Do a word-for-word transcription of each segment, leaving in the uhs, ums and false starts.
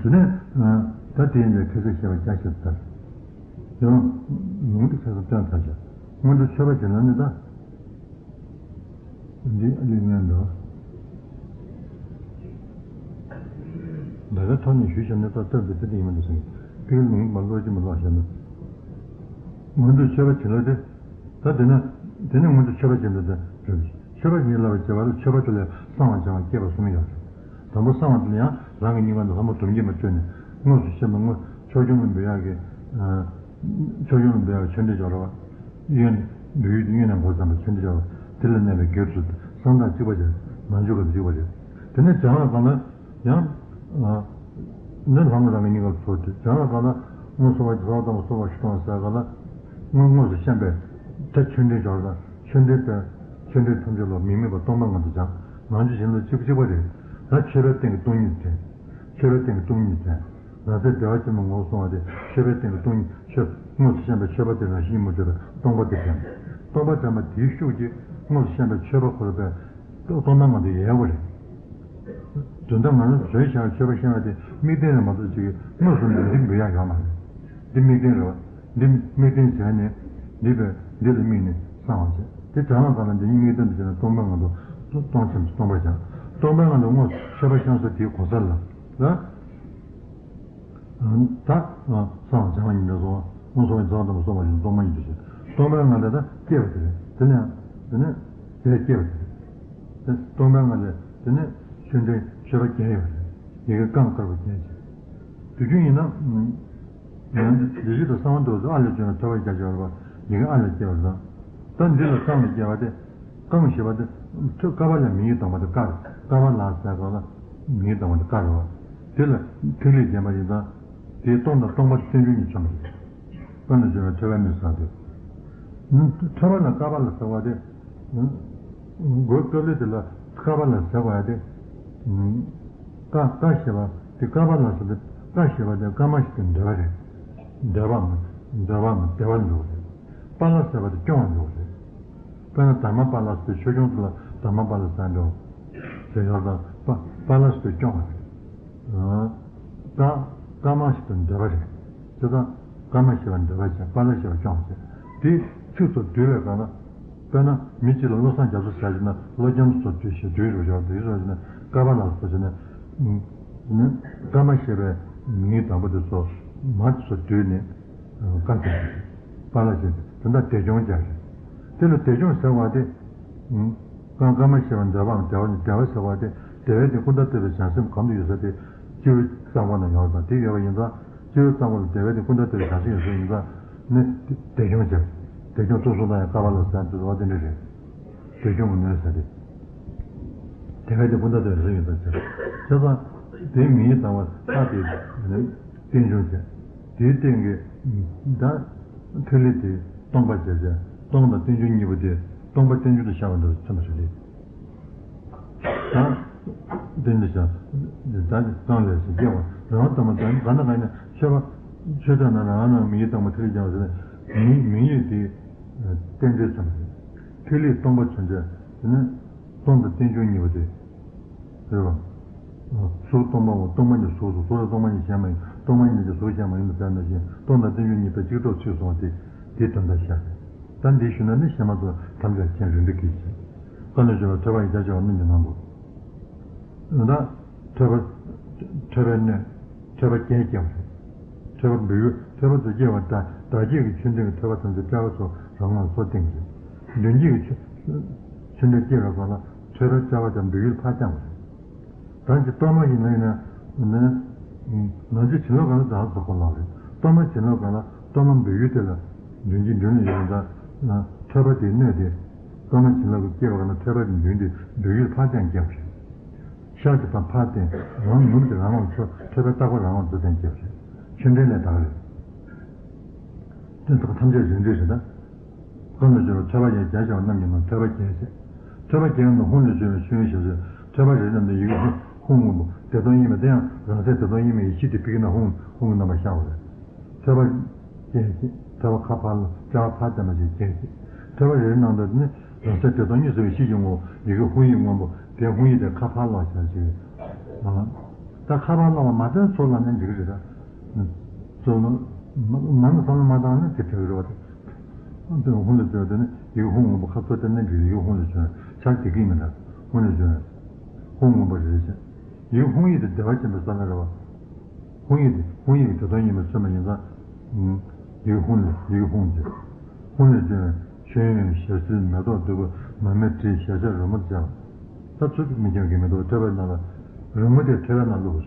དེ་ནས་ད་དེ་ཡིན་པའི་ཁ་ཟས་བཤད་པ་རྒྱ་ཆེར་དར། ཡང་ལུང་དེ་ཁ་སང་སྟོན་ཚར་བཞག་སྔོན་འགྲོ་མཆོད་པ་བྱེད་ན་ནི་ད། འདི་ཨ་ལི་ལྔ་འདྲ། ད་ག་ཐོག་ནས་ཞུས་བྱས་ན་ད་སྟོན་པའི་དེ་འདྲ་ཡིན་མ་འདུག་བསམ་གྱི། དེའི་ལུང་མ་ལོག་ཅི་མ་ལོག་བཤད་ན། སྔོན་འགྲོ་མཆོད་པ་བྱེད་ལ་དེ། ད་དེ་ན། དེ་ནས་སྔོན་འགྲོ་མཆོད་པ་བྱེད་ལ་དེ། མཆོད་པ་བྱེད་ལ་བ་བྱེད་པ་ལ་མཆོད་པ་དེ་ལས་གསང་བ་བྱ་བ་སྐྱེས་པ་གསུམ་ཡོད་རེད། དང་པོ་གསང་བ་དེ་ལ་ཡང་རང་གི་སྙིང་ག་ནས་ལྷ་མོ་དུམ་གྱིས་མ་བཅོས་ནས་དངོས་སུ་བཤམས་པ་དངོས་ཆོས་སྐྱོང་ལ་འབུལ་ཡག་གི། ཆོས་སྐྱོང་ལ་འབུལ་ཡག་གི་ཆོས་འབྲེལ་འཇོག་ར་བ། གཡོན། འབུལ་ཡུལ་དེ་གཡོན་ནས་འགོ་བརྩམས་པའི་ཆོས་འབྲེལ་འཇོག་ར་བ། དེ་ལ་གནས་པའི་དགེ་ཚུལ་གསང་བདག་གཅིག་པ་རེད། མ་འཇུག་ག་གཅིག་པ་རེད། དེ་ནས་བྱང་བའི་སྒང་ལ་ཡང་། ནི་ལྷ་མོ་རང་གི་སྙིང་གར་ཚོར་ཏེ་བྱང་བའི་སྒང་ལ་མངོན་སུམ་པ་གསང་བ་དང་སོགས་པ་ཞིག་གཏོང་ཟེར་ག་ལ། དངོས་དངོས་སུ་བཤམས་པའི་ད་ཆོས་འབྲེལ་འཇོག་ར་ཆོས་འབྲེལ་དང་ཆོས་འབྲེལ་ཐམས་ཅད་ལ་མི་དམིགས་པ་སྟོང་པ་ངང་དུ་སྦྱང་། ནང་ཆོས་གཞན་ལ་གཅིག་པ་གཅིག་པ་རེད། ད་མཆོད་པའི་སྟེང་གི་སྟོང་ཉིད་དྲན། མཆོད་པའི་སྟེང་གི་སྟོང་ཉིད་དྲན། རང་སེམས་བདེ་བ་ཆེན་པོ་ངོ་བོ་སོང་བ་དེ་མཆོད་པའི་སྟེང་གི་སྟོང་ཉིད་མཆོད། དངོས་སུ་བཤམས་པའི་མཆོད་པ་དེ་རང་བཞིན་ཉིད་མ་གྲུབ་པའི་སྟོང་པ་དེ་དྲན། སྟོང་པ་དྲན་པ་དེའི་ཤུགས་ཀྱིས་དངོས་སུ་བཤམས་པའི་མཆོད་པ་ཁོ་ར་པས་སྟོང་པ་ངང་དུ་ཡལ་བ་རེད། དོན་དག་ང་རང་བཟོས་བཞག་མཆོད་པ་བཤམས་པ་དེ་དམིགས་རྟེན་ལ་མ་གཏོགས་ཅིག་དངོས་སུ་འདི་འདི་འབུལ་ཡག་ཡོད་མ་རེད། འདི་དམིགས་རྟེན་རེད་བ། འདི་དམིགས་རྟེན་བྱས་ནས་འདི་བས་འདི་ལ་དམིགས་ནས་བསམ་བ་བྱས། དེ་དྲན་པ་གང་ལ་འདི་ཉིད་དམིགས་རྟེན་དུ་བྱས་ན་སྟོང་པ་ངང་དུ་སྟོང་ཆེན་དུ་སྟོང་པར་བྱ། སྟོང་པའི་ངང་དུ་དངོས་སུ་མཆོད་པ་བཤམས་ས་དེའི་གོ་ས་ལ་ལ། ད་སངས་བྱ་བ་ཉིད་ལ་སོགས་མངོན་སུམ་པའི་རྫོགས་དང་སོགས་པ་ཡིན་སྟོང་པ་ཉིད་དུ་ཟེར། སྟོང་པའི་ངང་ལས་ད་སྐྱེས་པ་དེ་རེད། དེ་ནས་དེ་ནས་དེ་སྐྱེས་པ་དེ་རེད། དེ་སྟོང་པའི་ངང་ལས་དེ་ནས་ཆོས་འབྲེལ་མཆོད་པ་བརྒྱད་ཡོད་རེད། ཡི་གེ་རྐང་དཀར་པོ་བརྒྱད་ཅིག་དུས་རྒྱུན་ཡིན་ན། ཡང་བདེ་སྐྱིད་དང་གསང་བ་འདུག་ཟེར་ཨ་ལས་བྱུང་བའི་ཐོད་པ་རྒྱ་ཆེ་བར་པ་ཡི་གེ་ཨ་ལས་སྐྱེ་བར་བཟང་། ད་འདི་ལ་རྐང་ལས་སྐྱེ་བ་དེ། རྐང་ཞེས་པ་དེ། ཐོད་ཀ་པ་ལ་མིང་ཡིག་དང་པོ་དེ་ཀ་རེད། ཀ་པ་ལ་ཟེར་ག་ལ་མིང་ཡིག་དང་པོ་དེ་ཀ་རེད་བ། དེ་ལ་ཐིག་ལེ་བརྒྱན་པ་ཡིན་ཙང་། དེའི་སྟོང་དང་སྟོང་པ་རྟེན་འབྱུང་གཉིས་ཚང་བ་རེད། ཀ་ནས་བྱུང་བའི་ཐོད་པ་ནས་བཟང་སྟེ། ཐོད་པ་ལ་ཀ་པ་ལ་ཟེར་བ་དེ། མགོའི་སྐབས་ལས་དེ་ལ་ཀ་པ་ལ་ཟེར་བ་དེ། ཀ་ཀ་ཞེས་པ་དེ་ཀ་པ་ལ་ཟེར་ཏེ་ཀ་ཞེས་པ་དེ་ཀ་མ་ཞིག་ཏུ་འདོད་པ་རེད། འདོད་པའམ་འདོད་པའམ་བདེ་བ་འཇོག་རེད། པཱ་ལ་ཟེར་བ་དེ་སྐྱོང་བ་འཇོག་རེད། དཔེར་ན་དྷརྨ་པཱ་ལ་ཟེར་ཆོས་སྐྱོང་དེ་ལ་དྷརྨ་པཱ་ལ་ཟེར་འགྲོ། ཟེར་ཡོད་དང་པཱ་པཱ་ལ་ཟེར་སྐྱོང་བ་རེད། ཀ་ཀ་མ་ཞིག་ཏུ་འདོད་པ་རེད། དེ་དང་ཀ་མ་ཞེས་པ་འདོད་པ་བྱས་པཱ་ལ་ཞེས་པ་སྐྱོང་བ་བྱས། དེ་ཚིགས་སུ་བསྡུས་པའི་སྒང་ལ། དཔེར་ན་མི་གཅིག་ལ་བློ་བཟང་རྒྱ་མཚོ་ཟེར་ཞིག་ན་བློ་རྒྱ་མཚོ་བསྡུས་ཞེས་བསྡུས་རུ་ཡོད་དེ་སོགས་ཞིག་ན་ཀ་པཱ་ལ་ཟེར་ཞིག་ན། ཀ་མ་ཞེས་པའི་མིང་དང་པོ་དེ་ཚོ་མ་དེ་ཚོ་བསྡུས་ནས། བཀའ་བསྩལ་ཏེ། པཱ་ལ་ཞེས་དེ་དག་བདེ་སྐྱོང་སྦྱར་ཞིང་། དེ་ལ་བདེ་སྐྱོང་ཟེར་བ་དེ། ཀ་ཀ་མ་ཞེས་པ་འདོད་པའམ་བདེ་བ་ནི་བདེ་བ་ཟེར་བ་དེ་བདེ་བའི་དེ་ཀུན་ད་ལྟོས་པའི་བྱང་སེམས་གང་དུ་ཡོད་ས་དེ་སྤྱི་བོའི་གཙང་པོ་ན་ཡོད་པ་དེ་ཡོད་པ་ཡིན་ཙང་སྤྱི་བོའི་གཙང་པོ་ལ་བདེ་བའི་དེ་ཀུན་ད་ལྟོས་པའི་བྱང་སེམས་ཡོད་ས་ཡིན་ཙང་ནི་བདེ་སྐྱོང་སྦྱར། བདེ་སྐྱོང་སྟོབས་གསུམ་དང་ཡང་ཀ་པཱ་ལ་ཟེར་དུས་བ་དེ་འདྲ་རེད། བདེ་སྐྱོང་གི་ནུས་ས་དེ། བདེ་བའི་དེ་ཀུན་ད་ལྟོས་པའི་བྱང་སེམས་ཡོད་ས་ཟེར། བྱས་ཙང་དེའི་མིང་ཡིག་དང་པོ་ལ་དེ། རྟེན་འབྱུང་བྱས། དེའི་སྟེང་གི། ད། ཐིག་ལེ་དེ་སྟོང་པ་བྱས་བྱས་སྟོང་དང་རྟེན་འབྱུང་གཉིས་པོ་དེ་སྟོང་པ་རྟེན་འབྱུང་དུ་ཤར་བ་འདྲ་བ་ཚིམ་པ་ཞིག་རེད། ད། རྟེན་འབྱུང་བྱ། ད་གང་ལས་སུ་སྐྱེ་བ་རང་ལྟ་མ་ཙམ་གང་ན་གང་ན་མཆོད་པ། མཆོད་བྱ་ན་རང་རང་མིང་ཡིག་དང་པོ་ཐིག་ལེ་སྦྱར་བ་ཟེར་ནས་མིང་མིང་ཡིག་དེ། རྟེན་འབྲེལ་ཚིམ་པ་རེད། ཐིག་ལེ་སྟོང་པ་བྱུང་བྱས་དེ་ནི། སྟོང་དང་རྟེན་འབྱུང་གཉིས་པོ་དེ། རེད་བ། གཟུགས་སྟོང་པའོ། སྟོང་པ་ཉིད་གཟུགས་སོ། གཟུགས་ལ་སྟོང་པ་ཉིད་གཞན་མ་ཡིན། སྟོང་པ་ཉིད་ཀྱང་གཟུགས་གཞན་མ་ཡིན་པར་ཐལ་ནོ་ཞེས་སྟོང་དང་རྟེན་འབྱུང་གཉིས་པོ་གཅིག་གྲོགས་ཚུལ་སོང་བ་དེ་དེའི་དོན་དག་བཤད། ད་འདི་ཞུ་ན་ནི་བཤད་མ་ཚུགས། ཐམས་ཅད་མཁྱེན་རིག་འདི་སྐད་ཅེས། བཀའ་ལས་བྱུང་བའི་ཐོད་པ་ཡི་རྒྱ་ཆེ་བ་རྣམས་ཀྱི་ནང་དུ། ད། ཐོད་པ། ཐོད་པའི་སྣོད། ཐོད་པ་བརྒྱད་སྐྱེ་བ་རེད། ཐོད་པ་འབུལ་ཡུལ་ཐོད་པ་དུ་སྐྱེ་བ་དང་བདག་བསྐྱེད་ཀྱི་ཆོས་འབྲེལ་གྱི་ཐོད་པ་ཐམས་ཅད་དཔྲལ་བ་སོགས་རང་ངོར་སོ་སྟེང་རེད། མདུན་བསྐྱེད་ཀྱི་ཆོས་ཆོས་འབྲེལ་སྐྱེ་བའི་སྐབས་ལ་ཐོད་པའི་དཔྲལ་བ་དང་འབུལ་ཡུལ་ཕར་བརྐྱངས་པ་རེད། ད་ཅི་གཏོར་མ་ཡིན་ན་ཡིན་ན། ནང་ཆོས་བྱིན་རླབས་སྒང་ལ་བདག་སོགས་པ་ལ་རེད། གཏོར་མ་བྱིན་རླབས་སྒང་ལ་གཏོར་མ་འབུལ་ཡུལ་དེ་ལ་མདུན་གྱི་མདུན་ལ་ཡོད་ན་ད་ཐོད་པ་དེའི་སྣོད་དེ། གཏོར་མ་བྱིན་རླབས་ཀྱི་སྐྱེ་བ་སྒང་ལ་ཐོད་པ་དེ་མདུན་དེ་འབུལ་ཡུལ་ཕར་བརྐྱངས་སྐྱེ་བ་རེད། ཤར་གྱི་ཕར་ཕར་བསྟན། རང་ནུབ་ཀྱི་རང་ལ་ཐོད་པའི་ལྟག་པ་རང་ལ་འཛུལ་བསྟན་སྐྱེ་བ་རེད། ཆོས་འབྲེལ་ལས་དག་རེད། དེ་དག་ཐམས་ཅད་རིགས་འགྲེ་རེད་ད། ཀུན་ལ་སྦྱོར་བའི་ཐོད་པ་ཡི་རྒྱ་ཆེ་བ་རྣམས་ཀྱི་ནང་ཐོད་པ་བརྒྱད་ཟེར། ཐོད་པ་བརྒྱད་ནི་ཧཱུྃ་ལས་བྱུང་བའི་ཆོས་ཞབས་ཟེར། ཐོད་པ་རེ་རེ་ནང་དུ་ཡི་གེ་ཧཱུྃ་ཧཱུྃ་སྔོན་པོ་བདེ་སྟོང་དབྱེར་མེད་དེ་ཡང་རང་གསལ་བདེ་སྟོང་དབྱེར་མེད་ཡེ་ཤེས་དེ་ཕ་གི་ནང་ཧཱུྃ་ཧཱུྃ་གི་རྣམ་པར་ཤར་བ་རེད། ཐོད་པ་བརྒྱད་ཅེས་ཐོད་པ་ཁ་ཕར་ལ་དཔྲལ་བ་ཕར་བསྟན་པ་ཞིག་བརྒྱད་ཅེས། ཐོད་པ་རེ་རེ་ནང་དུ་ནི་རང་གསལ་བདེ་སྟོང་གཉིས་སུ་ཡེ་ཤེས་ཀྱི་ངོ་བོ་ཡི་གེ་ཧཱུྃ་ཡིག་སྔོན་པོ་དེ་ཧཱུྃ་ཡིག་དེ་ཁ་ཕར་ལ་ཤར་ཞིག་ད་ཁ་པར་བླངས་པ་མ་བསྟན་ཚུར་བླངས་ནས་འགྲིག་གི་རེད་ད། ཚུར་མ་ནི་བསམ་བློ་མ་བཏང་ན་དེ་འགྲིག་གི་རེད་བ། དེ་ཧུང་ལ་བྱོན་དེ་ནི་ཡིག་ཧུང་ངོ་པ་ཁ་ཚུར་བསྟན་ནས་འགྲིག་ཡིག་ཧུང་ལ་བྱོན་ཆར་དེ་གིས་མི་འདྲ། ཧུང་ལ་བྱོན། ཧུང་ངོ་པ་རེད་ཅེས། ཡིག་ཧུང་ཡིག་དེ་བདེ་བ་ཅན་པའི་ས་ན་རེད་བ། ཧུང་ཡིག་དེ་ཧུང་ཡིག་གི་བདེ་སྟོང་ཡིན་པས་མཚོན་པ་ཡིན་ཙང་། ཡིག་ཧུང་ལ་ཡིག་ཧུང་ཅེས། ཧུང་ལ་བྱོན། མཆོད་ཡོན་ཞལ་བསིལ་མེ་ཏོག་བདུག་སྤོས་མར་མེ་དྲི་ཞལ་ཆབ་རོལ་མོ་བཅས་པ། ད་ཚུལ་མི་འགྱུར་གྱི་མེ་ཏོག་ཐོད་པའི་ནང་ལ། རོལ་མོ་དེ་ཐོད་པའི་ནང་བླུགས་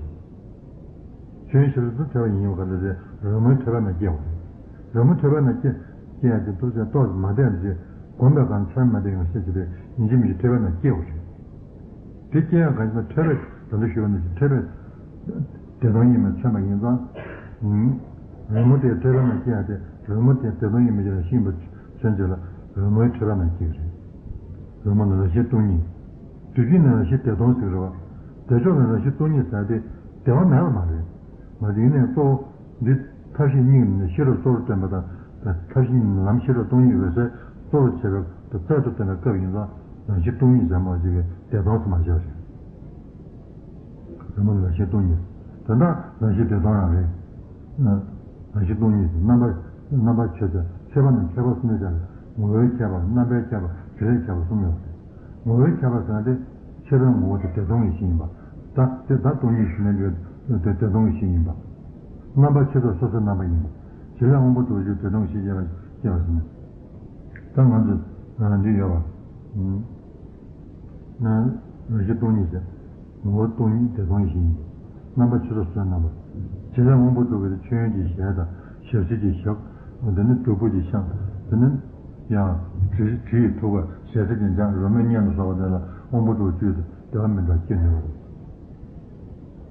པ་རེད། མཆོད་ཡོན་ཞལ་བསིལ་ཐོད་པ་ཡིན་ཡོད་ག་ལ་རེད། རོལ་མོའི་ཐོད་པའི་ནང་སྐྱེ་བ་རེད། རོལ་མོ་ཐོད་པའི་ནང་སྐྱེ་སྐྱེ་ཡ་དེ་ཏོག་ཙམ་ཏོག་ཙམ་མ་བསྡད་རྗེས་བསྒོམ་པའི་སྒང་ཆར་མ་བསྡད་ཡོང་ཤེས་ཀྱི་རེད། ཡིན་གཅིག་མིན་གཅིག་ཐོད་པའི་ནང་སྐྱེ་བ་རེད། དེ་སྐྱེ་ཡང་གང་ཞིག་ན་ཐོད་པས་ད་ལྟ་ཞུས་པ་ནང་བཞིན་ཐོད་པས་བདེ་སྟོང་ཡིན་པས་མཚོན་པ་ཡིན་ཙང་། རོལ་མོ་དེ་ཐོད་པའི་ནང་སྐྱེ་ཡང་དེ་རོལ་མོ་དེ་བདེ་སྟོང་ཡིན་པའི་ཕྱིར་ཤེས་པ་མཚོན་བྱེད་ལ་རོལ་མོའི་ཐོད་པའི་ནང་སྐྱེ་གི་རེད། རོལ་མོ་ལ་རང་བཞིན་སྟོང་ཉིད། དུས་ཀྱི་ནང་རང་བཞིན་བདེ་སྟོང་ཟེར་གི་རེད་བ། བདེ་མཆོག་ལ་རང་བཞིན་སྟོང་ཉིད་ཟེར་དེ་བདེ་བ་མེད་པ་མ་རེད། མ་རེད་ཡིན་ནའི་གཙོ་བོ། འདི་ཐབས་ཤེས་གཉིས་ནི་ཤེས་རབ་གཙོ་བོར་སྟོན་པ་དང་། ཐབས་ཤེས་གཉིས་ནི་ལམ་ཤེས་རབ་སྟོང་ཉིད་འོད་གསལ་གཙོ་བོར་བྱས་པའི་རྩལ་དུ་བཏོན་པའི་སྐབས་ཡིན་ཙང་། རང་བཞིན་སྟོང་ཉིད་ཟེར་མ་ཅིག་གིས་བདེ་སྟོང་ཟེར་མ་བྱས་པ་རེད། རོལ་མོ་ལ་རང་བཞིན་སྟོང་ཉིད། དོན་དག་རང་བཞིན་བདེ་སྟོང་རང་རེད། རང་བཞིན་སྟོང་ཉིད་ཟེར་རྣམ་པ། རྣམ་པ་ཆོས་ཅན། ཆོས་པ་ནི་ཁྱད་པར་གསུམ་ལས་སྦྱར་བའི་ངོ་བོའི་ཁྱད་པར། རྣམ་པའི་ཁྱད་པར། བྱེད་ལས་ཁྱད་པར་གསུམ་ཡོད་པ་རེད། ངོ་བོའི་ཁྱད་པར་ཟེར་ན་དེ། ཆོས་པའི་ངོ་བོ་དེ་བདེ་སྟོང་གི་གཞི་ཡིན་པ། ད་དེ་ད་སྟོང་ཉིད་ཞུ་ན་འདི་དེ་བདེ་སྟོང་གི་གཞི་ཡིན་པ། རྣམ་པ་ཆོས་ཅན་སོ་སོའི་རྣམ་པ་ཡིན་པ། བྱེད་ལས་དབང་པོ་དྲུག་གི་བདེ་སྟོང་གི་གཞི་སྐྱེ་བ་སྐྱེ་བ་ཟེར་ན། ད་ང་ཚོ་འདི་ཡོད་པ། རང་བཞིན་སྟོང་ཉིད་ཟེར། ངོ་བོ་སྟོང་ཉིད་བདེ་སྟོང་གི་གཞི་ཡིན་པ། རྣམ་པ་ཆོས་ཅན་སོ་སོའི་རྣམ་པ། བྱེད་ལས་དབང་པོ་དྲུག་གི་མཆོད་ཡོན་གྱི་ཞལ་དང་ཞལ་བསིལ་གྱི་ཞབས། འདི་ནི་བདུག་སྤོས་ཀྱི་ཤམ། འདི་ནི། ཡང་། དྲི་དྲི་ཡི་ཐུག་པ་ཞལ་ཟས་ཀྱི་འཇམ། རོལ་མོའི་སྙན་དུ་སོགས་པ་དེ་ལ་དབང་པོ་དྲུག་བཅུད་དུ་བདེ་བ་མི་འདྲ་སྐྱེ་ནུས་པ་རེད།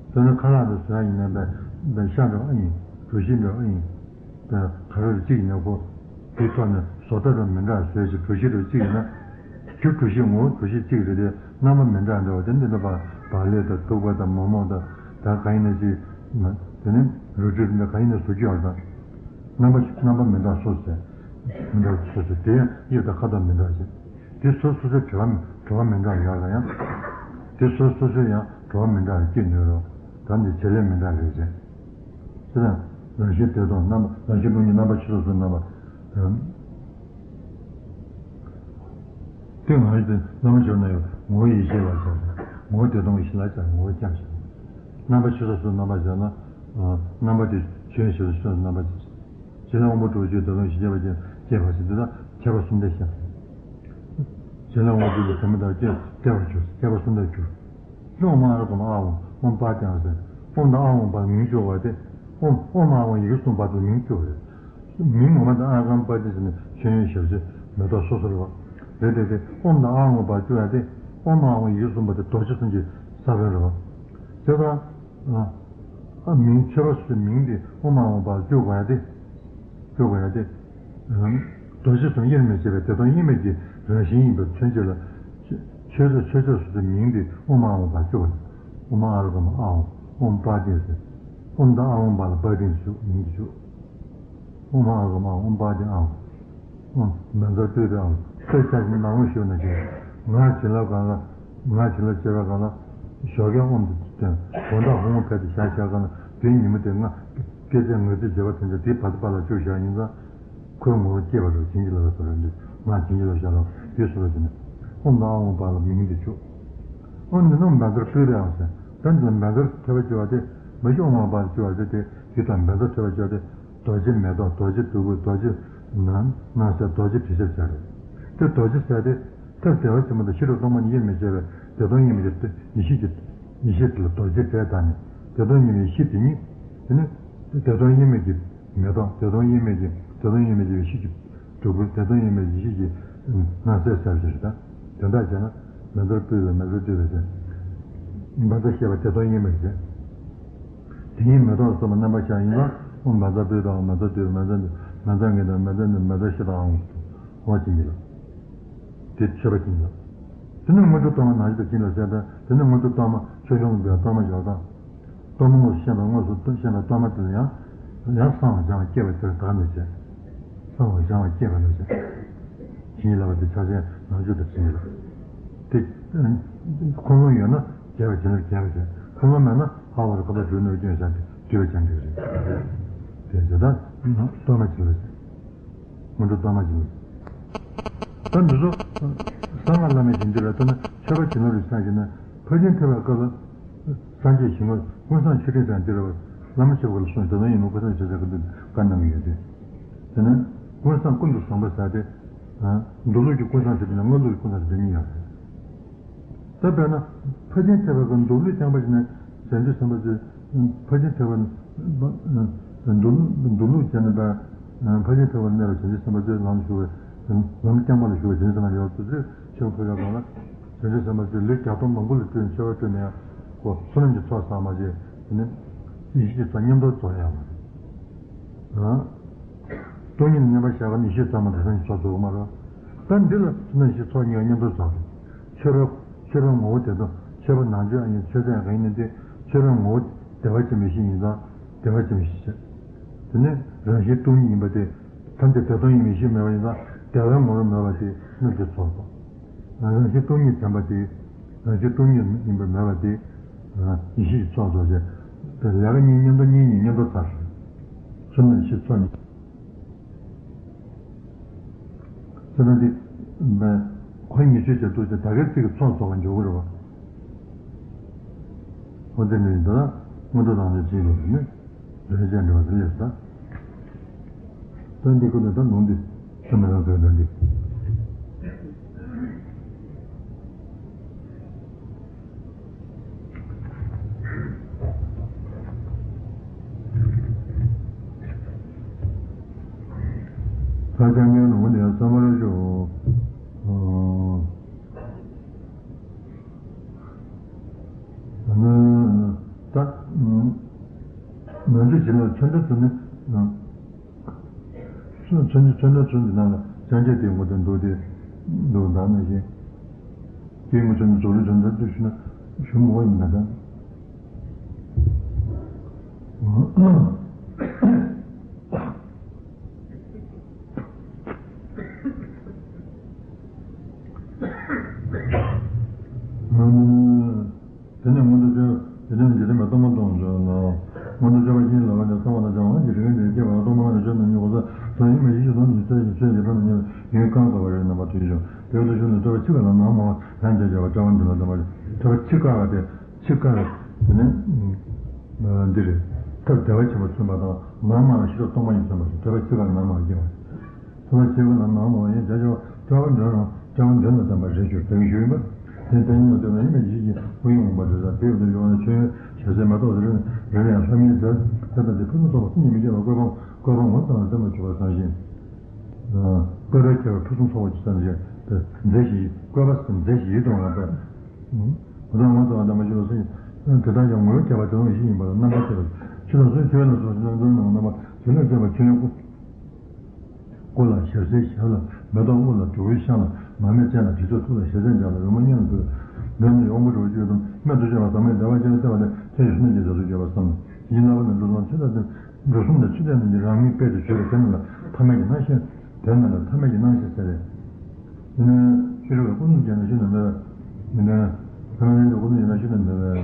དཔེར་ན་ཁ་ལག་དང་ཟས་ཡིན་ན་པའི་པའི་ཤ་འདྲ་ཨ་ཡིན། གྲོ་ཞིབ་འདྲ་ཨ་ཡིན། པའི་ག་རེ་རེ་གཅིག་ཡིན་ན་ཁོ། དེའི་ཐོག་ནས་བཟོ་ལྟ་དང་མི་འདྲ་བཟོས་ཤིང་གྲོ་ཞིབ་རེ་གཅིག་ཡིན་ན། རྒྱུ་གྲོ་ཞིབ་ངོ་བོ་གྲོ་ཞིབ་གཅིག་རེད་དེ་རྣམ་པ་མི་འདྲ་འདྲ་བ་དེ་འདི་འདྲ་བ་བག་ལེབ་དང་ཐུག་པ་དང་མོག་མོག་དང་། ད་ག་ཡིན་ན་ཅིག་དེ་ནི་རུ་སྒྲིག་འདི་ག་ཡིན་ན་བཟོ་རྒྱུ་ཡོད་དང་། རྣམ་པ་རྣམ་པ་མི་འདྲ་སོ་སོའི། མི་འདྲ་སོ་སོའི་དེ་ཡང་དབྱིབས་དང་ཁ་དོག་མི་འདྲ་ཞིང་། དེ་སོ་སོ་སོའི་བྲོ་བ་བྲོ་བ་མི་འདྲ་ཡོད་ལ་ཡང་། དེ་སོ་སོ་སོའི་ཡང་བྲོ་བ་མི་འདྲ་སྐྱེ་ནུས་རོ། ད་འདི་བྱེད་ལས་མི་འདྲ་རེད་ཅེས། དེ་ལ་རང་བཞིན་བདེ་སྟོང་རྣམ་པ་རང་བཞིན་སྟོང་ཉིད་རྣམ་པ་ཆོས་ཅན་སོ་སོའི་རྣམ་པ། དེ་ང་ཡི་དེ་རྣམ་པ་སྦྱོར་ན་ཡང་ངོ་བོ་ཡེ་ཤེས་ལ་སྦྱར་ནས་ངོ་བོ་བདེ་སྟོང་གི་གཞི་ལ་སྦྱར་ནས་ངོ་བོ་རྐྱང་ཞིག་རྣམ་པ་ཆོས་ཅན་སོ་སོའི་རྣམ་པ་སྦྱར་ན། རྣམ་པ་དེ་ཆོས་ཅན་སོ་སོའི་རྣམ་པ་ཅིག་བྱེད་ལས་དབང་པོ་དྲུག་ཅུའི་བདེ་སྟོང་གཞི་སྐྱེ་བ་ཅན་སྐྱེས་པ་ཞིག་འདི་དག་ཁྱད་པར་གསུམ་ལྡན་ཤེས། བྱེད་ལས་དབང་པོ་དྲུག་གི་བདེན་པ་དག་སྐྱེ་སྐྱེ་བར་འགྱུར། ཁྱད་པར་གསུམ་ལྡན་འགྱུར། ཨོཾ་ཨཱཿ་རོ་ཏམ་ཨཱཿཧཱུྃ། ཨོཾ་པཱ་ཏྱཾ་ཟེར། ཨོཾ་དང་ཨཱཿཧཱུྃ་བར་མིང་བཅུག་པ་དེ། ཨོཾ་ཨོཾ་ཨཱཿཧཱུྃ་ཡི་གེ་གསུམ་བར་དུ་མིང་བཅུག་པ་རེད། མིང་ངོ་མ་དེ་ཨཱཿཧཱུྃ་པཱ་ཏྱཾ་ཟེར་ནས་མཆོད་ཡོན་ཞལ་ཟས་མེ་ཏོག་སོ་སོ་རེད་བ། རེད་དེ་དེ་ཨོཾ་དང་ཨཱཿཧཱུྃ་བར་བཅུག་ཡ་དེ། ཨོཾ་ཨཱཿཧཱུྃ་ཡི་གེ་གསུམ་པ་དེ་རྡོ་རྗེ་གསུམ་གྱི་ས་བོན་རེད་བ། དེ་ལྟར། ཨ་མིང་མཆོད་པ་སོ་སོའི་མིང་དེ་ཨོཾ་ཨཱཿཧཱུྃ་བར་བཅུག་དགོས་ཡ་དེ། བཅུག་དགོས་ཡ་དེ། རྡོ་རྗེ་གསུམ་དབྱེར་མི་ཕྱེད་པའི་བདེ་སྟོང་དབྱེར་མེད་ཀྱི་རང་བཞིན་ཡིན་པའི་མཚོན་བྱེད་ལ། མཆོད་བྱ་མཆོད་བྱ་སོ་སོའི་མིང་དེ་ཨོཾ་ཨཱཿཧཱུྃ་བར་བཅུག་པ་རེད། ཨོཾ་ཨཱཿརོ་ཏམ་ཨཱཿཧཱུྃ། ཨོཾ་པཱ་ཏྱཾ་ཟེར། ཨོཾ་དང་ཨཱཿཧཱུྃ་བར་ལ་པཱ་ཏྱཾ་ཞུ་མིང་དེ་བཅུག་ཨོཾ་ཨཱཿརོ་ཏམ་ཨཱཿཧཱུྃ། ཨོཾ་པཱ་ཏྱཾ་ཨཱཿཧཱུྃ། ཨོཾ་མན་ཚར་སྤྲོས་པའི་ཨཱཿཧཱུྃ། སྤྲོས་བྱ་ཞིང་ནང་ལོགས་ཞུ་ན་ཅིག་ངག་བྱིན་རླབས་སྒང་ལ། ངག་བྱིན་རླབས་བྱེད་པའི་སྒང་ལ། ཞོགས་ཀས་ཨོཾ་དེ་བཏོན། དགོང་དག་ཧཱུྃ་ཕལ་དུ་བཞག་བཞག་སྒང་ལ་དེའི་ཉིན་མོ་དེ་ང་། སྐད་ཆ་ངག་ཚིག་བརྗོད་པ་དེ་འདྲ་དེའི་བར་དུ་ཕར་ལ་བཅུག་བཞག་ཡིན་ཙང་། ཁོའི་ངོ་བོ་སྐྱེས་པ་རེད། བྱིན་གྱིས་བརླབས་པའི་བར་ལ་འདི། ང་བྱིན་གྱིས་བརླབས་བཞག་ལ་དེ་སོ་སོ་བྱས་ནས། ཨོཾ་དང་ཨཱཿཧཱུྃ་བར་ལ་མིང་འདི་བཅུག་ཨོཾ་འདི་ནི་མན་ཚར་སྤྲོས་པའི་ཨཱཿཧཱུྃ་ཟེར། ད་འདི་མན་ཚར་ཐོད་པ་བཅུག་པ་དེ། མ་གཞི་ཨོཾ་ཨཱཿཧཱུྃ་བར་བཅུག་པ་དེ་དེ་དེ་དང་མན་ཚར་ཐོད་པ་བཅུག་པ་དེ། རྡོ་རྗེ་མེ་ཏོག་རྡོ་རྗེ་བདུག་སྤོས་རྡོ་རྗེ་ནང་ནང་གསེས་རྡོ་རྗེ་དྲི་ཞིམ་ཟེར་རེད། དེ་རྡོ་རྗེ་ཟེར་དེ། ཐབས་བདེ་བ་ཆེན་པོ་དང་ཤེས་རབ་སྟོང་པ་ཉིད་དབྱེར་མི་ཕྱེད་པའི་བདེ་སྟོང་དབྱེར་མེད་ཀྱི་ཡེ་ཤེས་ཀྱི། ཡེ་ཤེས་དེ་ལ་རྡོ་རྗེ་ཟེར་ད་ནི། བདེ་སྟོང་དབྱེར་མེད་ཡེ་ཤེས་དེ་ཉིད། དེ་ནི། བདེ་སྟོང་དབྱེར་མེད་ཀྱི་མེ་ཏོག་བདེ་སྟོང་དབྱེར་མེད་ཀྱི་བདེ་སྟོང་དབྱེར་མེད་ཀྱི་ཡེ་ཤེས་ཀྱི་བདུག་སྤོས་བདེ་སྟོང་དབྱེར་མེད་ཀྱི་ཡེ་ཤེས་ཀྱི་ནང་གསེས་ཟེར་བ་ཞིག་རེད་ད། དོན་དག་བྱས་ན། མན་ཚར་སྤྲོས་པའི་མན་ཚར་སྤྲོས་པའི་ཟེར། མན་ཚར་བཤད་པ་བདེ་སྟོང་དབྱེར་མེད་ཀྱི་ཟེར། དེ་ཉིད་མེ་ཏོག་གསུམ་པོ་རྣམ་པར་ཤར་ཡིན་ལ། ཨོཾ་མན་ཚར་སྤྲོས་དང་མན་ཚར་སྤྲོས་པའི་མན་ཚར་མན་ཚར་ངེས་དང་མན་ཚར་ནི་མན་ཚར་ཤེས་དང་། འོ་བྱིན་གྱིས་བརླབས། དེ་མཆོད་པ་བྱིན་གྱིས་བརླབས། དེ་ནས་དངོས་གྲུབ་གཏོར་མ་ནང་བཞིན་དུ་བྱིན་གྱིས་བརླབས་ཟེར་ཏེ། དེ་ནས་དངོས་གྲུབ་གཏོར་མ་ཆོས་སྐྱོང་པའི་གཏོར་མ་སྦྱོར་སྟངས། གཏོར་མ་དངོས་སུ་བཤད་པ་དངོས་སུ་བཤད་པའི་གཏོར་མ་དེ་ལ་ཡང་། ཡང་གསང་བ་སྦྱང་བ་བསྐྱེད་པ་དེར་བདག་ནི་བྱས། གསང་བ་སྦྱང་བ་བསྐྱེད་པ་ནི་བྱས། བྱིན་གྱིས་བརླབས་པ་དེ་ཕྱག་ཆེན་ནང་བཅུད་དུ་བྱིན་གྱིས་བརླབས། དེ། ཁུངས་ལུང་ཡོད་ན་རྒྱས་པ་བྱིན་རླབས་རྒྱས་པ་བྱས། ཁུངས་ལུང་མེད་ན། ཨ་བར་ཁ་བ་བྲུ་ནོར་སྐྱོན་བཞག་སྟེ་བྲི་བ་ཅན་དེ་རེད། དེ་ཚོ་ད་གཏོར་མ་བྱེད་པ་རེད། སྔོན་འགྲོ་གཏོར་མ་བྱེད་པ་རེད། ད་འདི་ཚོ་གསང་སྔགས་བླ་མེད་ཞིང་འདི་ལ་ལྟ་ན་མཆོད་པ་བྱེད་ནོར་རེ་བསགས་ཀྱི་ན། ཕར་ཕྱིན་ཐེབས་པའི་སྐབས་ལ་སངས་རྒྱས་ཞིང་ཁམས་ཀུན་བཟང་མཆོད་སྤྲིན་དང་འདི་ལ་བླ་མ་མཆོད་པ་ལ་སོང་དེ་ལ་ཡིན་ནོ་ཀུན་བཟང་མཆོད་སྤྲིན་ག་འདུག་བཀའ་གནང་གི་ཡོད་དེ། དེ་ནས་ཀུན་བཟང་ཀུན་ཏུ་བཟང་པོ་ཟེར་ཏེ། མདོ་ལུགས་ཀྱི་ཀུན་བཟང་ཟེར་དེ་ནས་སྔགས་ལུགས་ཀྱི་ཀུན་བཟང་ཟེར་དེ་གཉིས་ཡོད་རེད། ད་དཔེར་ན་ཕར་ཕྱིན་ཐེབས་པའི་སྐབས་མདོ་ལུགས་རྐྱང་པ་ཞིག་ནས་བྱང་ཆུབ་སེམས་དཔའ་ཚོས་ཕར་ཕྱིན་ཐེབས་པ། མདོ་ལུགས་མདོ་ལུགས་བྱས་ནས་ད་ཕར་ཕྱིན་ཐེབས་པར་གནས་པ་བྱང་ཆུབ་སེམས་དཔའ་ཚོའི་ལམ་ཞུགས་པའི་ལམ་རྐྱང་པ་ལ་ཞུགས་པའི་བྱང་ཆུབ་སེམས་དཔའ་ཡོད་དུ་ཚོས་ཆེན་པོ་ཕོ་བྲང་ནང་ལ་བྱང་ཆུབ་སེམས་དཔའ་ཚོས་ལུས་བརྒྱ་སྟོང་མང་པོ་ལ་སྤྲུལ་ནས་མཆོད་པ་སྤྲུལ་ནས་ཡང་ཁོ་བསོད་ནམས་ཀྱི་ཚོགས་བསགས་མ་བྱས་དེ་ནས་ཡེ་ཤེས་ཀྱི་ཚོགས་མཉམ་དུ་རྫོགས་ཡོད་མ་རེད། སྟོང་ཉིད་ནི་མཉམ་པར་བཞག་པ་ནི་ཡེ་ཤེས་ཚོགས་མ་གཏོགས་བསོད་ནམས་ཀྱི་ཚོགས་རྫོགས་མ་རེད། ད་འདི་ལ་བསོད་ནམས་ཀྱི་ཚོགས་གཉིས་ཀ་མཉམ་དུ་རྫོགས་རེད། མཆོད་པའི་མཆོད་པའི་ངོ་བོ་དེ་དང་མཆོད་པ་ནང་ཆོས་ཨ་ནི་མཆོད་རྫས་གང་ཡིན་ནའི་དེ་མཆོད་པའི་ངོ་བོ་བདེ་བ་ཅན་པའི་ཡེ་ཤེས་ཡིན་ཙང་བདེ་བ་ཅན་པའི་ཡེ་ཤེས་བྱས། དེ་ནས་རང་བཞིན་སྟོང་ཉིད་ཡིན་པ་དེ་ཐམས་ཅད་བདེ་སྟོང་ཡིན་པའི་ཡེ་ཤེས་མེད་པ་ཡིན་ཙང་བདེ་བའི་ངོ་བོར་མེད་པ་དེ་སྣོད་ཀྱི་ཚོགས་སོ། རང་བཞིན་སྟོང་ཉིད་དྲན་པ་དེ། རང་བཞིན་སྟོང་ཉིད་ཡིན་པར་མོས་པ་དེ། ཡེ་ཤེས་ཀྱི་ཚོགས་སོ་ཞེས། དེ་ལས་ཀ་གཉིས་མཉམ་དུ་གཉིས་གཉིས་མཉམ་དུ་ཚར། བསོད་ནམས་ཡེ་ཤེས་ཚོགས་གཉིས། བསོད་ནམས་དེ། ཁོ་ཉིད་ཆོས་ཅན་ཐུགས་རྗེ་ད་གའི་ཚིག་གི་ཚོགས་རྫོགས་པར་འཇོག་གི་རེད་བ། འོ་དེ་ནི་འདི་ལ་མངོན་མཐོ་དང་ནི་བྱིན་རླབས་ནི། རེ་ཅན་འདྲ་བ་དེ་ལས་ས། ད་འདི་ཀུན་ནས་ད་ལུང་འདི་ཚོ་མི་རང་ཚོའི་འདྲ་འདི། ད་ཅང་ངའི་ལུང་འདི་བསམ་པར་ཤོག་ད་ནང་ཆོས་བྱེད་ལ་ཚོན་མདོག་ཚོན་ནི། ཚོན་ཚོན་ཚོན་ཚོན་ཚོན་འདི་ནང་ལ་སངས་རྒྱས་དེའི་ངོ་དེ་འདུག་སྟེ་འདུག་འདང་ནས་བཞིན། དེའི་ངོ་ཚོན་ཚོན་ཚོན་ཚོན་ཚོན་ཚོན་ཞུ་ན་ཞུ་མི་འོ་ཡིན་ན་ད། དེ་ནས་མངོན་མཐོ་སྤྱོད་དེ་ནས་འཇིག་རྟེན་པའི་སྟོང་པ་སྟོང་ཆོས་ལ། མངོན་མཐོ་སྤྱོད་པ་ཤིང་ལ་བ་ནས་གསང་བ་དང་བྱང་བ་གི་རིགས་ནས་སྐྱེ་བ་སྟོང་པ་ལྔ་ནས་ཆོས་རྣམས་ཉིད་གོ་ས་དང་ཡིན་པའི་ཡེ་ཤེས་སོགས་ནི་ཚེ་ཡི་ཆོས་ཀྱི་ལྷ་རྣམས་ཉིད་ཡུན་གང་ཐོབ་པ་རེད་རྣམ་པ་དུས་ཀྱང་དེ་ལྟར་ཤུགས་ནས་ཐོས་པ་ཕྱི་དཀར་ལ་ནང་དམར་བ་ཡང་བསྐྱར་བརྗོད་པ་དཔྲལ་བ་འདི་ལ་བསྟན་པ་རེད། ཐོས་པ་ཕྱི་དཀར་བ་དེ་ཕྱི་དཀར་དེ་ནི་འདི་རེད། ཐབས་བདེ་བ་ཆེན་པོ་མཚོན་པ་དང་ནང་དམར་བ་ཤེས་རབ་སྟོང་པ་ཉིད་མཚོན་པ་རེད། ཐོས་པ་ཕྱི་དཀར་ལ་ནང་དམར་བ་སྐྱེ་བ་རེད། ཐོས་པ་ཆོས་སྐུ་ལ་ནང་མ་ཡང་བྱ་ཆོག་སྐྱོ་བ་འདོན་རང་སྐྱོ་བ་འདོན་ལ་བསྟན་པ་རེ་ཞུ་དོན་ཞུ་ཡིན་པ། དེ་ལྟ་ཡིན་ནོ་དོན་ལ་ཡིན་པའི་ཡིད་ཀྱི་སྐུ་ཡོན་འོང་པ་རེ་ས་དེ་ཡོད་དུ་ཡོང་ན་ཆོས་ཡོན་ཞབས་སེ་མ་གཏོགས་རེ་རེ་ཡང་ལྷ་མིའི་རྫས་དེ་ལྟ་དེ་ཕུན་སུམ་ཚོགས་པ་སུ་ཉིད་མི་སྐྱེ་བ་བཀོད་པ་བཀོད་པ་ངོ་ཚ་བ་བསྟན་པ་བྱུང་བ་བསམ་བཞིན། བཀོད་པའི་ཁྱད་པར་ཕུན་སུམ་ཚོགས་པ་ཅི་ཙམ་ཞིག་མཛེས་ཤིང་བཀོད་པ་མཛེས་ཤིང་ཡིད་དུ་འོང་བ་དཔེ། མ་དང་ངོ་ཚ་བ་བསྟན་པ་བྱུང་བ་སུ་ཡིན་དེ་དག་ཀྱང་ངོ་བོ་ཁྱད་པར་དོན་བཞི་ཡིན་པ་ལ་རྣམ་པར་ཤེས་པ་ཆོས་དང་སུའི་ཆོས་ལ་སོགས་ཤིང་དོན་ནང་རྣམ་པ་དོན་ལ་སྐྱེས་པ་ཆོས་ཡོན་སྐུ། སྐུ་ལ་ཞབས་བསིལ་ཞལ་ལ་མེ་ཏོག་དབུ་ལ་བྲུ་གུའི་ཤངས་ལ་མར་མེ་སྤྱན་ལ་གྲི་ཐོད་ཐུགས་ལ་ཞལ་ཟས་སྦྱར་ལ་རོལ་མོ་སྙན་ལ་ཕུལ། འདོད་ནི་ཡོངས་པོ་རོ་བཅུད་དུ་སྨན་དུ་སྤྱོད་པ་ཟབ་མོའི་བདེ་བ་ཅན་བསྟེན་པ་ལས་ཐོས་ཀྱི་སུ་ནི་ཀྱི་ཟས་སུ་སྤྱོད་པར་བསམ། ཡིད་ནག་པོ་ནི་འགྲོ་སོང་ཆུ་དང་ལྡན་འགྲོ་གསུམ་ལ་ཆུ་ལྡན་ནི་རང་མིང་དཔལ་དུ་བརྗོད་པའི་དེ་རྣམས་ལ་ཐ་མལ་གྱི་སྣང་ཤས་དེ་རྣམས་ལ་ཐ་མལ་གྱི་སྣང་ཤས་ཟེར། དེ་ནས་ཤེས་རབ་ཀུན་རྫོབ་རྒྱན་ལ་ཤིན་ཏུ་མེད་པའི་མི་ལྡན་ཐ་མལ་ཀུན་རྫོབ་རྒྱན་ལ་ཤིན་ཏུ་མེད་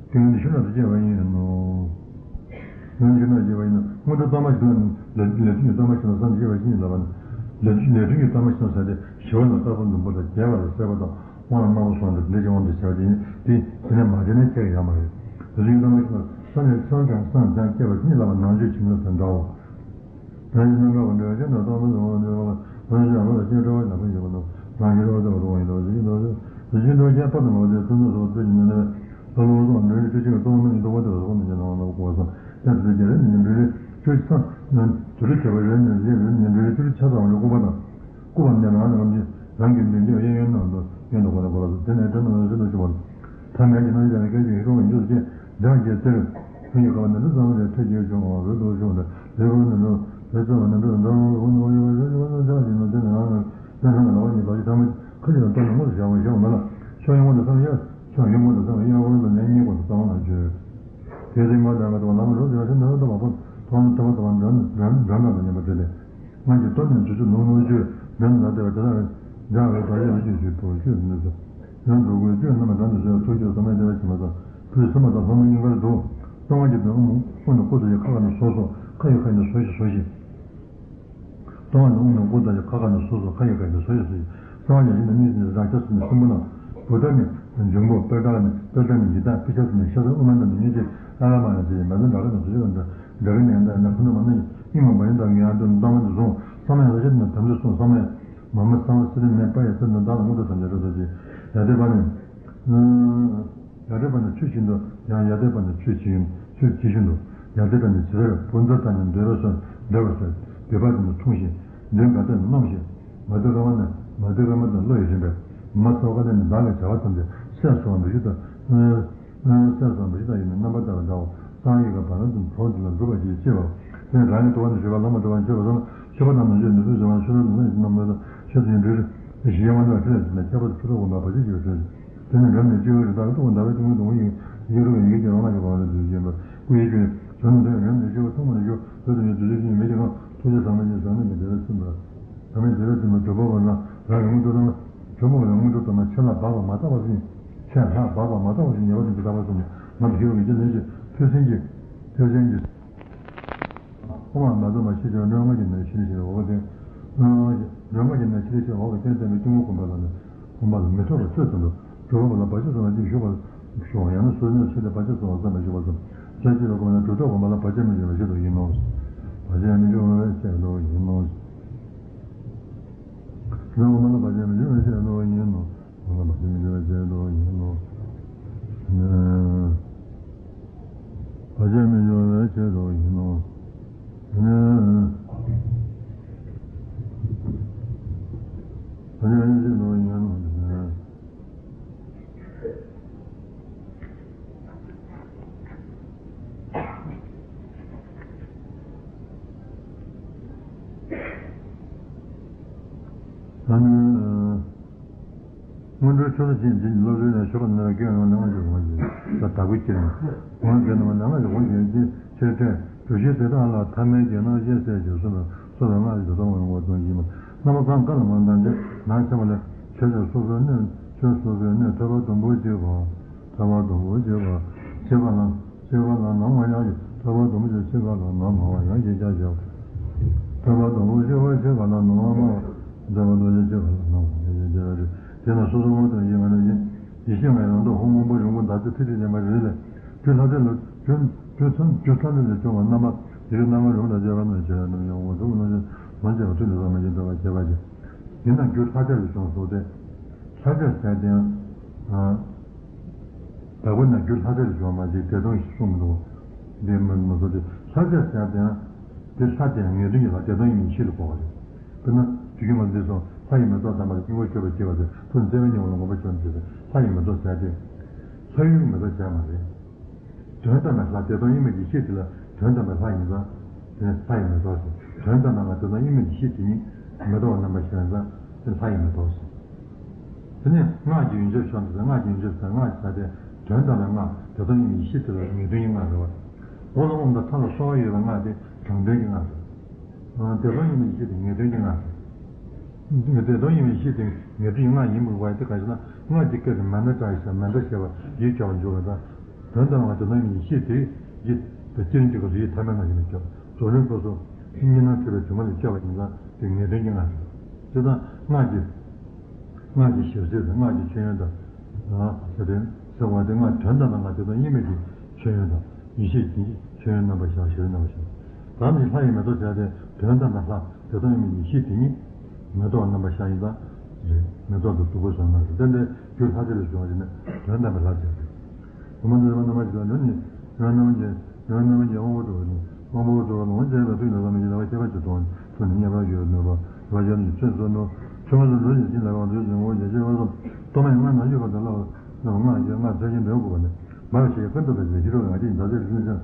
པའི། དེ་ནི་ཤིན་ཏུ་སྐྱེ་བ་ཡིན་ནོ། ཡང་ཤིན་ཏུ་སྐྱེ་བ་ཡིན་ནོ། སྔོན་འགྲོ་གཏོར་མ་ཞིག་ལ་ནི་ལས་ལས་མཐུན་གྱི་གཏོར་མ་ཞིག་ལ་བསམ་གྱིས་བརྗེད་པ་ཞིག་ཡིན་ལབ་པ་ནི། ལས་ལས་མཐུན་གྱི་གཏོར་མ་ཞིག་ལ་ཟེར་ཏེ་ཞི་བ་ལ་རྟག་ཏུ་འཛིན་པ་དང་རྒྱས་པ་ལ་སྲེད་པ་དང་དབང་ལ་དམར་པོ་སོགས་འདི་འདི་ཀྱི་དབང་དུ་བྱས་པ་དེ་ཡིན་ཏེ། དེ་ནས་མ་བྱས་ན་ཁྱད་ཡོད་མ་རེད། ལས་མཐུན་གྱི་གཏོར་མ་ཞིག་ལ་བསམ་ཡང་བསམ་ཀྱང་བསམ་ཀྱང་སྐྱེ་བ་ཞིག་ལབ་པ་ནང་ཆོས་ཆེན་མོ་དང་འདྲའོ། རང་གི་རྣམ་པ་འདྲ་བ་ཅན་དང་སྟོང་པ་ཉིད་འོང་བ་འདྲ་བ་ལ་རང་གི་རང་ལ་སྐྱེ་འགྲོ་བ་ཡང་མ་ཡིན་པ་དང་རང་གི་རོ་ལྟ་བུ་རོ་ཡིན་ལ་གཟི་བརྗིད་འགྲོ་བ་གཟི་བརྗིད་འགྲོ་བ་ཅན་པ་དང་མ་བ་དེ་ཚོ་ཚོ་ཚོ་ཚོ་ཡིན་ནས། ལྷ་ལོ་སོགས་འདྲ་བའི་ཆོས་ཅན་གྱི་སྟོང་པ་ཉིད་རྟོགས་པ་དེ་ལ་སོགས་པ་མི་འཇོག་ནའང་ལ་གོ་བ་བསམ་ཡང་དེ་ཚོ་རྒྱལ་རབས་ཉིད་ཀྱི་འབྲུ་རིགས་ཆོས་ཚང་ནང་དུ་རུ་བྱེད་པ་རེད་ནས་རྗེས་རབས་ཉིད་འབྲུ་རིགས་ཆོས་ཆ་ཚང་བ་ལ་བཀུག་པ་དང་བཀུག་པ་ནས་རང་རང་གི་རང་གི་མདུན་གྱི་གཡས་གཡོན་ནང་དུ་གཡོན་དུ་གོ་ལ་གོ་ལ་སོགས་དེ་ནས་དེ་རྣམས་ལ་ཤིན་ཏུ་ཆུང་བ་ཐ་མལ་གྱི་སྣང་ཤས་ལ་སྐད་ཅིག་ཤོར་བའི་མཇུག་ཏུ་སྐྱེ་འཇག་སྐྱེ་སྟེར་ཕུན་གྱི་དགའ་བ་ནི་འདི་ཙམ་ལས་ཐེ་བྱེད་བྱུང་བ་རུ་འདུག་བྱུང་སྟེ་ལས་བུ་ནི་འདུག་ལས་ཚོ་བ་ནི་འདུག་འདྲ་བ་རུ་ནོ་ཡོད་པ་རེ་ཞིག་བ་ནི་འཇག་ཅིག་ནོ་དེ་ནི་རང་རང་དེ་རང་ལ་བ་ཉིད་བག་ཆགས་ཐ་མ་ཁ་ཅིག་ལ་གཏོར་ནས་མངོན་དུ་བཞག་པ་ཞོག་མ་ལ་ཕྱོགས་ཡོངས་པ་དང་བསམ་ཡས། ཕྱོགས་ཡོངས་པ་དང་བསམ་ཡས་ཀུན་ལ་ནས་གཉིས་ཀུན་ཏུ་རྩ་བ་ལ་བརྗོད། དེ་ཚེ་ངོ་དང་ངོ་དང་ལམ་རོ་ཟེར་བ་ཞིག་ནི་རོ་ཏོ་བ་པོ་དོན་དུ་བ་དང་འགྲན་འགྲན་དང་མཉམ་པ་དེ་ལས། ང་གིས་གཏོར་ནས་འཇུ་ཆུ་ནོར་ནོར་བཅུད་འགྲན་དུ་ལ་བདེ་བ་དེ་དག་འཇག་པའི་བག་ཡོད་བཅུད་བཅུད་དུ་བཅུད་ནུས་སོ། ཡང་འགྲོ་ཀུན་བཅུད་རྣམ་པ་འགྲན་དུ་བཟོད་ཐུགས་རྒྱུད་ཟབ་མོའི་བདེ་བ་ཆེན་པོ་དང་། བུས་སེམས་པ་དང་ལྷ་མོ་སྙིང་གར་འདུག་གསང་བ་གི་དོན་དབུ་མ་དབུ་ནས་སྐུ་ཙམ་ཞིག་ཁ་ཁ་ནས་ཟོ་ཟོ། ཁ་ཡི་ཁ་ནས་ཟོ་ཞིག་ཟོ་ཞིག་གསང་བ་ནས་དབུ་མ་སྐུ་ཙམ་ཞིག་ཁ་ཁ་ནས་ཟོ་ཟོ། ཁ་ཡི་ཁ་ནས་ཟོ་ཞིག་ཟོ་ཞིག་གསང་བ་ནས་ཡིན་ན་གཉིས་ནས་རང་ཆ་སུ་ནས་གསུམ་པོ་ན། བུ་ཏ་ནས་འབྱུང་པོ། པེ་ཏ་ནས་པེ་ཏ་ནས་འཇིག་རྟེན། པི་ཆ་སུ་ནས་ཤ་ཟ། དབུ་མ་ནས་མི་ཉུང་ཅན། ཨ་ར་མ་ནས་ཅི་མ་ཟ། འདྲ་ག་ནས་ཟོ་ཞིག་འདྲ། འདྲ་ག་ནས་འདྲ་ན་ཁུ་ནུ་མ་ནི་ཨིན་མ་མ་ཡིན་དང་ངེས་ཡང་དོན་དང་མ་ནས་བཟུང་། གསང་བ་ཡང་ལ་ཤ་ནས་དམ་ཚིག་གསུངས། གསང་བ་ཡང་མ་མ་གསང་བ་སི་རི་མེ་པ་ཡ་ཚ་ནས་བདག་ལ་མངོན་མཐོ་དམ་བཅའ་རོ་ཟ་ཅི། ཡ་དེ་བ་ནས། ཡ་རེ་བ་ནི་ཆོས་ཅན་དུ། ཡང་ཡ་དེ་བ་ནི་ཆོས་ཅན། ཆོས་ཅན་བཞིན་དུ། ཡ་དེ་བ་ནི་ཇི་ལྟར་བུ་འཛིན་དང་ནི་འདོད་པ་སོགས། འདོད་པ་སོགས་འདོད་པ་དེ་ནི་མཚུངས་ཤིང་། འདོད་པ་དེ་ནི་རྣམ་ཤེས། མ་དེ་ར་བ་ནི་མ་དེ་ར་བ་ནི་བློ་ཡི་རིམ་པས། མ་ཚོགས་ཀ་ལས་ནི་བདག་གི་བྱ་བ་ཙམ་དེ་སེལ་སོང་བ་འདུ་ཤེས་དང་། སེལ་སོང་བ་འདུ་ཤེས་དང་ཡིན་ནི་རྣམ་པར་བལྟ་བར་བྱའོ། གསང་ཡི་ག་བ་ལ་དུ་གྲོགས་འདི་ལ་འགྲུབ་པར་བྱེད་ཅེས་པའོ། དེ་རང་གི་རྟོགས་པ་ནི་ཞུས་པ་ལ་མ་གྲུབ་པར་འཆད་པ་ཙམ། ཆོས་པ་རྣམས་ནི་ཆོས་ནི་ཆོས་ཟེར་བ་ཆོས་ལ་ནི་རྣམ་པར་ཆོས་དེ་ཉིད་འདྲེས་ཞེས་དབང་དུ་ཁྲིད་ལ་ཁྱད་པར་དུ་ཆོས་ལ་དབང་པ་བར་ཆད་བྱེད་པའི་ཕྲད། དེ་ནི་འགྲམ་ནས་སྤྱི་བོའི་རི་དྭགས་ཀྱི་ཐུགས་ཀྱི་ཟླ་བའི་སྟེང་དུ་འོང་ཡིན། ཡིད་རུ་ཡི་གེ་ཀྱང་རང་ལ་ཞོག་པ་ལ་དུས་ཀྱི་བར་སྐུ་ཡི་ཆོས་བྱོན་ནས་འདོད་འགྲམ་ནས་སྤྱི་བོ་ཐུགས་མ་ནས་ཞོག་བོད་དུ་ཡོད་དུས་ཚོད་ཀྱི་མེད་ཀྱི་ནང་ཐུགས་རྗེ་ཟབ་མོ་ཡིན། ཟབ་མོ་ཡིན་པའི་དེ་ལ་ཚིམ་པ། ཟབ་མོའི་དེ་ལ་ཚིམ་པ་སྒྲུབ་པ་བར་ན་རང་གི་མངོན་གྲུབ་དང་། སྒྲུབ་པ་བར་ན་མངོན་གྲུབ་དང་ཆད་ལྷག་འབག་པ་མ་བཏགས་པ་བཞིན། ཆད་ལྷག་འབག་པ་མ་བཏགས་པ་བཞིན་ཉེ་བར་དུ་འདི་ལྟ་བ་གསུམ་གྱིས་ང་དང་ཤེས་རབ་ཀྱི་རྒྱུ་ལེན་ཞིང་ཐོས་ཟིན་གྱི་ཐོས་ཟིན་གྱི། དབུ་མ་མ་ཐོབ་པ་ཤེས་བྱ་སྣོད་ལྔ་གི་ནང་ཤེས་བྱའི་འོག་སྟེ། སྣོད་ལྔ་གི་ནང་ཤེས་བྱའི་འོག་གི་རྟེན་བརྟེན་པའི་སྐྱེ་དངོས་བསྒོམ་པ་ལ་ནི། བསྒོམ་པ་ལ་མི་ཐོབ་པ་ཐོས་ཙམ་དུ་སྒྲུབ་པ་ལ་བར་ཆད་སོང་བ་འདི་ཞུགས་པར་ཤོག། ཡང་ན་བསོད་ནམས་ཆེ་སྟེ་བར་ཆད་སོང་བ་བསམ་པར་ཤོག་པ་ཙམ། ཆ་ཤས་ལ་བསྒོམ་ན་གྲུབ་མཐའ་བསྒོམ་པ་ལ་བར་ཆད་མི་འབྱུང་བའི་ཆེད་དུ་ཡིན་ནོ། བར་ཆད་མི་འབྱུང་བའི་ཆེད་དུ་ཡིན་ནོ། བསོད་ནམས་བསྒོམ་པ་ལ་བར་ཆད་མི་འབྱུང་བའི་ཆེད་དུ་ཡིན་ནོ། བར་ཆད་མི་འབྱུང་བའི་ཆེད་དུ་ཡིན་ནོ། བར་ཆད་མི་འབྱུང་བའི་ཆེད་དུ་ཡིན་ནོ། བར་ཆད་མི་འབྱུང་བའི་ཆེད་དུ་ཡིན་ནོ། ད་ནི། སྔོན་འགྲོའི་ཆོས་ལ་ཕྱིན་ཅིང་སློབ་དཔོན་ལ་ཞུགས་པ་ན་སྐྱོན་ཡོང་ན་ང་ཞིག་འོང་ཞིག་ད་བདག་པོའི་ཕྱིར་ན། འོང་ཞེ་ན་ང་ཞིག་འོང་ཞེས་ཅི་ཆོས་ཐོས་གྲུབ་ཞིག་དེ་དག་ལ་ཐ་མལ་གྱི་སྣང་ཞེན་ཟད་ཅིང་སོ་སོར་སོ་སོར་སྔར་བཞིན་དུ་སོང་བའི་ངོ་བོ་སྟོན་གྱི་མ། རྣམ་པ་གང་ག་ལ་མ་ལྡན་ཅིང་ནང་ཆེན་པོ་ལས་ཆོས་ཐོས་སོ་སོའི་གནས་ཆོས་སོ་སོའི་གནས་ཐོས་པ་དུམ་བུ་གཅིག་གོ། ཐོས་པ་དུམ་བུ་གཅིག་གོ། གཅིག་ག་ལ། གཅིག་ག་ལ་ནམ་ཡང་ཞིག་ཐོས་པ་དུམ་བུ་གཅིག་གཅིག་ག་ལ་ནམ་མང་བ་ཡང་ཞིག་ཀྱང་ཞིག་ཐོས་པ་དུམ་བུ་གཅིག་ག་གཅིག་ག་ལ་ནམ་མང་བ། ཐོས་པ་དུམ་བུ་གཅིག་ག་ལ་ནམ་མང་བ་ཡང་ཞིག་ཀྱང་ཞིག་དེས་ན་སོ་སོ་སྔོན་དུ་ཡིད་ང་ནས་ཡིན། ཡེ་ཤེས་ང་ཡང་ནམ་དུ་ཧཱུྃ་སྔོན་པོ་རིང་པོ་ཟླ་ཚེས་ཐིག་ཐིག་ལྡན་པ་རེ་ལས། རྒྱུ་ལྷ་ཚེ་ལ་རྒྱུ་རྒྱུ་ཚུན་རྒྱུ་ལྷ་ཚེ་ལས་བྱུང་བ་རྣམ་པ་ཡི་གེ་རྣམ་པ་རུམ་ལ་བཅས་པ་རྣམས་ཀྱི་རྣམ་ཡང་འོང་ཚུལ་ལོངས་སྤྱོད་ལོངས་སྤྱོད་པ་ཐུན་དུ་བསམ་མ་བཞིན་འདྲ་བར་བྱེད་པ་ཅན། ཡིན་ན་རྒྱུ་ལྷ་ཚེ་ལས་བྱུང་སོང་སྟེ། ལྷ་ཚེ་ཟེར་དེ་ཡང་། བདག་པོ་ན་རྒྱུ་ལྷ་ཚེ་ལས་བྱུང་བ་མ་ཅིག་དེ་དོན་ཞིག་གསུངས་མི་འདུག་འདི་མི་མི་སོ་སྟེ་ལྷ་ཚེ་ཟེར་དེ་ཡང་། དེ་ལྷ་དེ་ཡང་ངེས་དོན་གྱི་ལྷ་དེ་དོན་ཡིན་མིན་ཤེས་སུ་གོ་བ་རེད། དཔེར་ན་དུས་རྒྱུན་ང་འདི་སོང་ལྷ་ཡི་མེ་ཏོག་དམ་པ་ལ་སྙིང་པོ་བཅོས་པ་བགྱིས་པ་ཟེར་ཐུགས་བརྩེ་བའི་སྙིང་པོ་ལ་མངོན་པར་བྱོན་ཏེ་ལྷ་ཡི་མེ་ཏོག་ཟེར་ཏེ། ལྷ་ཡུལ་གྱི་མེ་ཏོག་ཟེར་མ་རེད། དོན་དམ་པའི་ལྷ་དེ་དོན་ཡིན་མིན་གྱི་ཤེས་དེ་ལ་དོན་དམ་པའི་ལྷ་ཡིན་ཙང་། དེ་ནི་ལྷ་ཡི་མེ་ཏོག་ཟེར། དོན་དམ་པའི་ལྷ་དེ་དོན་ཡིན་མིན་གྱི་ཤེས་དེ་ཉིད་མེ་ཏོག་རྣམ་པར་ཤར་ཙང་དེ་ལྷ་ཡི་མེ་ཏོག་ཟེར། དེ་ནས་སྔགས་ཀྱི་ཡོན་ཆབ་ཤོར་འདུག་ཟེར། སྔགས་ཀྱི་ཡོན་ཆབ་ཟེར་སྔགས་ཀྱི་ས་དེ་དོན་དམ་པའི་སྔགས་དེ་དོན་ཡིན་མིན་གྱི་ཤེས་དེ་ལ་ངེས་དོན་གྱི་སྔགས་རེད་བ། འོག་ལ་དབུ་མ་དང་མཐའ་ལ་གསོལ་བ་ཡོད་པའི་སྔགས་དེ་དྲང་དོན་གྱི་སྔགས་རེད། དེ་དོན་ཡིན་མིན་ཤེས་དེ་ངེས་དོན་གྱི་སྔགས་རེད། དེ་དོན་ཡིན་མིན་ཤེས་དེ་ངེས་དོན་གྱི་སྔགས་ཡིན་པར་བ་དེ་ག་ཞེ་ན་སྔགས་ཀྱི་སྐད་དེ་མནྟྲ་ཞེས་མནྟྲ་ཞེས་པ་ཡིད་སྐྱོ་བར་འཇུག་པ་དང་། དོན་དམ་པའི་དོན་ཡིན་མིན་ཤེས་དེ་ཡིད་དེ་སྐྱེ་རིམ་གྱི་སྐབས་སུ་ཡིད་ཐ་མལ་ནང་བཞིན་དུ་སྐྱོ། རྫོགས་རིམ་སྐབས་སུ་གཉིས་སྣང་འཁྲུལ་པའི་དྲི་མ་ལས་སྐྱོ་བ་ཡིན་ཙང་དེ་ངེས་དོན་གྱི་སྔགས་རེད། དེ་དང་སྔགས་ཀྱི་སྔགས་ཀྱི་ཞབས་བསིལ་དང་སྔགས་ཀྱི་མཆོད་ཡོན་དང་། ཟེར་ཏེ་ཟེར་བ་དེ་སྔགས་དོན་དམ་པའི་སྔགས་དེ་དོན་ཡིན་མིན་གྱི་མཆོད་ཡོན་དང་ཡེ་ཤེས་ཀྱི་མཆོད་ཡོན་རྣམ་པར་ཤར་ཞབས་བསིལ་རྣམ་པར་ཤར། ད་ནི་ལྷ་ཡི་མེ་ཏོག་ཟེར་ཏེ་དོན་དམ་པའི་ལྷ་དེ་དོན་ཡིན་མིན་གྱི་ཤེས་དེ་ཉིད་མེ་ཏོག་རྣམ་པར་ཤར་ཡིན་ཙང་རེད། མེ་ཏོག་དང་སྡུག་པོ་བཟང་ན་རེད། དེ་འདྲའི་རྒྱུ་ལྷ་ཚེ་ལས་བྱུང་བ་ཡིན་ན་དོན་དམ་པའི་ལྷ་ཟེར་ཏེ། སྒོ་མོ་འདི་ལ་རྣམ་པ་ཞིག་ལ་ནི། རང་རྣམ་གྱི། རང་རྣམ་གྱི་དབང་པོ་གྲོལ་བ་ནི། དབང་པོ་གྲོལ་བ་ལོངས་སྤྱོད་པའི་ཐུགས་ཉིད་བསམ་མི་ཁྱབ་པ་ཁྱད་པར་གྱི་དོན་ཐུགས་ནི་ཉེ་བར་ཡོད་ནུས་པ་རེ་བ་ཅན་གྱི་ཚེ་བསོད་ནམས་ཆུང་བ་དང་འགྲོ་ཞིང་ཕྱིན་ལ་བ་འདོད་ཅིང་ངོ་བོ་ཉེ་ཤེས་པ་སོགས་སྟོབས་མ་ཡིན་སྔར་ནང་བཞིན་གང་དུ་སླ་བ་སྔགས་ཀྱི་སྔགས་ཚད་ཀྱི་འདོན་དགོས་པ་ནི། མ་བ་ཞེས་ཀུན་ཏུ་བདག་ཅེས་ཤེས་རབ་ང་ཅིག་བདག་ཅེས་ཤེས་ཅན།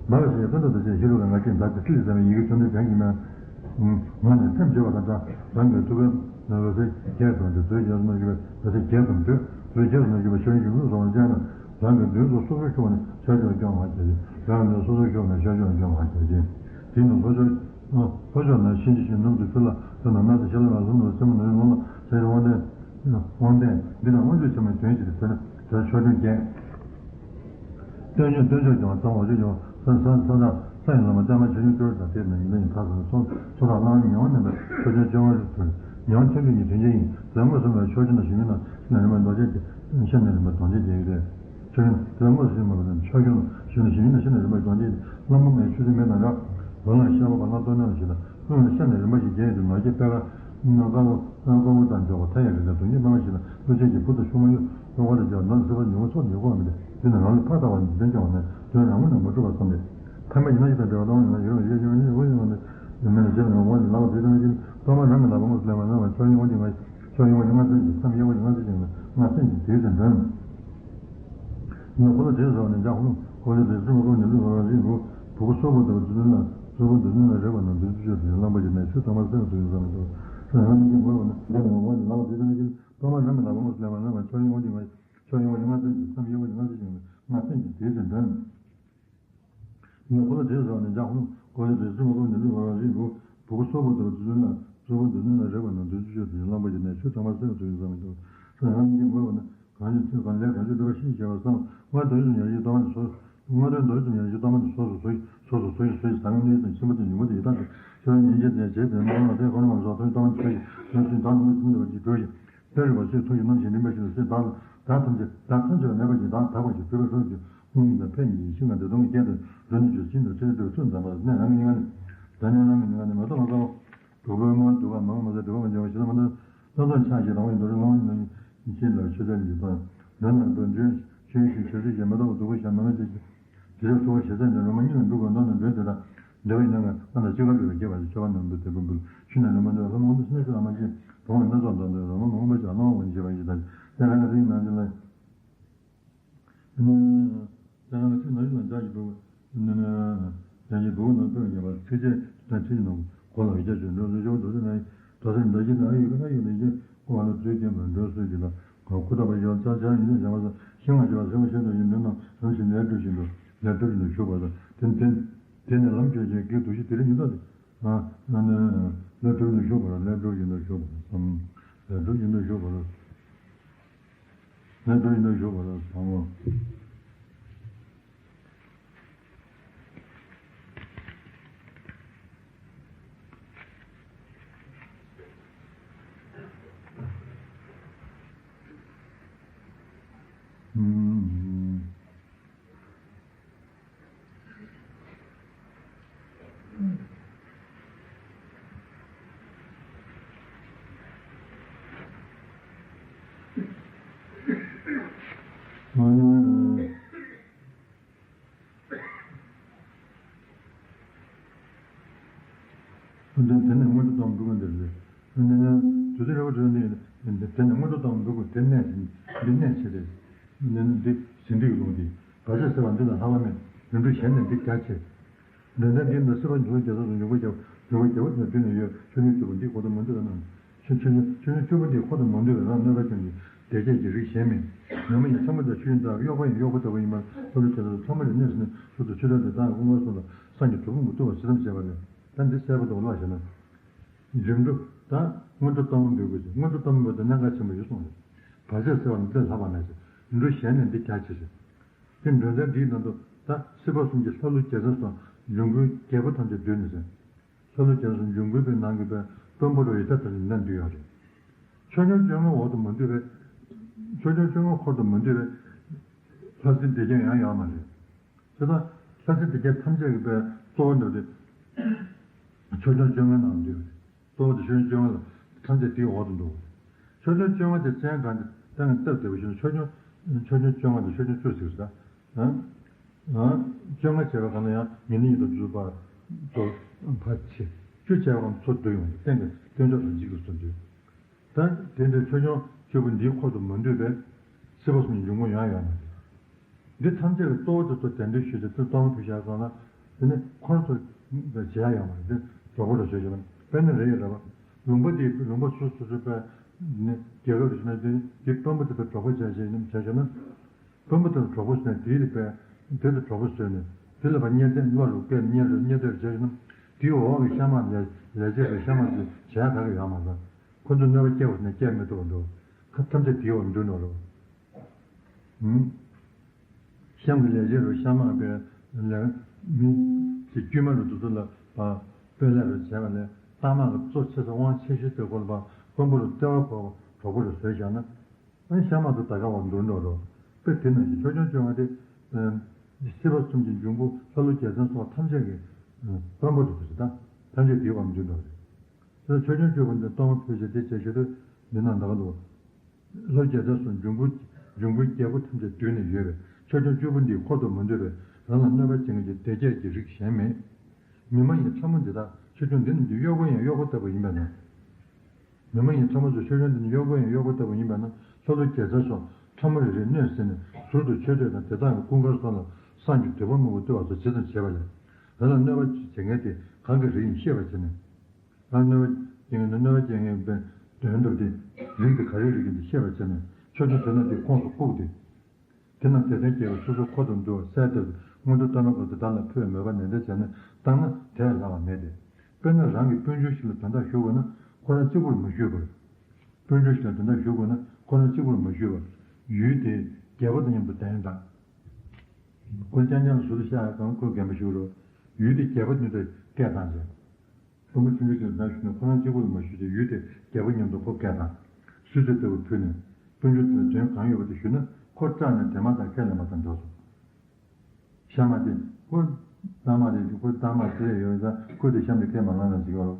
མ་བ་ཞེས་ཀུན་ཏུ་བདག་ཅེས་ཤེས་རབ་ང་ཅིག་བདག་ཅེས་ཤེས་ཟེར་བའི་ཡི་གེ་བཅུ་གཉིས་དོན་གྱི་མན། ངག་ནས་ཐལ་འགྱུར་བ་དང་འདྲ། རང་གི་ཐུགས་ཀའི་ནང་ལ་ཟེར་བརྒྱད་ཙམ་དུ་དུས་རྒྱལ་སུ་ན་གྱུར་པའི་ཟེར་བརྒྱད་ཙམ་དུ་དུས་རྒྱལ་སུ་ན་གྱུར་པའི་ཆོས་རིག་གི་ལུགས་སོགས་ལ་སྦྱར་ན་རང་གི་མདུན་དུ་སོ་སོར་ཤོར་བ་ནི་ཆ་ཆོག་སྐྱོང་བར་བྱ་ཞིང་རང་གི་མདུན་སོ་སོར་ཤོར་བ་ནི་ཆ་ཆོག་སྐྱོང་བར་བྱ་ཞིང་དེ་ནི་ལྷོ་ཕྱོགས་ལྷོ་ཕྱོགས་ན་གཤིན་རྗེ་གཤེད་ནུབ་ཏུ་ཕྱི་ལ་དོན་དང་སྣང་སྲིད་ཤེས་རབ་ལ་ལྷུན་གྲུབ་སེམས་ནི་ནང་ལ་ཟེར་དབང་ལྡན་དབང་ལྡན་འདི་ལ་མངོན་སྤྱོད་ཆེན་མོའི་དོན་ཞེས་ཟེར་ཟེར་ཆོས་དོན་བརྒྱད། སྟོན་ཆོས་སྟོན་ཆོས་ཀྱང་གཙང་བ་རིག་ཡོང་ས་ས་ས་ས་ས་ཡི་བླ་མ་བརྟན་མ་ཆོས་སྐྱོང་སྐྱོར་དང་དེ་ན་ཡིན་ན་ཡིན་ཐག་སོང་སོ་སོ་དང་བླ་མ་ཉེ་བ་རྣམ་པའི་ཆོས་སྐྱོང་སྐྱོང་བར་ཐོན་ཉེ་བ་ཐོན་པའི་ཉིན་དོན་ཆེན་ཡིན་ཟེར་མོ་གསུམ་ལ་ཆོས་སྐྱོང་ཞུ་མི་ན་ཤི་ན་རིམ་པ་རྡོ་རྗེ་ཤི་ན་རིམ་པ་རྡོ་རྗེ་རྒྱལ་གྱི་རེད། ཆོས་སྐྱོང་ཟེར་མོ་གསུམ་ལ་ཆོས་སྐྱོང་ཞུ་ན་ཞུ་མི་ན་ཤི་ན་རིམ་པ་རྡོ་རྗེ་བླ་མ་མའི་ཆུ་ཚོད་མེད་ན་ར་ལོ་ལ་ཤ་བ་བ་ལ་ལྟོ་ན་ཞི་ན་ཀུན་ལ་ཤ་ན་རིམ་པ་ཞིག་རྒྱལ་གྱི་ནོར་གྱི་དཔལ་ཁ་ན་དཀར་པོ་དཀར་པོ་དང་འཇོག་པ་མཐའ་ཡས་རིགས་ལ་དོན་གྱི་སྣང་བ་ཞིག་ལ་ཀླུ་ཆེན་གྱི་བུ་དང་ཤུགས་མ་ཡོད་ཀླུ་ཁ་ལ་རྒྱལ་ནོར་སྲིད་པ་ཉུང་བ་སོགས་ཉོ་གོ་མི་འདྲ་དེ་ན་རང་ལ་ཕ་ལྟ་བ་ནི་འདི་འདྲ་ཀྱང་ནས་དོན་རང་ངོས་ནས་མ་གྲུབ་པར་བསམ་པས། ཐ་མ་ཡིན་ན་ཡིད་དང་འབྲེལ་བ་ལྟ་བ་ཡིན་ན་ཡོད་ཡོད་ཡོད་ཡོད་ཡོད་ཡོད་ནས་མི་ལ་བྱེད་ལ་ངོ་བོ་ནི་ལག་པ་དེ་ཙམ་གྱིས་གཏོར་མ་རང་གི་ལག་པ་དངོས་སུ་ལེན་པ་ན་ཕྱོགས་ཡོང་བ་འདི་ང་ཕྱོགས་ཡོང་བ་འདི་ང་ཚོས་ཀྱི་བསམ་ཡོད་པ་ང་ཚོས་ཀྱི་ང་སེམས་ཀྱི་དེའི་ཙམ་དོན། ངས་ཁོ་ལ་དེ་ཟེར་བ་ནི་འཇའ་ཧོ་ལོ་ཁོ་ལ་དེ་སྲིད་མ་ཁོ་ནི་ལུས་ལ་རིག་རུ་བུ་གུ་སོག་པོ་དང་དུ་ལུན་ལ་སོག་པོ་དུ་ལུན་ལ་རེག་པ་ན་དུ་ཆུ་ཆུ་དུ་ལམ་པ་ཡིན་ན་ཆུ་ཐོག་མར་སེམས་སུ་ཡིན་བསམ་མི་འདུག་ས་ཡང་མི་འགྱུར་མོས་པ་ན་འདི་ནི་ངོ་བོ་ནི་ལག་དེ་ཙམ་གྱིས་ཐོག་མར་རང་གི་ལག་པ་དངོས་སུ་ལེན་པ་ན་མ་ཆོག་ཡོང་བ་འདི་ང་ཆོག་ཡོང་བ་འདི་ང་སེམས་ཀྱི་བསམ་ཡོད་པ་འདི་ང་སེམས་ཀྱི་ཡོད་པ་ང་སེམས་ཀྱི་དེའི་ཙམ་དོན། ངས་ཁོ་ལ་དེ་ཟེར་བ་ནི་འཇའ་ཧོ་ལོ་ཁོ་ལ་དེ་སྲིད་མ་ཁོ་ནི་ལུས་ལ་རིག་རུ་བུ་གུ་སོག་པོ་དང་དུ་ལུན་ལ་སོག་པོ་དུ་ལུན་ལ་རེག་པ་ན་དུ་ཆུ་ཆུ་དུ་ལམ་པ་ཡིན་ན་ཆུ་ཐོག་མར་སེམས་སུ་ཡིན་བསམ་མི་འདུག་ས་ཡང་མི་འགྱུར་མོས་པ་ན། གང་ཞིག་ཚུལ་གང་ལས་གང་ཞིག་འགྲོ་བ་ཤེས་བྱ་བ་བསམ། སྔར་དོན་བཅུ་ཉེར་བཞི་ལྟ་བ་ནི་སོ། སྔར་དོན་དོན་བཅུ་ཉེར་བཞི་ལྟ་བ་ནི་སོ་སོ་སོ་སོ་སོ་སོ་ཡི་སོ་ཡི་ཟང་ངེ་གནས་དང་ཆེན་པོ་དང་ཉུང་པོ་དེ་ཡི་དག་ཏུ་ཤེས་པ་ཉིད་ཀྱི་ཚེ་བྱེད་དོན་མ་ལ་དེ་ཁོ་ན་མ་སོགས་ཐོས་ལྟ་བ་ནི་ཆོས་ཀྱི་ལམ་ཤེས་དང་ལམ་ཤེས་འདོད་པ་ཅིག་གྲོལ་ཞིང་དཔེ་རིག་པ་སོས་ཐུགས་ཀྱི་རྣམ་ཤེས་རིམ་པ་བཞིན་དུ་སེམས་དག་ལ་བདག་ཐམས་ཅད་བདག་ཐམས་ཅད་མེད་པ་ཅིག་དང་དག་པ་ཅིག་གྲུབ་པའི་སོ་ཀྱི་དངོས་ཉིད་དང་ཕན་ཉིད་ཤིང་ལ་འདི་དོན་གྱི་རྐྱེན་དུ་འགྲོ་ནི་ཆོས་ཤིང་དུ་ཁྲེལ་འདོད་ཚུལ་འཛམ་པ་གནས་རང་གི་སྙིང་ནི་ད་ནི་རང་གི་སྙིང་ནི་མ་གཏོགས་མ་གཏོགས། གྲོགས་པོའི་དངོས་སུ་ག་མང་མ་ཟད་གྲོགས་པོ་མ་འབྱོར་བ་ཞེ་ས་མ་ནོར། བློ་བཟང་ཕྱག་བཞེས་དང་བའི་མདོ་རུ་ལོང་ནི་ཤིན་ལ་ཆོས་ཚན་གྱི་དོན་མདོ་ནང་དུ་འདྲེན་ཆོས་ཤིག་ཆོས་སྲིད་ཀྱི་མེ་ཏོག་སྡུག་པོ་ཞེས་མ་མེད་དེ་དེ་ལ་ཐུག་པ་ཞེ་ས་འདྲ་རོ་མ་གཉིས་ལ་འབྲུ་དགོས་མདོ་ནང་འདྲེན་དེ་དག་འདྲ་བའི་ནང་གི་ང་དང་གཅིག་ཁར་འདྲ་བའི་སྐྱེ་བ་ཆོས་པ་ནང་དུ་དེ་ཀུན་པུར་ཤིན་ན་ནི་མ་འདྲ་ལྷ་མང་དུ་སྣེ་ཤོར་ཨ་མ་ཅན་བུང་བའི་སྣ་ཚོགས་འདོན་དུ་རོ་མ་མང་པོ་ཞིག་སྣང་བ་ཉིད་བྱེད་པ་ཡིན་དང་དེ་ལ་ནི་རིགས་ནང་དེ་ལ། ད་ང་ཚོས་ན་ཡོད་ན་འཇའ་ཡི་བུ་ན་འཇའ་ཡི་བུ་ན་བོད་ཉེ་བར་ཚིགས་བཅད་དང་ཚིགས་ནང་གོ་ལ་རྒྱ་ཆེན་འགྲོ་ལུགས་ཤོག་འགྲོ་ཚུལ་ན་དོ་ཚར་འདྲ་ཞིག་ན་ཨ་ཡུ་ཨ་ཡུ་ལས་ཀྱི་ཀོ་བ་ལ་བོད་ཀྱི་མ་འགྲོ་སྲོལ་གྱི་ལ་ཁོ་ཐག་པ་ཡོད་ཙང་ཙང་ཡིན་ན་བྱ་བ་ས་ཤིང་བ་བྱ་བ་ཟེར་བ་ཤེས་འདུག་ཡིན་འདུག་ན་རང་བཞིན་ལས་སྒྲུབ་བཞིན་དུ་ལས་སྒྲུབ་བཞིན་དུ་བཞུགས་པ་དང་དེ་དེ་དེ་ནས་ལམ་བཅོས་བྱེད་ཀྱི་འདུ་ཤེས་དེ་རིང་ཡིན་ཙང་ཨ་ཨ་ནི་ལས་སྒྲུབ་བཞིན་དུ་བཞུགས་པ་ལ་ལས་སྒྲུབ་བཞིན་དུ་བཞུགས་པ་དང་ལས་སྒྲུབ་བཞིན་དུ་བཞུགས་པ་ལ། ནས་དོན་ཡིན་དུ་ཞུགས་པ་ལ་བཟང་ངོ་། དེ་ནས་དངོས་གྲུབ་དང་འགྲུབ་པ་འདིར་ལས། དེ་ནས་དུས་ཚོད་རེ་བ་བྲལ་ནས་དེ་ནས་དངོས་གྲུབ་དང་འགྲུབ་པ་དེ་གནས་ཟིན་འདི་གནས་ཆེ་རེད། འདི་ཟིན་བྲིས་ཀྱི་ལུང་འདི་བར་ཆད་སེལ་བ་འདི་ལ་ལྷག་པ་མེད། རིམ་གྲོ་གཞན་ནས་འདི་རྒྱ་ཆེ། འདི་འདྲ་འདི་འདི་སྲིད་པ་འབྱུང་བའི་རྒྱལ་ཚོགས་སུ་འབྱུང་པོ་རྒྱལ་འབྱུང་པོ་རྒྱལ་པོ་དེ་ལ་བསྟུན་ནས་ཡོད་ཆོས་ཉིད་གཅིག་པུ་འདི་གོ་དང་མ་འདུས་པ་རྣམས། ཆོས་ཆོས་ཆོས་ཆོས་ཆོས་ཆོས་པོ་འདི་ཁོ་དང་མ་འདུས་པའི་རང་གནོད་པ་ཅན་གྱི་སྡེ་བརྒྱད་ཀྱི་རིགས་གཞན་མིན། ཉོན་མོངས་ཀྱི་ཚ་མོ་དང་ཆུ་ཡི་མདའ་གཡོགས་པ་ཡང་གཡོགས་པ་ལྟ་བུ་ཡིན་པར་ལྷ་ཀླུ་རྒྱལ་ཚོགས་ཚང་མ་ལ་གནས་སུ་ནི་ཤུལ་དུ་ཆུ་ལྷ་དེ་དག་ཀུན་དགའ་གསུམ་ལ་སངས་ཀྱི་གྲུབ་ཕུང་གི་བཏུ་བ་ཇི་ཙམ་བྱས་པ་ལས་ད་འདི་གསལ་པོ་དུ་བཀླགས་ཤེ་ན། རིམ་གྲོ་དང་དངོས་གྲུབ་གཏོང་འདོད་དགོས་ཤིང་དངོས་གྲུབ་གཏོང་མི་འདོད་གནད་འགག་ཆེན་པོ་ཡོད་གསུངས་ཡོད། བར་ཆད་སེལ་བ་ནི་འདི་ལྷག་པ་མེད་ཅིང་རིམ་གྲོ་གཞན་ནས་འདི་རྒྱ་ཆེ་ཞིང་། དེ་འདོན་ཚན་འདིའི་ནང་དུ་ད་སྲིད་པ་གསུམ་གྱི་ལྷ་ཀླུ་རྒྱལ་ཚབ་སོགས་འབྱུང་པོའི་རྒྱལ་པོ་ཐམས་ཅད་འདུས་ནས་ཟེར། ལྷ་ཀླུ་རྒྱལ་ཚབ་འབྱུང་པོའི་པའི་ནང་གི་པའི་དཔོན་པོ་རུ་ཡི་ད་ལྟ་ནས་འདུས་ཡོད་རེད། ཆོས་སྐྱོང་བཅོ་ལྔ་འོག་ཏུ་མ་འདུས་པའི། ཆོས་སྐྱོང་བཅོ་ལྔ་འཁོར་དུ་མ་འདུས་པའི། ལྷ་སྲིན་སྡེ་བརྒྱད་ཡང་ཡོད་མ་རེད། དེ་དག་ལྷ་སྲིན་སྡེ་བརྒྱད་ཐམས་ཅད་ཀྱི་པའི་གཙོ་བོ་འདུས་ཏེ། ཆོས་སྐྱོང་བཅོ་ལྔའི་ནང་འདུས་པ་རེད། གཙོ་བོ་དེ་ཆོས་སྐྱོང་བཅོ་ལྔ་ལ་ཐམས་ཅད་དེའི་འོག་ཏུ་འདུ། ཆོས་སྐྱོང་བཅོ་ལྔ་དེ་མཚན་གང་དེ་ཏན་ཏན་སྟབས་བདེ་པོ་ཞིག་ཆོས་སྐྱོང་། ཆོས་སྐྱོང་བཅོ་ལྔ་དང་ཆོས་སྐྱོང་བཅུ་ཟེར་ད། ཨང་། ཨང་། བཅོ་ལྔ་བྱས་པའི་སྒང་ལ་ཡང་ཉི་ནི་ཡིན་དང་རྫུ་བ། དོ། ཕ་ཆེ། བཅུ་བྱས་པའི་སྒང་ལ་ཚུར་བསྡུ་ཡོང་སྟེ་སྟོན་ཆོག་ལ་འཇིགས་སུ་འཇུག་ད་དེ་འདྲའི་ཆོས་སྐྱོང་བཅུ་པོ་འདིའི་འཁོར་དུ་མ་འདུས་པའི། སྲིད་པ་གསུམ་གྱི་འབྱུང་ཁུངས་ཡང་ཡོད་མ་རེད། འདི་ཐམས་ཅད་ཀྱི་གཙོ་བོ་དེ་ཚོ་གདན་འདྲེན་ཞུས་ཏེ་ཏུ་གཏོང་ཕུལ་བཞག་སོང་ན། དེ་ནི་འཁོར་ཚོ་བྱེད་ཡ་ཡོད་མ་རེད་དེ་གྲོགས་པོ་ལ་བྱེད་བཞག་པ་དཔེར་ན་རེ་ཡོད་རེད་པ། ལུང་པ་དེའི་ལུང་པ་སོ་སོ་སོ་སོའི་པའི་ནི་རྒྱལ་ཁབ་རེ་བྱུང་ན་དེ་དེ་དཔོན་པོ་དེ་ཚོ་གྲོགས་པོ་བྱས་བྱས་ནི་བྱས་བྱས་ན། དཔོན་པོ་དེ་ཚོ་གྲོགས་པོ་བཟོས་ནས་དེའི་ལ་པའི་དེ་ཚོ་གྲོགས་པོ་བཟོས་ནས་དེ་ལ་པ་གཉེར་སྟེགས་བློ་རུ་སྐད་གཉེར་རུ་གཉེར་སྟེགས་བྱས་བྱས་ན། དེའི་འོག་གི་གཤའ་མ་ལས་ལས་བྱེད་པའི་གཤའ་མ་ཚོས་བྱས་ག་གི་ཡོད་མ་རེད། ཁོ་ཚོ་གནོད་པ་སྐྱེལ་བ་ནས་སྐྱེལ་མི་ཐུབ་པ་འགྲོ། ཁ་ཐམས་ཅད་དེའི་འོག་འདུས་ནོ་རུ། ཧུམ། གཤམ་གྱི་ལེགས་བཤད་རུ་ཤ་མར་པའི་ལས་མི་དེ་དཀྱུས་མ་རུ་དུ་ཚོ་ལ་པ་དཔེ་ལས་རུ་བྱས་པ་ལས་རྟགས་མ་གི་གཙོ་ཆེ་ས་དབང་ཆེ་ཤོས་དེ་ཁོ་ལ་པ་དཔོན་པོ་རུ་ལྟེ་བ་ཁོ་གྲོགས་པོ་རུ་བཟོས་བཞག་ན། ཨ་ཤ་མར་དུ་ད་ག་བ་འདུར་འགྲོ་རོ། དཔེ་དེ་ནང་བཞིན་ཆོས་སྐྱོང་བཅོ་ལྔ་དེ་སྲིད་པ་གསུམ་གྱི་འབྱུང་པོ་ལྷ་ཀླུ་རྒྱལ་མཚན་སོགས་ཐམས་ཅད་ཀྱི་དཔོན་པོ་རུ་དུ་ཟེར་ད་ཐམས་ཅད་དེའི་བ་འདུར་འགྲོ་རེད། དེ་ཆོས་སྐྱོང་བཅུ་པོ་འདི་གཏོར་མ་ཕུལ་བྱས་དེ་བྱས་ཞུ་དུས་འདི་ནང་ད་ག་ལུ། ལྷ་རྒྱལ་ཚབ་སོགས་འབྱུང་པོ་འབྱུང་པོའི་རྒྱལ་པོ་ཐམས་ཅད་བསྡུས་ནས་ཡོད་པས་ཆོས་སྐྱོང་བཅུ་པོ་འདིའི་འཁོར་དུ་མ་འདུས་པས་རང་ལ་གནོད་པ་བྱེད་མཁན་གྱི་སྡེ་བརྒྱད་ཀྱི་རིགས་གཞན་མེད། མི་མ་ཡིན་ཕྲ་མོ་འདི་དག་ཆོས་སྐྱོང་འདི་རྣམས་ཀྱི་གཡོག་པོ་ཡང་གཡོག་པོ་ལྟ་བུ་ཡིན་པས་ན། མི་མ་ཡིན་ཕྲ་མོ་ཚོ་ཆོས་སྐྱོང་འདི་རྣམས་གཡོག་པོ་ཡང་གཡོག་པོ་ལྟ་བུ་ཡིན་པས་ན་ལྷ་ཀླུ་རྒྱལ་མཚན་སོགས་ཕྲ་མོ་རེ་རེས་གནོད་ཟིན་ནས་ཟུར་དུ་མཆོད་བསྟོད་དང་དེ་དག་གི་སྐུ་མཁར་སོགས་ལ་བསངས་ཀྱི་དུད་པ་སྨུག་པོ་བཏུ་བ་སོགས་ཇི་ཙམ་བྱས་པ་ཡང་རང་ལ་གནོད་པ་བྱེད་མཁན་དེ་གང་གི་རིགས་ཡིན་ཤེས་པར་བྱས་ནས། རང་གནོད་པ་སྐྱེལ་མཁན་ནི་གནོད་པ་སྐྱེལ་མཁན་པའི་དོན་དུ་སྟེ། རིགས་དེ་ག་རེའི་རིགས་ཡིན་དེ་ཤེས་པར་བྱས་ནས་ཆོས་སྐྱོང་དེ་རྣམས་ཀྱི་ཁོངས་སུ་བཀུག་སྟེ། དེ་རྣམས་དད་ལྡན་རྒྱལ་པོས་སོ་སོའི་འཁོར་དུ་འདུ་བ་གསལ་བཏབ་སྟེ་མངོན་མཐོ་གཏོར་མ་བསྐུར་ཏེ་བདག་ལ་ཕུལ་བའི་མོས་པ་ནན་ཏན་བྱས་ནས་བཏང་ན་དེ་ལས་ལྷག་པ་མེད་དེ། དཔེར་ན་རང་གི་སྤུན་ཆུང་ཞིག་ལ་དོན་དག་ཞུ་དགོས་ན་ཁོ་རང་གཅིག་པུར་མ་ཞུས་པར། སྤུན་ཆུང་ཞིག་ལ་དོན་དག་ཞུ་དགོས་ན་ཁོ་རང་གཅིག་པུར་མ་ཞུས་པར། ཡུལ་དེའི་རྒྱལ་པོ་དང་མཉམ་དུ་གདན་དྲངས། ཁོ་རྐྱང་རྐྱང་ལ་ཟུར་དུ་བཞག་ཡ་གང་ཁོས་འགན་པ་ཞུ་རོགས། ཡུལ་དེའི་རྒྱལ་པོ་མཉམ་དུ་སྐད་བཏང་བྱས། སྤུན་ཆུང་ཞིག་ལ་དོན་དག་ཞུས་ན་ཁོ་རང་གཅིག་པུར་མ་ཞུས་ཏེ་ཡུལ་དེའི་རྒྱལ་པོ་མཉམ་དུ་ཁོ་སྐད་བཏང་། གསོལ་ཚིགས་ལྟ་བུ་ཕུལ་ནས། སྤུན་ཆུང་དེ་ལ་དོན་གང་ཡོད་པ་དེ་ཞུས་ན་ཁོ་སྐྲག་ནས་དེ་མ་ཐག་ཁས་ལེན་པ་དང་འགྲོགས་སོ། གཤམ་མ་དེ་ཁོ་གཏོར་མ་དེ་ཁོ་གཏོར་མ་དེ་ཡོད་ཙང་ཁོ་དེ་གཤམ་དེ་ཁས་མ་བླངས་ན་འགྲིག་གོ།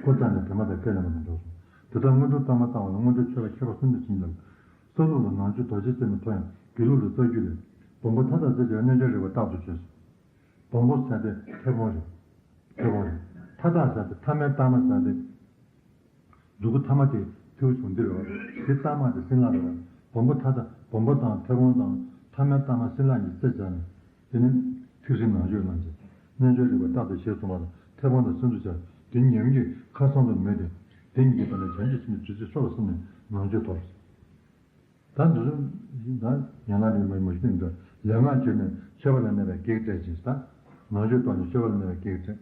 ཁོ་རྩ་ནས་དེ་མ་ཐག་ཁས་ལེན་པ་དང་འགྲོགས་སོ། དེ་ལྟར་མངོན་མཐོ་གཏོར་མ་བཏང་བ་ལ་སྔོན་འགྲོའི་མཆོད་པ་ཤེས་པ་གསུམ་དུ་བྱིན་ལ། ས་ལུག་ལ་ནང་མཆོད་རྡོ་རྗེ་རྩེ་མོའི་ཐོ་ཡང་དགེ་ལུགས་ལ་རྩ་རྒྱུད་ལས། སྦོམ་པོ་མཐའ་དག་རྩེ་བྱ་རྣལ་འབྱོར་རིག་པ་རྟག་ཏུ་བྱོས་སོ། སྦོམ་པོ་ཟེར་དེ་མཐེ་བོང་རེད། མཐེ་བོང་རེད། མཐའ་དག་ཟེར་དེ་མཐའ་མའི་གཏོར་མ་ཟེར་དེ། མཛུ་གུ་མཐའ་མ་དེ་མཐེའུ་ཆུང་འདི་རེད་བ། དེ་གཏོར་མ་དེ་སྲིན་ལག་རེད་བ། སྦོམ་པོ་མཐའ་དག་སྦོམ་པོ་དང་མཐེ་བོང་དང་མཐའ་མའི་གཏོར་མ་སྲིན་ལག་གཉིས་རྩེ་བྱས་ནས། དེ་ནི་ཐིག་སྲིན་ནང་མཆོད་གནང་བྱས། རྣལ་འབྱོར་རིག་པ་རྟག་ཏུ་ཞེས་གསུངས་པ་ལ་མཐེ་བོང་དང་སྲིན་མཛུབ་སྦྱར་དེ་ཉམས་ཀྱིས་ཁ་སང་དུ་མོས་ཏེ། དེ་ཉིད་ཀྱི་བར་ན་བྱང་ཆུབ་སེམས་ཀྱི་བདུད་རྩི་སྲོག་ལ་བསམས་ནས་ནང་མཆོད་ཐོབ། ད་འདི་ཚོ་ད་ཡན་ལག་རིགས་མ་མ་ཞིག་འདི་ལས་སྔགས་བརྗོད་ནས་མཆོད་པ་ལ་གནས་པའི་གེགས་བསྐྲད་ཅིང་ཟེར། ནང་མཆོད་བཏང་ནས་མཆོད་པ་ལ་གནས་པའི་གེགས་བསྐྲད།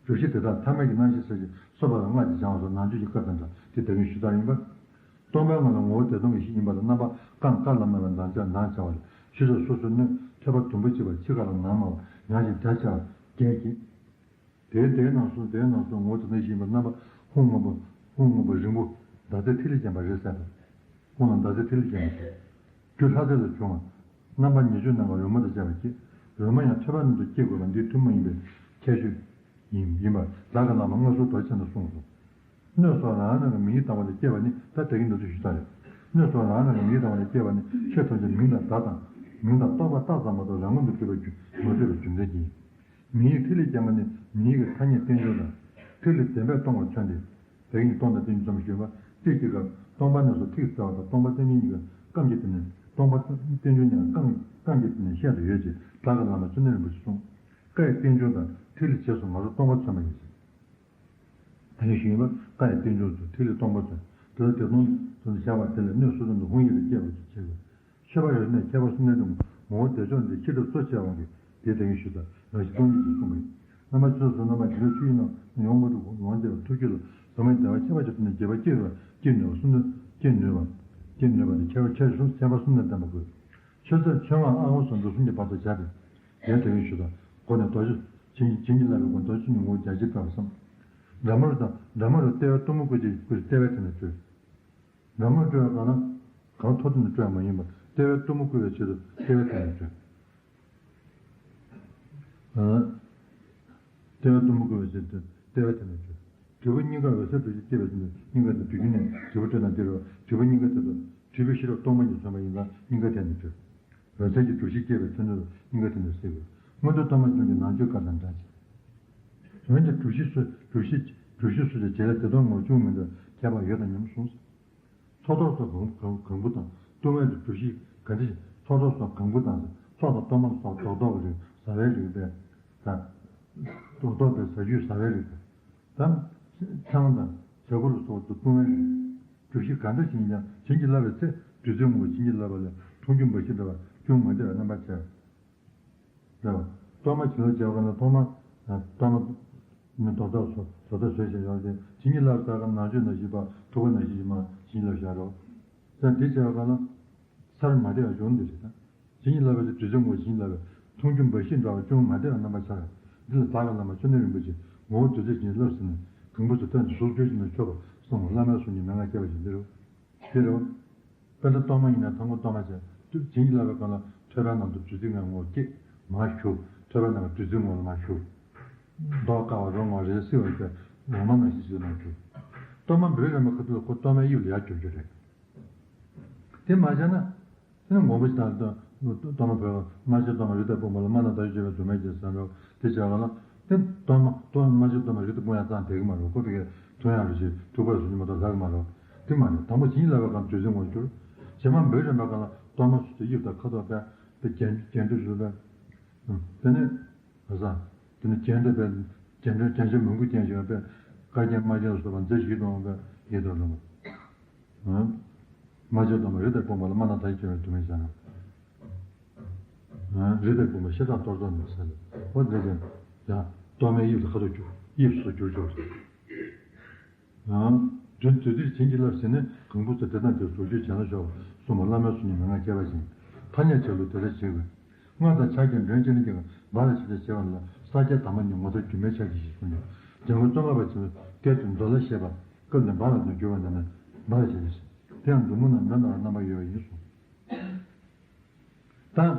སྒྲུབ་གཞི་དེ་དག་ཐ་མལ་གྱི་སྣང་ཞེན་ཟད་ཅིང་སོ་པ་ལ་སྔགས་ཀྱིས་སྦྱང་བ་སོགས་ནང་མཆོད་ཀྱི་སྐབས་དང་འདྲ་དེ་ད་གིན་ཞུས་ཚར་ཡིན་པ། སྟོང་པའི་ངང་ལ་ངོ་བོ་བདེ་སྟོང་གི་གཞི་ཡིན་པ་ལ་རྣམ་པ་ཀ་ཀ་ལ་སྨོས་པའི་མདངས་ཆ་མདངས་ཆ་བ་ལས་ཤེས་བྱ་སོ་སོའི་སྣོད་ཐོད་པ་དུམ་བུ་གཅིག་པ་ཕྱི་ཁ་ལ་ནང་སྨྲ་བ་ཡང་ཞིང་རྒྱ་ཆེ་བ་རྒྱས་ཀྱི། དེའི་དེའི་ནང་གསུངས་དེའི་ནང་གསུངས་ངོ་བོ་དེ་ནས་ཞིག་ཡིན་པ་རྣམ་པ་ཧཱུྃ་སྔོན་པོ་ཧཱུྃ་སྔོན་པོ་རིང་པོ་ཟླ་ཚེས་ཐིག་ལེ་ཅན་པ་རེད་ཟེར་དང་། ཧཱུྃ་ལ་ཟླ་ཚེས་ཐིག་ལེ་ཅན་པ་ཟེར། རྒྱུ་ལྷ་རྫས་ལ་བྱུང་བ། རྣམ་པ་ཉེར་སྦྱོར་རྣམས་ཀྱི་རོལ་མོ་དང་བཅས་པ་སྐྱེ། རོལ་མོ་ཡང་ཐོད་པ་རྣམས་སུ་སྐྱེ་དགོས་པ་འདི་ཐུན་མོང་ཡིན་པའི་ཁྱད་ཆོས་ཡིན་ཡིན་པ་བདག་གི་བླ་མ་མངའ་གསོལ་རྡོ་རྗེ་འཆང་དུ་གསུངས་སོ། སྣོད་སོགས་རང་རང་གི་མིང་གི་ལྡང་བ་ལས་སྐྱེས་པ་ནི་ད་དེ་གི་འདི་ཚོ་ཞུ་ས་རེད། སྣོད་སོགས་རང་རང་གི་མིང་གི་ལྡང་བ་ལས་སྐྱེས་པ་ནི་ཆོས་ཐམས་ཅད་མིང་དང་བརྡ་དང་མིང་དང་རྟོག་པ་རྟགས་ཙམ་མ་གཏོགས་རང་ངོས་སུ་གྲུབ་པའི་རྒྱུ་མ་གྲུབ་པའི་རྒྱུ་མཚན་གྱིས། མིང་ཡིག་ཐིག་ལེ་ཅན་པ་ནི་མིང་ཡིག་གི་ཐ་སྙད་རྟེན་འབྱུང་དང་། ཐིག་ལེ་བདེན་པས་སྟོང་པར་མཚོན་ཏེ། དེ་ཉིད་སྟོང་དང་རྟེན་འབྱུང་ཙམ་ཞུས་པ་གཅིག་གི་སྐབས་སྟོང་པ་ནས་སུ་ཐིག་གི་རྩ་བ་དང་སྟོང་པ་རྟེན་འབྱུང་གཉིས་ཀ་རྐང་གཅིག་ཏུ་ནི་སྟོང་པ་རྟེན་འབྱུང་གཉིས་ཀ་རྐང་རྐང་གཅིག་ཏུ་ནི་བཤད་དུ་ཡོད་ཅེས་བྲག་གི་བླ་མ་བཅོམ་ལྡན་རིན་པོ་ཆེས་གསུངས། ཀ་ཡི་རྟེན་འབྱུང་དང་ཐིག་ལེ་རྗེས་སུ་ང་རོ་སྟོང་པ་མཚོན་པ་ཡིན་ཞིང་། ད་ནི་ཞུས་པ་ཀ་ཡི་རྟེན་འབྱུང་དང་ཐིག་ལེ་སྟོང་པ་མཚོན། དེ་ལ་བདེ་སྟོང་དུ་བཞག་པ་དེ་ལས་སྣོད་སོ་སོ་ནས་ཧཱུྃ་ཡིག་ལ་སྐྱེས་པ་ཞིག་བྱེད་དགོས། མཆོད་པ་ཡོད་ནས་ཁྱད་པར་གསུམ་ལྡན་དུ་ངོ་བོ་བདེ་མཆོག་འདི་ཕྱི་རབས་གཙོ་ཆེ་བ་གི་དེ་དེ་ཡིན་ཞུ་དང་རང་བཞིན་སྟོང་ཉིད་ཀྱིས་གསུངས་པས། རྣམ་པ་ཆོས་སུ་རྣམ་པ་འཇིག་རྟེན་ཆོས་ཉིད་རྣམས་ཡོངས་མ་གྲུབ་ལོངས་སྤྱོད་པའི་ཐུགས་རྒྱུད་ལ་ཟབ་མོའི་བདེ་བ་ཁྱད་པར་ཅན་དུ་ནི་རྒྱས་པ་སྐྱེ་བ་སྐྱེ་ནུས་པ་གསུམ་དུ་སྐྱེ་ནུས་པ། སྐྱེ་ནུས་པ་ནི་ཁྱད་པར་ཁྱད་པར་གསུམ་ཁྱད་པར་གསུམ་ལྡན་ལྡན་པ་དགོས། མཆོད་རྫས་མཆོད་བརྔན་ཨ་ཧོ་སོགས་འབྲུ་གསུམ་གྱི་བར་དུ་བྱ་སྟེ། དེ་དེ་ཡིན་ཞུ་དང་སྒོ་ནས་རྡོ་རྗེ་བྱིན་བྱིན་གྱིས་བརླབས་པའི་སྒོ་ནས་རྡོ་རྗེ་ཆེན་པོའི་ངོ་བོ་རྒྱ་ཆེར་བཀྲོལ་བར་བསམ། དགྲ་མ་རུ་དང་དགྲ་མ་རུ་ལྟེ་བའི་གཏུམ་མོ་བཀོད་ཅིང་བཀོད་ལྟེ་བའི་ཐད་ནས་བཀྲོལ། དགྲ་མ་རུ་བཀྲོལ་བ་གང་ན། གང་ཐོག་ཐོག་ནས་བཀྲོལ་བ་མ་ཡིན་པར་ལྟེ་བའི་གཏུམ་མོ་བཀོད་པའི་ཆེད་དུ་ལྟེ་བའི་ཐད་ནས་བཀྲོལ། ལྟེ་བའི་གཏུམ་མོ་བཀོད་པའི་ཆེད་དུ་ལྟེ་བའི་ཐད་ནས་བཀྲོལ། དྲིལ་བུ་སྙིང་གར་འོད་གསལ་གྲུ་བཞི་སྐྱེས་པའི་ཚུལ་དུ་སྙིང་ག་དང་དྲིལ་བུ་ནས་དྲིལ་བུ་བཀྲོལ་ན་འདི་རུ་དྲིལ་བུ་སྙིང་ག་དེ་ཚོ་དྲིལ་བུའི་ཤེས་རབ་སྟོང་པ་ཉིད་མཚོན་པ་ཡིན་ཙང་སྙིང་ག་དེ་ནས་བཀྲོལ། འོད་གསལ་གྱི་གྲུ་བཞི་སྐྱེས་པའི་ཚུལ་དུ་སྙིང་ག་དེ་ནས་གསལ་དགོས། མངོན་མཐོ་གཏོར་མ་ཅན་གྱི་ནང་མཆོད་སྐབས་དང་འདྲ་ཅིང་། འོན་ཀྱང་གྲུ་བཞི་སུ་གྲུ་བཞི་གྲུ་བཞི་སུ་ཞིག་བྱེད་ལ་བདེ་སྟོང་ངོ་བོ་བཅུ་མི་འདྲ་ཁྱད་པར་ཡོད་དམ་སྙམ་གསུངས། ཚོགས་གཏོར་སོགས་གང་གང་གང་བུ་དང་བཏུང་བའི་གྲུ་བཞི་ག་འདྲ་ཞིག་ཚོགས་གཏོར་སོགས་གང་བུ་དང་ཚོགས་དང་གཏོར་མ་སོགས་རྡོག་རྡོག་གི་རིགས་ཟ་བའི་རིགས་པས་ད། རྡོག་རྡོག་པའི་ཟ་རྒྱུས་ཟ་བའི་རིགས་པས་ད། ཆང་དང་བྱ་ཁུ་ལ་སོགས་སུ་བཏུང་བའི་རིགས། གྲུ་བཞི་ག་འདྲ་ཞིག་ཡིན་ཀྱང་བྱིན་གྱིས་བརླབས་པའི་ཚེ་བདུད་རྩིའི་ངོ་བོ་བྱིན་གྱིས་བརླབས་པ་ལས་འཐུང་རྒྱུ་འབའ་ཞིག་འདྲ་བ་ཅུང་མ་འདྲ་བའི་རྣམ་པ་བྱས། རེད་བ། གཏོར་མ་བྱིན་རླབས་བྱེད་པ་ན་གཏོར་མ། གཏོར་མ། མི་རྡོག་རྡོག་སོགས་རྡོག་རྡོག་བཟོས་བྱས་ཡོད་དེ་བྱིན་གྱིས་བརླབས་ལྟར་ག་ནང་མཆོད་ནང་བཞིན་པ་ཐུག་པ་ནང་བཞིན་གྱི་མ་བྱིན་གྱིས་བརླབས་བཞག་རོགས། ས་འདི་བྱས་པ་ག་ལ། སར་མ་བདེ་བ་འབྱུང་འདི་རེད་ད། བྱིན་གྱིས་བརླབས་པའི་བདུད་རྩིའི་ངོ་བོ་བྱིན་གྱིས་བརླབས་པའི། མཐོང་ཆུང་འབའ་ཞིག་འདྲ་བ་ཅུང་མ་བདེ་བ་རྣམ་པར་འཆར། འདི་ལ་བདག་གི་བླ་མ་མཆོད་གནས་རིན་པོ་ཆེ་ངོ་བོ་བདུད་རྩིར་བྱིན་གྱིས་བརླབས་ཟིན་ནས་གང་བུ་ཚོ་སྟོན་ཏེ་གཟུགས་བཅོས་བྱིན་ནས་མཆོད་པར་གསུངས་པ། བླ་མའི་གསུང་ཉིད་མན་ངག་སྐྱེས་པ་བཞིན་འདི་རུ། འདི་རུ། པཎྜི་ཏ་གཏོར་མ་ཡིན་ན་ཐང་མོ་གཏོར་མ་བྱས། བྱིན་གྱིས་བརླབས་པའི་སྒང་ལ་ཐོད་པའི་ནང་དུ་བདུད་རྩི་ལྔའི་ངོ་བོ་སྐྱེས། མར་ཞུགས། ཐོད་པའི་ནང་གི་བདུད་རྩིའི་ངོ་བོ་ལ་མར་ཞུགས། མདོག་དཀར་བ་རོ་སྔོ་རེ་བསིལ་བ་དེ་འོ་མ་ནང་བཞིན་ཞིག་ལ་མར་ཞུགས། གཏོར་མ་འབུལ་རན་པའི་ཁ་ཐུག་ལ་ཁོ་གཏོར་མའི་དབྱིབས་ལ་ཡར་གྱུར་རྒྱུ་རེད། དེ་མ་བྱས་ན། དེ་ནི་ངོ་བོ་ཞིག་དང་གཏོར་མ་བོད་རྨ་བྱའི་གཏོར་མ་རི་དྭགས་སྤུངས་པ་ལ་རྨ་དང་མདའ་ཡིས་བྱས་པའི་སྒྲོན་མེ་བཅས་ཟེར་འགྲོ། དེ་བྱས་པ་ལ་དེ་གཏོར་མ་གཏོར་རྨ་བྱའི་གཏོར་མ་རི་དྭགས་སྤུངས་ཡ་ཙང་བསྡད་ཀྱི་མ་རེད། ཁོ་དེ་གའི་ཐུག་ཡ་རུ་ཞིག་ཐུག་པ་རུ་ཞིག་མ་གཏོགས་ཟ་གི་མ་རེད། དེ་མ་རེད། དང་པོ་བྱིན་གྱིས་བརླབས་པའི་སྒང་བདུད་རྩིའི་ངོ་བོ་གྱུར། རྗེས་མ་འབུལ་རན་པའི་སྒང་ལ་གཏོར་མ་སོ་སོའི་དབྱིབས་དང་ཁ་དོག་དཔེ་དེ་རྒྱན་རྒྱན་སྤྲོས་སུ་དཔེ། དེ་ནས། ག་ས། དེ་ནི་རྒྱན་དེ་བས་རྒྱན་སྤྲོས་རྒྱན་ཆ་མང་པོ་རྒྱན་བཞིན་པས་དཀར་རྒྱན་དམར་རྒྱན་ལ་སོགས་པ་མཛེས་ཤིང་སྟོང་པའི་ཡིད་དུ་འོང་། རྨ་བྱའི་གཏོར་མ་རི་དྭགས་སྤུངས་པ་ལ་རྨ་དང་མདའ་ཡིས་བྱས་པའི་སྒྲོན་མེ་བྱས་ན། རི་དྭགས་སྤུངས་པ་ཤེལ་བྲག་གཏོར་ཚོགས་ནས་ཟེར་ལ། འོ་དེ་ཀྱང་ཡང་གཏོར་མའི་དབྱིབས་སུ་ཁ་དོག་གྱུར་དབྱིབས་སུ་གྱུར་ཆོག་ཟེར། བདུད་བདུད་རྩིར་བྱིན་གྱིས་བརླབས་ཟིན་ནས་གང་བུ་ཚོ་དེ་དང་དེར་གཟུགས་བཅོས་བྱས་ན་ཆོག་གསུངས་པ། བླ་མའི་གསུང་ཉིད་མན་ངག་སྐྱེས་པ་བཞིན། ཐ་སྙད་བྱ་ལུགས་དེ་ལྟར་བྱེད་དགོས། སྔགས་དང་ཕྱག་རྒྱ་མགྲོན་གཅིག་ལ་འབར་བའི་ཕྱག་རྒྱ་བྱེད་པ་ལ་ས་སྐྱའི་དྭངས་མ་ཉིད་ངོ་མཚར་སྒྱུ་མའི་ཕྱག་རྒྱ་ཞེས་གསུངས་ཡོད། འཇམ་མགོན་ཙོང་ཁ་པ་ཆེན་པོས་སྐད་དུ་མདོ་ལ་བཤད་པ། སྐབས་འདིར་འབར་བ་དང་འགྱུར་བ་འདི་ནི་འབར་བའི་ཕྱག་རྒྱ་ཞེས། དེ་ཡང་མཛུབ་མོ་རྣམས་མེ་འབར་བའི་རྣམ་པར་ཡོད་པ་ཡིན་གསུངས། ད།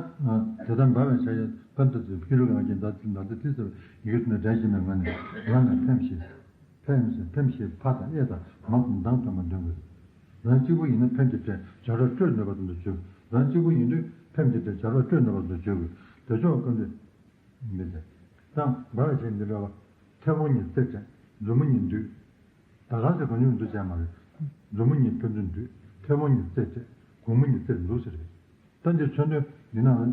དེ་ལྟར་འབར་བའི་ཕྱག་རྒྱ་པཎྜི་ཏ་ཚོས་ཧེ་རུ་ཀ་ལྔ་བརྒྱའི་ཟླ་ཚེས་ཟླ་ཚེས་ཏི་ཟེར་བའི་ཡི་གེ་ཚོ་ནས་འགྲེལ་བཞིན་པའི་ངང་ནས་ལ་ནས་ཕེམ་ཞེས། ཕེམ་ཞེས་ཕེམ་ཞེས་ཕ་དང་ཨེ་དང་མ་དང་མདང་སྟོན་པ་འདོན་དགོས། རང་གཅིག་པུ་ཡིན་ན་ཕེམ་གྱི་སྒྲས་བྱ་རོག་སྤྲོད་ནུས་པ་ཙམ་དུ་བརྗོད། རང་གཅིག་པུ་ཡིན་དུས་ཕེམ་གྱི་སྒྲས་བྱ་རོག་སྤྲོད་ནུས་པ་ཙམ་དུ་བརྗོད་དགོས། དེ་ཕྱོགས་ཀུན་ཏུ། མི་ཚེ། དང་འབར་བའི་ཕྱག་འདི་འདྲ་བ། མཐེ་བོང་གཉིས་རྩེ་སྤྲད། མཛུབ་མོ་གཉིས་འདུས། ད་ག་ཚོད་གང་བྱུང་འདུ་བྱས་མ་རེད། མཛུབ་མོ་གཉིས་ཕན་ཚུན་འདུས། མཐེ་བོང་གཉིས་རྩེ་སྤྲད། གུང་མོ་གཉིས་རྩེར་འདུག་ཟེར་རེད། ད་འདི་མཚོན་དོན་འདི་ནང་ལ།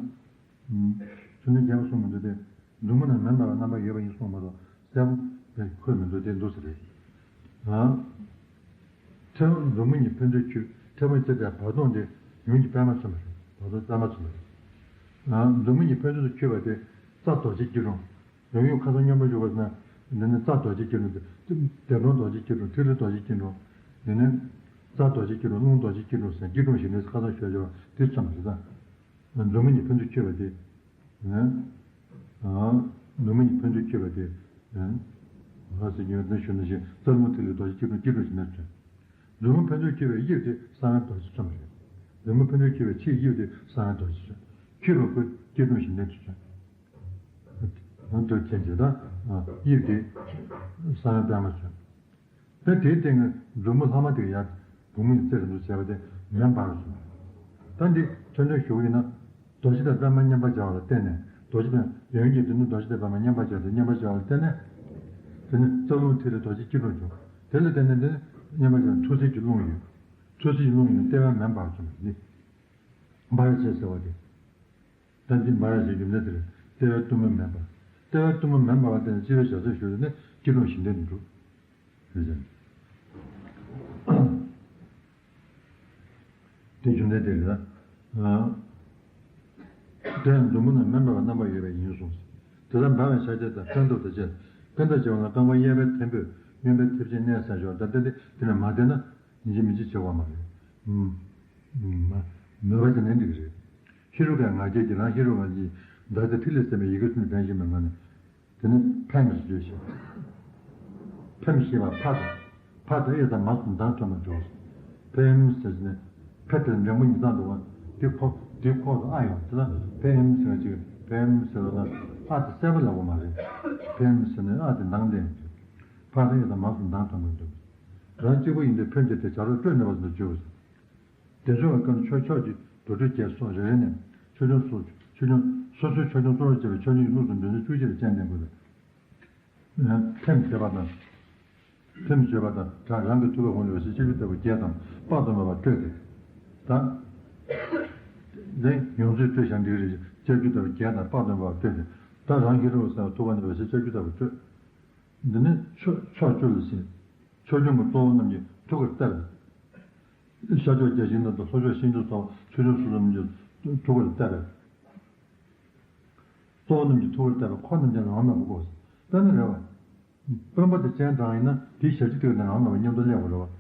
མཚོན་དོན་རྒྱས་པ་གསུངས་མི་འདུག་སྟེ། མཛུབ་མོ་རྣམས་མེ་འབར་བའི་རྣམ་པར་ཡོད་པ་ཡིན་གསུངས་མ་གཏོགས་གསལ་པོ་དེ་འཁོད་མི་འདུག་དེ་འདུག་ཟེར་རེད། ཨ། མཐེ་བོང་མཛུབ་མོ་གཉིས་ཕན་ཚུན་འཁྱུད། མཐེ་བོང་རྩེ་སྤྲད་བར་སྟོང་སྟེ་ཡུམ་གྱི་པདྨ་མཚོན་པ་རེད། བར་སྟོང་པདྨ་མཚོན་པ་རེད། ཨ། མཛུབ་མོ་གཉིས་ཕན་ཚུན་དུ་འཁྱུད་པ་དེ་རྩ་རྡོ་རྗེ་སྐྱིལ་ཀྲུང་། ཡང་ཡང་ཁ་སང་སྙོམས་པར་འཇུག་པ་ཟེར་ན། འདི་ནི་རྩ་རྡོ་རྗེ་སྐྱིལ་ཀྲུང་སྟེ། ལྡེམ་ཀྲུང་རྡོ་རྗེ་སྐྱིལ་ཀྲུང་། ཐིག་ལེ་རྡོ་རྗེ་སྐྱིལ་ཀྲུང་། འདི་ནི། རྩ་རྡོ་རྗེ་སྐྱིལ་ཀྲུང་། རླུང་རྡོ་རྗེ་སྐྱིལ་ཀྲུང་ཟེར་སྐྱིལ་ཀྲུང་ཞེས་ནས་ཁ་སང་ཞུས་ཡོད་པ་དེ་ཙམ་རེད་ད། མཛུབ་མོ་གཉིས་ཕན་ཚུན་འཁྱུད་པ་དེ། ཨ། མཛུབ་མོ་གཉིས་ཕན་ཚུན་འཁྱུད་པ་དེ། ཨ། ཟེར་གྱི་ཡོད་དེ་ཞུ་ན་ཞེས་རྩ་རླུང་ཐིག་ལེ་རྡོ་རྗེ་སྐྱིལ་ཀྲུང་། སྐྱིལ་ཀྲུང་ཞེས་ནས་ཟེར། མཛུབ་མོ་ཕན་ཚུན་འཁྱུད་པའི་དབྱིབས་དེ་གསང་བའི་རྡོ་རྗེ་མཚོན་པ་རེད། མཛུབ་མོ་ཕན་ཚུན་འཁྱུད་པའི་ཕྱིའི་དབྱིབས་དེ་གསང་བའི་རྡོ་རྗེ་མཚོན། འཁྱུད་པ་ཀུན་སྐྱིལ་ཀྲུང་ཞེས་ནས་ཟེར། ཡང་དུ་མཁྱེན་ཅིང་དང་། དབྱིབས་དེ་གསང་བའི་པདྨ་མཚོན། ད་དེའི་སྟེང་གི་མཛུབ་མོ་ལྷག་མ་དེ་ཡར་གུང་མོ་ཡི་རྩེར་འདུག་བྱས་པ་དེ་མེ་འབར་བ་གསུངས། ད་འདི་མཚོན་དོན་ཞུ་གི་ཡིན་ན། རྡོ་རྗེ་དང་པདྨ་མཉམ་པར་སྦྱར་བ་ལ་བརྟེན་ནས། རྡོ་རྗེ་དང་ཡོན་གྱི་དེ་ནི་རྡོ་རྗེ་དང་པདྨ་མཉམ་པར་སྦྱར་ཏེ། མཉམ་པར་སྦྱར་བ་ལ་བརྟེན་ནས། དེ་ནི་རྩ་རླུང་ཐིག་ལེ་རྡོ་རྗེ་སྐྱིལ་ཀྲུང་བྱུང་། དེ་ལ་བརྟེན་ནས་འདི་ནི་མཉམ་པར་སྦྱར་ཐུགས་སྲས་ཀྱི་རླུང་ཡོད། ཐུགས་སྲས་ཀྱི་རླུང་ཡོད་ནས་ལྟེ་བའི་མེ་འབར་བ་བྱུང་བ་ནི། འབར་བའི་ཕྱག་ཟེར་བ་དེ། ད་འདི་འབར་བའི་ཕྱག་རྒྱུ་མཚན་དེ་རེད། ལྟེ་བའི་གཏུམ་མོ་མེ་འབར། ལྟེ་བའི་གཏུམ་མོ་མེ་འབར་བ་དེ་ནི་སྤྱི་བོའི་བྱ་རྩ་ཞུགས་ནས་སྐྱིལ་ཀྲུང་བཞི་ལྡན་དུ་འགྲུབ། རེད་ཟེར། དེ་རྒྱུ་མཚན་དེ་རེད་ད། དེ་ཡང་མཛུབ་མོ་རྣམས་མེ་འབར་བའི་རྣམ་པར་ཡོད་པ་ཡིན་གསུངས། དེ་ལྟར་འབར་བའི་ཕྱག་རྒྱ་དང་རྐང་སྟོབས་དང་བཅས། རྐང་ཐང་བྱེད་པ་ལ་རྐང་པ་གཡས་པའི་ཐེམ་པོས་གཡོན་པའི་ཐེབས་ཆེན་མནན་ཟེར་ཞོར། ད་ལྟ་འདི་དེ་ནས་མ་བསྡད་ན་ཡིན་གཅིག་མིན་གཅིག་བྱེད་དགོས་མ་རེད། མ་མོས་པ་ཅན་ནི་འགྲིག་གི་རེད། ཧེ་རུ་ཀའི་ང་རྒྱལ་གྱིས་རང་ཧེ་རུ་ཀ་གི་ཟླ་ཚེས་ཐིག་ལེ་ཟེར་བའི་ཡི་གེ་གསུམ་འདྲེན་བཞིན་པའི་ངང་ནས། དེ་ནི་ཕེམ་ཞེས་བརྗོད་ཤིང་། ཕེམ་ཞེས་པ་ཕ་དང་། ཕ་དང་ཨེ་དང་མ་གསུམ་མདང་ཐོན་པར་འགྲོ། ཕེམ་ཟེར་ནས་ཕེ་དེར་འགྲེང་བུ་གཉིས་བཏང་འདུག་པ། དེ་ཁོ་དེ་ཁོག་ཏུ་ཨ་ཡོང་དེ་ལ་ཕེམ་ཟེར་ཅིག་ཕེམ་ཟེར་བ་ལ་ཨ་དེ་གསལ་པོ་ལབ་པ་མ་རེད། ཕེམ་ཟེར་ནས་ཨ་དེ་མདང་བསྟན་འདུག་ཕ་དང་ཨེ་དང་མ་གསུམ་མདང་ཐོན་པར་འགྲོ། རང་གཅིག་པུ་ཡིན་དུས་ཕེམ་གྱི་སྒྲས་བྱ་རོག་སྤྲོད་ནུས་པ་ཙམ་དུ་བརྗོད། དེ་ཚོ་བའི་སྐབས་ཆོས་ཕྱོགས་ཀྱི་དུར་ཁྲོད་བརྒྱད་སོགས་རེ་རེ་ནས་ཆོས་སྐྱོང་སོགས་ཆོས་སྐྱོང་སོ་སོའི་ཆོས་སྐྱོང་གཙོ་བོར་བྱས་པའི་ཆོས་སྐྱོང་གི་ལུགས་སུ་འདོན་ཚུལ་བཅུ་གཅིག་ལ་སྤྱན་འདྲེན་དགོས་པས། ཐེམ་བྱེད་པ་དང་། ཐེམ་བྱེད་པ་དང་སྦྲགས་རང་གི་ཐུགས་ཀའི་ཧཱུྃ་ལས་འོད་ཟེར་ལྕགས་ཀྱུ་ལྟ་བུ་བརྒྱད་དང་དཔག་ཏུ་མེད་པ་སྤྲོས་ཏེ། ད། འདི་ཡོངས་རྫོགས་སྤྲོས་བཞག་འགྲིག་རེད། ལྕགས་ཀྱུ་ལྟ་བུ་བརྒྱད་དང་དཔག་ཏུ་མེད་པ་སྤྲོས་ཏེ། ད་རང་ཧེ་རུ་ཀ་ཟེར་བ་ཐུགས་ཀ་ནས་འོད་ཟེར་ལྕགས་ཀྱུ་ལྟ་བུ་སྤྲོས། འདི་ནི་ཕྱོགས་ཕྱོགས་བཅུ་ལ་ཕྱིན། ཆོས་སྐྱོང་གི་གཙོ་བོ་རྣམས་ཀྱི་ཐུགས་ཀར་གཏད་པས། ཤར་ཕྱོགས་བརྒྱ་བྱིན་རྣམས་དང་ལྷོ་ཕྱོགས་ཤིན་ཏུ་ཚ་བ་ཆོས་སྐྱོང་སོ་སོ་རྣམས་ཀྱི་ཐུགས་ཀར་གཏད་པས། གཙོ་བོ་རྣམས་ཀྱི་ཐུགས་ཀར་གཏད་པས། འཁོར་རྣམས་ཀྱང་རང་དབང་མེད་པར་བསྐོར། དཔེར་ན་རེད་བ། དཔོན་པོ་དེ་སྤྱན་དྲངས་ཡིན་ན་དེའི་ཞབས་ཕྱི་ཐུགས་ནས་རང་དབང་མེད་པར་མཉམ་དུ་སླེབས་པ་རེད་བ།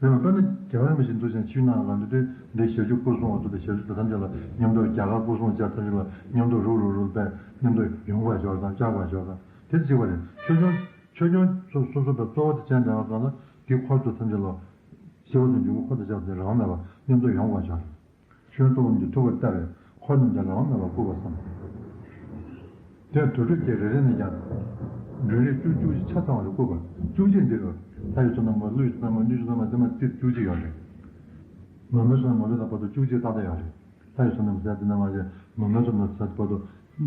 རེད་བ། དཔེར་ན་རྒྱལ་བ་རིན་པོ་ཆེ་འདུག་ཅིང་ཆོས་ནང་གང་དུ་དེ་འདི་ཞབས་ཀྱུ་སྐུ་གསུང་བ་ཚོ་དང་ཞབས་ཀྱུ་དེ་ཐམས་ཅད་ལ་མཉམ་དུ་རྒྱ་གར་སྐུ་གསུང་བཅས་ཐམས་ཅད་ལ་མཉམ་དུ་རུག་རུག་རུག་པས་མཉམ་དུ་ཡོང་བར་ཤོག་དང་བཅར་བར་ཤོག་དང་དེ་གཅིག་པ་རེད། ཆོས་སྐྱོང་ཆོས་སྐྱོང་སོ་སོ་སོ་དང་གཙོ་བོ་དེ་ཅན་དང་གང་ལ་དེ་འཁོར་དུ་ཐམས་ཅད་ལ་སྐྱེ་བོ་དང་འབྱུང་པོ་འཁོར་དུ་བཅར་ཏེ་རང་མེད་པར་མཉམ་དུ་ཡོང་བར་ཤོག་ཆོས་སྐྱོང་གི་ཐུགས་ཀར་བལྟ་བས་འཁོར་རྣམས་ཀྱང་རང་མེད་པར་བཀུག་པར་བསམ། དེར་དུར་ཁྲོད་ཀྱི་རེ་རེ་ནས་ཀྱང་། མགྲོན་རིགས་བཅུ་བཅུ་ཆ་ཚང་བར་བཀུག་པ། བཅུ་གཅིག་འདི་རུ། ལྷ་ཡི་བསོད་ནམས་ཀླུ་ཡི་བསོད་ནམས་སྣོད་བཅུད་བསོད་ནམས་ལ་དེ་མ་ཚིག་བཅུ་གཅིག་ཡོད་རེད། མ་མོའི་བསོད་ནམས་མ་ལུས་དང་བར་དུ་བཅུ་གཅིག་ཏག་ཏག་ཡོད་རེད། ལྷ་ཡི་བསོད་ནམས་ཟེར་དེ་ན་མ་ཟེར་མ་མོའི་བསོད་ནམས་ཟེར་དེ་བར་དུ་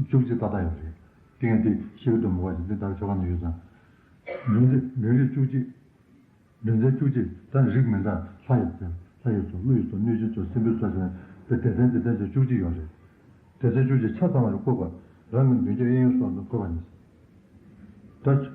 བཅུ་གཅིག་ཏག་ཏག་ཡོད་རེད། དེ་ཡང་དེ་ཤེས་ཀྱི་འདུག་མོ་བ་ཞིག་འདི་ལྟར་ཆོ་ག་ནང་ཡོད་ཙང་། མགྲོན་རིགས་མགྲོན་རིགས་བཅུ་གཅིག་མགྲོན་ཚན་བཅུ་གཅིག་ད་རིགས་མི་འདྲ་ལྷ་ཡི་ཚོགས་ལྷ་ཡི་ཚོགས་ཀླུ་ཡི་ཚོགས་གནོད་སྦྱིན་ཚོགས་སྲིན་པོའི་ཚོགས་ཟེར་ནས་དེ་སྡེ་ཚན་སྡེ་ཚན་ཅིག་བཅུ་གཅིག་ཡོད་རེད། སྡེ་ཚན་བཅུ་གཅིག་ཆ་ཚང་བར་བཀོད་པ་རང་གི་མདུན་རྒྱབ་གཡས་གཡོན་སོགས་སུ་བཀོད་པ་ནི། ད་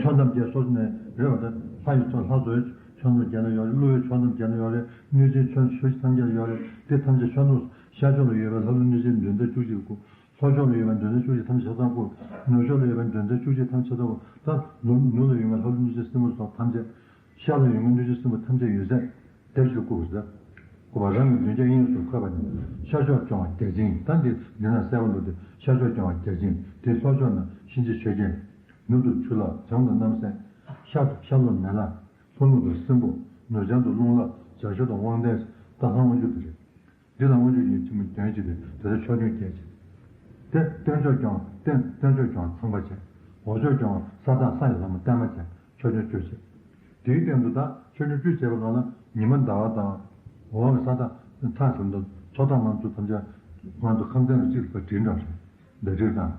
ཕྱོགས་ཐམས་ཅད་སོ་སོ་ནས་རེད་བ། ད་ལྷ་ཡི་ཚོགས་ལྷ་ཚོགས་ཕྱོགས་རྣམས་བརྒྱད་ན་ཡོད་རེད། ཀླུ་ཡི་ཕྱོགས་རྣམས་བརྒྱད་ན་ཡོད་རེད། གནོད་སྦྱིན་ཕྱོགས་ཕྱོགས་ཐམས་ཅད་ཡོད་རེད། དེ་ཐམས་ཅད་ཕྱོགས་རྣམས་ཤར་ཕྱོགས་ལ་ཡོད་པའི་ལྷ་ཀླུ་གནོད་སྦྱིན་མདུན་ཚན་བཅུ་གཅིག་བཀོད། ལྷོ་ཕྱོགས་ལ་ཡོད་པའི་མདུན་ཚན་བཅུ་གཅིག་ཐམས་ཅད་ཆ་ཚང་བཀོད། ནུབ་ཕྱོགས་ལ་ཡོད་པའི་མདུན་ཚན་བཅུ་གཅིག་ཐམས་ཅད་ཆ་ཚང་བཀོད། ད་ནུབ་ནུབ་ལ་ཡོད་པའི་ལྷ་ཀླུ་གནོད་སྦྱིན་སྲིན་པོ་སོགས་ཐམས་ཅད། ཤར་ལ་ཡོད་པའི་གནོད་སྦྱིན་སྲིན་པོ་ཐམས་ཅད་ཡོད་ཚད་དེ་བཞིན་བཀུག་ཟེར། བཀུག་པ་རང་གི་མདུན་རྒྱབ་གཡས་གཡོན་སུ་བཀོད་པ་ནི། ཤར་ཕྱོགས་སྐྱོང་བ་བརྒྱ་བྱིན། ད་འདི་འདི་ན་གསལ་པོ་འདུག་སྟེ། ཤར་ཕྱོགས་སྐྱོང་བ་བརྒྱ་བྱིན། དེ་ལྷོ་ཕྱོགས་ན་གཤིན་རྗེ་ཆོས་རྒྱལ། ནུབ་ཏུ་ཆུ་ལྷ། བྱང་དུ་གནམ་སྲས། ཤར་དུ་ཤར་ལྷོ་མེ་ལྷ། ལྷོ་ནུབ་ཏུ་སྲིན་པོ། ནུབ་བྱང་དུ་རླུང་ལྷ། བྱང་ཕྱོགས་དུ་དབང་ལྡན། ད་ལྷ་དབང་ཕྱུག་དེ་རེད། འདི་ལ་དབང་ཕྱུག་ཡིན་ཕྱི་མོ་དོན་གཅིག་སྟེ། དེ་ལྟར་ཕྱོགས་སྐྱོང་བརྒྱད་བྱེད། དེ་སྟེང་ཕྱོགས་སྐྱོང་སྟེང་སྟེང་ཕྱོགས་སྐྱོང་ཚངས་པ་བྱེད། འོག་ཕྱོགས་སྐྱོང་ས་བདག་ས་ཡི་ལྷ་མོ་བརྟན་མ་བྱེད། ཕྱོགས་སྐྱོང་བཅུ་བྱེད། དེའི་སྟེང་དུ་ད་ཕྱོགས་སྐྱོང་བཅུ་བྱེད་པ་གང་ལ་ཉི་མ་ཟླ་བ་དང་། འོག་གི་ས་བདག་མཐའ་ཟུར་དུ་ཚོགས་བདག་དམངས་ཚོགས་ཐམས་ཅད་ང་ཚོ་ཁམས་ཚན་ལ་གཅིག་པ་དྲིལ་འདྲ་རེད། འདི་རིགས་དང་།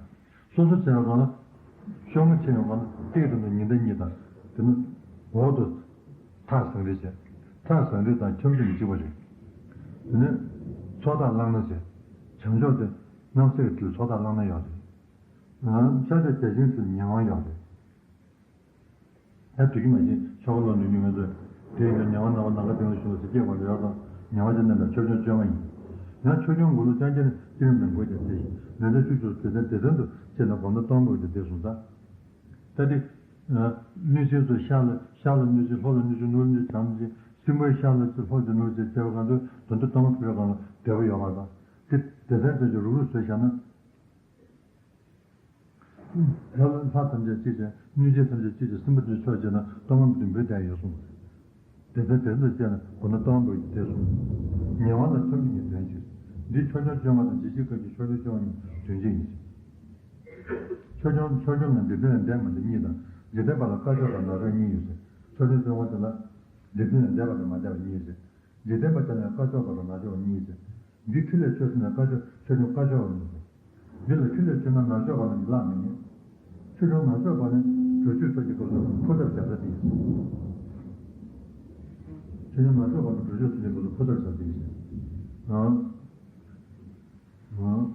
སོ་སོ་བྱས་པ་གང་ལ། ཤོག་ངོས་ཆེ་ཡང་གང་ལ་སྟེགས་དུ་ནི་ཉི་ཟླ་གཉིས་དང་། དེ་ནི་འོག་ཏུ་མཐའ་བཟང་རིས་བྱས། མཐའ་བཟང་རིས་དང་ཁྱབ་འཇུག་གཅིག་པ་རེད། དེ་ནི་ཚོགས་བདག་གླང་སྣ་བྱས། བྱང་ཕྱོགས་དེ་གནམ་སའི་དུས་ཚོགས་བདག་གླང་སྣ་ཡོད་རེད། ཤར་ཕྱོགས་བརྒྱ་བྱིན་ཚུལ་ཉེ་དབང་ཡོད་རེད། ཡང་དུས་ཀྱི་མ་བྱིན་ཆོ་ག་ལོ་ནུས་ནུས་ང་ཚོས་དེ་ཡང་ཉེ་དབང་སྣང་བ་ནམ་མཁའ་ལྡིང་ལ་ཞུགས་ལ་ཟེར་སྐྱེས་པ་ལ་ཡོད་དང་ཉེ་དབང་ཅན་རྣམས་ལ་ཕྱོགས་སྐྱོང་བཅོ་ལྔ་ཡིན། ཡང་ཕྱོགས་སྐྱོང་དགུ་ལུགས་ཅན་རྐྱེན་བསྐྱེད་རིམ་དང་དགུ་བརྒྱ་བརྒྱད་ཅིང་མི་འདྲ་བཅུ་བཅུ་དེ་ཚན་སྡེ་ཚན་དུ་ཕྱེ་ན་གོམ་ན་སྟོང་པོ་དེ་དེ་གསུངས་ས། ད་དེ། གནོད་སྦྱིན་ཚོ་ཤར་ལ་ཤར་ལ་གནོད་སྦྱིན་ལྷོ་ལ་གནོད་སྦྱིན་ནུབ་ལ་གནོད་སྦྱིན་བྱམས་སྦྱིན་སྲིན་པོའི་ཤར་ལ་ལྷོ་ལ་གནོད་སྦྱིན་བྱས་པ་གང་དུ་དོན་དུ་སྟོང་པ་ཕུལ་བ་གང་ལ་བདེ་བ་ཡོད་པ་དང་། དེ་སྡེ་ཚན་དེ་ཚོ་རུག་རུག་བཟོས་བཞག་ན། ལྷ་ལྷ་ཐམས་ཅད་གཅིག་བྱས། གནོད་སྦྱིན་ཐམས་ཅད་གཅིག་བྱས། སྲིན་པོ་དེ་ཕྱོགས་བྱས་ན་སྟོང་པ་བདུན་པོའི་གདན་ཡོད་གསུངས། དེ་ཚེ་དེ་ཚོ་བཅས་ན་གོ་ན་སྟོང་པའི་གདན་གསུངས། ཉེ་དབང་ལ་ཁྱབ་འཇུག་གི་དོན་གཅིག་འདི་ཕྱོགས་སྐྱོང་བཅོ་ལྔ་དང་འཇིགས་བྱེད་བཀའ་བརྒྱུད་ཕྱོགས་སྐྱོང་བཅོ་ལྔ་གཉིས་དོན་གཅིག་ཡིན། ཕྱོགས་སྐྱོང་ཕྱོགས་སྐྱོང་ལ་འཇིག་རྟེན་ལ་འདས་མ་འདས་གཉིས་དང་། འཇིག་རྟེན་པ་ལ་སྐ་ཅོག་དང་ནག་ཅོག་གཉིས་ཡོད་ཟེར། ཕྱོགས་སྐྱོང་བཅོ་ལྔ་དེ་ལ་འཇིག་རྟེན་ལ་འདས་པ་དང་མ་འདས་པ་གཉིས་ཡོད་ཟེར། འཇིག་རྟེན་པ་དེ་ལ་སྐ་ཅོག་པ་དང་ནག་ཅོག་པ་གཉིས་ཡོད་ཟེར། འདི་ཕྲིན་ལས་ཆོད་སོང་ན་སྐ་ཅོག་ཆོད་ཆོག་སྐ་ཅོག་པ་མི་འདུག་འདི་ལ་ཕྲིན་ལས་ཆོད་ན་ནག་ཅོག་པ་རྣམས་ཀྱིས་བརླག་མི་ཉན། ཆོས་སྐྱོང་ནག་ཅོག་པ་ནི་གྲོལ་བྱེད་ཚོགས་ཀྱི་སྐབས་སུ་འཕོ་ཐབས་བྱ་ས་དེ་ཡིན། ཆོས་སྐྱོང་ནག་ཅོག་པ་ནི་གྲོལ་བྱེད་ཚོགས་ཀྱི་སྐབས་སུ་འཕོ་ཐབས་བྱ་ས་དེ་ཡིན། ཨང་། ཨང་།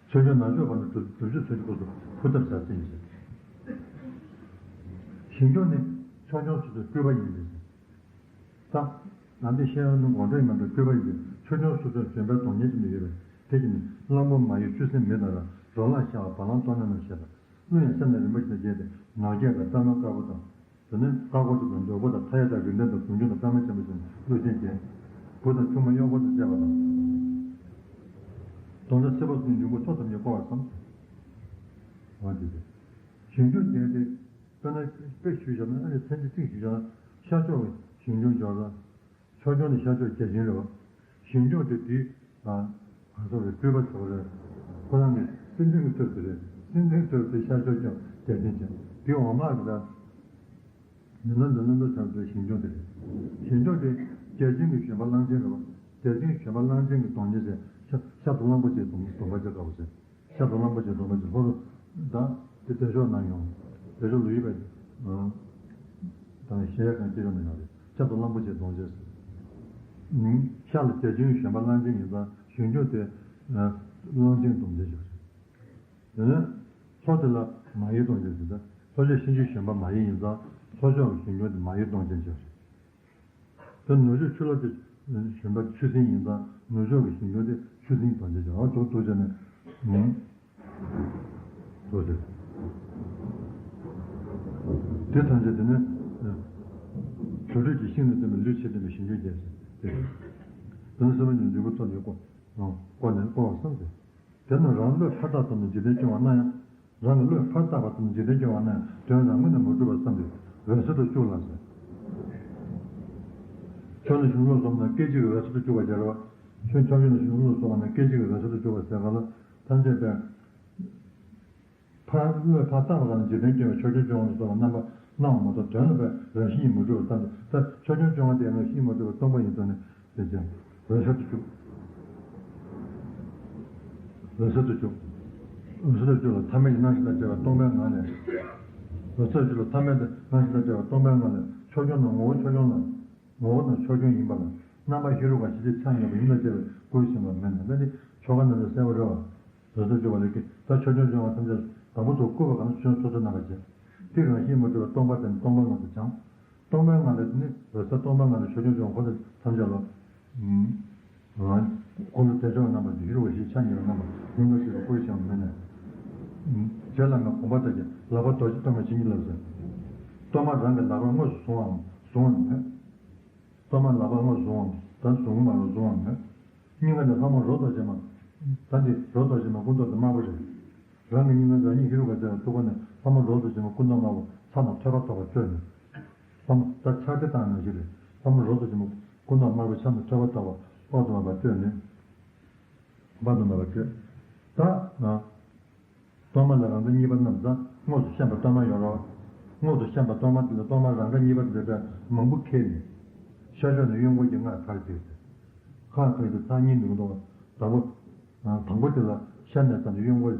ཆོས་སྐྱོང་ནག་ཅོག་པ་ནི་གྲོལ་བྱེད་ཚོགས་ཀྱི་སྐབས་སུ་འཕོ་ཐབས་བྱ་ས་ཡིན། ཞིང་སྐྱོང་ནི་ཆོས་སྐྱོང་སོ་སོའི་སྤྲུལ་པ་ཡིན་པས། ད། ནང་པའི་ཤེས་ཡོན་ནི་དགོངས་འགྲེལ་མན་ངག་སྤྲུལ་པ་ཡིན་པས་ཆོས་སྐྱོང་སོ་སོའི་བྱོན་པའི་གདོང་བརྙན་ཅན་དུ་ཡོད་པས་དེ་བཞིན་གླང་པོ་མ་ཡི་ཆུ་སྲིན་མི་དང་ར་རོ་ལངས་ཤ་བ་བ་ལང་སྟོང་ཉམས་རྣམས་བཤད་པ། ཀླུ་ཡང་སེམས་ནི་རིན་པོ་ཆེ་བརྒྱད་དེ་ནག་རྒྱལ་དང་སྟག་མོ་དཀར་པོ་དང་། དེ་ནས་ཀ་ཀོ་ཏི་དང་འདོད་པོ་དང་མཐའ་ཡས་དང་རིགས་ལྡན་དང་གཟུངས་ཆུང་དང་པདྨ་ཆེན་པོ་ཆེན་ཀླུ་ཆེན་བརྒྱད། བུ་དང་ཆུང་མ་གཡོག་པོ་དང་བཅས་པ་དང་། གདོང་ལ་སྲིད་པ་གསུམ་འབྱུང་པོ་མཚོ་ཐམས་ཅད་བསྐོར་བར་བསམ། འོ་དེ་རེད། ཞིང་སྐྱོང་བརྒྱད་དེ། དཔེར་ན་དཔེ་ཞུས་བཞག་ན་ཨ་ནི་མཚན་གཞི་གཅིག་ཞུས་བཞག་ན་ཤར་ཕྱོགས་ཀྱི་ཞིང་སྐྱོང་འབྱོར་ལ། ཕྱོགས་སྐྱོང་ནི་ཤར་ཕྱོགས་བརྒྱ་བྱིན་རེད་བ། ཞིང་སྐྱོང་དེ་དེའི་ཨ་ག་ཚོད་རེད་སྤྲུལ་པ་ཚོ་རེད། ཁོ་རང་གི་སེམས་ཅན་གྱི་ཚོད་དེ་རེད། སེམས་ཅན་ཚོད་དེ་ཤར་ཕྱོགས་སྐྱོང་བརྒྱ་བྱིན་ཅན་དེ་འོ་མ་གི་ད། མི་ལ་འདི་ལ་འདི་ཚར་དུ་ཞིང་སྐྱོང་དེ་རེད། ཞིང་སྐྱོང་དེ་བརྒྱ་བྱིན་གྱི་བྱོན་པ་གླང་ཆེན་རེད་བ། བརྒྱ་བྱིན་བྱོན་པ་གླང་ཆེན་གྱི་གདོང་བརྙན་ཟེར་ཤ་ཤ་དང་གླང་པོ་ཆེའི་གདོང་གདོང་པ་ཅིག་དཀར་པོ་ཟེར། ཤ་དང་གླང་པོ་ཆེ་གདོང་པ་ཅིག་ལྷོ་རུ་དང་དེ་བདེ་མཆོག་ནང་ཡོང་། བདེ་མཆོག་ལོ་ཡི་པ་དང་གཞལ་ཡས་ཁང་སྐྱིད་གྲོང་ནང་ཡོང་རེད། ཤ་དང་གླང་པོ་ཆེ་གདོང་ཅན་ཟེར། ཤ་ལ་བརྒྱ་བྱིན་བྱོན་པ་གླང་ཆེན་ཡིན་ཙང་ཞིང་སྐྱོང་དེ་གླང་ཆེན་གདོང་ཅན་ཞིག་རེད། དེ་ནས་ལྷོ་དེ་ལ་མ་ཡི་གདོང་ཅན་ཟེར་ཏེ་ལྷོ་ཕྱོགས་གཤིན་རྗེ་བྱོན་པ་མ་ཡི་ཡིན་ཙང་ལྷོ་ཕྱོགས་ཀྱི་ཞིང་སྐྱོང་དེ་མ་ཡི་གདོང་ཅན་ཞིག་རེད། དེ་ནུབ་ཕྱོགས་ཆུ་ལྷ་དེ་ གཞོན་པ་ཆུ་སྲིན་ཡིན་ཙང་ནུབ་ཕྱོགས་ཀྱི་ཞིང་སྐྱོང་དེ་ཆུ་སྲིན་དོན་བྱེད་ཀྱང་ཨ་ཐུག་ཐུག་བྱས་ནས་ཐུག་བྱས། དེ་ཐམས་ཅད་དེ་ནི་དུར་ཁྲོད་ཀྱི་ཤིང་ལས་བཏོན་པའི་ལུས་ཕྱེ་བསྟན་པའི་ཞིང་སྐྱོང་རྒྱལ་ཟེར་དེ་རེད། དེ་ནི་སེམས་ཉིད་འབྲས་བུ་ཐོབ་ནས་བསྐོར་བསྐོར་ནས་བསྐོར་བར་བསམ་སྟེ། དེ་ནི་རང་བློས་ཕར་བཏགས་ཙམ་དུ་འཇིག་རྟེན་སྐྱོང་བ་ན་ཡང་། རང་གི་བློས་ཕར་བཏགས་པ་ཙམ་འཇིག་རྟེན་སྐྱོང་བ་ན་ཡང་དོན་རང་ངོས་ནས་མ་གྲུབ་པར་བསམ་སྟེ་འོད་གསལ་དུ་བཅུག་ལ་ཟེར། ཕྱོགས་ནས་གཞུང་ལུགས་གསུམ་ན་སྐད་ཅིག་གིས་འོད་གསལ་དུ་བཅུག་པ་སྦྱར་བ། ཕྱོགས་ཕྱོགས་ནས་གཞུང་ལུགས་གསུམ་ན་སྐད་ཅིག་གིས་འོད་གསལ་དུ་བཅུག་པ་ཟེར་ག་ལ་ཐམས་ཅད་པས། ཕར་བློས་ཕར་བཏགས་པ་གང་ལ་འཇིག་རྟེན་སྐྱོང་བའི་ཆོས་སྐྱོང་སྐྱོང་བ་སོགས་ལ་རྣམ་པ་སྣང་བ་མ་གཏོགས་དོན་ལ་བས་རང་བཞིན་གྱིས་མ་གྲུབ་པར་བསམ་སྟེ། ད་ཆོས་སྐྱོང་སྐྱོང་བ་དེ་རང་བཞིན་གྱིས་མ་གྲུབ་པར་སྟོང་པ་ཡིན་དོན་ནི། དེ་ཅན། འོད་གསལ་དུ་བཅུག་འོད་གསལ་དུ་བཅུག་འོད་གསལ་དུ་བཅུག་ལ་ཐ་མལ་གྱི་སྣང་ཞེན་དང་བྲལ་བའི་སྟོང་པའི་ངང་ལས། འོད་གསལ་དུ་བཅུག་ལ་ཐ་མལ་གྱི་སྣང་ཞེན་དང་བྲལ་བའི་སྟོང་པའི་ངང་ལས་ཆོས་སྐྱོང་དང་ངོ་བོ་ཆོས་སྐྱོང་ལ། ངོ་བོ་དང་ཆོས་སྐྱོང་ཡིན་པ་ལ་རྣམ་པ་ཧེ་རུ་ཀ་ཞི་བྱེད་ཆ་མཉམ་པ་ཡིན་ལ་བྱ་བའི་སྐུར་བཞེངས་པ་མེད་ན་ད་ནི་ཆོ་ག་རྣམས་ལས་གསལ་བ་རེད་བ། འོད་གསལ་དུ་བཅུག་པ་ལས་ཀྱི་ད་ཆོས་སྐྱོང་སྐྱོང་བ་ཐམས་ཅད་དང་པོ་དུ་བསྐུར་བ་གང་ཞིག་སོ་སོ་རྣམ་པ་བྱེད། དེ་རང་བཞིན་མ་གྲུབ་པ་སྟོང་པ་དེ་ནི་སྟོང་པ་ངང་དུ་སྦྱང་། སྟོང་པའི་ངང་ལས་དེ་ནི་འོད་གསལ་སྟོང་པའི་ངང་ལས་ཆོས་སྐྱོང་སྐྱོང་འཁོར་ལོ་ཐམས་ཅད་ལ། འཁོར་ལོ་བདེ་མཆོག་རྣམ་པ་ཡིན་རུང་བ་ཞིག་ཆ་གཉིས་ལ་རྣམ་པ་ཡིན་ལ་ཞེས་པའི་སྐུར་བཞེངས་མེད་ནས། རྗེ་བླ་མའི་དགོངས་པ་ལྟར་གྱི་ལག་པ་རྡོ་རྗེ་སྟོང་པ་ཇི་སྙེད་ལ་ཟེར། གཏོར་མ་རང་གི་ལག་པས་དངོས་སུ་བཟུང་བའམ་བཟུང་བ་མེད། གཏོར་མ་ལག་པས་དངོས་སུ་བཟུང་བ་མེད། ད་བཟུང་མ་རུང་བཟུང་བ་མེད། སྙིང་ག་ནས་ལྷ་མོ་རོ་རྡོ་རྗེ་མ། ད་འདི་རོ་རྡོ་རྗེ་མ་སྐུ་མདོག་དེ་དམར་པོ་རེད། རང་གི་སྙིང་ག་རང་ཉིད་ཧེ་རུ་ཀ་རྩེ་བའི་ཐུགས་ཀ་ནས་ལྷ་མོ་རོ་རྡོ་རྗེ་མ་སྐུ་མདོག་དམར་པོ་ཕྱག་ན་ཐོད་པ་ཐོགས་པ་སྤྲོས་ནས། ལྷ་མོ་ད་ཕྱག་རྡེ་བཏང་ནང་བཞིན་རེད། ལྷ་མོ་རོ་རྡོ་རྗེ་མ་སྐུ་མདོག་དམར་པོ་ཕྱག་ན་ཐོད་པ་ཐོགས་པ་དཔག་ཏུ་མེད་པ་སྤྲོས་ནས། དཔག་ཏུ་མེད་པ་སྤྲོས། ད་ཨ། གཏོར་མ་ལ་རང་མཚན་གཉིས་པ་རྣམས་དང་དངོས་སུ་བཤམས་པ་གཏོར་མ་ཡོད་རོ། དངོས་སུ་བཤམས་པ་གཏོར་མ་དེ་ལ་གཏོར་མ་རང་མཚན་གཉིས་པ་འདོད་པས་མང་པོ་ཁེལ་ནས། ཤར་ཕྱོགས་ནས་གཡོན་སྐོར་གྱི་སྔགས་མཐར་བྱེད། ཁ་ཁ་ཡི་ཚར་གཉིས་འདུག་མདོག་དང་པོ། དང་པོ་དེ་ལ་ཤར་ནས་བརྩམས་ཏེ་གཡོན་སྐོར།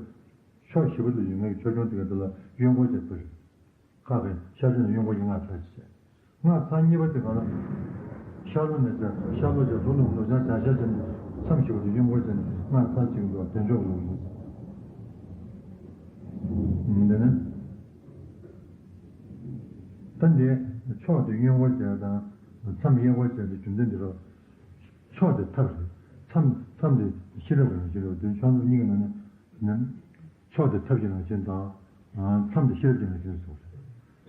ཕྱོགས་བཞི་པོ་དུ་ཡོད་ངེས་ཀྱི་ཆོས་སྐྱོང་དེ་ག་དེ་ལ་གཡོན་སྐོར་བྱེད་དགོས། ཁ་ཁའི་ཤར་ཕྱོགས་ནས་གཡོན་སྐོར་གྱི་སྔགས་མཐར་བྱེད། སྔགས་མཐར་གཉིས་པ་དེ་ག་ལ། ཤར་ལྷོ་ནས་བྱ་ཤར་ལྷོ་བྱ་ལྷོ་ནུབ་ནུབ་བྱང་བྱང་ཤར་བྱས་ནས་མཚམས་བཞི་པོ་དུ་གཡོན་སྐོར་བྱས་ནས་སྔགས་མཐར་གཅིག་འདུག་བདེ་མཆོག་ལུགས་ཡིན། འདི་ནི། ད་འདི་ཕྱོགས་དེ་གཡོན་སྐོར་བྱས་དང་མཚམས་གཡས་སྐོར་བྱས་ཏེ་རྒྱུ་མཚན་འདི་རོ། ཕྱོགས་དེ་ཐབས་རེད། མཚམས་མཚམས་དེ་ཤེས་རབ་རེད། ཤེས་རབ་དེ་ཕྱོགས་གཉིས་ཀྱི་ནང་ནས་ནི། ཕྱོགས་དེ་ཐབས་ཀྱི་རང་བཞིན་དང་། མཚམས་དེ་ཤེས་རབ་ཀྱི་རང་བཞིན་སོགས་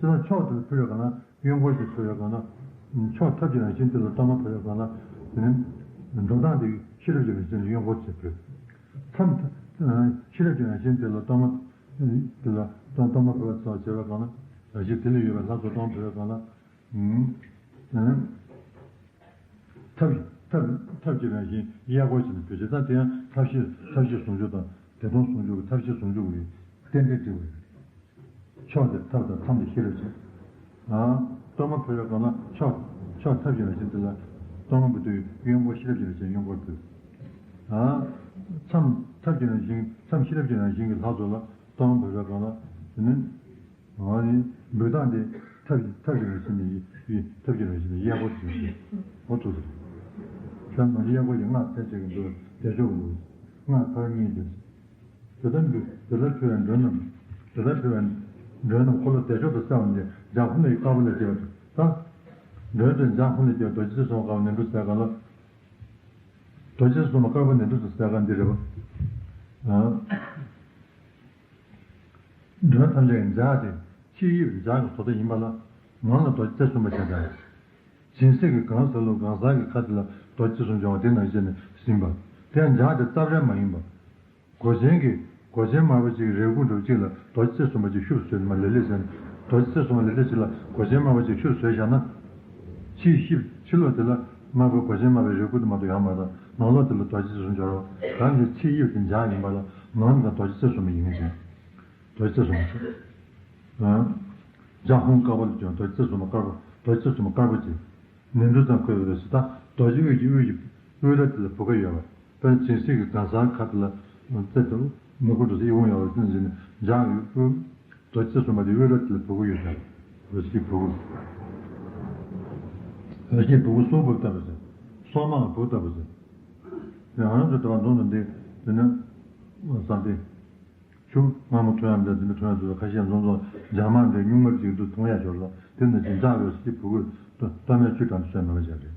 རེད། དེ་ལ་ཕྱོགས་དེ་ཕུལ་བའི་སྒང་ལ་གཡོན་སྐོར་གྱི་ཕུལ་བའི་སྒང་ལ། ཕྱོགས་ཐབས་ཀྱི་རང་བཞིན་དེ་ལ་གཏོར་མ་ཕུལ་བའི་སྒང་ལ། དེ་ནི་འགྲོ་སྟངས་དེ་ཤེས་རབ་ཀྱི་རང་བཞིན་ལ་གཡོན་སྐོར་བྱེད་ཕུལ། མཚམས་ཐ་ཤེས་རབ་ཀྱི་རང་བཞིན་དེ་ལ་གཏོར་མ། དེ་ལ་གཏོར་གཏོར་མ་ཕུལ་བ་སོགས་བྱེད་པའི་སྒང་ལ། རང་བཞིན་དེ་ལ་ཡོད་པའི་ལྷ་ཚོགས་གཏོར་མ་ཕུལ་བའི་སྒང་ལ། ཐབས་ཐབས་ཐབས་ཀྱི་རང་བཞིན་གཡས་སྐོར་བྱས་ནས་བོད་ཀྱི་ད་དེ་ཡང་ཐབས་ཤེས་ཐབས་ཤེས་ཟུང་འཇུག་དང་བདེ་སྟོང་ཟུང་འཇུག་གི་ཐབས་ཤེས་ཟུང་འཇུག་གི་རྟེན་འབྲེལ་འབྲི་བ་ཡིན། ཕྱོགས་དེ་ཐབས་དང་མཚམས་དེ་ཤེས་རབ་ཅན། གཏོར་མ་ཕུལ་བའི་སྒང་ལ་ཕྱོགས་ཕྱོགས་ཐབས་ཀྱི་རང་བཞིན་དེ་ལ་གཏོར་མ་འབུལ་དུས་གཡོན་སྐོར་ཤེས་རབ་ཀྱི་རང་བཞིན་གཡོན་སྐོར་ཕུལ། མཚམས་ཐབས་ཀྱི་རང་བཞིན་མཚམས་ཤེས་རབ་ཀྱི་རང་བཞིན་གྱི་ལྷ་ཚོགས་ལ་གཏོར་མ་འབུལ་བའི་སྒང་ལ་དེ་ནི། འོ་ནི། འབུལ་སྟངས་དེ་ཐབས་ཀྱི་ཐབས་ཀྱི་རང་བཞིན་ནི་ཡི་ཐབས་ཀྱི་རང་བཞིན་ནི་གཡས་སྐོར་གྱི་རང་བཞིན། འོ་ཐུགས་སུ་རེད། ཁྱོད་ཚོ་གཡས་སྐོར་གྱི་སྔགས་ཚར་གཅིག་གི་འདུག་བདེ་མཆོག་གི་ལུགས། སྔགས་ཚར་གཉིས་འདུག་དེ་ལྟར་འབུལ་དེ་ལྟར་ཕུལ་བའི་མགྲོན་རྣམས། དེ་ལྟར་ཕུལ་བའི་མགྲོན་རྣམས་འཁོར་ལོ་བདེ་མཆོག་ཏུ་གསལ་བ་འདི་འཇའ་ཧཱུྃ་ལས་དཀར་པོ་ལས་སྐྱེས་པ་དང་། མགྲོན་དེ་འཇའ་ཧཱུྃ་ལས་སྐྱེས་པ་རྡོ་རྗེ་རྩེ་གསུམ་དཀར་པོ་ནི་འབྲུ་ཟེར་ག་ལ། རྡོ་རྗེ་རྩེ་གསུམ་དཀར་པོ་ནི་འབྲུ་ཟེར་ག་འདི་རེད་པ། མགྲོན་ཐམས་ཅད་ཀྱི་འཇའ་སྟེ་ཕྱིའི་དབྱིབས་འཇའ་གི་བཟོ་ལྟ་ཡིན་པ་ལ། ནང་ལ་རྡོ་རྗེ་རྩེ་གསུམ་པ་ཅན་དང་། སྦྱིན་སྲེག་གི་གང་ཟག་ལུགས་གང་ཟག་གི་ཁ་དེ་ལ་རྡོ་རྗེ་རྩེ་གསུམ་སྦྱོང་བ་དེ་ནང་བཞིན་ནི་ཟིན་པ། དེ་ཡང་འཇའ་དེ་རྩ་བྲལ་མ་ཡིན་པ། མགོ་ཅན་གྱི་མགོ་ཅན་དམར་པོ་གཅིག་རེ་སྐུ་འགྲུབ་གཅིག་ལ་རྡོ་རྗེ་རྩེ་གསུམ་པ་གཅིག་ཤུབས་བཟོས་ནས་མ་ལེ་ལེ་ཟེར་ནས་རྡོ་རྗེ་རྩེ་གསུམ་པ་ལེ་ལེ་གཅིག་ལ་མགོ་ཅན་དམར་པོ་གཅིག་ཤུབས་བཟོས་བཞག་ན། ཕྱིའི་དབྱིབས་ཕྱི་ལོགས་དེ་ལ་དམར་པོ་མགོ་ཅན་དམར་པོའི་རེ་སྐུ་དེ་མ་གཏོགས་ཡང་མ་རེད། ནང་ལོགས་དེ་ལ་རྡོ་རྗེ་རྩེ་གསུམ་སྦྱོར་བ། རང་གི་ཕྱིའི་དབྱིབས་དེ་འཇའ་ཡིན་པ་ལ་ནང་ལ་རྡོ་རྗེ་རྩེ་གསུམ་པ་ཡིན་ཟེར། རྡོ་རྗེ་རྩེ་གསུམ་པ་ཟེར། འཇའ་ཧཱུྃ་དཀར་པོ་ལ་སྦྱོར་རྡོ་རྗེ་རྩེ་གསུམ་པ་དཀར་པོ་རྡོ་རྗེ་རྩེ་གསུམ་པ་དཀར་པོ་ཅན། ནི་འབྲུ་ཙམ་བཀོད་པའི་འོད་ཟེར་ད་རྡོ་རྗེ་དབུས་ཀྱི་དབུས་ཀྱི་དབུས་རབ་དེ་ལ་བུ་ག་ཡོད་པ། དཔེར་ན་སྦྱིན་སྲེག་གི་གང་ཟག་ཁ་དེ་ལ་རྩེ་དུ་མི་བསྐུར་འགྲོ་ས་ཨི་ཝང་ཡོད་པ་ཅན་ཟེར་ནས་འཇའ་ཡོད་དབུས། རྡོ་རྗེ་རྩེ་གསུམ་པ་དེ་དབུས་རབ་དེ་ལ་བུ་ག་ཡོད་ཀྱང་། འོད་ཀྱི་བུ་ག་འོད་ཀྱི་བུ་ག་སྲོག་བུ་ལྟ་བུ་ཟེར། སྲོག་མང་བུ་ལྟ་བུ་ཟེར། ཡང་ང་རང་ཚོ་དེ་བ་འདོན་དུ་འདི་དེ་ནི་བསམ་སྟེ། ཆུ་མངར་མོ་འཐུང་ཡག་འདྲ་འདི་འདྲ་འཐུང་ཡག་ཚོ་ཁ་ཤས་འཛོམས་འཛོམས་འཇའ་མང་འདྲ་སྨྱུག་མ་གཅིག་འདུག་འཐུང་ཡག་ཞོར་ལ་དེ་ནི་ཅིག་འཇའ་འོད་ཀྱི་བུ་ག་ཏོ་ཏོ་མའི་ཆུ་དྲངས་ཏེ་བཟོས་མ་ལ་བཞག་རེད།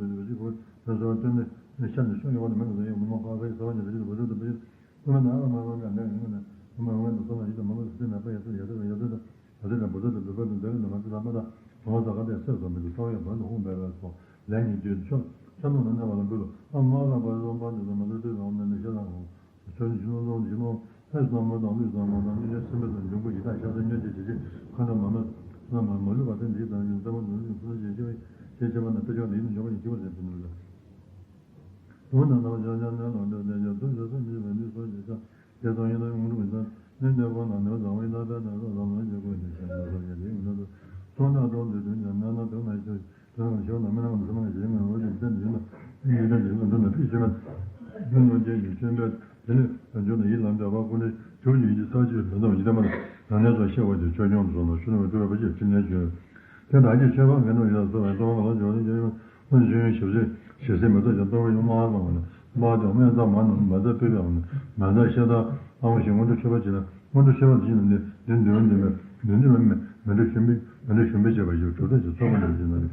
དུ་འཇུག་པ་ཅིག་གོ། དེ་ཚོ་སྟོན་ནས་ཤ་ནས་ཤོག་ཡོང་བ་ནི་མི་ལ་ཡོང་མི་མང་ཁ་ཁའི་ས་བ་ཉིད་དུ་བཞི་དུ་བུ་ཚོད་དུ་བུ་ཡོད། ཀུན་ན་ཨ་མ་ཝང་ག་ནས་ཡོང་ན་ཨ་མ་ཝང་དུ་སོང་ན་ཡིད་དུ་མ་ལོ་སི་ཏི་ན་པ་ཡ་ཏུ་ཡ་ཏུ་ཡ་ཏུ་དུ་ཡ་ཏུ་ན་བུ་ཚོད་དུ་བུ་ཕ་དུ་འདི་ན་མ་ཏུ་ད་མ་ད་མ་ད་ག་དེ་སེ་སོ་མི་དུ་ཚོགས་ཡོད་བར་དུ་ཧུང་བས་བས་སོ་ལན་ཉིད་དུ་ཆོག་ཆ་ནོ་ན་ན་བ་ལ་འབུལ་ཨ་མ་ལ་བ་ལོ་བ་དུ་མ་ཏུ་དུ་ལོང་ན་ནི་ཤ་ལ་ཧུང་། ཆོས་ཉིད་ཀྱི་སྣང་སྟོང་འཇིགས་སྣང་ལྷའི་བསམ་བློ་དང་ཀླུའི་བསམ་བློ་དང་སྨིན་གྲོལ་སེམས་དཔའི་དང་འབྱུང་པོ་ཡི་དྭགས་ཤ་ཟ་སྨྱོ་བྱེད་བྱེད་ཅེས་ཁ་འདྲ་མ་མ་ན་མ་མ་ལུས་པ་དེ་འདི་དང་ཡུམ་ཚ་མ་ནུ་ལུས་ཁུ་ལུ་ཞེས་བྱ་བ་ཞེས་བྱ་བ་ན་དཔེ་ཆ་འདིའི་ནི་འཇོག་པ་ཡིན་གཅིག་པ་ཟེར་དུ་ནུས་ལ། དུ་ན་ནང་བཞག་ཀྱང་ནན་ལ་འདོད་ལྡན་གྱི་དུ་ཞེས་སོགས་མི་བས་མི་སོགས་ཀྱི་ཆ་དེ་དང་ཡིན་ན་ཡོང་འགྲུབ་ཀྱང་ནི་འདས་པ་ན་ནོར་དང་བའི་ན་པའི་ན་རོ་དང་ལོན་གྱི་ཀུན་གྱི་ཤ་ཟ་སོགས་ཀྱི་ལས་ཡིན་ན་དུ་སོང་ན་དོན་དུ་དོན་ཀྱང་ན་ན་དོན་ན་ཤོད། དེ་ནང་བཞིན་ལ་མི་རང་གི་སེམས་ཀྱི་ཞེན་ངོ་བོ་ཅན་བསྟན་ཡིན་ན། ཡིན་ན་ཡིན་ན་འདི་ནི་ཕི་ཤི་མ། ཡིན་ན་ཅན་གྱི་སེམས་དཔའི་དེ་ནི་བྱུང་ན་ཡིད་ལ་འདོད་པ་ཀུན་ནས་བྱུང་ཡིན་གྱི་ས་བཅུའི་མི་འདོམ་ཡིན་ཏེ་མ་ན་ནས་སོ་ཤེས་པ་དེ་ཆོས་སྐྱོང་དུ་སོང་ན་ཆུ་ནང་བཀྲུ་བའི་བུ་ཆེ་ཕྲིན་ལས་བྱོས། དེ་དག་གི་ཆོས་པ་མེད་ནོ་ཡིན་ལ་སོགས་པའི་ལྟ་བ་ལ་འཇོག་ནི་ཡོད་ཀུན་བྱུང་ཡིན་ཞིབ་ཚིག་ཞིབ་ཚིག་མི་ཐོག་ཀྱང་ལྟ་བ་ཡོང་མ་ཨ་མ་ན་མ་དེ་སྨན་རྩ་མ་ན་མ་རྩ་སྤེལ་བའམ་མ་རྩ་ཤ་སྟག་ཨ་མ་ཞིག་སྔོན་འགྲོ་ཆོས་པ་ཅིག་ལ། སྔོན་འགྲོ་ཤེས་པ་དེ་བཞིན་ནི་འདི་འདོད་འདི་མེད་འདི་འདི་མེད་མི་འདི་ཞུམ་པའི་མི་འདི་ཞུམ་པའི་བྱེད་པ་ཞིག་གྲུབ་མཐའ་ཞིག་ཚོགས་པ་འདི་བཞིན་ནི།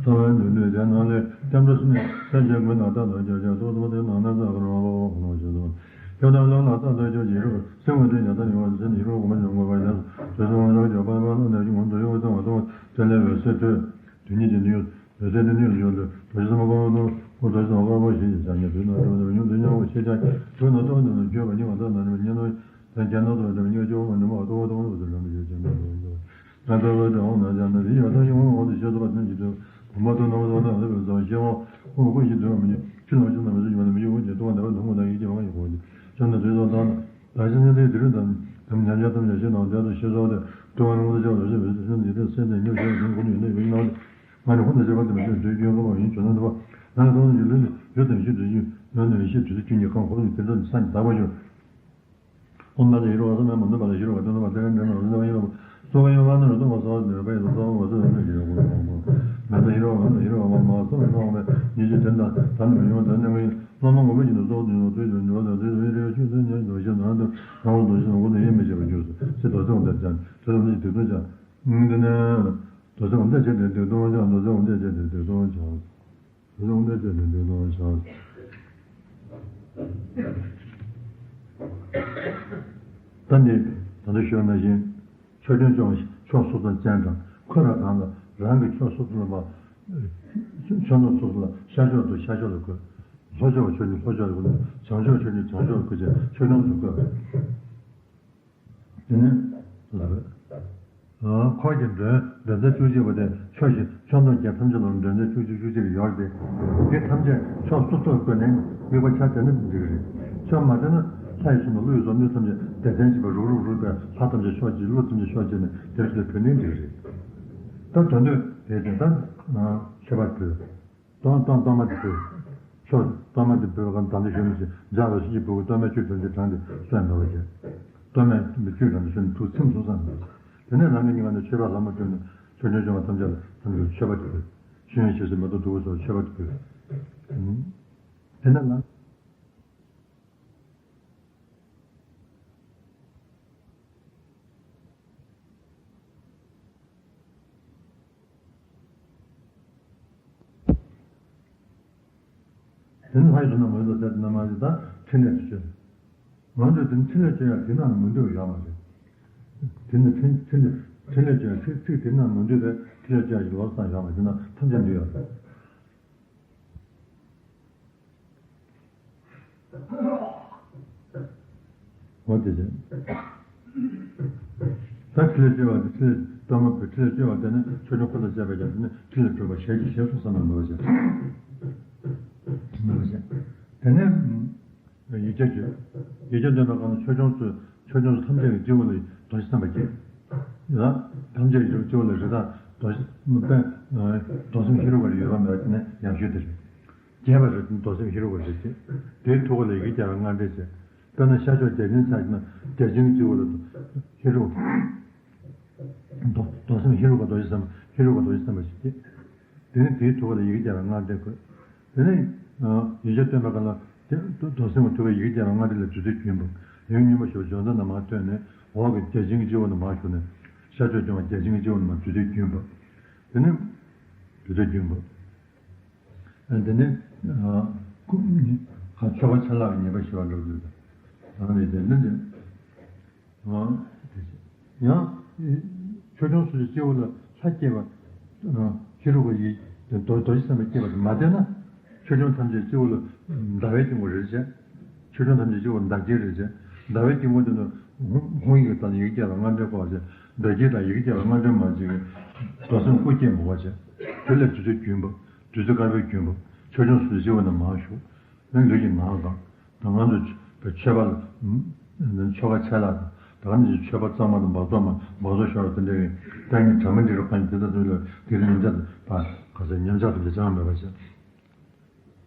རྩ་བའི་འདོད་འདོད་དེ་ནང་ལས་སྐྱབས་འགྲོ་སེམས་ནི་སེམས་ཅན་ཀུན་ན་རྟག་ཏུ་སྐྱབས་སྐྱབས་ཏོག་ཏོག་དེ་ནང་ན་རྩ་ཁར་བ་བ་བ་ཁོ་ན་ཞེས་སོ། སྐྱབས་དང་བློ་ལ་རྟག་ཏུ་སྐྱབས་ཀྱི་རོ་སེམས་ཀྱི་དོན་ཉག་ལྟ་ཉུང་བ་སེམས་ཡིད་རོ་གོ་མ་བྱུང་དགོས་པ་ཡང་དུས་སུ་འོང་རོགས་ཀྱང་པ་པ་ལོ་ནས་ཀྱི་ངོ་དུ་ཡོད་ཙང་བ་དོ་དེ་ལས་འོད་གསལ་ཐོས། དེ་ཉིད་ཀྱི་འདུས་ཡོད་དེ་དེ་ནི་ཡོད་ལ་དོ་ཞི་སམ་ཀོ་ནོ་ཀོ་དོ་ཞི་སམ་ཀོ་པོ་ཞིག་གི་ཆ་ཉིད་དུ་ན་དོ་དོ་ཉུང་དུ་ཉོ་བ་ཤེས་ཀྱང་དོ་ན་དོ་དོ་ན་བརྗོད་པ་ཉི་མ་དོ་ན་ཉི་མ་ཉི་ནོ་དེ་རྒྱ་ནོ་དོ་དོ་ཉོ་ཅོ་བ་ཉི་མ་དོ་དོ་དོ་ལ་མི་ཡོད་ཅན་དོ་དོ་ན་དོ་དོ་དོ་ན་ཅང་ན་རི་ཡོད་དོ་ཡོང་བ་དོ་ཞེས་སོ་པ་ཐོན་གྱི་དོ། བུམ་པ་དང་ནང་དུ་ལ་ལ་བའི་ཚོགས་ཤེས་དབང་ཁོང་ཀུན་གྱི་དོན་མི་ཉིད་ཕྱི་ལ་ཕྱི་ནང་མི་ཚུགས་ཀྱི་མ་ནི་མི་ཡུལ་ཀུན་གྱི་སྟོང་པ་འདས་པ་དང་ཀུན་དང་ཡིད་ཀྱི་མ་ཡིན་ཁོང་ཀྱི་བྱམས་དང་དུས་དང་དང་དང་ཞིང་ཉིད་ལས་དེ་རིང་དང་དམ་ཉམས་ཆག་ཐམས་ཅད་ཞེ་ནང་དོན་དུ་ཤེས་སོགས་ཏེ་སྟོང་པ་ནང་དུ་ཆགས་པ་ཞེས་པའི་སེམས་ཉིད་དེ་སེམས་དང་ཉམས་ཞེས་པ་དང་ཀུན་ཏུ་ཡོད་ན་ཡོད་སྣང་སྟེ། ང་ནི་ཧོ་ན་བྱེད་པ་དེ་མི་འདོད་དུས་རྒྱུན་བསྔོ་བ་ཡིན་གྱུར་ན་འདུག་པ། ང་ནི་ཁོང་དང་འཇིག་རྟེན་ཡུལ་དང་ཤེས་དུས་ཀྱི་ཡུལ་ནི་ཤེས་དུས་ཀྱི་རྒྱུན་གྱི་ཁམས་ཁོ་ན་ཡི་དེ་ཚོ་ནི་སངས་རྒྱས་དག་པ་ཡོད། ཨོཾ་མ་ཎི་ཧེ་རུ་ཀ་སྨན་མ་འདུམ་པ་ལ་ཧེ་རུ་ཀ་སྟོན་པ་དེ་ནི་འདྲེན་པ་ལ་སྟོན་པ་ཡིན་ལ། སོ་ག་ཡོ་ག་ན་རུ་སྟོན་པ་སོ་ག་འདོན་པ་ཡིན་ལ་སོ་ག་སོ་ག་སོ་ག་ཡོད་ཀྱི་ཡོད་ཀྱི་ཡོད་ཀྱི། མ་ཎི་ཧེ་རུ་ཀ་ཧེ་རུ་ཀ་མ་མ་སོ་མ་སོ་མ་ཉེ་ཆེ་དོན་དང་དམ་པའི་ཡོན་ཏན་ནི་སློབ་མ་ངོ་བོ་ཉིད་དུ་སོགས་དུ་ཡོད་དུས་དུ་ཉོ་དང་དུས་དུ་ཡོད་ཆོས་དུ་ཉོ་ཞེས་ནང་དུ་རང་ལ་རྡོ་རྗེ་ནང་ཁོ་ན་ཡེ་མི་བྱེད་པར་གྱུར་ཏོ། ཞེས་རྡོ་རྗེ་འོད་ཟེར་ཅན་དེ་ལ་ནི་དུས་དུ་ཅང་འདི་ནི་རྡོ་རྗེ་འོད་ཟེར་ཅན་དེ་དུས་དུ་ཅང་རྡོ་རྗེ་འོད་ཟེར་ཅན་དེ་དུས་དུ་ཅང་། ལུང་སྟོན་བྱས་ནས་འདོད་དོན་བྱ། ད་འདི་ད་ལྟ་ཞུས་ནང་བཞིན་ཆོས་སྐྱོང་ཕྱོགས་ཕྱོགས་སོ་སོ་ཅན་དང་འཁོད་པ་གང་ལ་རང་གི་ཕྱོགས་སོ་སོ་ལ་བ། ཕྱོགས་སོ་སོ་ལ་ཤར་ཕྱོགས་དང་ཤར་ཕྱོགས་ལ་འཁོད། ལྷོ་ཕྱོགས་ཆོས་ཉིད་ལྷོ་ཕྱོགས་ལ་འཁོད། བྱང་ཕྱོགས་ཆོས་ཉིད་བྱང་ཕྱོགས་ལ་འཁོད་ཅེས་ཆོས་སྐྱོང་སུ་འཁོད་པ་རེད། དེ་ནས། འཁོར་གྱི་མགྲོན་མགྲོན་ཚན་བཅུ་གཅིག་པ་དེ་ཕྱོགས་བཞི་ཕྱོགས་བཅོ་བརྒྱད་ཐམས་ཅད་ལ་མགྲོན་ཚན་བཅུ་གཅིག་བཅུ་གཅིག་ཡོད་དེ། དེ་ཐམས་ཅད་ཕྱོགས་སོ་སོར་བཀོད་ནས་དམིགས་པ་ཆ་བྲལ་ན་འགྲིག་གི་རེད། ཕྱོགས་མ་བྲལ་ན་ལྷ་ཡི་གསུང་དང་ཀླུ་ཡི་གསུང་སྣོད་ཐམས་ཅད་སྡེ་ཚན་གཅིག་པ་རུག་རུག་རུག་པའི་ལྷ་ཐམས་ཅད་ཕྱོགས་གཅིག་ཀླུ་ཐམས་ཅད་ཕྱོགས་གཅིག་ནས་དེར་སུ་ལ་བུད་ནས་འགྲིག་གི་རེད། ད་དོན་དུ་དེ་དེ་ལྟར་ཁྱད་པར་བུད། གཏོར་གཏོར་གཏོར་མ་དེ་ཕུལ། ཆོག་གཏོར་མ་དེ་ཕུལ་བ་གང་དམ་ལ་ཞུ་མི་ཞིག་འཇག་ལ་ཞིག་ཕུལ་གཏོར་མའི་བཅུད་དོན་གྱི་གྲངས་དེ་གསོན་འདོར་བ་བྱས། གཏོར་མའི་བཅུད་གྲངས་དེ་གསོན་ཐུགས་ཚིམ་སོང་ཙང་། དེ་ནས་རང་གི་སྙིང་ག་ནས་མཆོད་པ་ལྷག་མ་བཏོན་ནས་ཆོས་སྐྱོང་སྐྱོང་བ་ཐམས་ཅད་ལ་ཐམས་ཅད་ལ་མཆོད་པ་དེ་ཕུལ། ཤེས་ཡོན་ཞེས་སུ་མེ་ཏོག་བདུག་སྤོས་སོགས་མཆོད་པ་དེ་ཕུལ། དེ་ནས་ལ། དེ་ནི་ལྷ་ཡི་དོན་དུ་མ་ཡིན་པ་ཟེར་དེ་ན་མ་ཡིན་ད་ཕྲིན་ལས་སུ་བྱོན། ང་ཚོས་དེ་ནི་ཕྲིན་ལས་བྱེད་ཡག་དེ་ན་མི་འདོད་ཡོད་མ་རེད། དེ་ནི་ཕྲིན་ཕྲིན་ལས་ཕྲིན་ལས་བྱེད་ཡག་ཚིག་ཚིག་དེ་ན་མི་འདོད་པའི་ཕྲིན་ལས་བྱེད་ཡག་ལོ་ཙཱ་ཡོད་མ་རེད། དེ་ན་ཐམས་ཅད་འདོད་ཡོད་རེད། འོ་དེ་བཞིན། ད་ཕྲིན་ལས་བཅོལ་བ་དེ་ཕྲིན་ལས་གཏོར་མ་ཕུལ། ཕྲིན་ལས་བཅོལ་བ་དེ་ནི་ཆོས་སྐྱོང་འཁོར་དང་བཅས་པ་ཀྱང་དེ་ནི་ཕྲིན་ལས་སྒྲུབ་པ་ཞལ་གྱིས་བཞེས་སུ་བསམ་པར་མོས་པ་བྱས། མོས་པ་བྱས། དེ་ནས་ཡིག་བརྒྱ་བརྗོད། ཡིག་བརྒྱ་འདོན་པའི་སྐབས་ན་ཆོས་སྐྱོང་ཚོས་ཆོས་སྐྱོང་ཚོ་ཐམས་ཅད་ཀྱི་སྤྱི་བོ་ལ་རྡོ་རྗེ་བསམ་པ་བསྐྱེད། ཡང་ཐམས་ཅད་ཀྱི་སྤྱི་བོ་ལ་རི་དྭགས་རྡོ་རྗེ་དཔལ་རྡོར་སེམས་ཧེ་རུ་ཀ་ཡོད་པ་མེད་པ་དེ་ནི་ཡང་ཞུས་དེ་རེད། རྒྱས་པ་རེད། རྡོར་སེམས་ཧེ་རུ་ཀ་རེད་དེ། དེའི་ཐུགས་ཀ་ལ་ཡི་གེ་བརྒྱ་པའི་སྔགས་འདྲེན་བྱས། དཔེར་ན་ཤར་ཕྱོགས་བརྒྱ་བྱིན་ཚར་ན་བརྒྱ་བྱིན་གྱི་སྤྱི་བོ་ལ་ཧེ་རུ་རྡོ་རྡོར་སེམས་ཧེ་རུ་ཀ་རྡོ་རྗེ་བསམ་ཧེ་རུ་ཀ་རྡོ་རྗེ་བསམ་པ་ཞིག་སྐྱེས། དེ་ནས་དེའི་ཐུགས་ཀ་ལ་ཡི་གེ་བརྒྱ་པའི་སྔགས་འདྲེན་དགོས། དེ་ནས་ཡིག་བརྒྱ་བཏོན་པའི་སྐབས་ལ་དེ་རྡོར་སེམས་ཀྱི་ཐུགས་ཀ་ཡི་གེ་བརྒྱ་པའི་སྔགས་འདྲེན་ལ་བདུད་རྩིའི་རྒྱུན་བབས། ཡུན་རིང་པོ་ཞིག་འཇོག་ཟླ་ནང་མར་བཏོན་ནས་འོག་གི་བརྒྱ་བྱིན་གྱི་སྤྱི་བོ་ནས་མར་ཞུགས་ནས་ཤར་ཕྱོགས་སྐྱོང་བ་བརྒྱ་བྱིན་གྱི་སྤྱི་བོ་ནས་མར་བདུད་རྩིའི་རྒྱུན་བབས། དེ་ནས་བདུད་རྩིའི་རྒྱུན་བབས། ཨ་དེ་ནས་ཨ་ཁུ་ཁ་ཆོ་ག་ཆ་ལག་གི་ཉན་པ་ཞེས་པ་འགྲོ་དུས་དང་། ཨ་ནི་དེ་འདི་འདི། ཨ་དེ་ཡང་ཆོས་སྐྱོང་སུ་ཞིག་སྤྱི་བོ་ལ་ལྷ་སྐྱེས་པ་ཨ་ཧེ་རུ་ཀ་ཡི་རྡོ་རྡོ་རྗེ་བསམ་པས་སྐྱེས་པ་དེ་མ་བསྟན་ན། ཆོས་སྐྱོང་ཐམས་ཅད་སྤྱི་བོ་ལ་ཟླ་བའི་དཀྱིལ་འཁོར་རེད་བྱས། ཆོས་སྐྱོང་ཐམས་ཅད་སྤྱི་བོ་ལ་ཟླ་དཀྱིལ་རེད་བྱས། ཟླ་བའི་དཀྱིལ་འཁོར་དེ་ནི་ཧཱུྃ་ཧཱུྃ་ཡིག་དང་ཡི་གེ་བརྒྱ་པའི་སྔགས་འདྲེན་བསྐོར་བ་བྱས། ཟླ་དཀྱིལ་དང་ཡི་གེ་བརྒྱ་པའི་སྔགས་འདྲེན་མ་བྱས་པའི་རྡོར་སེམས་སྐུ་སྐྱེ་མོ་བ་བྱས། དེ་ལས་བདུད་རྩིའི་རྒྱུན་བབས། བདུད་རྩི་དཀར་པོའི་རྒྱུན་བབས། ཆོས་སྐྱོང་སུ་ཞིག་སྤྱི་བོ་ནས་མར་ཞུགས། ལུས་ཀྱི་ནང་གང་། ད་ང་ཚོས་མཆོད་པ་ལ་ཆོ་ག་ཆ་ལག་དང་། ད་ག་ནང་བཞིན་མཆོད་པ་གཙང་མ་དང་འབག་བཙོག་མ་འབག་བཙོག་ཤོར་བ་དེ་འདྲ་གི་ལྟ་ཉིད་གྲ་མ་འགྲིག་རུ་གང་ཡིན་དེ་ལྟ་ཚུལ་ལ་དེ་རིང་ཉམས་ཆག་པ་ག་ཚོད་ཉམས་ཆག་ཏུ་འགྲོ་ཅང་མེད་པ་བྱས།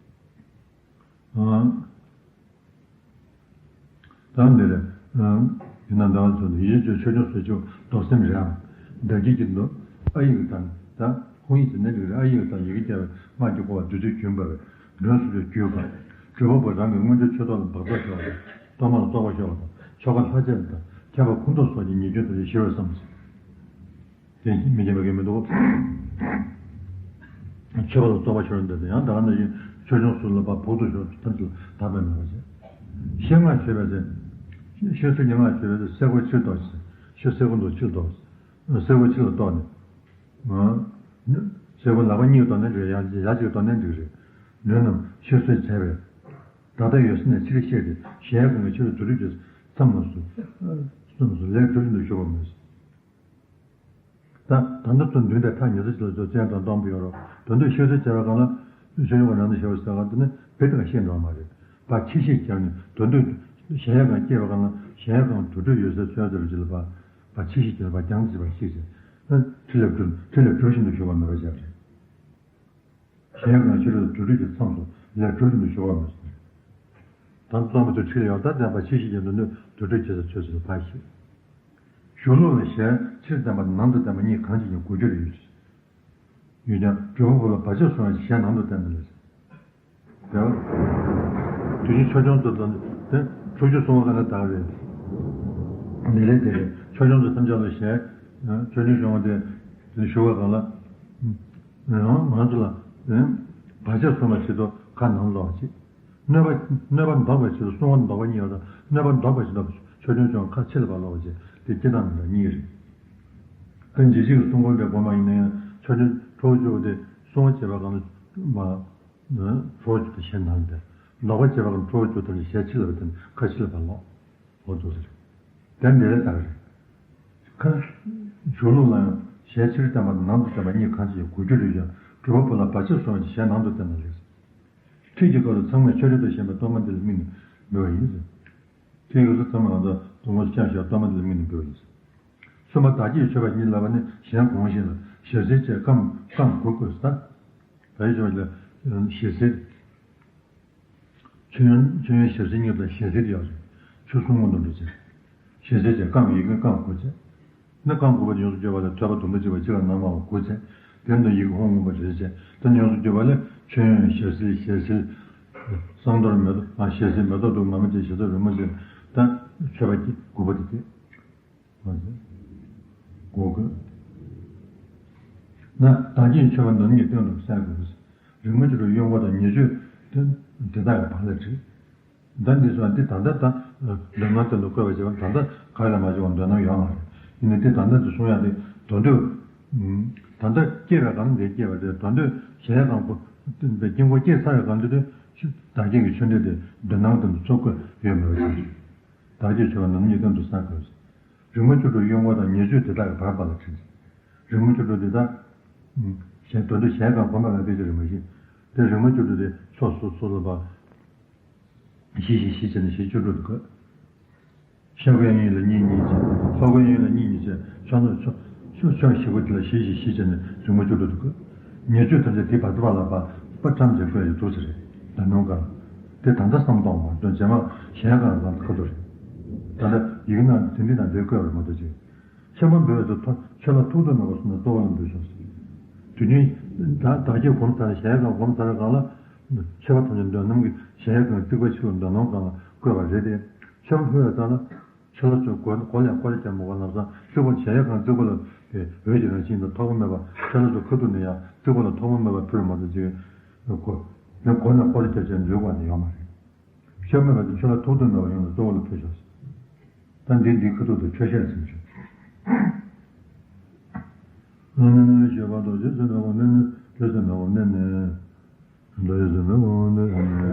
ཨང་། ད་འདིར་ཡིན་ན་ཟླ་བ་ཚོ་ཡིད་ཆེས་ཆོས་སྐྱོང་སུ་ཞིག་རྡོར་སེམས་རེའམ་ཟླ་དཀྱིལ་གྱི་མདོ་ཨ་ཡིག་དང་། ད་ཧཱུྃ་ཡིག་ཟེར་ནས་འདི་རེད། ཨ་ཡིག་དང་ཡི་གེ་བརྒྱ་པའི་སྔགས་ཀྱིས་བསྐོར་བ་བདུད་རྩིའི་རྒྱུན་བབས་པའི་མགྲོན་སུ་ཞིག་བརྒྱུད་པ། སྒྲུབ་པ་པོ་རང་གི་མངོན་བརྗོད་ཆོས་ཐོག་ལ་འབག་བཙོག་ཤོར་བ་དང་། གཏོར་མ་ལ་བཙོག་པ་ཤོར་བ་དང་། ཆོ་ག་ལྷ་རྫས་དང་ཁྱད་པར་ཁུངས་གཏུགས་སོགས་ཀྱི་ཉེས་སྐྱོན་དེ་ཞི་བར་བསམ། དེ་མི་སྐྱེ་བ་གི་མི་འདུག་མཆོད་པ་ལ་བཙོག་པ་ཤོར་འདོད་དེ་ཡང་ད་ག་ནང་བཞིན་ཆོས་སྐྱོང་སུ་ལ་པ་ཕོག་ཐུག་ཤོར་ཐམས་ཅད་ལ་དག་པའི་མེད་པ་བྱས། ཤེལ་སྔགས་བརྗོད་པའི་ཚེ། ཤེལ་སོགས་ཀྱི་སྔགས་བརྗོད་པའི་ཚེ་སེར་པོ་ཕྱིར་ལྡོག་ཅིང་། ཤེལ་སེར་པོ་འདུག་ཕྱིར་ལྡོག་སེར་པོ་ཕྱིར་ལ་ལྡོག་ནས། སེར་པོ་ལག་པ་གཉིས་ཀྱིས་བརྡོག་ནས་འགྲིག་ཡང་ཡ་གཅིག་བརྡོག་ནས་འགྲིག་རེད། མགྲོན་རྣམས་ཤེར་སོགས་བྱས་པས། ད་ལྟ་ཡོད་སེམས་ནས་ཕྱིར་གཤེགས་ཏེ་གཞལ་ཡས་ཁང་གི་ཕྱི་རོལ་དུ་རུབ་ཀྱིས་མཚམས་ལ་སོ། མཚམས་སུ་ལས་དུ་རུབ་ཏུ་ཞུགས་པ་མོས། ད་ད་ལྟ་ཚོ་མདུན་དེ་ཐག་ཉེ་ས་ཅིག་ལ་ཚོ་བཙན་དང་སྟོང་པོ་ཡོད་རོགས། དོན་དུ་ཤེས་ཚོད་བྱས་པ་གང་ལ་ཤེས་ཡོན་གྱི་རང་དུ་ཤེས་པ་ཟེར་བ་དེ་ནི་བེད་དེ་ག་ཤེས་འགྲོ་བ་མ་རེད། བ་ཆེ་ཤེས་བྱས་ནས་དོན་དུ་གཞལ་ཡས་ཁང་སྐྱེས་པ་གང་ལ་གཞལ་ཡས་ཁང་དུར་ཁྲོད་ཡོད་སའི་ཚོད་ཟེར་བ་ཅིག་ལ་བ་བ་ཆེ་ཤེས་བྱས་ནས་བ་རྒྱང་ཅིག་བ་ཤེས་བྱས་ན་ཁྲི་ལས་གྲུ་ཁྲི་ལས་གྲུ་བཞིན་དུ་བཞུགས་པ་མེད་པ་བྱས་པ་རེད། གཞལ་ཡས་ཁང་ཕྱི་རོལ་དུ་དུར་ཁྲོད་ཀྱི་མཚམས་སུ་ལས་གྲུ་བཞིན་དུ་བཞུགས་པ་མེད་ཟེར། ད་རྩོམ་པ་ཚོ་ཁྲིད་ཡོད་ད་ལྡན་པ་ཆེ་ཤེས་ཀྱི་འདོད་འདོད་དུར་ཁྲོད་ཀྱི་ས་ཆོས་སུ་ཕར་ཞིག་གཞུང་ལུགས་ལ་ཞལ་ཕྱིར་བསྟན་པ་ནང་དུ་བསྟན་པ་གཉིས་གང་ཅི་ཡང་དགོས་རྒྱུ་རེད། ཡོད་ཀྱང་གྲུབ་པ་པོ་ལ་བར་ཆད་སོང་བའི་ཞལ་ནང་དུ་བསྟན་པ་ལས། དེ་བ། དུས་ཀྱི་ཆོས་སྐྱོང་དུ་དང་དེ་ཕྱོགས་བཅུ་སྲུང་བ་ག་ལ་དག་རེད། ལས་ལས་དེ་རེད་ཆོས་སྐྱོང་དུ་ཐམས་ཅད་ལ་ཞལ། ཆོས་སྐྱོང་བྱུང་བ་དེ་དེ་ཞུ་བ་གང་ལ། ང་ཚོ་ལ་བར་ཆད་སོང་བ་ཞིག་ཏུ་ཁ་ནང་ལོག་ཅིག་གནོད་པ་གནོད་པ་འདོགས་པའི་ཕྱིར་དུ་སྲུང་བ་འདོགས་པ་གཉིས་ཡོད་ལ་གནོད་པ་འདོགས་པའི་ཕྱིར་དུ་ཆོས་སྐྱོང་ཆོས་ཁ་ཕྱི་ལ་བ་ལོག་པ་བྱེད་དེ་སྐྱེ་སྟངས་མི་འདྲ་གཉིས་རེད། ད་འཇིགས་བྱེད་ཀྱི་སྲུང་འཁོར་འདྲ་གོ་མ་ཡིན་ན་ཡང་ཆོས་སྐྱོང་ཁྲོ་བོ་བཅུ་པོ་དེ་སྲུང་བ་བྱེད་པ་གང་ལ་མ་ཁྲོ་བོ་བཅུ་དང་ཞལ་ནང་དེ་ལོག་པ་བྱེད་པ་གང་ཁྲོ་བོ་བཅུ་དང་ཞལ་ཕྱི་ལ་བ་དེ་ཁ་ཕྱི་ལ་བ་ལོག་འོ་དོ་ཟེར། དེ་འདི་ལས་དག་རེད། ཁ། གཞུང་ལུགས་ལ་ཡང་ཞལ་ཕྱིར་བསྟན་པ་དང་ནང་དུ་བསྟན་པ་གཉིས་གང་ཅི་ཡང་དགོས་རྒྱུ་རེད་ཀྱང་གྲུབ་པ་པོ་ལ་བར་ཆད་སོང་བའི་ཞལ་ནང་དུ་བསྟན་པ་ལེགས། ཁྲིད་ཀྱི་སྐབས་སུ་ཚང་མས་ཆོས་རེ་དང་ཞེན་པའི་གཏོར་མ་འདི་ལ་དམིགས་ནས་འབུལ་བ་ཡིན། ཁྲིད་ཀྱི་སྐབས་སུ་ཚང་མས་ང་ཚོ་དུང་ངོ་ཤ་ཤ་གཏོར་མ་འདི་ལ་དམིགས་ནས་འབུལ་བ་ཡིན། གསུམ་པ་བདག་བསྐྱེད་མཆོད་པ་གཉིས་ལབ་པ་ནི་གཞན་གོང་བཞིན་ལ་ཞལ་ཟས་བཅས་བསྐང་བསྐང་དགོས་དགོས་ས། བདག་བསྐྱེད་མཆོད་པ་ལ་ཞལ་ཟས། མཆོད་ཡོན་མཆོད་ཡོན་ཞལ་ཟས་གཉིས་དང་ཞལ་ཟས་དེ་ཡོད་རེད། ཆོས་སྲུང་མངོན་དུ་འགྲོ་ཆེད། ཞལ་ཟས་བཅས་བསྐང་ཡི་གེ་བསྐང་དགོས་ཆེད། ནི་བསྐང་དགོས་པ་ཡོངས་སུ་བསྐྱོད་པ་ལ་ཐོད་པ་དུམ་བུ་གཅིག་པ་གཅིག་ལ་གནང་བ་དགོས་ཆེད། དེ་ནི་ཡི་གེ་ཧོ་མངོན་པ་རེད་ཆེད་དེ་ནི་ཡོངས་སུ་བསྐྱོད་པ་ལས་མཆོད་ཡོན་ཞལ་ཟས་ཞལ་ཟས། བསང་གཏོར་མེ་ཏོག་ཨ་ཞལ་ཟས་མེ་ཏོག་བདུག་མ་མ་བཅས་ཞལ་ཟས་རོལ་མོ་བཅས་ད་མཆོད་པ་གི་དགུ་པ་དེ་བཅས། གོ་དགོས། ན་བདག་བསྐྱེད་མཆོད་པ་འདོན་གྱི་སྟེང་དུ་གསལ་དགོས། རིག་མ་བཅུ་དྲུག་གཡོན་སྐོར་དང་ཉེ་སྤྱོད་དེ་དེ་དག་གི་བར་ལ་བྲིས། ད་འདི་སོགས་འདི་ད་ལྟ་ད་འདོན་ནམ་དོན་དུ་བཀོད་པ་བྱས་པ་ད་ལྟ་ག་ལ་མ་བྱུང་བ་འདོན་ནམ་ཡོད་མ་རེད། ཡིན་ནའི་འདི་ད་ལྟ་འདི་གསུང་ཡག་དེ་དོན་དུ་ད་ལྟ་སྐྱེས་པའི་གང་འདི་སྐྱེས་པ་རེད་དོན་དུ་གཞལ་ཡས་ཁང་པོ་དཀྱིལ་འཁོར་སྐྱེས་ཚར་བའི་གང་འདི་དུ་བདག་བསྐྱེད་ཀྱི་མཆོད་འབྲེལ་དེ་འདོན་ནམ་དོན་དུ་ཚོགས་བཀོད་ཡོད་མ་རེད། བདག་བསྐྱེད་མཆོད་པ་འདོན་ནམ་དོན་དུ་གསལ་དགོས། རིག་མ་བཅུ་དྲུག་གཡོན་སྐོར་དང་ཉེ་སྤྱོད་དེ་དག་གི་བར་བར་ལ་བྲིས། རིག་མ་བཅུ་དྲུག་དེ་དག་གཞན་དོན་དུ་གཞན་གང་གོ་མ་ལ་དཔེ་ཆ་རིག་མ་ཞིག་དེ་རིག་མ་བཅུ་དྲུག་དེ་ཕྱོགས་སོ་སོ་ལ་བ། བཞི་བཞི་བཞི་བྱས་ནས་བཞི་བཅུ་དྲུག་ཏུ་བཀོད། ཤ་ཁོའི་གཡས་གཡོན་ལ་གཉིས་གཉིས་བྱས། ལྷོ་ཁོའི་གཡས་གཡོན་ལ་གཉིས་གཉིས་བྱས། ཕྱོགས་ན་ཕྱོགས་ཕྱོགས་ཕྱོགས་བཞི་པོ་དེ་ལ་བཞི་བཞི་བཞི་བྱས་ནས་རིག་མ་བཅུ་དྲུག་ཏུ་བཀོད། ཉེ་སྤྱོད་ཐམས་ཅད་དེ་བར་དུ་བ་ལ་བ་པ་ཁྲམ་བྱས་བཀོད་ཡོད་འདུག་ཟེར་རེད། ད་ནོ་ག་ལ། དེ་ད་ལྟ་བསམ་གཏོང་མ་གཏོང་རྗེས་མ་གཞན་གང་ལ་ཁ་ཐུག་རེད། ད་ལྟ་ཡི་གེ་ནང་དེ་འདྲི་ན་དེ་བཀོད་པར་མ་གཏོགས་ཅིག་ཆོས་མ་འབུལ་བའི་ཚེ་ཐོ་ཆོས་ལ་ཐུགས་འདོད་མེད་པར་སོང་ན་གཙོ་བོ་ལ་འབུལ་ཆོག་ཟེར། དུས་རྒྱུན་བདག་བདག་བསྐྱེད་སྒོམ་ཚར་གཞལ་ཡས་ཁང་སྒོམ་ཚར་གང་ལ། མཆོད་པ་ཐམས་ཅད་འདོན་ནམ་གྱི་གཞལ་ཡས་ཁང་རྩིག་པ་ཕྱི་ལ་འདོན་ནམ་གང་ལ་བཀོད་པ་རེད་དེ། ཆོས་མ་འབུལ་བའི་ཚེ་ན་ཆོས་ལ་ཚོས་གོ་གོ་ལས་གོ་ལས་ཀྱང་མ་གོ་ལམ་སང་རྩིག་པ་གཞལ་ཡས་ཁང་རྩིག་པ་ལ་འོད་ཀྱི་རང་བཞིན་དང་ཐོགས་པ་མེད་པ་ཆོས་ལ་ཚོས་ཁ་ཐུག་ནས་ཡང་རྩིག་པ་ལ་ཐོགས་པ་མེད་པ་ཕུལ་མ་ཐུབ་ཅིག་གོ་ནས་གོ་ལས་ཀྱང་ཅན་འཛུལ་དགོས་ནི་ཡོད་མ་རེད། ཆོས་མེད་པ་དེ་ཆོས་ལ་ཐུགས་འདོད་མེད་པ་ཡོངས་ལ་གཙོ་བོ་ལ་ཕུལ་ཆོག་ཟེར། ད་འདི་འདི་ཁ་ཐུག་ཏུ་ཆོས་བཤད་ཟིན་ཆོག་ཨ་ནི་ནི་ཞེས་པ་དོ་རྗེ་བཙུན་མའི་དབང་གནས་ནི་རྗེ་བཙུན་མའི་དབང་གནས་ནི། རྗེ་བཙུན་མའི་དབང་གནས་ནི།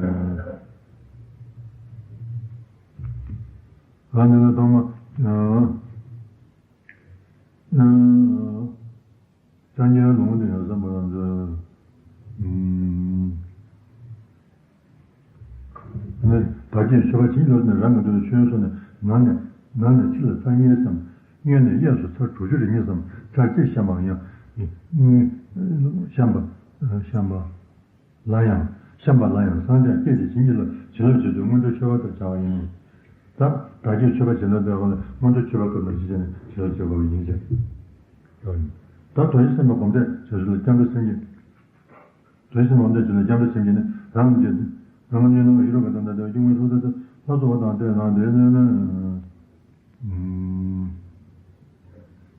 ཨ་ནི་ནི་ཐོག་མ། སངས་རྒྱས་ལུང་དུ་ཡང་བསམ་པ་རང་མཛོད། ནི་བར་གྱི་མཆོད་པ་བྱིན་ལོར་ནས་རང་གི་འདོད་དུ་ཆོས་སོགས་ནས་ནང་ནས་ནང་ནས་ཕྱི་ལ་ཚར་གཉིས་སམ། སྔོན་ནས་གཡས་སུ་ཚར་དྲུག་ཅུ་རེ་གཉིས་སམ། ཚར་གཅིག་བཤམས་པའང་ཡང་། བཤམས་པ། བཤམས་པ། ལ་ཡང་། བཤམས་པ་ལ་ཡང་སངས་རྒྱས་སྐད་ཅིག་བྱིན་གྱིས་རློབ་བྱིན་རློབ་བྱེད་དུ་སྔོན་འགྲོའི་མཆོད་པ་ལྟར་བྱ་བ་ཡིན། ད་བདག་བསྐྱེད་མཆོད་པ་བྱིན་རློབ་པའི་དབང་ལས་སྔོན་འགྲོའི་མཆོད་པ་ཀུན་ལ་ཅི་བྱས་ནས་བྱིན་རློབ་བྱེད་དགོས་པ་ཡིན་ཞེས། ད་དོ་ཡི་སེམས་པ་སྒོམ་བཟླས་བྱ་ཚུལ་ལ་སྐྱབས་འགྲོ་སེམས་བསྐྱེད། དོ་ཡི་སེམས་པ་སྒོམ་བཟླས་བྱ་ཚུལ་ལ་སྐྱབས་འགྲོ་སེམས་བསྐྱེད་ནི་རང་གི་རང་གི་ཉོན་མོངས་ཡུལ་རོ་ག་དང་ད་ལྟ་སྐྱོང་བའི་ལྷོ་ད་ལྟ་ལྷ་ཚོགས་པ་དང་དེ་ནང་དེ་ནས་ནི།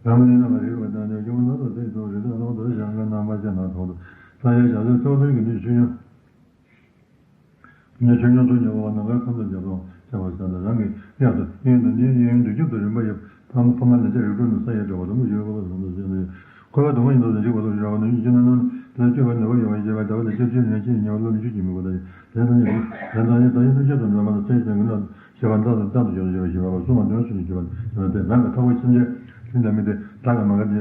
རང་གི་ཉོན་མོངས་ཡུལ་རོ་ག་དང་དེ་སྐྱོང་བའི་ལྷ་ཚོགས་དེ་ཚོ་རི་དྭགས་ལྷ་ཚོགས་ཞང་གི་རྣམ་པ་ཅན་ལ་ཐོག་ཏུ་ས་ཡ་ཞག་ཚོད་ཚོགས་ཚོད་ཀྱི་ནུས་ཆོས་ཡོད། ཉེ་ཆོས་ཉོན་ཚོགས་ཉེ་བ་ནམ་མཁའི་ཁམས་སུ་རྒྱ་མཚོ་ཆགས་པ་ས་ལ་རང་གི་གཡས་སུ་གཡོན་དུ་ནི་གཡས་གཡོན་དུས་གཅིག་ཏུ་རིམ་པ་ཡོད། ཐ་མ་ཕ་མ་ལས་ཆེ་རིགས་དྲུག་ནི་ས་ཡི་འགྲོ་བ་དང་པོ་ཡོད་པ་ལ་སོང་དུ་ཟིན་ནས། འཁོར་བའི་སྡུག་བསྔལ་ཉིད་དུ་ཟིན་ཅིག་བར་དུ་རྒྱུ་ར་བ་ནི་ཡིད་ཀྱི་ནང་ན་ལས་སྤྱོད་པའི་ནུས་པ་ཡོད་པ་ཞེས་པ་འདྲ་བ་ལས་སྤྱོད་ཅིག་ཉེ་ཆེ་ཉེ་བ་ལ་མི་ཆོས་ཀྱི་མི་གོ་ལ་ཡིན། དེ་ལྟ་ཉིད་དུ་དེ་ལྟ་ཉིད་དུ་ཡིད་དུ་བྱེད་དུ་འགྲོ་བ་ལ་ཚེ་ཞིང་གི་ནང་ཞེས་པ་འདྲ་དང་ལྟར་དུ་ཡོད་ཞེས་པ་ཞེས་པ་གསུངས་པ་དོན་སུ་ཡིན་ཞེས་པ་དེ་ནི་རང་གི་ཐོག་མའི་སེམས་ཅན་དེ་འདྲ་མི་དེ་བདག་གི་མ་ག་དེ།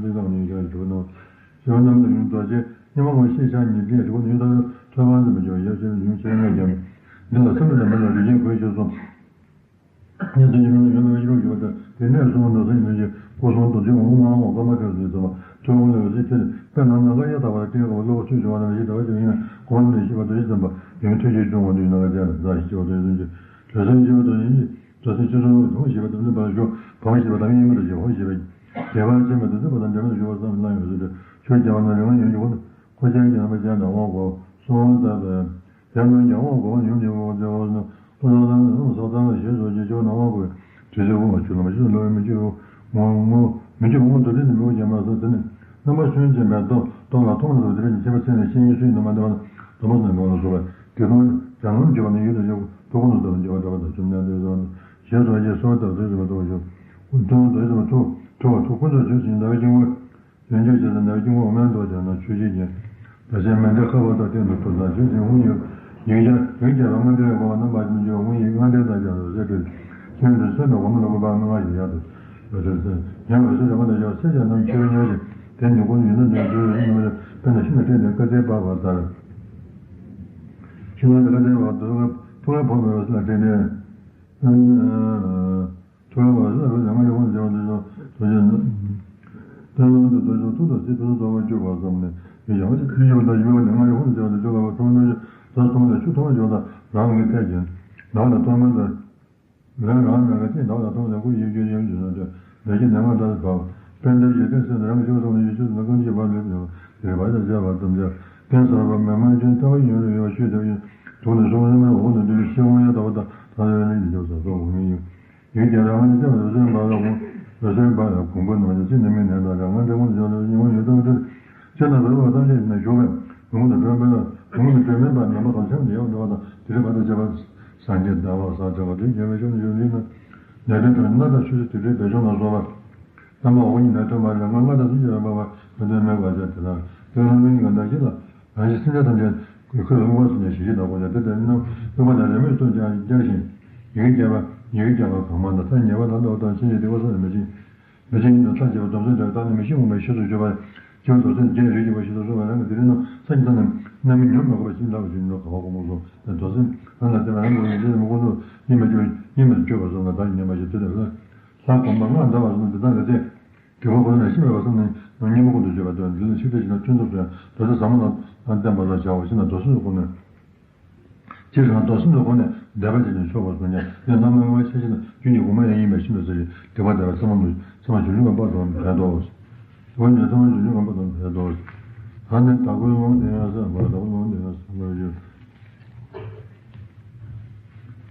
ཡུལ་ཚིག་དང་ནི་ཡུལ་ཤར་ཞུ་ནོ། ཞུ་རྣམས་ལ་ཡུལ་རྡོ་རྗེ་སྙེ་མ་ངོ་ཤེས་བྱ་ཉིད་དེ་རི་བོ་ནུས་དང་ཐོད་པ་འཛིན་པ་ཡོད་ཡོད་ཅེས་ཡུལ་ཆེན་ལྔ་བརྒྱ་འདི་ལ་སེམས་ལ་མེད་ལ་རིགས་ཅན་གོས་ཆོད་སོང་། ཉན་ཐོས་ཀྱི་མིང་ལ་ཡོད་པའི་ཡིད་རུང་གྱུར་པ་དང་དེ་ནས་བཟུང་འགྲོ་ས་ཡིན་ནོ་ཞེས་སྐུ་གསུང་རྡོ་རྗེ་འོད་དཔག་མེད་ཀ་མ་ཁྱབ་ཟིན་ཙམ་པ་ཐོད་རྒལ་ལ་འོད་ཟེར་ཁྱེར་ནས་དཔེར་ན་ནམ་མཁའ་གཡའ་དག་པར་སྤྲིན་གང་བ་གློ་བུར་ཆུ་བྱུང་བ་ནང་བཞིན་འདྲ་བ་ཞིག་ཡིན་ན་གོང་ནས་ཤེས་པ་རྡོ་རྗེ་འཛིན་པ་ཡོན་ཐུགས་རྗེ་སྐྱོང་བ་འདུས་ན་ཀ་ཅན་ལ་ཟ་ཞིག་སྐྱེ་བ་དོན་ཡོད་ཅིག་དོན་སེམས་སྐྱེ་བ་དོན་ཡིན་ཅིག་དོན་སེམས་སྤྱི་ཚོགས་ལ་དོན་ཞེས་པ་དང་བླུན་པར་ཞོག་བག་ཞེས་པ་དང་གཡེང་མི་འདྲ་ཞེས་བག་ཞེས་པ་རྒྱས་པར་ཕྱིན་པ་དང་འདུས་པ་དང་འབྲལ་མེད་ཞུ་བ་བསམ་བླང་ཡོད་ཟེར་ཏེ་ཆོས་རྒྱལ་བ་ན་རིང་ཡོན་གྱི་འོ་ན། ཁོ་ཅན་གྱི་རྣམ་པ་ཅན་དང་དབང་བསྐུར་གསོལ་བ་བཏབ་པས། དེ་ལ་ཀྱང་དབང་བསྐུར་བ་ཡུམ་གྱི་དབང་བསྐུར་བ་ནི་ཀླུ་ཐང་ཐང་ནས་ལྷུང་སོགས་ཐང་ལ་ཞེས་སོགས་ཀྱི་ཆོས་རྣམས་དབང་བསྐུར་བའི་དུས་ཚོད་དབུ་མ་ཆུ་ལ་མ་ཆུ་ལ་ལོ་བའི་མི་ཆུ་ངོ་ངོ་མི་ཆུ་ངོ་དུ་ཏྲི་ནི་མི་བོ་རྒྱ་མ་སོགས་དེ་ནི་རྣམ་པ་སུན་འབྱིན་པའི་སྟོབས་སྟོབས་ལ་མཐོང་ལ་དུ་ཏྲི་ནི་ཁྱད་པར་ཚད་ནས་ཤེས་ཡོན་སུ་ཡིན་དུ་མ་འདི་བ་ན་དུ་མ་སོང་ནས་མི་བ་ལ་སོགས་པའི་དེ་དོན་རྒྱ་ལམ་འཇུག་པ་ནི་ཡུལ་དུ་འཇུག་ཐུགས་ཀུན་ཏུ་འཇུག་པ་འདྲ་བ་དང་བཅོམ་ལྡན་འདས་སོགས་ཞེས་སོགས་ཀྱི་གསོལ་བ་བཏབ་ཚུལ་ཞུ་བ་ཐུགས་ཞུ། ཐུགས་ཀུན་ཏུ་འཇུག་པ་ཐུགས་ཐུགས་ཐུགས་ཀུན་ཏུ་འཇུག་ཅིང་འདའ་བའི་སྐྱེ་དངོས། ཡོན་ཆབ་ཅེས་དང་ནས་སྐྱེ་དངོས་འོ་མའི་མདོག་ཀྱང་ན་ཆོས་ཅན་གྱི། ད་ཆེན་མན་ཌའི་ཁ་བ་དང་སྟེང་དུ་ཐུབ་དང་ཆོས་ཅན་དབུ་ཡི་ཡིག་བརྒྱ་ཡིག་བརྒྱ་རང་མ་འདྲ་བའི་གོ་བ་རྣམ་པ་ཅན་གྱི་དབུ་ཡི་སྔ་འདྲེན་དང་ཀྱང་རོ་ཟེར་ཏེ། ཆོས་འདི་སེམས་དང་འོ་མ་ལ་གོ་བ་མི་མངའ་ཞིང་ཡང་དུ་རོ་ཟེར་ཏེ། ཡང་རོ་ཟེར་རང་མ་ལ་ཡང་སེམས་ཀྱང་རྣམས་ཆོས་ཉོན་ཞིང་དེ་ཉིད་ཀུན་ཡུལ་ན་ཉོན་ཆོས་ཡོད་ན་མི་རེ་དཔེར་ན་ཤིང་ལ་བརྟེན་ནས་ཀ་ཙེ་པ་བ་ལྟར། ཤིང་ལ་ཀ་ཙེ་པ་བ་ལྟར་ཐུགས་ཀ་ཕོ་མོའི་རོ་ཟེར་ལ་བརྟེན་ནས། ཐུགས་ཀ་ཕོ་མོའི་རོ་ཟེར་ལ་ལྔ་ལས་ཁོང་ཟེར་བ་དེ་ཚོ་དོ་ཅན། དོན་ལམ་དུ་དོ་ཅན་ཐུགས་དང་སྲིད་དོན་རྟོགས་པར་གྱུར་པ་ཙམ་ནས་ཡོད་ཀྱང་ཕྱིར་ཡོད་པ་དང་ཡོད་པ་ནི་ལྔ་ལས་ཁོང་ཟེར་བ་དེ་ཚོ་ལ་ཐུགས་ནོར་ད་ཐུགས་ནོར་ཆུ་ཐུགས་ནོར་ཡོད་དང་རང་གི་ཕལ་ཆེར་ནང་ལ་ཐུགས་ནོར་དང་། རང་རང་མེད་པ་ཅིག་འདག་ལ་མཐོང་ནས་ཀུན་ཡིད་སྐྱོ་ཡིད་འཇུ་ན་འདོད་ལས་ཀྱི་ནད་ངན་ལྟར་བབ། དཔལ་ལྡན་འཇིག་རྟེན་སེམས་ནི་རང་གི་ཆོས་སོང་ནས་ཡིད་ཆོས་སུ་ན་ཀུན་གྱི་བབ་ལེབ་ཡོང་དེ་བར་དུ་བྱ་བ་ཙམ་བྱ། རྟེན་གསར་པ་མེ་མང་ཅན་ལྟ་བུ་ཡོད་རེ་ཡོད་ཤོས་དེ་ཡིན། དུག་ནི་སོང་རིམ་པར་འོག་ཏུ་འདུས་ཤེས་དབང་ཡང་ལྟ་བུ་དང་ཐ་ལ་ཡོད་ནས་ཡིད་འཇོག་ས་སོགས་འོག་མིན་ཡིན། ཡིད་ཀྱང་རང་ནི་སེམས་རོ་སེམས་འབར་བའི་གོང་རོ་སེམས་འབར་བའི་གོང་བུ་ནང་ནས་ཚིག་ནི་མི་ནན་དང་རང་ངན་དེ་ཀུན་བྱུང་ནས་ཉིན་མོ་ཡོད་དམ་དེ། ཅི་ལ་རོལ་བ་ཐམས་ཅད་ནི་ཞུགས་པས་མི་ངོ་ནི་སྒྲོན་མེད་ལ་མི་ངོ་ནི་སྒྲོན་མེད་པ་ནམ་མཁའ་དང་མཚམས་ནི་ཡང་འདྲ་བ་དང་དེ་རིག་པ་དང་བཅས་པ་སངས་རྒྱས་ཟླ་བ་ས་ཆ་བ་དུས་རྒྱལ་བའི་ཕྱོགས་ནི་ཡོད་ནི་ན། ནད་ཀྱི་དོན་སྣ་དང་ཆུ་སྲིན་དུད་འགྲོའི་སྦལ་ཆུང་ལ་སོགས་པ། རྣམ་པ་འོག་གཉིས་ནད་ཐོན་པ་ལ་ལྔ་ལྔ་དང་སུམ་ཅུ་ཡོད་པ་བ་མི་དོན་མེད་པ་བྱས་དེ་དག་དེ་རྣམ་སྨིན་གྱི་མདའ་བཞི་ལ་རང་བཞིན་སེམས་ཅན་ཐམས་ཅད་ཀྱི་ཁོའི་དབུགས་པ་སུ་ནས་ཞི་ཞི་དང་ཀུན་ཀྱང་དེ་ལྟར་རྣམ་དབུགས་པ་དང་རེ་མོས་སྟོན་ཀྱང་སྦྱར་ཞིང་། ཡི་གེ་བརྒྱ་པ་ཡི་གེ་བརྒྱ་པ་གང་མང་དང་ཐ་སྙད་པ་ལ་ལྟ་བ་དང་ཕྱིན་ཅི་བདེ་བ་སོགས་ནི་མི་ཕྱིན། མི་ཕྱིན་ཉིད་དུ་ཐག་བཅད་པ་སྡོམ་སེམས་དེར་བཏང་ནས་མི་ཤི་འོང་བའི་ཕྱིར་དུ་སྤྱོད་པ། སྤྱི་བོ་རྡོར་སེམས་བརྒྱད་རིགས་ཀྱི་བ་ཞིག་ཏུ་གསུངས་པ་རང་གི་དེ་རིང་ནམ་སངས་རྒྱས་ཐ་ན་རྣམ་སྨིན་ཉོན་མོངས་པ་ཤིན་ཏུ་ལ་བ་ཞིག་ནོ་ག་བ་ཀོ་མོ་སོ། དོ་སེམས་རང་ལ་བརྟེན་པ་རང་གི་ཡིན་ཅེས་མི་ཁོ་ཚོ་གཉིས་མ་བཅོས་གཉིས་མ་བཅོས་པ་སོགས་ལ་བདག་ཉིད་མ་ཤེས་དེ་ལས་ལྷ་གོམ་པ་ལྔ་འདའ་བ་སོགས་འདི་དག་གི་ཚེ། དགེ་བ་ཁོ་ན་ཤི་མེད་པ་སོགས་ནི་ཉོན་མོངས་ཀུན་ཏུ་སྤྱོད་པ་དོན་འདི་ལ་ཆིག་སྒྲིལ་ཞིག་ན་ཐུན་ཚོགས་སུ་ཡང་དོ་ཚེ་ཟབ་མོ་ལ་བརྟེན་པ་ལ་བྱའོ་ཞེ་ན་དོ་སེམས་སུ་ཁོ་ན། སྤྱིར་རང་རྟོགས་སེམས་ལ་སྒོ་ནས་བཟླས་པ་བྱས་ནས་ཆོག་པར་གསུངས་ཀྱང་དེ་རྣམ་སྨིན་དབང་ཆེ་ཆེ་ན་རྒྱུ་ཉིད་དབུ་མ་ཡང་ཡིན་པའི་ཕྱིར་དུ་ཟེར་ཞིང་སྡིག་པ་བཟླས་པ་ཚད་མ་མོ་ཚད་མ་བྱུང་ལུགས་ཀྱི་པར་དུ་བྱས་ཏོ། འོ་ཉིད་ཚད་མ་བྱུང་ལུགས་ཀྱི་པར་དུ་བྱས་ཏོ། ད་ནི་བདག་པོའི་ལུང་དེ་ཡང་ཟེར་བ་བདག་པོའི་ལུང་དེ་ཡང་ཟེར་བ་ཡོད།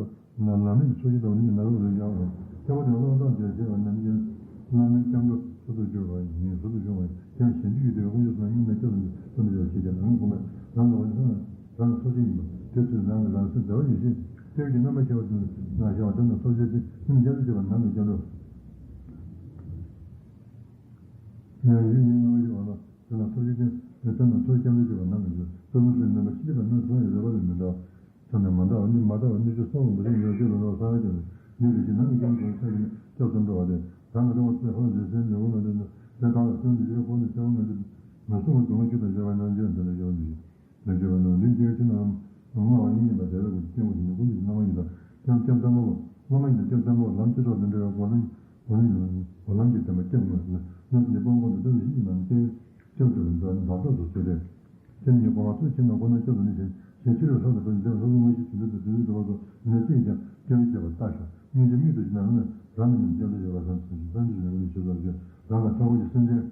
ལ་ལམ་རིམ་གྱི་ཚོགས་ཞིང་ལྟ་བུ་ནི་ནམ་རྒྱུན་ལུས་ཀྱང་རུང་། ཁྱད་པར་དུ་སློབ་སྦྱོང་བྱེད་པ་རྣམས་ཀྱིས་བླ་མའི་སྐྱབས་འགྲོ་ཚུལ་དུ་གྱུར་པ་ཡིན། ཚུལ་དུ་བྱུང་བ་ཡིན། ཡང་གཞན་རྒྱུད་ཀྱི་དེ་ཀུན་སློང་ནི་སྙིང་ནས་སྐྱབས་སུ་མཆི་བ་ཞེས་ཀྱང་རང་གི་དགོངས་པས་རང་གི་རང་གི་ཚོགས་ཞིང་ཡིན་པ་དེ་ཚོས་རང་གི་རང་སེམས་བདེ་བར་ཡེ་ཤེས་ལྟེ་བའི་རྣམ་པར་ཤར་བ་དེ་ནི་ང་ཤར་བ་དེ་ནི་ཚོགས་ཞིང་དེ་སྙིང་ནས་སྐྱབས་སུ་མཆི་བ་རྣམས་ཀྱི་སྐྱབས་འགྲོ། ཡང་ཡིད་ཡིན་རྣམ་པར་ཤར་བ་ལ། དེ་ལ་ཐུགས་རྗེ་ཅན། དེ་ལྟར་ན་ཐུགས་སྐྱབས་འགྲོ་བྱེད་པ་རྣམས་ཀྱི་ཚུལ། རྩེ་མོ་ཚུལ་ནུས་པ་ཤེས་པ་ནི་ཚོགས་ཀྱི་རོལ་པ་ལས་མི་འདའ་བ། ཐ་ན་མ་འདའ་བ་ནི་མ་འདའ་བ་ནི་ཆོས་སོགས་མ་ལུས་ཡོད་ཅེས་ལ་ནོར་བསམ་ཡས་ཀྱང་ནི་རིགས་ཀྱི་ནང་གི་སྐྱབས་འགྲོ་ཚད་ཀྱི་ནི་སྐྱབས་སུ་འགྲོ་བ་སྟེ། རང་གི་ལྟ་བ་ཚེ་འཕགས་ལས་སེམས་ནི་འོ་མ་འདི་ནི་དེ་དག་ལ་སེམས་ཀྱི་ཤེས་པ་ཁོང་དུ་ཆེན་པོ་མི་འདུག་མི་གསུང་བ་སྡུག་བསྔལ་ཆུ་དང་བཞད་པ་ནང་བཞིན་དུ་ལ་ཡོད་མི་ཡོད། མི་བརྗོད་པ་ནི་འདི་སྐྱེ་བའི་ཕྱིར་ན་ལམ་ལྔ་པ་ཡིན་པ་དེ་ལ་ཀུན་གྱི་སྐྱེ་བོ་ཞིག་ནི་ཀུན་གྱི་བླ་མ་ཡིན་ལ། སྐྱབས་སྐྱབས་དམ་པ་བླ་མ་ཡིན་ལ། སྐྱབས་དམ་པ་ལམ་སྤྱི་ཚོགས་དང་འབྲེལ་བའི་སྒོ་ལམ་སྒོ་ལམ་གྱི་དམ་པ་སྐྱབས་དངོས་ལ་ལམ་གྱི་དཔང་པོ་ལ་ལྟ་བུ་ཞིག་ཡིན་ནམ། སྐྱེ་བའི་སྐྱབས་སུ་འགྲོ་བའི་བདག་ཐོག་ཏུ་ཟེར་ཏེ། སྐྱབས་གཉིས་གོང་མ་ཚུལ་ཁྱེར་ན་ཁོ་ན་སྐྱབས་སུ་མི་ཞེན་ཞེས་ཆོས་ལ་སོགས་པའི་བོད་ཀྱི་ལམ་སོ་སོ་དངོས་གཞི་དོན་དུ་དོན་དུ་བ་སོགས་ནས་ཅིས་ཀྱང་སྐྱབས་ཡུལ་བྱེད་པར་ལྟ་ཞིང་། སྙིང་རྗེ་མིག་ཏུ་ཞིག་ན་ལ་ནི་རང་གི་མིང་སྐྱབས་འགྲོ་བྱེད་པ་བསམ་ཞིང་བསམ་གྱིས་མི་ཁྱབ་པའི་ཆོས་ལ་སྐྱོ་རང་ལ་ཐོག་གོ་ཡི་སེམས་ཅན།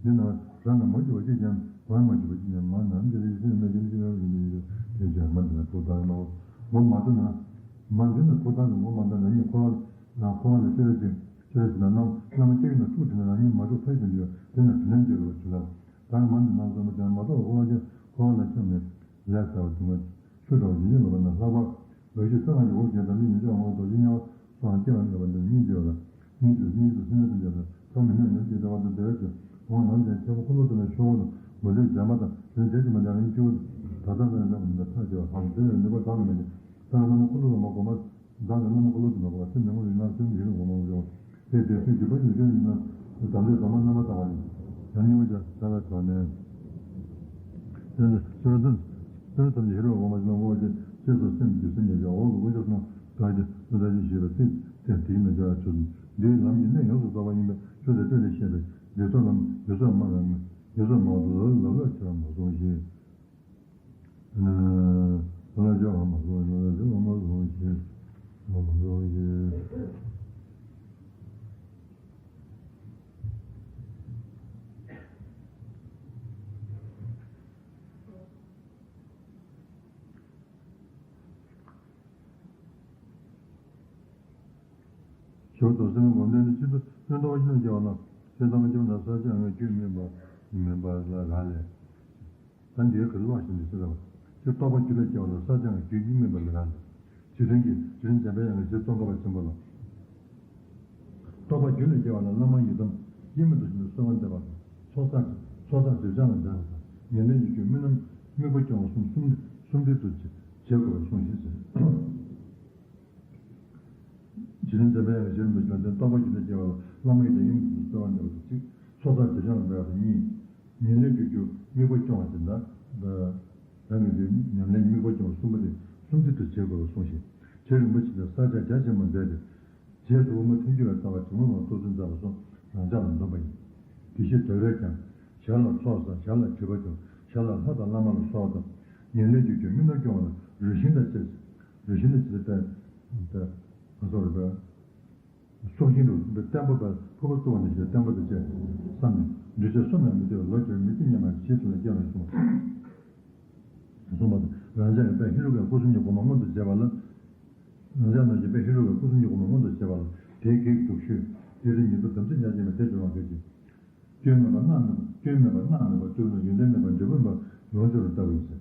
འདི་ན་རང་ལ་མ་གྱུར་པ་གཅིག་ཀྱང་མ་མ་གྱུར་པ་གཅིག་ཀྱང་མ་ནམ་མཁའི་རིགས་སེམས་མེད་ཀྱང་གཅིག་ཡང་མི་ཡིན་ཡོད་དེ་ཀྱང་མ་འདི་ན་ཐུགས་དང་མ་འོ་མ་འདི་ན་མ་འདི་ན་ཐུགས་དང་གི་ངོ་མ་འདི་ན་ཉིད་འཁོར་བ་ན་འཁོར་བ་ལ་སྐྱེ་བའི་ཅིག་ཆོས་ཟིན་ན་ནམ་བླ་མ་སྐྱེ་ཡིན་ན་ཐུགས་དྲན་ན་ཉིད་མ་གྲུབ་ཐབས་ཀྱི་འདུལ་དེ་ན་དྲིན་ལན་འཇལ་བའི་ཆོས་ལ། ད་མ་འདི་ན་བསམ་པ་ཅན་མ་གཏོགས་འཁོར་བ་ཅན་འཁོར་བ་ལ་འཁྱམས་ནས་ལས་ཟ་བ་དུ་མ། ཆུ་འདྲ་བ་ཡིད་ཡིད་མ་བར་ན་ལྷག་པར་འོད་ཀྱི་སེམས་ལ་ཡོད་དགོས་ཀྱང་དམ་ཚིག་ཉིད་ཆོས་ངོ་བོ་རྡོ་རྗེ་དམྱལ་བ་སོགས་སྐྱེ་བ་མེད་པ་འདིར་སྙིང་རྗེ་བ་ལ། སྙིང་རྗེ་སྙིང་རྗེ་སེམས་ཅན་ཐམས་ཅད་ལ་ཐོག་མེད་ནས་ཉོན་ཅིག་བདེ་བ་དང་བདེ་བའི་ཚེ་འོང་ནམ་ཞེས་ཁྱེད་པོ་འཁོར་ལོ་དེ་ལ་ཤོར་བ་དང་མི་ཚེ་འཇམ་པ་དང་དོན་བྱེད་ཀྱི་མ་འདྲ་ངའི་སྐྱེ་བོ་དང་ད་ལྟ་ལ་ཡང་ལེགས་པར་མི་འདའ་ཐག་བཅད་པ་དང་དེ་ལས་ནུས་པ་འདང་མི་འདྲ། ད་ལ་ནམ་འཁོར་ལོ་དང་མ་གོ་མ། བདག་གི་བླ་མ་འཁོར་ལོ་དུ་མ་བ་སེམས་ནས་ངོ་བོའི་ནང་སེམས་ཀྱི་ཡིད་ལ་ངོ་མ་འོང་། དེ་དེ་སེམས་ཀྱི་བ་ཡི་སྐྱོན་ཡིན་ན། དམ་ལས་དམ་པ་རྣམ་པར་དག་པ་ཡིན། ཡང་སྙིང་པོ་ཅན་ས་ལ་གོ་ནས། དེ་ནི་སེམས་སེམས་སེམས་ཐམས་ཅད་ཧེ་རུ་ངོ་མ་ཞིག་ལ་ངོ་བོ་ཅན་ཅེས་སོ་སེམས་ཀྱི་སེམས་ཀྱི་ཡང་འོག་གི་དབུ་ཞབས་སུ་དག་གི་ལོ་ཟླ་གཅིག་ཞེས་པའི་ཚིག་དེ་དེའི་མི་འགལ་བ་ཆོས་འདིའི་ལམ་གྱི་གནད་ཡོངས་སུ་རྫོགས་པ་ཡིན་པས་ཆོས་དེ་སྟོད་ལས་བཤད་པས་ཡུལ་སོགས་ལམ་ཡུལ་སོགས་མ་ཡུལ་སོགས་མང་དུ་ལ་ལ་ཆེ་བ་མ་གསུངས་ཤིང་། ལ་ལ་ཇ་ཨ་མ་ལོ་ལ་ལ་ཇ་ཨ་མ་ལོ་ཞེས་ཨ་མ་ལོ་ཞེས། ཞོར་དུ་སེམས་སྒོམ་བཟླས་ནི་སྤྱི་དུ་སྐྱོན་རྟོག་པ་ཤིན་ཏུ་སྐྱེ་བ་ལ་སེམས་ཙམ་སྐྱེ་བ་ན་ས་ཆ་ངེས་རྒྱུད་སྨིན་པ་སྨིན་པ་ལ་རག་ལས། ད་འདིའི་གི་ཀློག་བཞིན་དུ་ཟེར་བ། སྤྱིར་རྟོག་པ་རྒྱུད་ལ་སྐྱེ་བ་ལ་ས་ཆ་ངེས་རྒྱུད་སྨིན་པ་ལ་རག་ལས། རྗེ་དྲིན་གྱིས་རྗེ་དྲིན་འཇམ་པའི་དབྱངས་ཀྱིས་རྗེ་ཙོང་ཁ་པ་ཆེན་པོ་ལ། རྟོག་པ་རྒྱུད་ལ་སྐྱེ་བ་ལ་བླ་མ་ཡི་དམ་དབྱེར་མེད་དུ་ཞེན་པའི་གསོལ་བ་འདེབས་པ་དང་ཚོགས་བསགས་ཀྱི་ཚོགས་བསགས་སྒྲིབ་སྦྱང་ལ་འབད་པ་དང་ཉམས་ལེན་ཡོད་རྒྱུ་རྨི་ལམ་དམིགས་པ་སྐྱོང་བ་གསུམ་གསུམ་གསུམ་འབྲེལ་དུ་བྱེད་དགོས་པར་གསུངས་ཤིང་ཟེར། རྗེ་དྲིན་འཇམ་པའི་དབྱངས་ཀྱིས་རྗེ་རིན་པོ་ཆེ་ལ་རྟོག་པ་རྒྱུད་ལ་སྐྱེ་བ་ལ་བླ་མ་ཡི་དམ་དབྱེར་མེད་དུ་གསོལ་བ་འདེབས་པ་དང་གཅིག་ཚོགས་བསགས་སྒྲིབ་སྦྱང་ལ་འབད་པ་དང་གཉིས། ཉམས་ལེན་བྱེད་རྒྱུ་དམིགས་པ་སྐྱོང་བ་དེ་འདྲ། རང་གི་དོན་ཉམས་ལེན་དམིགས་པ་སྐྱོང་བ་གསུམ་པོ་དེ་གསུམ་ཚུལ་དུ་བྱེད་དགོས་པར་གསུངས་ཤིང་། རྗེ་རིན་པོ་ཆེ་ནས་ས་སྐྱ་རྒྱ་ཆེན་པོར་མཛད་དེ། རྗེས་སུ་དབུ་མ་ཐལ་འགྱུར་བའི་ལྟ་བ་ཇི་མ་མ་སྟོབས་ཆེན་མཛད་པ་སོགས་ རང་ཅག་ལ་འདོམས་པ་ཡིན། དེ་བཞིན་དོལ་པས་ཀྱང་། གཞན་ལ་ཚོགས་བསགས། གཞན་ལ་སྒྲིབ་པ་སྦྱོང་། གཞན་ལ་ལྷ་དང་བླ་མ་ལ་གསོལ་བ་བཏབ། ཉེར་ལེན་རྒྱུ་སྐྱོང་མི་ནོར་སྐྱོང་བ་ལ་རུ་ཤིང་དང་བཅས། རུ་ཤིང་དང་བཅས་ཏེ། ད་ང་ཚོ་རེད་པས། སྲོག་ཤིང་དུ་བརྟན་པོ་བས་ཕུར་པ་བཙུགས་པ་ནང་བཞིན་བརྟན་པོ་དང་བཅས་བསམ་ནས་འདུས་བྱས་སུ་ནམ་མི་སྡོད་ལོ་བརྒྱར་མི་སྐྱེ་སྙམ་པ་ཞེས་དེ་ལ་སྐྱེ་བར་གསུངས། གསུངས་པ་དང་། རང་ཅག་གིས་དཔལ་ཧེ་རུ་ཀའི་སྐུ་གསུམ་གྱི་གོ་འཕང་མངོན་དུ་བྱས་པ་ལ། རང་ཅག་རྣམས་ཀྱིས་དཔལ་ཧེ་རུ་ཀའི་སྐུ་གསུམ་གྱི་གོ་འཕང་མངོན་དུ་བྱས་པ་ལ་དེའི་གེགས་སྡུག་ཤོས་དེ་རིང་ཉིན་ཐོ་དམ་ཚིག་ཉག་གཅིག་མེད་དེ་སྦྱོང་བ་གལ་ཆེ། སྐྱོན་མེད་པ་སྔགས་མེད་པ། སྐྱོན་མེད་པ་སྔགས་མེད་པ་སྤྱོད་ལམ་ཡོན་ཏན་མེད་པ་འབྲས་བུ་མེད་པ་ལོངས་སྤྱོད་ལ་ལྟ་བུ་ཡིན་ཟེར།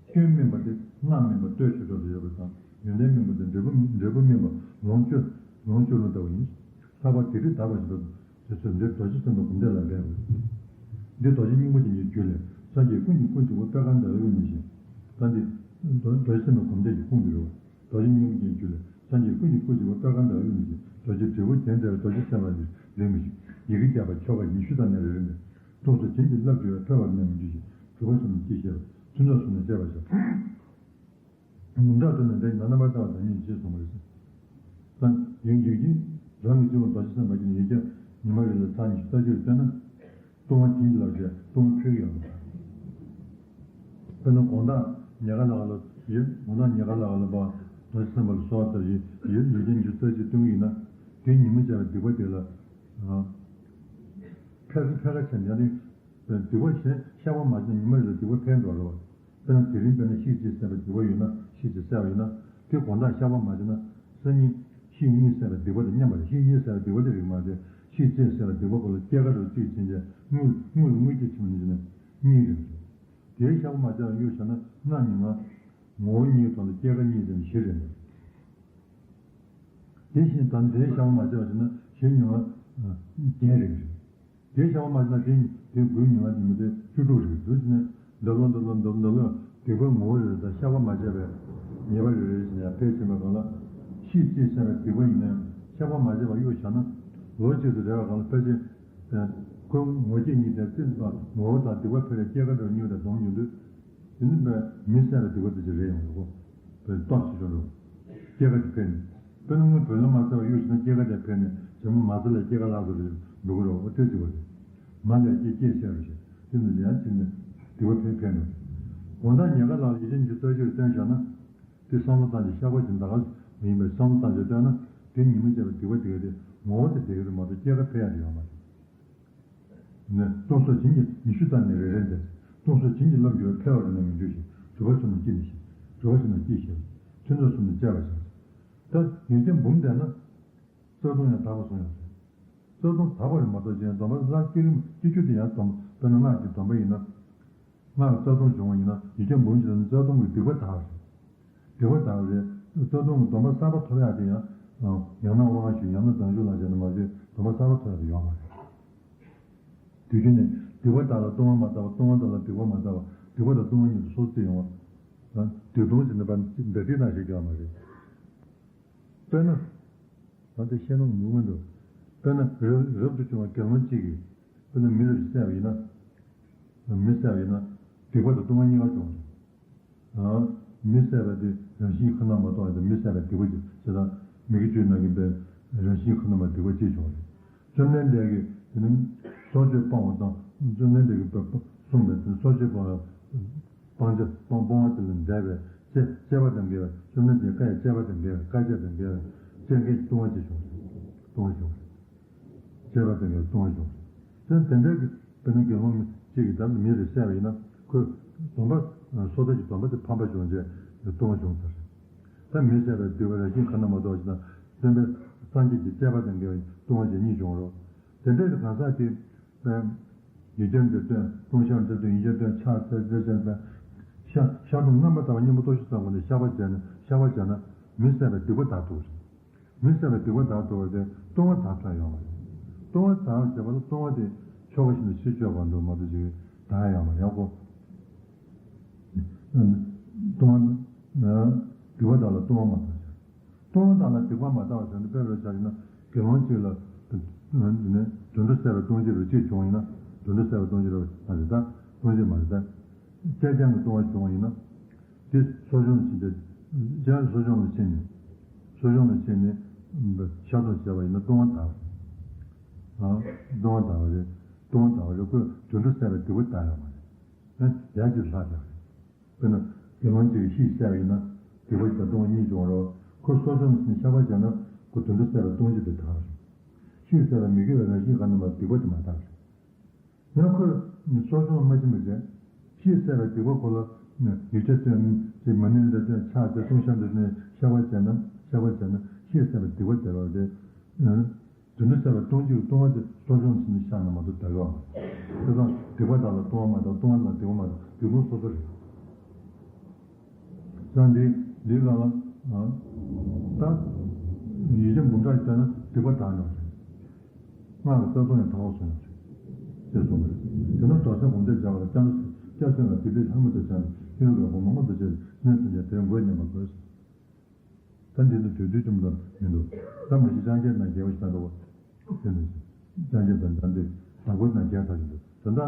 སྐྱོན་མེད་པ་དེ་སྔགས་མེད་པ་བསྟོད་ཆོས་གྲོགས་སུ་ཡོད་པ་དང་ཡོན་ཏན་མེད་པ་དེ་འབྲས་བུ་འབྲས་བུ་སྨིན་པ་ལོངས་སྤྱོད་ལོངས་སྤྱོད་ལ་ལྟ་བུ་ཡིན། ལྷག་པར་དེ་རིགས་དག་པ་ཞིག་ཏུ་དེ་ཚོས་འདིར་རྡོ་རྗེ་སེམས་དཔའི་སྒོམ་བཟླས་ལ་འབད་དགོས། འདི་རྡོ་རྗེ་སྙིང་པོ་ཅན་གྱི་རྒྱུད་ལས། སངས་རྒྱས་ཀུན་གྱི་སྐུ་གཅིག་པུ་པད་དཀར་ཟླ་བའི་དབུས་ནས་བཞེངས། ད་འདི་རྡོ་རྗེ་སེམས་དཔའི་སྒོམ་བཟླས་ཀྱི་ཁུངས་འདི་རེད། རྡོ་རྗེ་སྙིང་པོ་ཅན་གྱི་རྒྱུད་ལས། སངས་རྒྱས་ཀུན་གྱི་སྐུ་གཅིག་པུ་པད་དཀར་ཟླ་བའི་དབུས་ནས་བཞེངས། རྡོ་རྗེ་དྲིལ་བུ་གྱེན་བསྩལ་བའི་རྡོ་རྗེ་སེམས་དཔའ་ཞེས་རིང་མི་ཞིག་ཡི་གེ་བརྒྱ་པ་ཆོ་ག་ཉི་ཤུ་དང་ནི་རེ་རེ་ནས། སྟོང་གསལ་བྱིན་གྱིས་བརླབས་གྱུར་པ། འཕེལ་བར་ནི་མི་འགྱུར་ཞིང་། གྲུབ་པ་གསུམ་ནི་ཅི་ཤེས་པ། ཐུན་མཚམས་གསུམ་ནི་བཅད་པར་བྱ། ངོ་མཚར་དུ་ནི་འདི་ཉིད་རྣམ་པར་བལྟ་བ་དང་ཉིད་ཅེས་གསུངས་པ་རེད། ད་ཡིན་ཡིན་གྱི་རང་གི་སྤྱི་བོ་རྡོ་རྗེ་སེམས་དཔའ་ཅན་ཡིག་བརྒྱ་ཉི་མ་རེ་ལ་ཚར་ཉི་ཤུ་རྩ་གཅིག་བཏོན་ན། ལྟུང་བ་བྱིན་གྱིས་བརླབས་བྱས་ལྟུང་བ་འཕེལ་གྱི་ཡོད་པ། དཔེར་ན་དགོང་དག་ཉལ་ཁ་ལ་ལ་ཡོད། དགོང་དག་ཉལ་ཁ་ལ་ལ་བ་རྡོ་རྗེ་སེམས་དཔའ་ལ་གསོལ་བ་བཏབ་ཡོད་ཡོད་ཡོད་ཀྱི་ཉི་ཤུ་རྩ་གཅིག་བཏོན་གྱི་ཡིན་ན། དེ་ཉིན་མོ་བྱས་པའི་སྡིག་པ་དེ་ལ། འཕེལ་གྱི་འཕེལ་ཁ་ཆེ་ཡང་ནི། སྡིག་པ་གཞན་བཤགས་པ་མ་བྱས་ན་ཉི་མ་རེ་ལ་སྡིག་པ་འཕེལ་འགྲོ་རེད་བ། དཔེར་ན་དེ་རིང་དཔེར་ན་ཤིག་ཅེས་བསད་པའི་སྡིག་པ་ཡོད་ན་ཤིག་ཅེས་བསད་པ་ཡིན་ན། དེ་དགོང་དག་བཤགས་པ་མ་བྱས་ན་སང་ཉིན་ཤིག་གཉིས་བསད་པའི་སྡིག་པ་དང་མཉམ་པ་རེད། ཤིག་གཉིས་བསད་པའི་སྡིག་པ་དེ་རིགས་མ་རེད། ཤིག་གཅིག་བསད་པའི་སྡིག་པ་ཁོ་ལ་སྐྱེ་རྒ་རེད། གཅིག་བྱས་རྗེས་དངུལ་དངུལ་ལ་དངུལ་གྱི་ཕྱི་མ་ནས་བྱས་ན་གཉིས་རེད། དེའི་བཤགས་པ་མ་བྱས་པ་གཡུག་བཞག་ན་སྔགས་ཉི་མ་ངོ་བོ་ཉིད་ཀྱི་ཐོག་ལ་སྐྱེ་རྒ་གཉིས་བྱས་ན་བཞི་རེད། དེ་བཞིན་ད་དེའི་བཤགས་པ་མ་བྱས་པ་བྱས་ན་བཞི་ཉི་མ་བརྒྱད་རེད། དེའི་བཤགས་པ་མ་བྱས་ན་དེ་དེ་དགུའི་ཉི་མ་ཉི་མ་དེ་བཅུ་དྲུག་རེད། འདུག་ནས་འདབ་ལོ་འདབ་ལོ་འདབ་འདབ་ལོ་སྡིག་པ་ངོ་བོ་རེ་རེ་དང་བཤགས་པ་མ་བྱས་པའི་ཉེས་པ་རེ་རེ་བཞིན་ཡང་འཕེལ་ཕྱིན་པའི་སྒང་ལ། ཤིག་ཅེས་བསད་པའི་སྡིག་པ་ཡིན་ནའང་བཤགས་པ་མ་བྱས་པ་གཡུག་བཞག་ན་ལོ་གཅིག་ཏུ་རེ་བའི་སྒང་ལ་ཕལ་ཆེར། ཁོའི་ངོ་བོ་ཉིད་དེ་ཙམ་ངོ་བོ་དང་སྡིག་པ་འཕེལ་བའི་སྐྱེ་རྒ་ན་འཆིའི་སྡོམ་ཡོང་དུས། དེ་ནི་མི་བསད་པའི་སྡིག་པ་དེ་ཅིག་རེད་ཡོང་གི་གོ། བོད་ཏོག་ཅིག་ཆོག་འགྲོ། སྐྱེ་རྒ་དེ་འཕེལ་ནས། དཔེར་ན་སྔོན་བོད་ལ་མ་བསད་པ་གཡུག་བཞག་ན་སྐྱེ་རྒ་དེ་འཕེལ་ནས་བྱེ་མ་མ་ཚ་ལ་སྐྱེ་རྒ་ལྷག་ཏུ་རེད་འགྲོ་གི་རེད། འོ་དེ་ཅིག་བ་རེད། མ་ལས་སྐྱེ་སྐྱེ་ཤ་རུ་ཞིག་དེ་ནི་ཡང་ཕྱིན་ནས་སྡིག་པ་འཕེལ་འཕེལ་འགྲོ། དགོང་དག་ཉལ་ཁ་ལ་ཡིག་ཆ་ཉི་ཤུ་རྩ་གཅིག་བཏོན་བཞག་ན། དེ་བསམ་བློ་བཏང་རྗེས་བཤགས་པ་ཅིག་ད་ག་མ་ཡིན་པའི་བསམ་བློ་བཏང་རྗེས་བཏོན་ན། དེ་ཉིན་མོ་བྱས་པའི་སྡིག་པ་དེ་ག་དེ་ངོ་བོ་དེ་བསྡད་ཀྱི་རེད་མ་གཏོགས་སྐྱེ་རྒ་འཕེལ་ཡག་དེ་ཡོད་མ་རེད། ནས་སྟོང་གསལ་བྱིན་གྱིས་ཉི་ཤུ་རྩ་ནས་རེ་རེ་འདས། སྟོང་གསལ་བྱིན་གྱིས་བརླབས་གྱུར་པ། འཕེལ་བར་ནི་མི་འགྱུར་ཞིང་། གྲུབ་པ་གསུམ་ནི་ཅི་ནི་ཞེས། གྲུབ་པ་གསུམ་ནི་ཅི་ཞེས། ཐུན་མཚམས་གསུམ་ནི་བཅད་པར་བྱ། ད་ཡུལ་ཅན་འབུམ་བསྡད་ན། རྩ་ལྟུང་ཡང་དག་པར་གསུངས་ཡོད་རེད། རྩ་ལྟུང་དག་པ་རེད་མ་གཏོགས་ཅན་སྡོམ་པ་སླར་སྐྱེ་རྒྱུ་དེ་ཡང་སྡོམ་པ་དཔེར་ན་སྔགས་ཀྱི་སྡོམ་པ་ཡིན་ན། སྔགས་རྩ་ལྟུང་བྱུང་བ་ཡིན་ན་ཡུལ་ཅན་འབུམ་བཞི་ལ་ནི་རྩ་ལྟུང་གི་སྡིག་པ་དག་རེད། སྡིག་པ་དག་རེད། རྩ་ལྟུང་གི་སྡོམ་པ་གསར་པ་ཐོབ་ཡག་དེ་ཡང་། ཡང་ན་དབང་ཞུས་ཡང་ན་བརྟན་བཞུགས་ལ་བྱས་ན་མ་གཏོགས་སྡོམ་པ་གསར་པ་ཐོབ་ཡག་དེ་ཡོད་མ་རེད། དུས་རྒྱུན་ནས་སྡིག་པ་དག་ལ་ལྟུང་བ་མ་བཏབ་པ། ལྟུང་བ་དག་ལ་སྡིག་པ་མ་བཏབ་པ། སྡིག་པ་དང་ལྟུང་བ་གཉིས་སུ་སོ་སོར་བརྩི་ཡོང་བ། སྡིག་ལྟུང་ཟེར་ནས་པ་འདི་འདྲ་བྲིས་ན་ཞིག་ཡོད་མ་རེད། དཔེར་ན། ད་དེ་བཤད་ན་ངོ་མ་འདུག་དཔེར་ན་རབ་རབ་ཏུ་བྱུང་བའི་དགེ་སློང་གཅིག་གིས་དཔེར་ན་མི་རེ་བསད་པ་ཡིན་ན། མི་བསད་པ་ཡིན་ན་སྡིག་པ་དང་ལྟུང་བ་གཉིས་ཀ་བྱུང་། མི་བསད་པ་དེ་རང་བཞིན་གྱིས་ཁ་ན་མ་ཐོ་བ་དེ་མི་བསད་པའི་སྡིག་པ་ཅིག་བྱས་ཙང་མི་དགེ་བཅུའི་ནང་གི་པའི་རང་བཞིན་གྱིས་ཁ་ན་མ་སྡིག་པ་ཅིག་བྱུང་རེད། བཅོམ་ལྡན་འདས་ཀྱིས་དེ་ནི་སྲོག་གཅོད་སྤང་བ་དང་བཅོམ་ལྡན་འདས་ཀྱིས་པའི་གསུངས་པའི་དེ་སྲོག་གཅོད་སྤང་བ། སྤང་བྱ་སྤང་སྤོང་བ་དེ་ལས་འདས་པའི་བཅས་བཅས་པ་དང་འགལ་བའི་བཅོམ་ལྡན་འདས་བཀའ་ཡི་བཅས་པ་དང་འགལ་བའི་བཀའ་བཅས་དང་འགལ་བའི་བཅས་འགལ་གྱི་ལྟུང་བ་ཅིག་བྱུང་རེད། ལྟུང་བ་བྱུང་རེད། བཅས་པ་དང་འགལ་བའི་ལྟུང་བ་བྱུང་རེད། དེ་དེ་འདྲའི་གི་དཔེར་ན་དགེ་སློང་གཅིག་གིས་ད་མི་རེ་བསད་པ་ཡིན་ན་ཁོས་སྡོམ་པ་སོ་ཐར་གྱི་སྡོམ་པ་དེ་ཕམ་པ་བྱུང་རྗེས་ལྟུང་བ་བྱུང་ཚར་རེད། ད་མི་བསད་པའི་སྡིག་པ་རང་བཞིན་ཁ་ན་མ་ཐོ་བ་ཞིག་དང་བསྟན་པའི་སངས་རྒྱས་ཀྱི་བཅས་པ་དང་འགལ་བའི་ལྟུང་བ་ཅིག་གཉིས་བྱུང་རོ། དེ་འདྲའི་གི་གང་ཟག་དེ། ཡུལ་ཅན་འདིར་སྟོན། ལྟུང་བཤགས་འདིར་སྟོན། ཡུལ་ཅན་སྟོན། ཕྱག་འཚལ་རྩེ་ཆེན་སྟོན། བཤགས་བཤགས་སྡོམ་རྣམ་པར་དག་པ་གཉེན་པོ་སྟོབས་བཞི་ཚང་དགོངས་ནས་བཤགས་པ་བྱས་ནས་བཤགས་པ་བྱས་ན་མི་བསད་པའི་སྡིག་པ་དག་ཐུབ་པ་རེད། མི་བསད་པའི་སྡིག་པ་དག་ཐུབ་པ་དེ་ལྟུང་བ་དག་ཐུབ་ཡོང་བ་རེད། ལྟུང་བ་དག་བྱེད་པ་ལ་ལྟུང་བ་དེ་ཆོ་ག་བཞིན་དུ་ཕྱིར་བཅོས་པ་འགྲོ་མ་གཏོགས་ཅིག་དག་ཡོང་བ་ཡག་པོ། ལྟུང་བ་ནི་སྡིག་པ་དག་ལ་ལྟུང་བ་མ་དག་བྱ། ལྟུང་བ་དག་ལ་སྡིག་པ་མ་དག་པ་ཟེར་ན་དཔེ་རུ་ཆ་བཞག་ན་དགེ་སློང་གཅིག་ལ་དུད་འགྲོ་བསད་པའི་ལྟུང་བྱེད་རུ་གཅིག་བྱུང་ཡིན་ན་དུད་འགྲོ་བསད་པའི་ལྟུང་བྱེད་རུ་མ་རེད་ད། ལྟུང་བྱེད་མ་རེད་ད། བསད་རྐྱང་གི་ལྟུང་བ་བྱུང་ཡིན་ན་དེ་གསོ་སྦྱོང་ལ་ཕྱིན་ཏེ། རྐྱང་གསོ་སྦྱོང་ལ་ཕྱིན་ནས་གསོ་སྦྱོང་ལ་ཕྱིན་ནས་བཤགས་སྡོམ་བྱས་པ་ཡིན་ན་ལྟུང་བ་དག་ཨ། ལྟུང་བ་དག་པ་རེད། ལྟུང་བ་དག་པ་རེད། ཁོས་དུད་འགྲོ་བསད་པའི་སྡིག་པ་དག་ཡོད་མ་རེད། ཨ། ཡར་གྱི་ལྷག་བྱ་བ་རེད། དཔེར་ན་དགེ་སློང་གཅིག་གིས་ཤིང་བསད་པ་ཡིན་ན་སྡིག་པ་དང་ལྟུང་བ་གཉིས་བྱུང་བ་རེད། ཁོས་གསོ་སྦྱོང་ནི་བཤགས་པ་བྱས་ན་ཁོ་དུད་འགྲོ་བསད་པའི་ལྟུང་བྱེད་དེ་དག་རེད། ཤིང་བསད་པ་མི་དགེ་བའི་རང་བཞིན་གང་ན་མ་སྡིག་པ་དེ་མ་དག་རེད། ཡང་ཁོས་ནི་གསོ་སྦྱོང་མ་བྱིན་པ་བྱས། ཤིང་བསད་པའི་སྡིག་པ་ཁོ་ལ་ཡིག་ཆ་སྟོན་ཅིག་མ་ཎི་འདྲ་སྟོན་ཕྱག་དེ་ལྟུང་བཤགས་འདྲ་སྟོན་བཤགས་པ་བྱས་ན་བཤགས་པ་བྱས་ན་ཤིང་བསད་པའི་སྡིག་པ་དེ་ལ་དེ། དུད་འགྲོ་བསད་པའི་ལྟུང་བྱེད་ཀྱི་ལྟུང་བ་དེ་གསོ་སྦྱོང་བྱས་ནས་བཤགས་ན་མ་གཏོགས་དག་ཡོད་མ་རེད། དེ་དང་སྡིག་པ་དག་ལ་ལྟུང་བ་མ་དག་ལྟུང་བ་དང་སྡིག་པ་མ་དག་སྡིག་ལྟུང་སོ་སོ་རེད། ས་འདི་འདི་གང་ལ། ད་ཡིག་ཆ་འབུམ་ཕྲག་བལྟས་ན་སྡིག་པ་དག་ནོ་རེད། སྔགས་ཀྱི་རྩ་ལྟུང་ཡང་དག་པ་སོང་ཡོད་རེད། ཅེས་གསུངས་པ་རེད། དེ་ནས་རྡོར་སེམས་སྒོམ་བཟླས་བྱ་བ་ལ་སྐྱབས་སྐྱབས་སེམས་ལ་སྡིག་སྒྲིབ་ལྷག་མ་དང་བྱང་ནས་ཤེས་རབ་ཀྱི་གོ་འཕང་མངོན་དུ་བྱེད་པའི་སེམས་ཐམས་ཅད་དེར་འགོད་སྙམ་པ་དགོས། ད་འདི་ནི་དུས་དུས་ཙམ་དུ་མི་འདུག་ད་མ་གཞི་སྤྱང་ཀའི་ནང་རྒྱལ་བ་ཞིག་ད་འགྲོ་བ། དེ་ནི་སྤྱང་ཀ་དང་འདྲ་འདི་བདག་པོའི་ནང་རྒྱལ་ཐག་ཆོད་འདུག་དོན་དག་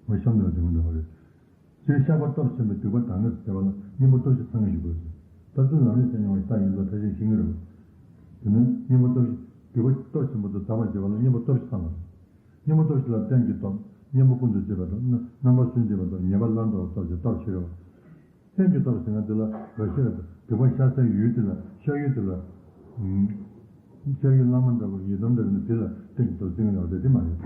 ང་གཤམ་དུ་དེ་མི་འདྲ་བ་རེད། སྤྱིར་བཤགས་པ་སྟོབས་ཆེན་པོས་སྡིག་པ་དག་ངེས་སུ་བྱེད་པ་ལ་གཉེན་པོ་སྟོབས་བཞི་ཚང་ངེས་ཞུ་དགོས་ཟེར། ད་ཚུལ་ལམ་རིམ་བཤད་མྱོང་བའི་རྟགས་ཡིན་ཙང་ཕལ་ཆེར་ཤེས་ཀྱི་རེད། དེ་ནས་གཉེན་པོ་སྟོབས་བཞི་སྡིག་པ་སྟོབས་ཆེན་པོ་དང་དག་པར་བྱེད་པ་ལ་གཉེན་པོ་སྟོབས་བཞི་ཚང་དགོས། གཉེན་པོ་སྟོབས་བཞི་ལ་རྟེན་གྱི་སྟོབས། གཉེན་པོ་ཀུན་ཏུ་སྤྱོད་པའི་སྟོབས། རྣམ་པར་སུན་འབྱིན་པའི་སྟོབས། ཉེས་པ་སླར་ལྡོག་པའི་སྟོབས་ཀྱི་སྟོབས་ཕྱེ་རེད་བ། རྟེན་གྱི་སྟོབས་ཟེར་ན་འདི་ལ་འགའ་ཤས་ལ་སྡིག་པ་བཤགས་སའི་ཡུལ་དེ་ལ་བཤགས་ཡུལ་དེ་ལ། བཤགས་ཡུལ་བླ་མ་འདྲ་བོ་ཡི་དམ་འདྲ་བོ་ནི་དེ་ལ་རྟེན་གྱི་སྟོབས་བརྩི་གི་ཡོད་དེ་དེ་མ་རེད།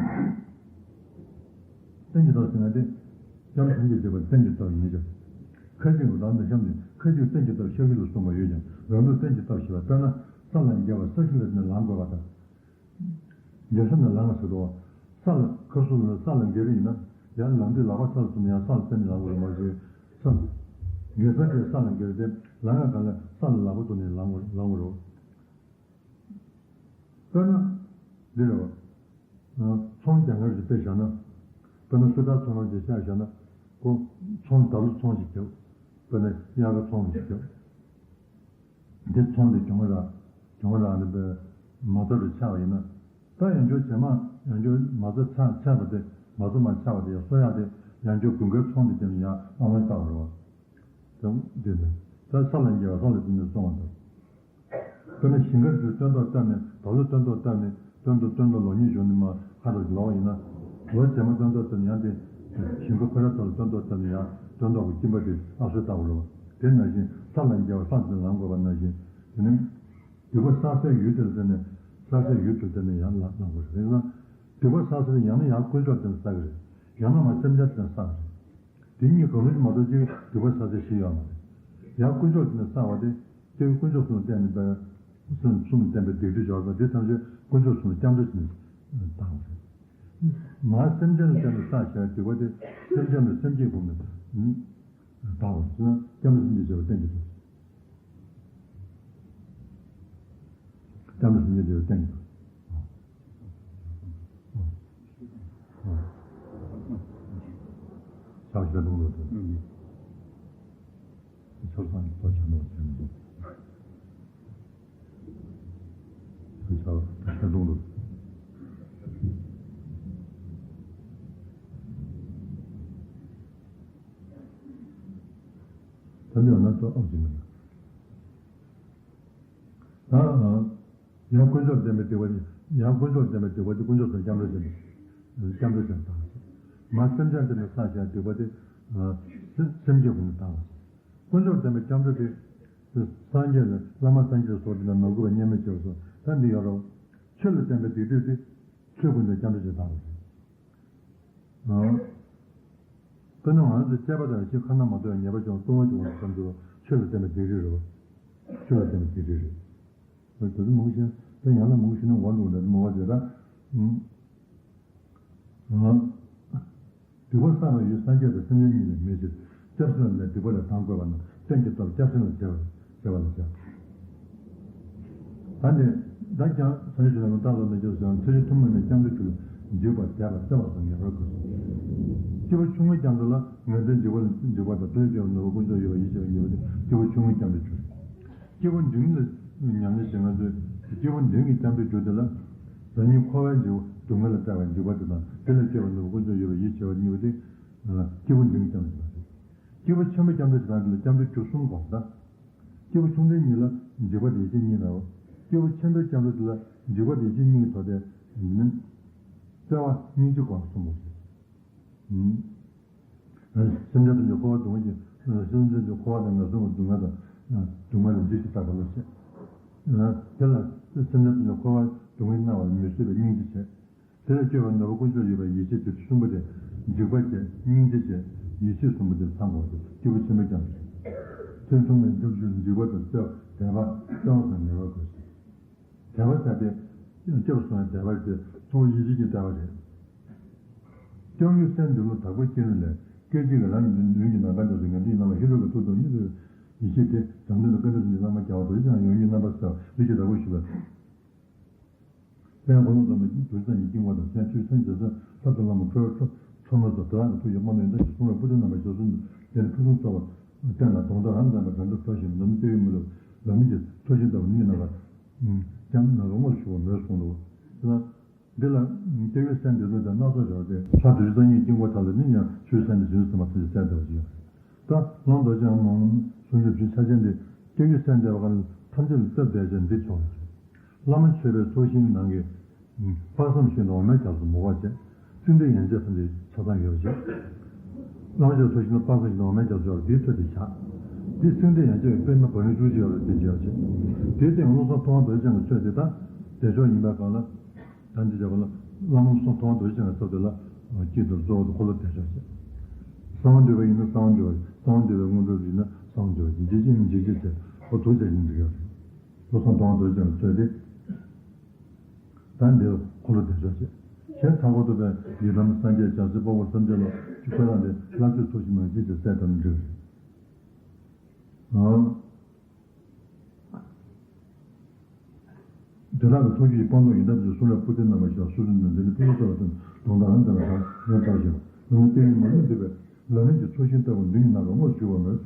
རྟེན་གྱི་སྟོབས་ཟེར་ན་དེ། སྐྱབས་སེམས་ཀྱི་སྤྱོད་པ་རྟེན་གྱི་སྟོབས་ཡིན་ཀྱང་། ཁ་ཅིག་རང་དང་གཤམ་ནས་ཁ་ཅིག་རྟེན་གྱི་སྟོབས་བཤགས་ཡུལ་ལ་གསུངས་པ་ཡོད་ཀྱང་རང་ལུགས་རྟེན་གྱི་སྟོབས་ཞེས་པ་དཔེར་ན་ས་ལ་འགྱེལ་བ་ས་གཞི་ལ་ནི་ལངས་དགོས་པ་དང་། འགྱེལ་ས་ནས་ལངས་ཟེར་དོ། ས་ལ་ཁ་སུ་ལ་ས་ལ་འགྱེལ་གི་ཡིན་ན་ཡང་ལངས་དུས་ལག་པ་ས་ལ་བཙུགས་ནས་ཡང་ས་ལ་བཙན་ནས་ལངས་དགོས་རེད་མ་གཞི། ས་ལ། འགྱེལ་ས་དེ་ས་ལ་འགྱེལ་ཏེ་ལངས་ཡག་ག་ལ་ས་ལ་ལག་པ་བཙུགས་ནས་ལངས་དགོས་ལངས་དགོས་རེད། དཔེར་ན། འདི་རེད་བ། ཚོང་རྒྱག་མཁན་ཞིག་དཔེ་བཞག་ན། དཔེར་ན་སུ་ཊར་ཚོང་ར་ཅིག་བཞག་བཞག་ན། ཁོ་ཚོང་ད་ལོ་ཚོང་ཞིག་རྒྱབ། དཔེར་ན་དབྱར་ཁ་ཚོང་ཞིག་རྒྱབ། འདི་ཚོང་འདི་གྱོང་རག་གྱོང་རག་ནི་པའི་མ་རྩ་རུ་ཆགས་པ་ཡིན་ན། ད་ཡང་བསྐྱར་རྗེས་མ་ཡང་བསྐྱར་མ་རྩ་ཆགས་ཆགས་པ་དེ་མ་རྩ་མ་ཆགས་པ་དེ་ཡང་གསོ་ཡག་དེ་ཡང་བསྐྱར་དགུན་ཁའི་ཚོང་དེ་བརྒྱབ་ནས་ཡང་ཨ་མ་ལྟ་བ་རེད་བ། དེ་འདི་ནི་ད་ས་ལ་འགྱེལ་བ་ས་ལ་འགྱེལ་ནས་སོང་བ་དང་། དཔེར་ན་ཞིང་ཁར་ཚུར་སྟོན་ཐོག་བཏབ་ནས་ད་ལོ་སྟོན་ཐོག་བཏབ་ནས་སྟོན་ཐོག་སྟོན་ཐོག་ལོ་གཉིས་བཞུགས་ནས་མར་ཁ་རོག་ལོག་ཡིན་ན། ལོ་རྗེས་མ་སྟོན་ཐོག་བཏབ་ནས་ཡང་དེ་ཞིང་ཁ་ཁོ་ར་ཐོག་ལ་སྟོན་ཐོག་བཏབ་ནས་ཡང་སྟོན་ཐོག་གི་སྐྱིན་པ་དེ་ཨ་སོས་བཏབ་པ་རེད་བ། དེ་ནང་བཞིན་ས་ལ་འགྱེལ་བ་ས་ལ་ལངས་དགོས་པ་ནང་བཞིན། དེ་ནི་སྡིག་པ་བསགས་སའི་ཡུལ་དེར་བརྟེན་ནས་བསགས་སའི་ཡུལ་དུ་བརྟེན་ནས་ཡང་ལངས་ལངས་དགོས་རེད། དེ་ཡིན་ན་སྡིག་པ་བསགས་ས་དེ་ཡང་ན་ཡང་དཀོན་མཆོག་བརྟེན་ནས་བསགས་ཀྱི་རེད། ཡང་ན་མ་སེམས་ཅན་བརྟེན་ནས་བསགས་ཀྱི་རེད། དེ་གཉིས་གང་རུང་ཞིག་མ་གཏོགས་གཅིག་སྡིག་པ་བསགས་ས་ཞིག་ཡོད་མ་རེད། ཡང་དཀོན་མཆོག་བརྟེན་ནས་བསགས་པ་དེ། སྐྱེ་བོའི་དཀོན་མཆོག་གསུམ་ལ་བརྟེན་ནས་པའི། གསུམ་གསུམ་ལ་བརྟེན་པའི་སྡིག་སྒྲིབ་སྦྱོར་དང་དེ་ཐམས་ཅད་དཀོན་མཆོག་གསུམ་ལ་སྐྱབས་འགྲོ་བྱས་ནས་བཏང་བ་རེད། མར་སེམས་ཅན་ལ་བརྟེན་ནས་བསགས་བྱས་པའི་སྡིག་པ་དེ་སེམས་ཅན་ལ་སེམས་བསྐྱེད་སྒོམ་ནས་བཏང་བ་རེད། སྐྱབས་འགྲོ་སེམས་བསྐྱེད་བྱས་པའི་རྟེན་གྱི་དོན། སྐྱབས་འགྲོ་སེམས་བསྐྱེད་བྱས་པའི་རྟེན་གྱི་དོན། ཕྱག་བཞི་ལ་ལུང་རོ་དང་། ཆོས་སང་གི་ཐོག་ཆ་ནོར་ཆེན་པོ། ཆོས་ཆ་ཆ་ལུང་རོ། ད་འདི་ཡང་ན་ཏོ་ཨོ་ཅི་མི་ན། ད་ཡང་དཀོན་མཆོག་ལ་བརྟེན་པའི་སྡིག་པ་དེ། ཡང་དཀོན་མཆོག་ལ་བརྟེན་པའི་སྡིག་པ་དེ་དཀོན་མཆོག་གསུམ་སྐྱབས་འགྲོ་བྱས་ནས་སྐྱབས་འགྲོ་བྱས་ནས་བཏང་བ་ཞིག་མ་སེམས་ཅན་དེ་ནས་བསགས་བྱས་སྡིག་པ་དེ། སེམས་བསྐྱེད་ཀུན་ནས་བཏང་བ་ཞིག་དཀོན་མཆོག་ལ་བརྟེན་པའི་སྐྱབས་འགྲོ་དེ། སངས་རྒྱས་ལ་བླ་མ་སངས་རྒྱས་སོགས་དེ་ན་མ་གུས་པ་བརྙས་སྨོད་བྱས་སོགས་ད་འདི་ཡོད་རོགས། ཆོས་ལ་བརྟེན་པའི་སྡིག་སྒྲིབ་དེ། ཆོས་ཀུན་ནས་སྐྱབས་འགྲོ་བྱས་བཏང་བ་ཞིག་དཔེར་ན་ང་ཚོ་དཔྱད་པ་དང་ཤེས་ཁ་ན་མ་ཐོ་ཡང་ཉེས་པ་ཅུང་ལྟུང་བ་ཅུང་བ་བསམ་ཚུལ་ཆོས་ལ་བརྟེན་པའི་སྡིག་སྒྲིབ་རེད་བ། ཆོས་ལ་བརྟེན་པའི་སྡིག་སྒྲིབ་རེད། ད་དེ་མང་པོ་ཞིག་དེ་ཡང་ན་མང་པོ་ཞིག་ན་འོ་འགྲོ་འདྲ་མང་བ་ཞིག་ད། སྡིག་པ་བསགས་པའི་ཡུལ་སངས་རྒྱས་དང་སེམས་ཅན་གཉིས་ལས་མེད་ཕྱིར། སྐྱབས་སེམས་ལས་སྡིག་པ་ལས་ལྡང་དགོས་པ་ན་རྟེན་གྱི་སྟོབས་སྐྱབས་སེམས་ལ་བྱེད་པ་བྱེད་པ་ལ་བྱ། ད་ནི་བདག་ཀྱང་བྱང་ཆུབ་ལ་ལུང་བཏགས་ལ་མི་འཇུག་ཟེར་ན་ཐུགས་རྗེ་ཐུན་མོང་མའི་སྐྱབས་འགྲོའི་རྒྱུ་ལ་འཇུག་པ་དད་པ་བརྩེ་བ་སོགས་ངེས་པར་དགོས་སོ། སྐྱེས་བུ་ཆུང་ངུའི་སྐྱབས་འགྲོ་ལ་ངེས་དོན་འཇུག་པ་ལ་འཇུག་པ་དང་དོན་སྐྱེ་བ་ནོར་བུ་དཀོན་མཆོག་ཡོད་པ་ཡིད་ཆེས་པ་གཉིས་པོ་དེ་སྐྱེས་བུ་ཆུང་ངུའི་སྐྱབས་འགྲོའི་རྒྱུ་རེད། སྐྱེས་བུ་འབྲིང་ལ་ཉམས་ལེན་བྱེད་མཁན་ཚོས་སྐྱེས་བུ་འབྲིང་གི་སྐྱབས་འགྲོའི་རྒྱུ་དེ་ལ་རང་ཉིད་འཁོར་བའི་འཇིགས་སྡུག་བསྔལ་ལ་སྐྲག་པའི་འཇིགས་པ་དེ་དང་དེ་ལ་སྐྱེ་བ་ནོར་བུ་དཀོན་མཆོག་ཡོད་པའི་ཡིད་ཆེས་པ་གཉིས་པོ་དེ་སྐྱེས་བུ་འབྲིང་སྐྱབས་འགྲོ་ཞེས་པ་རེད། སྐྱེས་བུ་ཆེན་པོའི་སྐྱབས་འགྲོ་ཞེས་པ་དེ་ལ་སྐྱབས་འགྲོའི་རྒྱུ་གསུམ་དགོངས་ཟེར། སྐྱེས་བུ་ཆུང་འབྲིང་གཉིས་ལ་འཇིགས་པ་དེ་ཡེ་ཤེས་གཉིས་རེད། སྐྱེས་བུ་ཆེན་པོའི་སྐྱབས་འགྲོ་དེ་ལ་འཇུག་པ་དེ་ཡེ་ཤེས་གཉིས་ཀྱི་ཐོག་མཐའ་ནི། བརྩེ་བ་སྙིང་རྗེ་སྒོམ་གསུམ་པོ་ཞེས། སེམས་ཅན་ཐམས་ཅད་འཁོར་བ་སྡུག་བསྔལ་གྱི། སེམས་ཅན་ཐམས་ཅད་འཁོར་བ་དང་ངན་སོང་གི་སྡུག་བསྔལ་དང་། སྡུག་བསྔལ་ལ་འཇིགས་ཤིང་སྐྲག་པ་ལ་བཤད། དེ་ལ་སེམས་ཅན་ཐམས་ཅད་འཁོར་བ་སྡུག་བསྔལ་སྣང་བ་ལ་མི་བཟོད་པའི་སྙིང་རྗེ་བྱས། དེ་ལས་སྐྱོབ་པའི་ནོར་བུ་དཀོན་མཆོག་ཡོད་པའི་ཡེ་ཤེས་དེ་གསུམ་པོ་དེ། འཇིགས་པ་བཅས་སྙིང་རྗེ་བཅས་ཡེ་ཤེས་གསུམ་པོ་དེ་ཚང་དགོས་ཏེ་སྐྱེས་བུ་ཆེན་པོའི་སྐྱབས་སུ། ཐེག་མཆོག་མའི་སྐྱབས་སུ་འཇིགས་པ་དང་བརྩེ་བ་དད་པ་བརྩེ་བ་དང་ངེས་པ་དགོས་ཤིང་། དད་པ་བྱ་སྟེ། སྐྱབས་སུ་སོང་བའི་དད་པ་དེ་གཙོ་བོ་ཡེ་ཤེས་ཀྱི་དད་པ་རེད། སྐྱབས་ཡུལ་སའི་འདོད་ལུགས་དྭགས་པོའི་སྐྱེ་བོ་ལས། སྐད་ཅིག་གིས་རང་གི་ལུས་ཀྱི་ནམ་མཁའ་འདྲ་སའི་ངན་འགྲོའི་ནང་ལ་ཧེ་རུ་ཀའི་ཐུགས་དང་གཉིས་སུ་ཡེ་ཤེས་དེ་བྱང་ཆུབ་ཏུ་བཀའ་དྲིན་གསུམ་གྱི་བླ་མ་རྒྱལ་བ་རྡོ་རྗེ་འཆང་ཡོངས་སྙིང་རྣམ་པར་གསལ་བ་རིགས་ཀྱི་བདག་པོས་ཞུས་པ། དཔལ་མགོན་པོ་འཛོམས་པའི་རྡུལ་ཚོན་གྱི་དཀྱིལ་འཁོར་དང་། ཕྱག་ཆུ་སེམས་རྒྱ་མཚོའི་ལྷ་དང་བླ་མ་ཁྲོ་ཁྲོ་ཁྲོ་མོ་སོགས་དེ་དག་གི་ཐུགས་ཀྱི་དབང་དུ་ཡོན་ཏན་གྱིས་གཟུང་བའི་སྤུ་གྲིའི་རྣམ་པ་ཞལ་གསུམ་དུ་དེ་ནི་ཕུན་སུམ་ཚོགས་པ་སྟེང་ལ་གདོང་མདོག་རང་ཙམ་པ་དགྲ་འདུལ་གྲོ་ཞིང་ནམ་སྐྱེ་བོའི་མི་ལུས་ལམ་རིམ་གྱི་ཚོགས་ཞིང་ལྟ་བུ་གཉིས་རྣམ་པར་སྐྱབས་ནས་དངོས་སུ་ཞུ་བར་མོས་གསུངས་འདུག །དེ་ན། འདི་ལ་སྐྱབས་ཡུལ་སའི་འདོད་ལུགས་དང་སྣ་ཚོགས་བྱ་བ་སྟེ། ལྷ་རྡོ་རྗེ་རྩེ་གཉིས་དཀྱིལ་འཁོར་དག་ལ་ནི་ཡང་ཆུ་སེམས་དང་རྗེས་སུ་ཟིན་པ་ཐམས་ཅད་གསལ་འདེབས་ཀྱི་ཡོད། ད་ལམ་རྡོ་རྗེ་འཆང་གསུང་རབ་ཀྱི་ཆ་ཅན་འདི་སྐྱབས་ཡུལ་སའི་འདོད་པ་གང་ཐམས་ཅད་ལ་སྟབས་བདེ་ཆེད་འདི་ཆོག་ཡོད། བླ་མ་མཆོད་པའི་ཚོགས་ཞིང་ནང་གི་དཔག་བསམ་ཤིང་དང་འོ་མའི་རྒྱ་མཚོ་མུ་བ་བཅས། སེང་ལྡེང་ཡན་ཆད་ཐམས་ཅད་ཆ་ཚང་ཡོད་པ་བྱས། བླ་མ་མཆོད་པའི་ཚོགས་ཞིང་དུ་དཔག་བསམ་ཤིང་དང་འོ་མའི་རྒྱ་མཚོ་ཡོད་པ་འདིའི་ཚོད་དེ་བཞག །འདི་སེང་ལྡེང་ཡན་ཆད་ཀྱི་པད་མ་བ་ལན་བཅུ་གཅིག་ཡོད་པ་དེ་བྱས་པ་བྱས། དེའི་སྟེང་བློ་བཟང་ཐུབ་དབང་རྡོ་རྗེ་འཆང་གི་ཚོད་དེ་དང་བདེ་མཆོག་ཡིན་པའི་སྒང་ལ། ད་འདི་བྱས་པ་ལ་བླ་མ་བློ་བཟང་ཐུབ་དབང་རྡོ་རྗེ་འཆང་གི་ཚོད་དེ་ལ་སྐྱིད་དུ་གཙོ་བོ་དེ་འཁོར་ལོ་བདེ་མཆོག་བྱས། གསང་བ་འདུས་པ་ཡིན་ན་གསང་བ་འདུས་པ། གསང་བ་འདུས་པའི་དངོས་གྲུབ་ཡིན་ན་གསང་བ་འདུས་པ་ཡིན། འཇིགས་བྱེད་ཡིན་ན་འཇིགས་བྱེད་བྱས། འོ་དུ་བྱས་ཡིན་འདི་ག་རེད། བློ་བཟང་ཐུབ་དབང་རྡོ་རྗེ་འཆང་གི་ཚོད་དེ། ད་འདིར་འཁོར་ལོ་བདེ་མཆོག་བྱས། གཞན་ཚ་བོ་ཐུབ་པའི་ཡི་དམ་སངས་རྒྱས་བྱང་སེམས་དཔའ་བོ་སེམས་ཅན་ལ་ཁྱོད་རང་དེ་བླ་མཆོད་ཚོགས་ཞིང་ནང་བཞིན་དུ་གསལ་བཏབ་ན་འགྲིག་རེད། ཨང་། དེ་དག་གི་ཐུགས་རྗེ་ཡི་སྤངས་རྟོགས་ཡོན་ཏན་དུ་གསུང་རབ་སྤུ་གྲིའི་རྣམ་པ་ཞེས་པ་སོ་སོའི་ནང་འདི་ནི་ཕུན་སུམ་ཚོགས་པ་དང་གདོང་དང་རང་ཙམ་ལ་གང་ཡང་བརྟག་བཞིན་པ་ལ་ནི་བརྟེན་ནས་མ་ལུས་འདོད་པའི་ལམ་རིམ་གྱི་ཚོགས་ཞིང་ལྟ་བུ་འདི་ཉིད་རྣམ་པར་དངོས་སུ་བཞུགས་པར་མོས་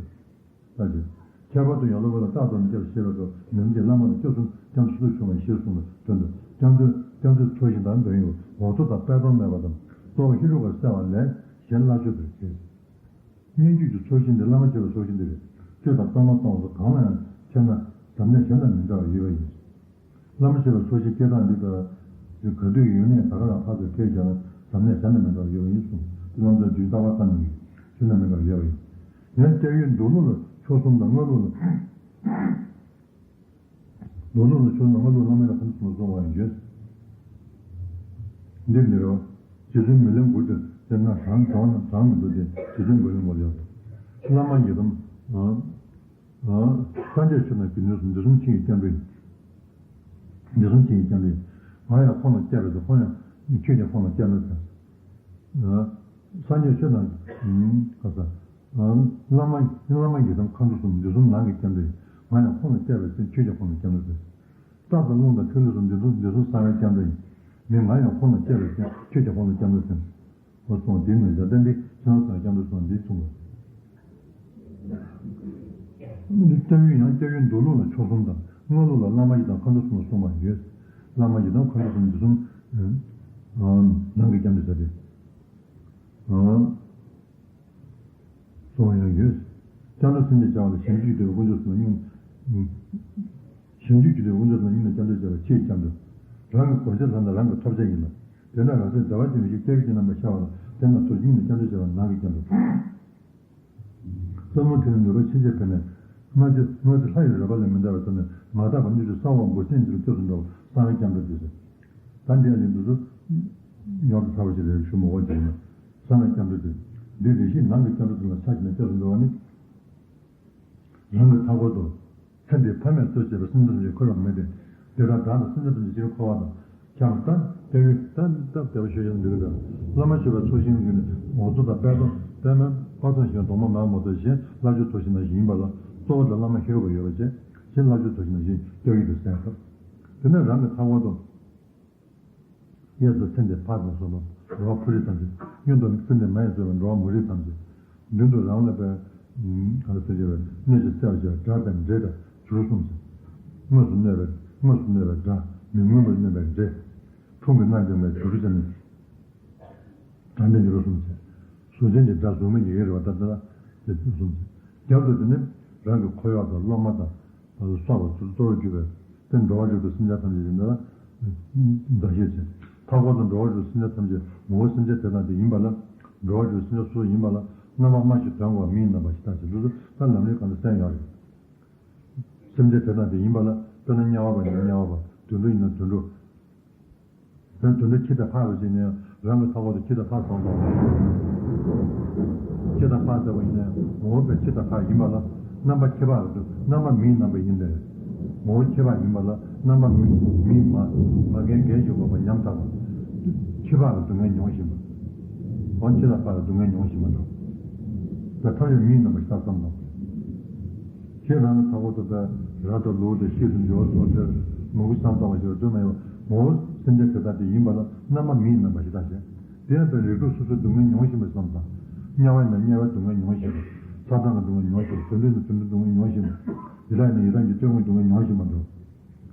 སོ། ལྟ་ཞིང་། ཁྱད་པར་དུ་ཡང་སློབ་དཔོན་ལ་རྟག་ཏུ་ནི་སྐྱབས་སུ་མཆི་བའི་སྐབས་ནམ་མཁའི་བླ་མ་དང་སྐྱབས་གསུམ་སྐྱབས་སུ་སོ་སོར་བྱུང་བ་ཞེས་གསུངས་པའི་དོན་དུ་སྐྱབས་འདོད་སྐྱབས་འདོད་ཚོགས་ཞིང་དང་འདོད་ཡོན་འོག་ཐུག་དང་སྤེལ་གཏོང་མེད་པ་དང་གཙོ་བོ་ཧེ་རུ་ཀར་གསལ་བ་ལས་གཞན་བླ་མཆོད་དུ་བྱེད། སྙན་བརྒྱུད་ཀྱི་ཚོགས་ཞིང་འདི་བླ་མ་མཆོད་པའི་ཚོགས་ཞིང་འདི་རེད། མཆོད་དང་གཏོར་མ་གཏོང་བ་སོགས་གང་ལ་ཡང་མཆོད་ན་ཟབ་གནད་གཞན་དང་མི་འདྲ་བ་ཡོད་པ་ཡིན། བླ་མ་མཆོད་པའི་ཚོགས་ཞིང་སྐྱེ་སྟངས་འདི་ལྟར་ག་དུས་ཡོན་གནས་ད་ག་རང་ཕར་ཚུར་ཕེབས་བཞག་ན་ཟབ་གནད་གཞན་དང་མི་འདྲ་བ་ཡོད་པ་ཡིན་གསུངས། བླ་མ་མཆོད་པའི་རྟག་པར་བསམ་ནས་མཆོད་ན་མི་འདྲ་བ་ཡོད་པ་ཡིན། ཡང་སྐྱབས་ཡུལ་འདོད་ལུགས་ལ་མཆོག་གསུམ་དང་སྔགས་ལུགས་ལ། མདོ་ལུགས་ལ་མཆོག་གསུམ་སྔགས་ལུགས་བླ་མ་ཡི་དམ་མཁའ་འགྲོ་གསུམ་ལ་གསུངས་པ་ཡང་ཡོད། འདིར་ནི་རེ་བ། རྗེ་བཙུན་མི་ལའི་མགུར་དེ་དཔེར་ན་གྲངས་གྲངས་གྲངས་མི་འདུག་སྟེ་རྗེ་བཙུན་མི་ལའི་མགུར་ཡོད། བླ་མ་ཡི་དམ། ཨ། ཨ། སངས་རྒྱས་ཆོས་རྣམས་ཀྱི་ནུས་གསུམ་འདི་གསུམ་ཆོས་ཀྱི་སྐྱབས་འགྲོ་ཡིན། འདི་གསུམ་ཆོས་ཀྱི་སྐྱབས་འགྲོ་ཡིན། ང་ཡང་ཁོང་ལ་སྐྱབས་པས་ཁོང་ཡང་ཁྱོད་ཀྱང་ཁོང་ལ་སྐྱབས་ན་ཟེར། སངས་རྒྱས་ཆོས་དང་། ཁ་ས། བླ་མ་བླ་མ་ཡི་དམ་མཁའ་འགྲོ་གསུམ་འདི་གསུམ་ནང་གི་སྐྱབས་འགྲོ་ཡིན། ང་ཡང་ཁོང་ལ་སྐྱབས་པས་ཁྱོད་ཀྱང་ཁོང་ལ་སྐྱབས་ན་ཟེར། རྟ་དང་རླུང་དང་ཆུ་ལུད་གསུམ་འདི་གསུམ་འདི་གསུམ་གསང་བའི་སྐྱབས་འགྲོ་ཡིན། མི་ང་ཡང་ཁོང་ལ་སྐྱབས་པས་ཁྱོད་ཀྱང་ཁོང་ལ་སྐྱབས་ན་ཟེར། འོ་སོང་དེ་ནི་ཡ་ད་འདི་ཕྱི་ནང་གསང་སྐྱབས་འགྲོ་གསུམ་འདི་གསུངས་པ། འདི་སྐྱབས་ཡུལ་ཡང་སྐྱབས་ཡུལ་འདོད་ལུགས་ལ་མཆོག་གསུམ་དང་སྔགས་ལུགས་ལ་བླ་མ་ཡི་དམ་མཁའ་འགྲོ་གསུམ་ལ་གསུངས་པ་ཡོད། བླ་མ་ཡི་དམ་མཁའ་འགྲོ་གསུམ་འདི་གསུམ་ནང་གི་སྐྱབས་འགྲོ་ཟེར་ཏེ། གསུངས་པ་ཡང་ཡོད། སྐྱབས་འགྲོ་སེམས་བསྐྱེད་བྱ་བ་ལ་གཞན་རྒྱུད་དེ་དཀོན་མཆོག་གསུམ་ལ་སྙིང་། གཞན་རྒྱུད་ཀྱི་དེ་དཀོན་མཆོག་གསུམ་ལ་སྙིང་ནས་སྐྱབས་འདོད་བྱ་བའི་ཕྱིར་སྐྱབས་འགྲོ། རང་གི་གོ་ཆ་ལྷ་དང་རང་གི་ཐོབ་བྱ་ཡིན་ལ། དེ་ན་རང་སེམས་བདེ་བ་ཅན་ཞིག་སྐྱེ་བའི་རྒྱུ་རྣམ་པར་ཤར་བ་ལ་དེ་ན་ཐུགས་སྙིང་ནས་སྐྱབས་འདོད་བྱ་བ་ནང་གི་སྐྱབས་འགྲོ། བསམ་བློ་དེ་ནི་ནུས་པ་ཆེ་ཆེར་འཕེལ་ནས། སྔར་གྱི་སྔར་གྱི་ལྷ་ཡི་རོལ་པ་ལས་མི་འདའ་བའི་ཐོག་ནས་མ་དག་པ་སྣོད་བཅུད་ས་འོག་འབུ་སྲིན་འདི་ལ་སྐྱབས་སུ་འགྲོ་བ་གསང་བའི་སྐྱབས་འགྲོ་དེ་ཟེར། ད་འདི་ཡང་ཡིན་དུས་སུ། ཉོག་ཏུ་ཚ་བ་ཞིག་རེད་ཞུ་མི་དགོས་ཀྱི་ཡིན་ན། གསང་བའི་སྐྱབས་འགྲོ་དེ། འདི་རེ་ཞིག་ནང་གི་སྐྱབས་འགྲོ་དེ་ལ་ཆ་བཞག་ནས་སྐྱབས་སུ་འགྲོ་བ་ནི། རང་གི་མཐའ་འཁོར་དུ། ཚེ་འདིའི་ཕ་མས་གཙོ་བྱས་པའི་སེམས་ཅན་ཐམས་ཅད་འཁོར་བར་མོས་ཏེ། དེ་དག་བདག་ལ་སེམས་ཅན་ཐམས་ཅད་ཕྱིར་འཁོར་བ་དང་། ཁྱབ་པ་ལྟར་སྐྱབས་ཡུལ་ལྟར་སྟབས་བདེ་བ་ཤོད་ཡང་འདུག་ལ། བླ་མ་མཆོད་པའི་ཚོགས་ཞིང་གི་ནི་འོག་ཚོགས་དང་པད་སྡོང་པད་མ་པ་སྡོང་ཞིང་སྡོང་མོ་མ་མོ་དང་གཞན་བླ་མཆོད་ཚོགས་ཞིང་ནང་བཞིན་ཡིན་པ་ལ་གཙོ་བོ་དེ་བླ་མ་ཧེ་རུ་ཀ་ཡོད་པ་བྱས་གཞན་བླ་མཆོད་ཚོགས་ཞིང་ནང་བཞིན་སྐྱབས་ཡུལ་དུ་གསལ་ཐོབ། དེ་ནས་རང་གི་མཐའ་འཁོར་དུ། གཡས་སུ་ཚེ་འདས་ཕ་དང་སོགས་པ་འགྲོ་བ་ཕོ་རིགས་ཐམས་ཅད། གཡོན་དུ་ཚེ་འདས་མ་ཡིས་གཙོས་པའི་འགྲོ་བ་མོ་རིགས་ཐམས་ཅད། མདུན་དུ་རང་ལ་པའི། ག་ལ་ཟེར་བྱས་པའི་གནོད་བྱེད་སེལ་བར་བྱེད་པའི་དགྲ་དང་འདྲེ་དང་བྱུ་རུ་གསུམ་ཟེར། དངོས་སུ་གནོད་པའི་དངོས་སུ་གནོད་པའི་དགྲ་མི་མངོན་པར་གནོད་པའི་འདྲེ། ཁྲོ་གིས་མནར་འཇོམས་པའི་བྱུ་རུ་ཅན། དགྲ་འདྲེ་བྱུ་རུ་གསུམ་ཟེར། གཟུགས་ཅན་གྱི་དགྲ་གཟུགས་མེད་ཀྱི་ཡི་གེ་རེ་བ་ལྟར་ལྟར་དེ་གསུམ་ཟེར། རྒྱབ་ཏུ་དེ་ནི་རང་གི་འཁོར་གཡོག་དང་སློབ་མ་དང་སོགས་པ་ཚུར་གཙོ་བོར་གྱུར་པའི། དེ་འགྲོ་བ་རིགས་དྲུག་སེམས་ཅན་ཐམས་ཅད་ཀྱི་འདི་ལ་བདག་ཤེས་ཆེ། མཐའ་འཁོར་དུ་འགྲོ་བ་རིགས་དྲུག་སེམས་ཅན་ཐམས་ཅད་ངོ་བོ་སེམས་ཅན་དེ་དང་དེ་ཡིན་པ་ལ། འགྲོ་བ་རིགས་དྲུག་སེམས་ཅན་སོ་སོ་ཡིན་པ་ལ་རྣམ་པ་སྨྲ་ཤེས་དོན་གོ་བ་མི་ཡི་རྣམ་པ་ཞེས་བཏགས་ཅིང་འདུག་ཚུལ་ལ་ལམ་རིམ་གང་དུ་གསན་ཡོད་རེད། སེམས་ཅན་དེ་དང་དེ་ཡིན་པ་ལ། དཔེར་ན་དམྱལ་བ་པ་ཡིན་ན་དམྱལ་བ་པ། དུད་འགྲོ་ཡིན་ན་དུད་འགྲོ། དོན་དུ་ཁྱི་དང་ཕག་རེ་བྱས་ནས་རང་གི་ཐོག་ཏུ་ཁྱི་དང་ཕག་བཟོ་འདུག་ཁྱི་དང་ཕག་ཟེར་བ་ཡིན་ན་ངོ་བོ་དཔེ་ཁྱི་དང་ཕག་ཡིན་པ་ལ། རྣམ་པ་ཁྱི་ཕག་རེད་འདུག་རྣམ་པ་མིའི་རྣམ་པ་ཡིན་པས། ངོ་བོ་ཁྱི་ཕག་ཡིན་པ་ལ། རྣམ་པ་མི་མིའི་མ་མ་རྒན་རྒན་ཞིག་དགོས་པ་ཉམ་ཐག་པ། ཁྱི་ཕག་གི་སྡུག་བསྔལ་མྱོང་བཞིན་པ། འོ་ཁྱི་དང་ཕག་གི་སྡུག་བསྔལ་མྱོང་བཞིན་པ་འདུག་ད་ཐམས་ཅད་མིའི་རྣམ་པ་ཤར་ཙམ་མོ། ཁྱེད་རང་གི་ཐོག་ཏུ་པའི་ར་དང་ལུག་དང་ཤིང་དང་འཇོ་བ་སོགས་དེར་མོས་གུས་བསམ་བཏང་བ་ཞིག་ཏུ་མེད་པར་ངོ་བོ་སེམས་ཅན་དེ་དག་དེ་ཡིན་པ་ལ་རྣམ་པ་མིའི་རྣམ་པ་ཞིག་བཏགས་བྱས། དེ་ཡང་པའི་རིགས་དྲུག་སོ་སོའི་སྡུག་བསྔལ་མྱོང་བཞིན་པར་བསམ་དང་། དམྱལ་བ་ཡིན་ན་དམྱལ་བའི་སྡུག་བསྔལ་མྱོང་བཞིན་པ། ཚ་གྲང་གི་སྡུག་བསྔལ་མྱོང་བཞིན་པ། དུད་འགྲོ་ཡིན་ན་དུད་འགྲོའི་སྡུག་བསྔལ་མྱོང་བཞིན་པ། ཡི་དྭགས་ཡིན་ན་ཡི་དྭགས་ཀྱི་སྐྱེ་བོའི་སྡུག་བསྔལ་མྱོང་བཞིན་པ་འདྲ།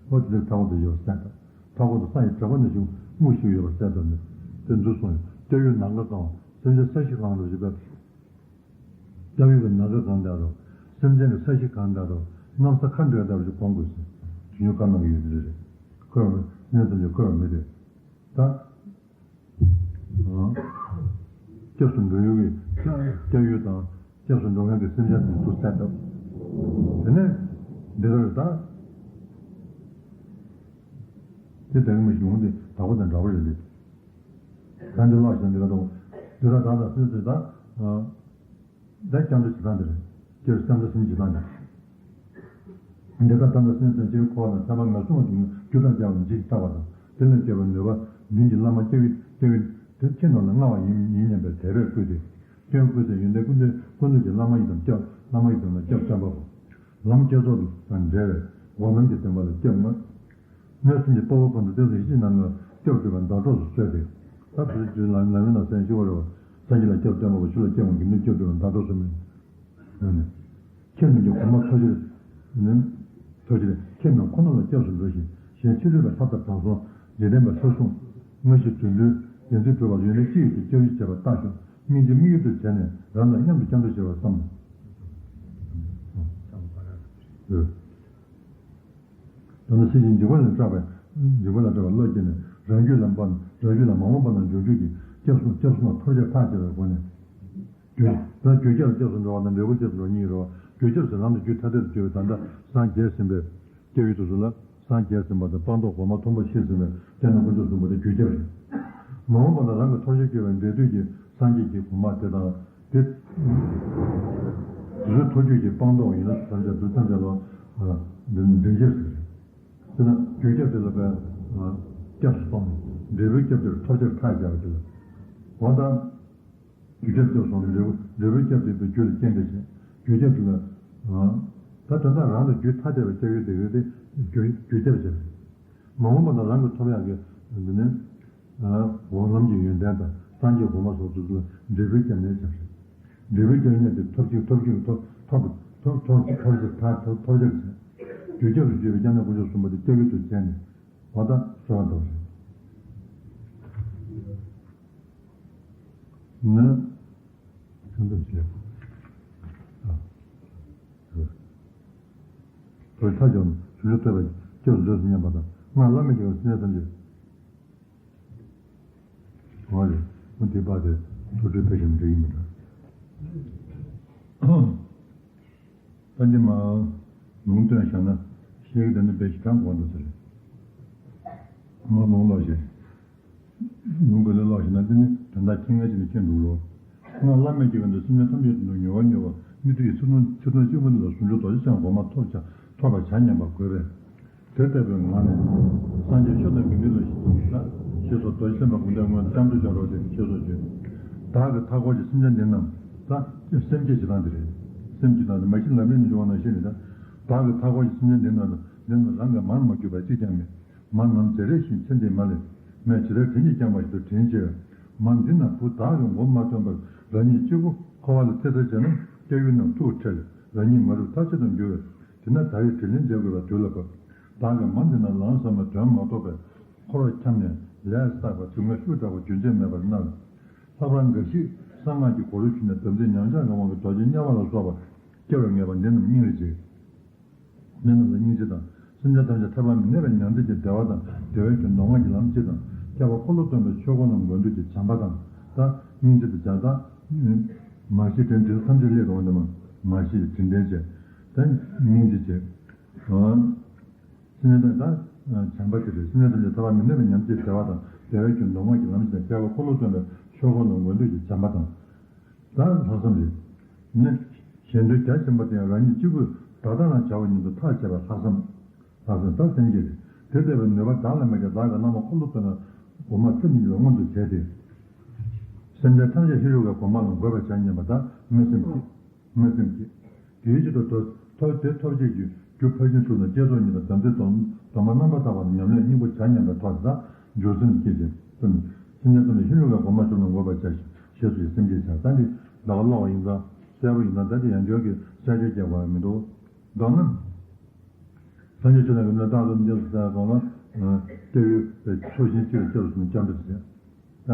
ཨོ་དེ་ཚོའི་ཐོག་ཏུ་ཡོད་སྲིད་དང་། ཐོག་ཏུ་ས་ཡི་དྲེག་པ་ནང་བཞིན་རྨུགས་བཞིན་ཡོད་པར་སྲིད་དང་ནི། དེ་འདུག་སོང་ཡང་སྐྱབས་ཡུལ་ནམ་མཁའ་གང་བ་སེམས་ཅན་ས་གཞི་གང་རུ་བཞིན་པའི། སྐྱབས་ཡུལ་གྱི་ནམ་མཁའ་གང་འདྲ་རོ། སེམས་ཅན་གྱི་ས་གཞི་གང་འདྲ་རོ། གནམ་ས་ག་འདྲ་འདྲ་བ་ཞིག་གོང་དགོས་སོ། དུས་ཡུན་ག་ནང་གི་ཡོད་རེད། ཁོ་རང་གནས་ཚུལ་ལ་ཁོ་རང་མི་རེད། ད། སྐྱབས་སུ་འགྲོ་ཡུལ་གྱི་སྐྱབས་ཡུལ་དང་སྐྱབས་སུ་འགྲོ་མཁན་གྱི་སེམས་ཅན་དེ་ཚོ་བསད་བཏབ། དེ་ནས་འདི་ལྟར་ད། དེ་ལྟ་བུའི་གཞུང་དེ་དག་པ་དང་འདྲ་བ་རེད་ལེ། ད་འདི་ཀློག་བཞིན་འདི་ལ་དང་། འདི་ལ་ད་ལྟ་སེམས་ཅན་ད། ད་སྐྱབས་འགྲོ་བྱེད་སྟངས་འདི་རེད། སྐྱབས་སུ་སྐྱབས་འགྲོ་སེམས་བྱེད་སྟངས་འདི། འདི་ལྟར་ད་ལྟ་སེམས་ཅན་སྐྱེ་བོའི་འཁོར་བ་ལ་ཐར་པ་ངན་སོང་གི་སྡུག་བསྔལ་རྒྱུ་དང་བཅས་པ་འཇིག་ལྟ་བ་དང་། དེ་ལས་སྐྱེ་བའི་ནུས་པ་མདུན་གྱི་བླ་མ་སྐྱབས་ཡུལ་སྐྱབས་ཡུལ་དེ་ཁྱེད་རྣམས་ལ་མངའ་བ་ཡིན་ཡིན་སྙམ་པའི་དད་པས་བསྐུལ་ཏེ། སྐྱབས་ཡུལ་བསྐུལ་ཚེ་ཡོན་ཏན་ཀུན་འདུས་ཀུན་འདུས་ཀྱི་བླ་མ་ཡི་དམ་སྐྱབས་བླ་མ་ཡི་དམ་ལ་སྐྱབས་སྟོན་པ་པོ། ལམ་བསྐྱེད་རྫོགས་དང་འབྲེལ་བའི་འོག་ལམ་གྱི་བསྟན་པ་ལ་སྐྱབས་མངོན། གནོད་སེམས་ཀྱི་དཔའ་བོ་ཀུན་ཏུ་བསྟན་སོགས་ཡེ་ཤེས་རྣམས་ལ་སྐྱབས་སྒྲུབ་པའི་ཟླ་གྲོགས་སུ་གསོལ་ཏེ། ད་བོད་ཀྱི་ལམ་ལམ་རིམ་ནང་གསན་ཞུ་བ་རེད་བ། སངས་རྒྱས་ལ་སྐྱབས་སྟོན་པ་པོ་ཆུ་ལ་སྐྱབས་མངོན་དགེ་འདུན་སྐྱབས་སྒྲུབ་པའི་ཟླ་གྲོགས་སུ་མིན། ཁྱེད་རྣམས་ཀྱི་གོང་མ་ཐོགས་ཤེར་ནི། ཐོགས་ཤེར་ཁྱེད་རྣམས་ཁོ་ན་ལ་སྐྱབས་སུ་འགྲོ་ཞིང་གཞན་ཕྱིར་འདོད་པའི་ལྷ་དང་དྲང་སྲོང་འཇིག་རྟེན་པའི་ལྷ་སྲུང་དངོས་གཞི་དུད་འགྲོའི་བདེན་ཚིག་སྒྲུབ་པར་ཡོན་ཏན་ཅི་ཡོད་ཀྱི་སྐྱབས་ཡུལ་བྱེད་པར་བརྟག་ཤོག་སྙིང་རྗེ་དམིགས་ཡུལ་དུ་བྱས་ནས་རང་དང་མཉམ་དུ་སྐྱབས་འགྲོ་བྱེད་པར་བསམ། ད་ནི་སྲིད་ཞིའི་འཇིགས་པ་ལས་སྐྲག་པའི་འཇིགས་པ་ལས་སྐྲག་པའི་བློ་སྐྱེས་ནས་རང་རྒྱུད་ལ་འབབ་རང་རྒྱུད་ལ་མ་འོངས་པ་ན་འབྱུང་འགྱུར་གྱི་སྐྱབས་སུ་སྐྱབས་སུ་མ་ཐོབ་བྱ་ཐག་བཅད་པའི་སྒོ་ནས། རྒྱུ་ད་རྒྱུ་སྐྱབས་སྐྱབས་སུ་འགྲོ་བ་དང་འབྲས་བུ་སྐྱབས་སུ་འགྲོ་གཉིས་རེད་བ། རྒྱུ་སྐྱབས་སུ་རང་དང་རྒྱུད་ཐ་དད་དུ་གྱུར་པའི་ད་ལྟ་སངས་རྒྱས་ཟིན་པའི་སྐྱབས་ཡུལ་དུ་སུ་ལ་སངས་རྒྱས་ཟིན་པ་དང་སྤངས་རྟོགས་གོང་མ་མཐོན་པོ་ཤེས་ཟིན་པའི་སྐྱབས་གནས་དཀོན་མཆོག་གསུམ་པོ་དེ་རྒྱུ་སྐྱབས་རེད། མ་འོངས་པ་ན་རང་གི་ཐོབ་བྱར་གྱུར་པའི་འབྲས་དུས་ཀྱི་སངས་རྒྱས་ཀྱི་གོང་མ་དེ་དང་དེ། དེ་ཚོའི་ཐོག་རྒྱུད་ཀྱི་སྤངས་རྟོགས་ཡིན་ན་ཐམས་ཅད་དུ་ཐམས་ཅད་ལ་འདི་འདི་སྐྱབས་ཟེར། དེ་ན་རྒྱུ་སྐྱབས་དེ་ལ་བས་སྐྱབས་སུ་སོང་ནས་འབྲས་བུའི་སྐྱབས་དེར་ཐོབ་བྱར་ཐག་བཅད་པ་དེ་ལ། འོ་ད། རྒྱུ་སྐྱབས་སུ་སོང་ནས་འབྲས་བུ་འབྲས་བུའི་སྐྱབས་དེ་བས་རྒྱུ་ལ་རྐྱེན་འདྲ་བྱེད། རྒྱུ་སྐྱབས་དེ་ལ། ད་དོན་དག་རང་ལ་རྒྱུ་ཐ་དད་པའི་སྐྱབས་ཡུལ་དེ་ཡོད་དེ་རྒྱུ་རྒྱུ་སྐྱབས་བྱེད། མ་འོངས་པ་ན་རང་གི་ཐོབ་ཡག་གི་འདི་ནི། འོག་ལམ་གྱི་ཡོན་ཏན་དང་སངས་རྒྱས་གོང་མ་སོགས་སུ་ལ་འབྲས་བུའི་སྐྱབས་གནས་ཀྱང་རེད། འབྲས་བུའི་སྐྱབས་གནས་དེ་ཐོབ་ཅིང་ཐོབ་ཅིང་ཐོབ་ཐོབ་ཐོབ་ཐོབ་ཅིང་ཐོབ་ཅིང་ཐོབ་ཅིང་རྒྱུ་སྐྱབས་སུ་གྱུར་པའི་སྐྱབས་གནས་དཀོན་མཆོག་གསུམ་པོ་དེ་སྐྱབས་ཡུལ་དུ་བྱས་ནས་འོ་ད་གསོལ་བ་འདེབས་རེད། ནི། ཐུན་ཐུབ་བྱེད། ཨ། བོད་ཐ་ཆོམ་ཞུ་ལུ་ཐོས་པ་སྐྱབས་སུ་འགྲོས་སུ་སྙམ་པ་དང་སྔགས་བླ་མེད་ཀྱི་སེམས་ཅན་ཐམས་ཅད། འོ་རེད། འོ་དེ་པ་དེ་ཐུགས་སྤྲོས་ཕལ་ཆེར་འགྲིག་གི་མི་འདུག་ད་འདི་མ་ལུང་སྟོན་བཞག་ན་ཤེས་ཀྱི་དེ་ནི་དཔེ་ཞིག་དྲང་དགོས་འདུག་ཟེར། མ་ལུང་ལོག་བཞིན། ལུང་ག་ལས་ཀློག་ཞེ་ན་འདི་ནི་དོན་དག་ཁྱེད་ངའི་ཆེད་དུ་མཁྱེན་འདུག་རོ། སྔགས་བླ་མེད་ཀྱི་ཀུན་ཏུ་སེམས་ཅན་ཐམས་ཅད་དོན་དུ་མྱུར་བ་མྱུར་བ་སྨིན་གྲོལ་གྱི་ཚིག་དོན་ཚིག་དོན་གཅིག་པུ་འདི་ལ་ཟུང་འཇུག་རྡོ་རྗེ་འཆང་གོང་མ་ཐོབ་བྱ་ཐོབ་པར་བྱ་སྙམ་པ་དགོས་པས། དེ་ལྟ་བུའི་ངང་ནས་སངས་རྒྱས་ཆོས་དང་དགེ་འདུན་ལ་ཞེས་སོགས་རྡོ་རྗེ་སེམས་དཔའ་དགོངས་གཏེར་དངོས་སྐྱབས་འགྲོ་སྦྱོར་རོ་སྟེ་ཞེས་སོགས་བརྗོད། བདག་གི་མཐའ་འཁོར་གྱི་སེམས་ཅན་འདི་རྣམས་ད་སེམས་བསྐྱེད་བྱེད་སྟངས་འདི་རེད། སེམས་བསྐྱེད་སྟངས་འདི་མ་གཞི་ལམ་རིམ་ནས་འབྱུང་བ་ནང་བཞིན་རེད་ད། བདག་གི་མཐའ་འཁོར་གྱི་སེམས་ཅན་འདི་རྣམས་ལ་འདི་རྣམས་རང་གིས་མར་མ་གྱུར་པ་གཅིག་ཀྱང་མེད། མར་ནམ་མཛད་རེས་བཞིན་ཚེ་འདིའི་མ་ལས་མེད་ཇི་ལྟར་དྲིན་གྱིས་བསྐྱངས་པ་བཞིན་དུ་དྲིན་ཆེ་བས། མར་འདི་ན་བུ་བདག་གི་མགོ་མ་ཐོན་པར་རང་ཉིད་གཅིག་པུ་འཁོར་བ་ལ་ཐེ་ཚོམ་བྱས་ན་སྐྱབས་ཡུལ་རྣམས་ཐུགས་ཁྲལ་རང་ཉིད་མ་རུབ་ཐག་ཆོད་དུ་འགྱུར་བས། དེས་ན་ད་རེས་དྲིན་ལན་འཇལ་དགོས་པ་དུས་ལ་བབ། བདག་གིས་མར་འདི་ན་ལམ་ཟབ་མོའི་དོན་མ་རྟོགས་པས་འཁོར་བར་འཁྱམས་ནས་ལས་བསགས་པ་སྡུག་བསྔལ་ཤུགས་དྲག་པོ་རྒྱུན་ཆད་མེད་པར་མནར། ལྷག་པར་འགའ་ཞིག་གསང་སྔགས་ཀྱི་སྒོ་རུ་ཞུགས་ནས་དམ་ཚིག་ཉམས་ཆག་གི་དབང་གིས་རྡོ་རྗེ་དམྱལ་བ་ལ་སོགས་པར་སྐྱེ་བར་ངེས་པ་འདི་རྣམས་སྙིང་རེ་རྗེ། འདི་རྣམས་ལ་སྙིང་རྗེ་དང་ སེམས་ཅན་ཐམས་ཅད་ཐར་པ་མི་གནས་པའི་ཉམས་ལེན་གྱི་བདེ་བ་དང་བདེ་བའི་རྒྱུ་མདོ་སྔགས་ཀྱི་ལམ་སྤྱི་དང་། ཁྱབ་པ་འཁོར་ལོ་སྟོན་པའི་ཆོས་སྐུ་རྣམས་མགོན་བསྡུས་ཀྱི་བྱམས་པ་དང་། ད་སྙིང་རྗེ་དང་བྱམས་དང་། མ་ཤེས་དྲན་དྲན་ཐམས་ཅད་སླེབས་འོང་དེ་མ་མ་ཤེས་དྲན་དྲན་བྱས། ད་སྙིང་རྗེ་བྱས། སེམས་ཅན་ཐམས་ཅད་ད་བྱམས་པ་དེ་རེད། སེམས་ཅན་ཐམས་ཅད་ཐར་པ་མི་གནས་པའི་ཉམས་ཀྱི་བདེ་བ་དང་བདེ་བའི་རྒྱུ་མདོ་སྔགས་ཀྱི་ལམ་སྤྱི་དང་། ཁྱབ་པ་འཁོར་ལོ་སྟོན་པའི་ཆོས་སྐུ་རྣམས་མགོན་བསྡུས་ཀྱི་བྱམས་པ་དང་། ད་ལྷག་བསམ་རེད། ནི། གཞན་དོན་རྒྱ་ཆེན་པོ་དེ་ཡང་རང་ཉིད་གཅིག་པུས་བདག་ལྟ་ན་བྱ་བ་ཉིད་དུ་ཐག་བཅད་པའི་ལྷག་བསམ། ལྷག་བསམ་ད་སེམས་བསྐྱེད་རེད། དེ་ལྟ་བུའི་ནུས་པ་བདག་ལ་མེད་ཀྱང་། བདག་གིས་བླ་མ་འཁོར་ལོ་སྟོན་པའི་མགོན་པོ་སེམས་ཉིད་ལ་མངོན་དུ་བྱས་ཏེ། སེམས་ཅན་ཐམས་ཅད་ཧེ་རུ་ཀའི་གོ་འཕང་ལ་འགོད་པར་བྱ་སྙམ་པ་དང་དམིགས་བསལ་གྱིས། དམིགས་བསལ་གྱིས། དེའི་ཕྱིར་དུ་ཐོབ་དེ་ཐོབ་བྱེད་ཀྱི་རྒྱུ་ཕར་ཕྱིན་དྲུག་དང་བསྐྱེད་རྫོགས་གཉིས་དང་དམ་ཚིག་སྡོམ་སྡོམ་པ་རྣམ་པར་དག་པ་དང་ཉམས་ལེན་སྙིང་པོ་བྱ་སྙམ་པའི་ཐོག་ཏུ་འགྱུར་སེམས་བསྐྱེད་ཅིང་སེམས། སེམས་ཅན་ཐམས་ཅད་ཧེ་རུ་ཀའི་གོ་འཕང་མཆོག་ལ་འགོད་པར་བྱ་ཞེས་སུ་ཡི་སེམས་བསྐྱེད་བྱ། ད་འདི་ལ་ཀློག་པ་ཡིན་ཙང་གསལ་པོ་ཡིན་ཙང་ད་འདི་ཡང་བསྐྱར་གྱི་གསལ་བརྗོད་རྒྱག་པ་མི་འདུག་མདོར་ན། སངས་རྒྱས་ཆོས་དང་རིག་གནས་རྟག་ཏུ་འབྱེད་སོ་ཟེར་བ་ལ། སྐྱབས་ཡུལ་ཕྱོགས་ཞེན་གཅིག་ལ་སྐྱབས་སུ་སྐྱབས་འགྲོ་ཟེར། ད་ག་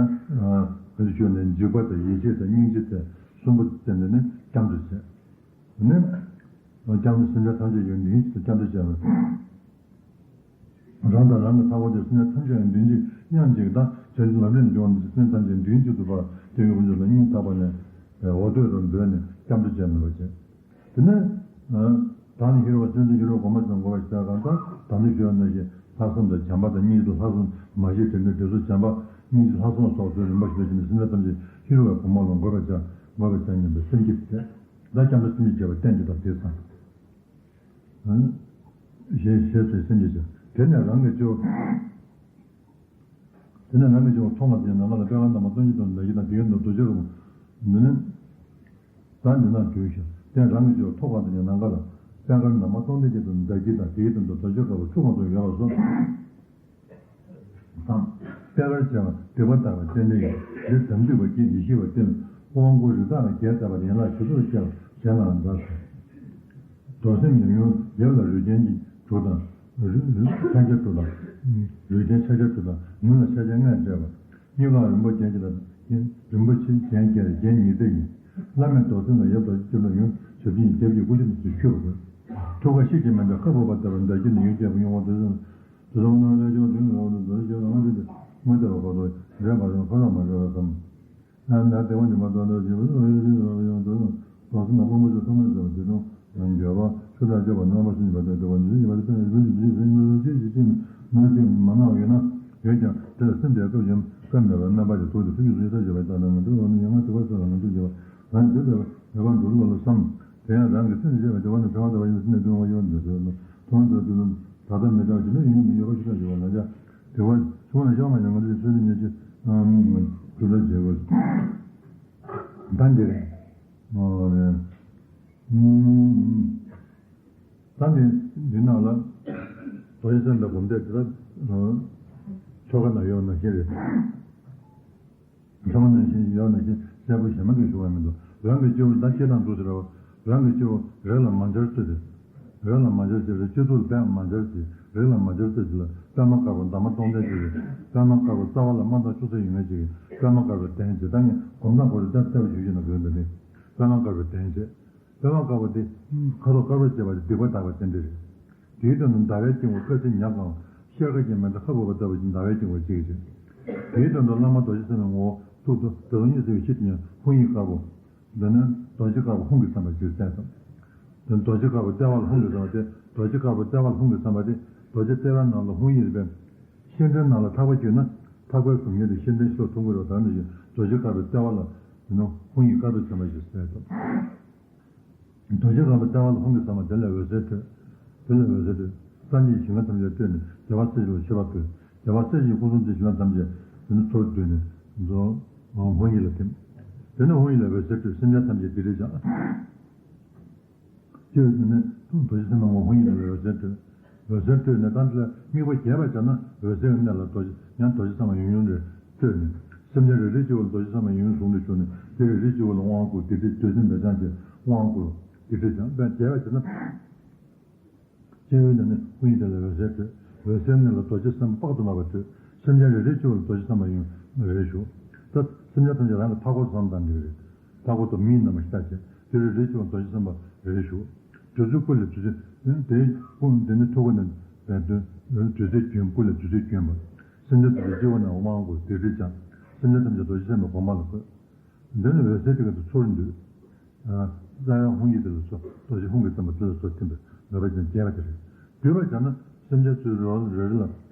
ཚོད་ཞུས་ནས་འཇིགས་པ་དང་ཡིད་ཆེས་དང་སྙིང་རྗེ་དང་གསུམ་པོ་བསྟན་ནས་ནི་སྐྱབས་འགྲོ་ཟེར། ནི། སྐྱབས་འགྲོ་སེམས་ཅན་ཐམས་ཅད་ཡོད་ནི་སྐྱབས་འགྲོ་བྱས་པ། རང་དང་རང་གི་མཐའ་འཁོར་དེ་སེམས་ཅན་ཐམས་ཅད་ཀྱི་མདུན་གྱི་དབྱངས་གཅིག་དང་བྱང་ཆུབ་ལམ་རིམ་འབྱུང་བ་ནི་སེམས་ཅན་ཐམས་ཅད་མདུན་གཅིག་ཏུ་བར་དེ་ཡོད་པ་ལ་སྙིང་ཐག་པ་ནས་འོ་དོད་རུ་འབོད་ནས་སྐྱབས་འགྲོ་བྱས་ནུས་པ་བྱས། དེ་ནས། བདག་ནི་ཧེ་རུ་ཀ་སེམས་ཅན་ཧེ་རུ་ཀ་གོ་འཕང་མཆོག་ལ་འགོད་པར་བྱ་གང་ལྟར་དང་དུ་ཞུས་པ་ནང་བཞིན་ལྷག་བསམ་དང་བྱམས་པ་དང་སྙིང་རྗེ་ལྷག་བསམ་མ་ཤེས་དྲན་དྲན་དྲན་གསོ་བྱམས་པ་སྙིང་རྗེ་ལྷག་བསམ་སོགས་ཚུལ་རིམ་པ་བཞིན་བྱས་ནས་སེམས་ཅན་ཐམས་ཅད་ཧེ་རུ་ཀའི་གོ་འཕང་ལ་འགོད་པར་བྱ་འགོད་པར་བྱ་སྙམ་པའི་སེམས་བསྐྱེད་དེ། བདག་སྐྱབས་འགྲོ་སེམས་བསྐྱེད་བྱས་པ་གཏན་གྱི་བདག་དེ་ཙམ། ཞེས་ཞེས་ཟེར་སེམས་བསྐྱེད་བྱ། དེ་ནས་རང་གི་སྤྱི་བོ། དེ་ནས་རང་གི་སྤྱི་བོ་ཐོག་ཁ་དེ་ནས་ནམ་མཁའ་ལ་པད་ཁ་འདབ་མ་སྟོང་གཅིག་དང་ཟླ་གཅིག་དང་དེའི་དོན་དུ་རྡོ་རྗེ་རིན་པོ་འདི་ནི། ད་འདི་ན་འདུས་ཤིང་དེ་རང་གི་སྤྱི་བོ་ཐོག་ཁ་དེ་ནས་ནམ་མཁའ་ལ་པད་ཁ་འདབ་མ་སྟོང་གཅིག་དང་ཟླ་གཅིག་དང་དེའི་དོན་དུ་རྡོ་རྗེ་དཀར་པོ་ཆུ་གང་དུ་ཡོད་པ་སོགས་དང་། པད་དཀར་བྱ་བ་སྡིག་པ་དག་པ་ཙན་དན་ཡིན། འདིར་དམ་ཚིག་པ་སྐྱེ་ཡེ་ཤེས་པ་སྟེ། དབང་བསྐུར་རིགས་བརྟག་ལ་རྒྱས་བཏབ་པ་ཡན་ལག་ཞུ་ཚུལ་བཤད་པ་གཞན་ལའང་འདྲ་ཟེར། རྡོར་སེམས་ཉམས་མྱོང་ཡབ་ལ་རུས་ཆེན་གྱི་དྲུག་དང་། རུས་རུས་ཕྱག་རྒྱ་དྲུག་དང་། རུས་ཆེན་ཕྱག་རྒྱ་དྲུག་དང་ཉུང་ལ་ཕྱག་རྒྱ་ལྔས་སྤྲས་པ། སྙིང་ཁམས་རིན་པོ་ཆེ་རྒྱན་གྱི་རིན་པོ་ཆེ་རྒྱན་གྱི་རྒྱན་ཉི་ཟེར་ཡིན། བླ་མེད་རྡོར་སེམས་ལ་ཡབ་རྡོ་རྗེ་ལྕེ་ལ་ཡུམ་ཞབས་ཀྱི་རྒྱབ་ཀྱི་སྐུ་ལུས་སུ་ཤུ་བ། ཐུགས་ཀར་ཤེལ་གྱི་མཎྜལ་ཁ་སྦུབ་པ་ལྟ་བུ་འདྲ་སྐྱེས་ནས་ཡུམ་རྒྱལ་པོ་ཡུམ་དབང་དུ་སོང་། དུ་སོང་ན་ལས་ཀྱང་དུས་ནས་འོག་ཏུ་རྡོ་རྗེ་ལ་དབང་ཆེན་ཏེ་མ་སྟེར་བ་བར་དུ་འདྲེན་པར་ཡང་ཁོ་ན་མ་འདྲ་བ་ཙམ། ན་ན་དེ་བ་ཉི་མ་དོན་དུ་བྱེད་པ་སོགས་ཡོད་དུས་སོགས་ཡང་དོན་དུ་དོགས་སེམས་དང་དཔང་པོ་ཆོས་ཐོགས་མེད་ཟེར་བ་དེ་དང་ཡང་འགྱོད་པ་ཆུ་དང་སྐྱོབ་པ་རྣམ་པ་གསུམ་གྱི་བར་དུ་འགྲོ་བ་ཉིད་ཀྱི་བར་དུ་ཕན་ཡོན་ཀུན་གྱི་རྗེས་སུ་ཡི་ཅི་ཅི་མ་ཅི་མ་གནང་བ་ཡོད་ན་ཡོད་ཀྱང་དེ་ལ་སེམས་དེ་སྐབས་ཡུམ་སྐབས་མེད་པར་རྣམ་པ་ཅིག་ཐུགས་ཀྱི་ཐུགས་ཀྱི་ཚུལ་ལྟར་བྱེད་པ་ལྟར་ན་ང་ཚོའི་འོག་ནས་ཡང་ང་དེ་བ་སོགས་ལ་ང་ཚོས་བྱེད་པ་ང་ཚོས་བྱེད་པ་ང་ཚོས་བྱེད་པ་འགྲོ་ལུགས་ལ་བསམ། དེ་ཡང་རང་གི་སེམས་ཀྱི་བྱེད་པ་དེ་བ་ནི་ཕྲེང་བ་ལྟ་བུ་ཡིན་སེམས་ནི་དོན་ལྔ་ཡོད་འདི་ཚོ་ལ་མཐོང་ཚུལ་དུ་ལ་ད་ལྟ་མི་འདྲ་བ་ཞིག་ལ་ཡིན་ནི་ཡོད་པ་ཞིག་ལ་ཡོད་པ་ལ་འཇག་དེ་བ་ཆུང་ལ་ཤོག་མ་ཡང་ང་ཚོའི་ཚུལ་ནི་ཉེ་ཆེ་གྲུབ་ལ་བྱེད་དགོས། ད་འདིར་ཨོ་རེད། ད་འདི་འདི་ནང་ལ་རྡོ་རྗེ་སེམས་དཔའི་སྒོམ་བཟླས་དེ་ལ་ཆོ་ག་ན་ཡོད་ན་ཤེས་རེད། ཚང་མ་ནང་བཞིན་ཡོད་ནང་བཞིན་གསལ་པོ་ཞེ་མ་གི་ཞུ་བ་མི་འདུག་རང་གི་སྤྱི་བོ་ད་སྤྱི་དང་འདུག་ཟེར་བ། རང་གི་སྤྱི་བོ་རེག་ལ་མ་འབྱར་ཚུལ་རེད། རེག་ལ་མ་འབྱར་ཟེར་རེད། སྤྱི་གཙུག་ལ་མ་འབྱར་ཟེར། རེག་ལ་མ་འབྱར་ཚུལ་ཟེར་ལ་པད་མ་དཀར་པོ་འདབ་མ་སྟོང་ལྡན་ཅིག་རེད། པད་མ་དཀར་པོ་རྩ་བ་ལ་དམར་མདངས་ཅུང་ཟད་ཡོད་མཁན་ཅིག་རེད། པད་མ་དཀར་པོ་གདན་ཅིག་ད་ངས་སྒོམ་སྟངས་ཁོ་རེ་ལྟ་ལྟ་བུ་ཞུ་ཞུ་ན་དགོས་འདུག་ནི། པད་མ་དཀར་པོ་གདན་ཅིག་པད་མ་དཀར་པོ་དེ་ཁ་དོག་དཀར་པོར་བྱས་པ་དེ་སྡིག་པ་དག་པ་ཅན་དེ་རེད། དེའི་དོན་དུ་ཟླ་བའི་སྐྱེ་བོ་དཀར་ཟས་ཉག་གང་ཤེལ་དཀར་གྱི་མཎྜལ་ཁ་སྦུབ་པ་ལྟ་བུ་ཞིག་ཟླ་བའི་སྐྱེ་བོ་གཅིག་ཅིག་དེའི་དོན་དུ་བླ་མ་རྡོ་རྗེ་སེམས་དཔའི་ངོ་བོ་ཐུགས་སུ་དེ་དང་གཉིས་སུ་ཡོད་ཕྱིར་དེ་ཉིད་ཧཱུྃ་ཡིག་དཀར་པོ། འདི་ནི་རྡོ་རྗེ་དཀར་པོ་ཧཱུྃ་གི་བསམ་པ་ཞིག་གསལ་ཙམ། དེ་རྡོ་རྗེ་དཀར་པོ་ལྟེ་བ་ལ་ཧཱུྃ་གི་བསམ་པ་སྟེ། རྡོ་རྗེ་དཀར་པོ་ལྟེ་བ་ལ་ཧཱུྃ་གི་བསམ་པ་སྟེ། རྡོ་རྗེ་ལྟེ་བའི་ནང་ལ་ཧཱུྃ་ཡིག་རེད་པས། ཤེལ་ཕྲེང་ནང་ལ་ཐག་པ་བཅུག་ན་ཐག་པའི་གཟུགས་བརྙན་དེ་ཤེལ་ཕྲེང་ཤོག་མཐོང་གི་རེད། ད་ནི་རྡོ་རྗེ་དཀར་པོའི་ལྟེ་བ་ལ་ནི་ཧཱུྃ་ཡིག་དཀར་པོའི་བསམ་པ་ཞིག་གསལ་ཙམ། རྡོ་རྗེ་དཀར་པོའི་ལྟེ་བ་ལ་ཧཱུྃ་གི་བསམ་པ་དེ་ལས་འོད་ཟེར་འཕྲོས། དེ་ལས་འོད་ཟེར་འཕྲོས། སངས་རྒྱས་ཞིང་ཁམས་ཐམས་ཅད་སྤྲོས་ནས་རྒྱལ་བ་སྲས་བཅས་ལ་མཆོད་པ་ཕུལ། རྒྱལ་བ་སྲས་བཅས་ཀྱི་སྐུ་གསུང་ཐུགས་ཞིང་ཁམས་ཐམས་ཅད་དེ་ནི་ཚུར་བསྡུས་ནས་རྫོགས་ཧཱུྃ་ཡིག་ལ་ཐིམ། དེ་ནས་ཧཱུྃ་ཡིག་ལས་འོད་ཟེར་འཕྲོས། སེམས་ཅན་ཐམས་ཅད་སྡིག་སྒྲིབ་སྦྱངས། ཅེས་དེ་ནས་རྡོ་རྗེ་སེམས་དཔའི་ངོ་བོ་ཧཱུྃ་ཡིག་ལས་འོད་ཟེར་འཕྲོས། འོད་ཟེར་འཕྲོས་ནས་ད་འདི་ལ་དམིགས་པ་རྒྱས་པར་བྱས་ན་འོད་ཟེར་གྱི་གནས་ལ་རྡོ་རྗེ་ཡང་རྡོ་རྗེ་སེམས་དཔའ་ཡུམ་ཡུམ་རེ་འཕྲོས་ནས་སེམས་ཅན་རེ་རེའི་སྤྱི་བོ་ལ་རྡོ་རྗེ་སེམས་དཔའ་ཡུམ་ཡུམ་ཟུང་དུ་ཞུགས་ནས་དེ་རེ་རེའི་སྤྱི་བོ་ལ་དབང་བསྐུར་སྡིག་སྒྲིབ་འདོད་སེམས་འབེབས་སྦྱང་བྱས་དབང་བསྐུར་སྡིག་སྒྲིབ་སྦྱང་བས་རྒྱས་པར་བྱས་ན། སྤྱི་བོའི་ནང་ནས་ཧཱུྃ་ཡིག་དེ་ལས་འོད་ཟེར་འཕྲོས། འོད་ཟེར་ནས་ལ་རྡོ་རྗེ་སེམས་དཔའ་དཔག་ཏུ་མེད་པ་འཕྲོས། སེམས་ཅན་རེ་རེའི་སྤྱི་བོ་ལ་རྡོ་རྗེ་སེམས་དཔའ་ཡུམ་རེ་རེ་ཞུགས། ད་སེམས་ཅན་ཐམས་ཅད་རང་གི་མཐའ་འཁོར་བསམ་བཏང་འགྲིག་རེད། མཐའ་འཁོར་དུ་མིའི་རྣམ་པ་ཤར་བྱས་དེ་རེ་རེའི་སྤྱི་བོ་ལ་རྡོ་རྗེ་སེམས་དཔའ་རེ་རེ་ཞུགས། དེ་ཚོའི་སྐུ་ལས་དེ་ཚོའི་དེའི་སྐུ་འདི་ནི་ཐུགས་ཀ་ནས་ པའི་དོན། འོད་ཟེར་ཀྱི་རྒྱུན། སྐུ་ལས་འོད་ཟེར་གྱི་རྒྱུན་པ། སེམས་ཅན་ཐམས་ཅད་སྤྱི་བོ་ནས་འོད་དམར་པོ་སྡིག་སྒྲིབ་སྦྱངས། སེམས་ཅན་ཐམས་ཅད་རྡོ་རྗེ་སེམས་དཔའི་གོ་འཕང་ལ་བཀོད། འདི་ནི་འོད་ཟེར་དེ་ག་དུ་ཚུར་འདུས། རྩ་བའི་ཧཱུྃ་ཡིག་དེ་ལ་སོགས་རྡོ་རྗེ་ཧཱུྃ་གི་རྩམ་པ་དེ་ལ་སོགས་ཐིམ་པས་མོས་པ་ཅན་རྒྱས་པ་དེ་རེད། བསྡུས་པར་བྱས་ན་སེམས་ཅན་ཚོའི་རོ་རེ་རེ་ལ་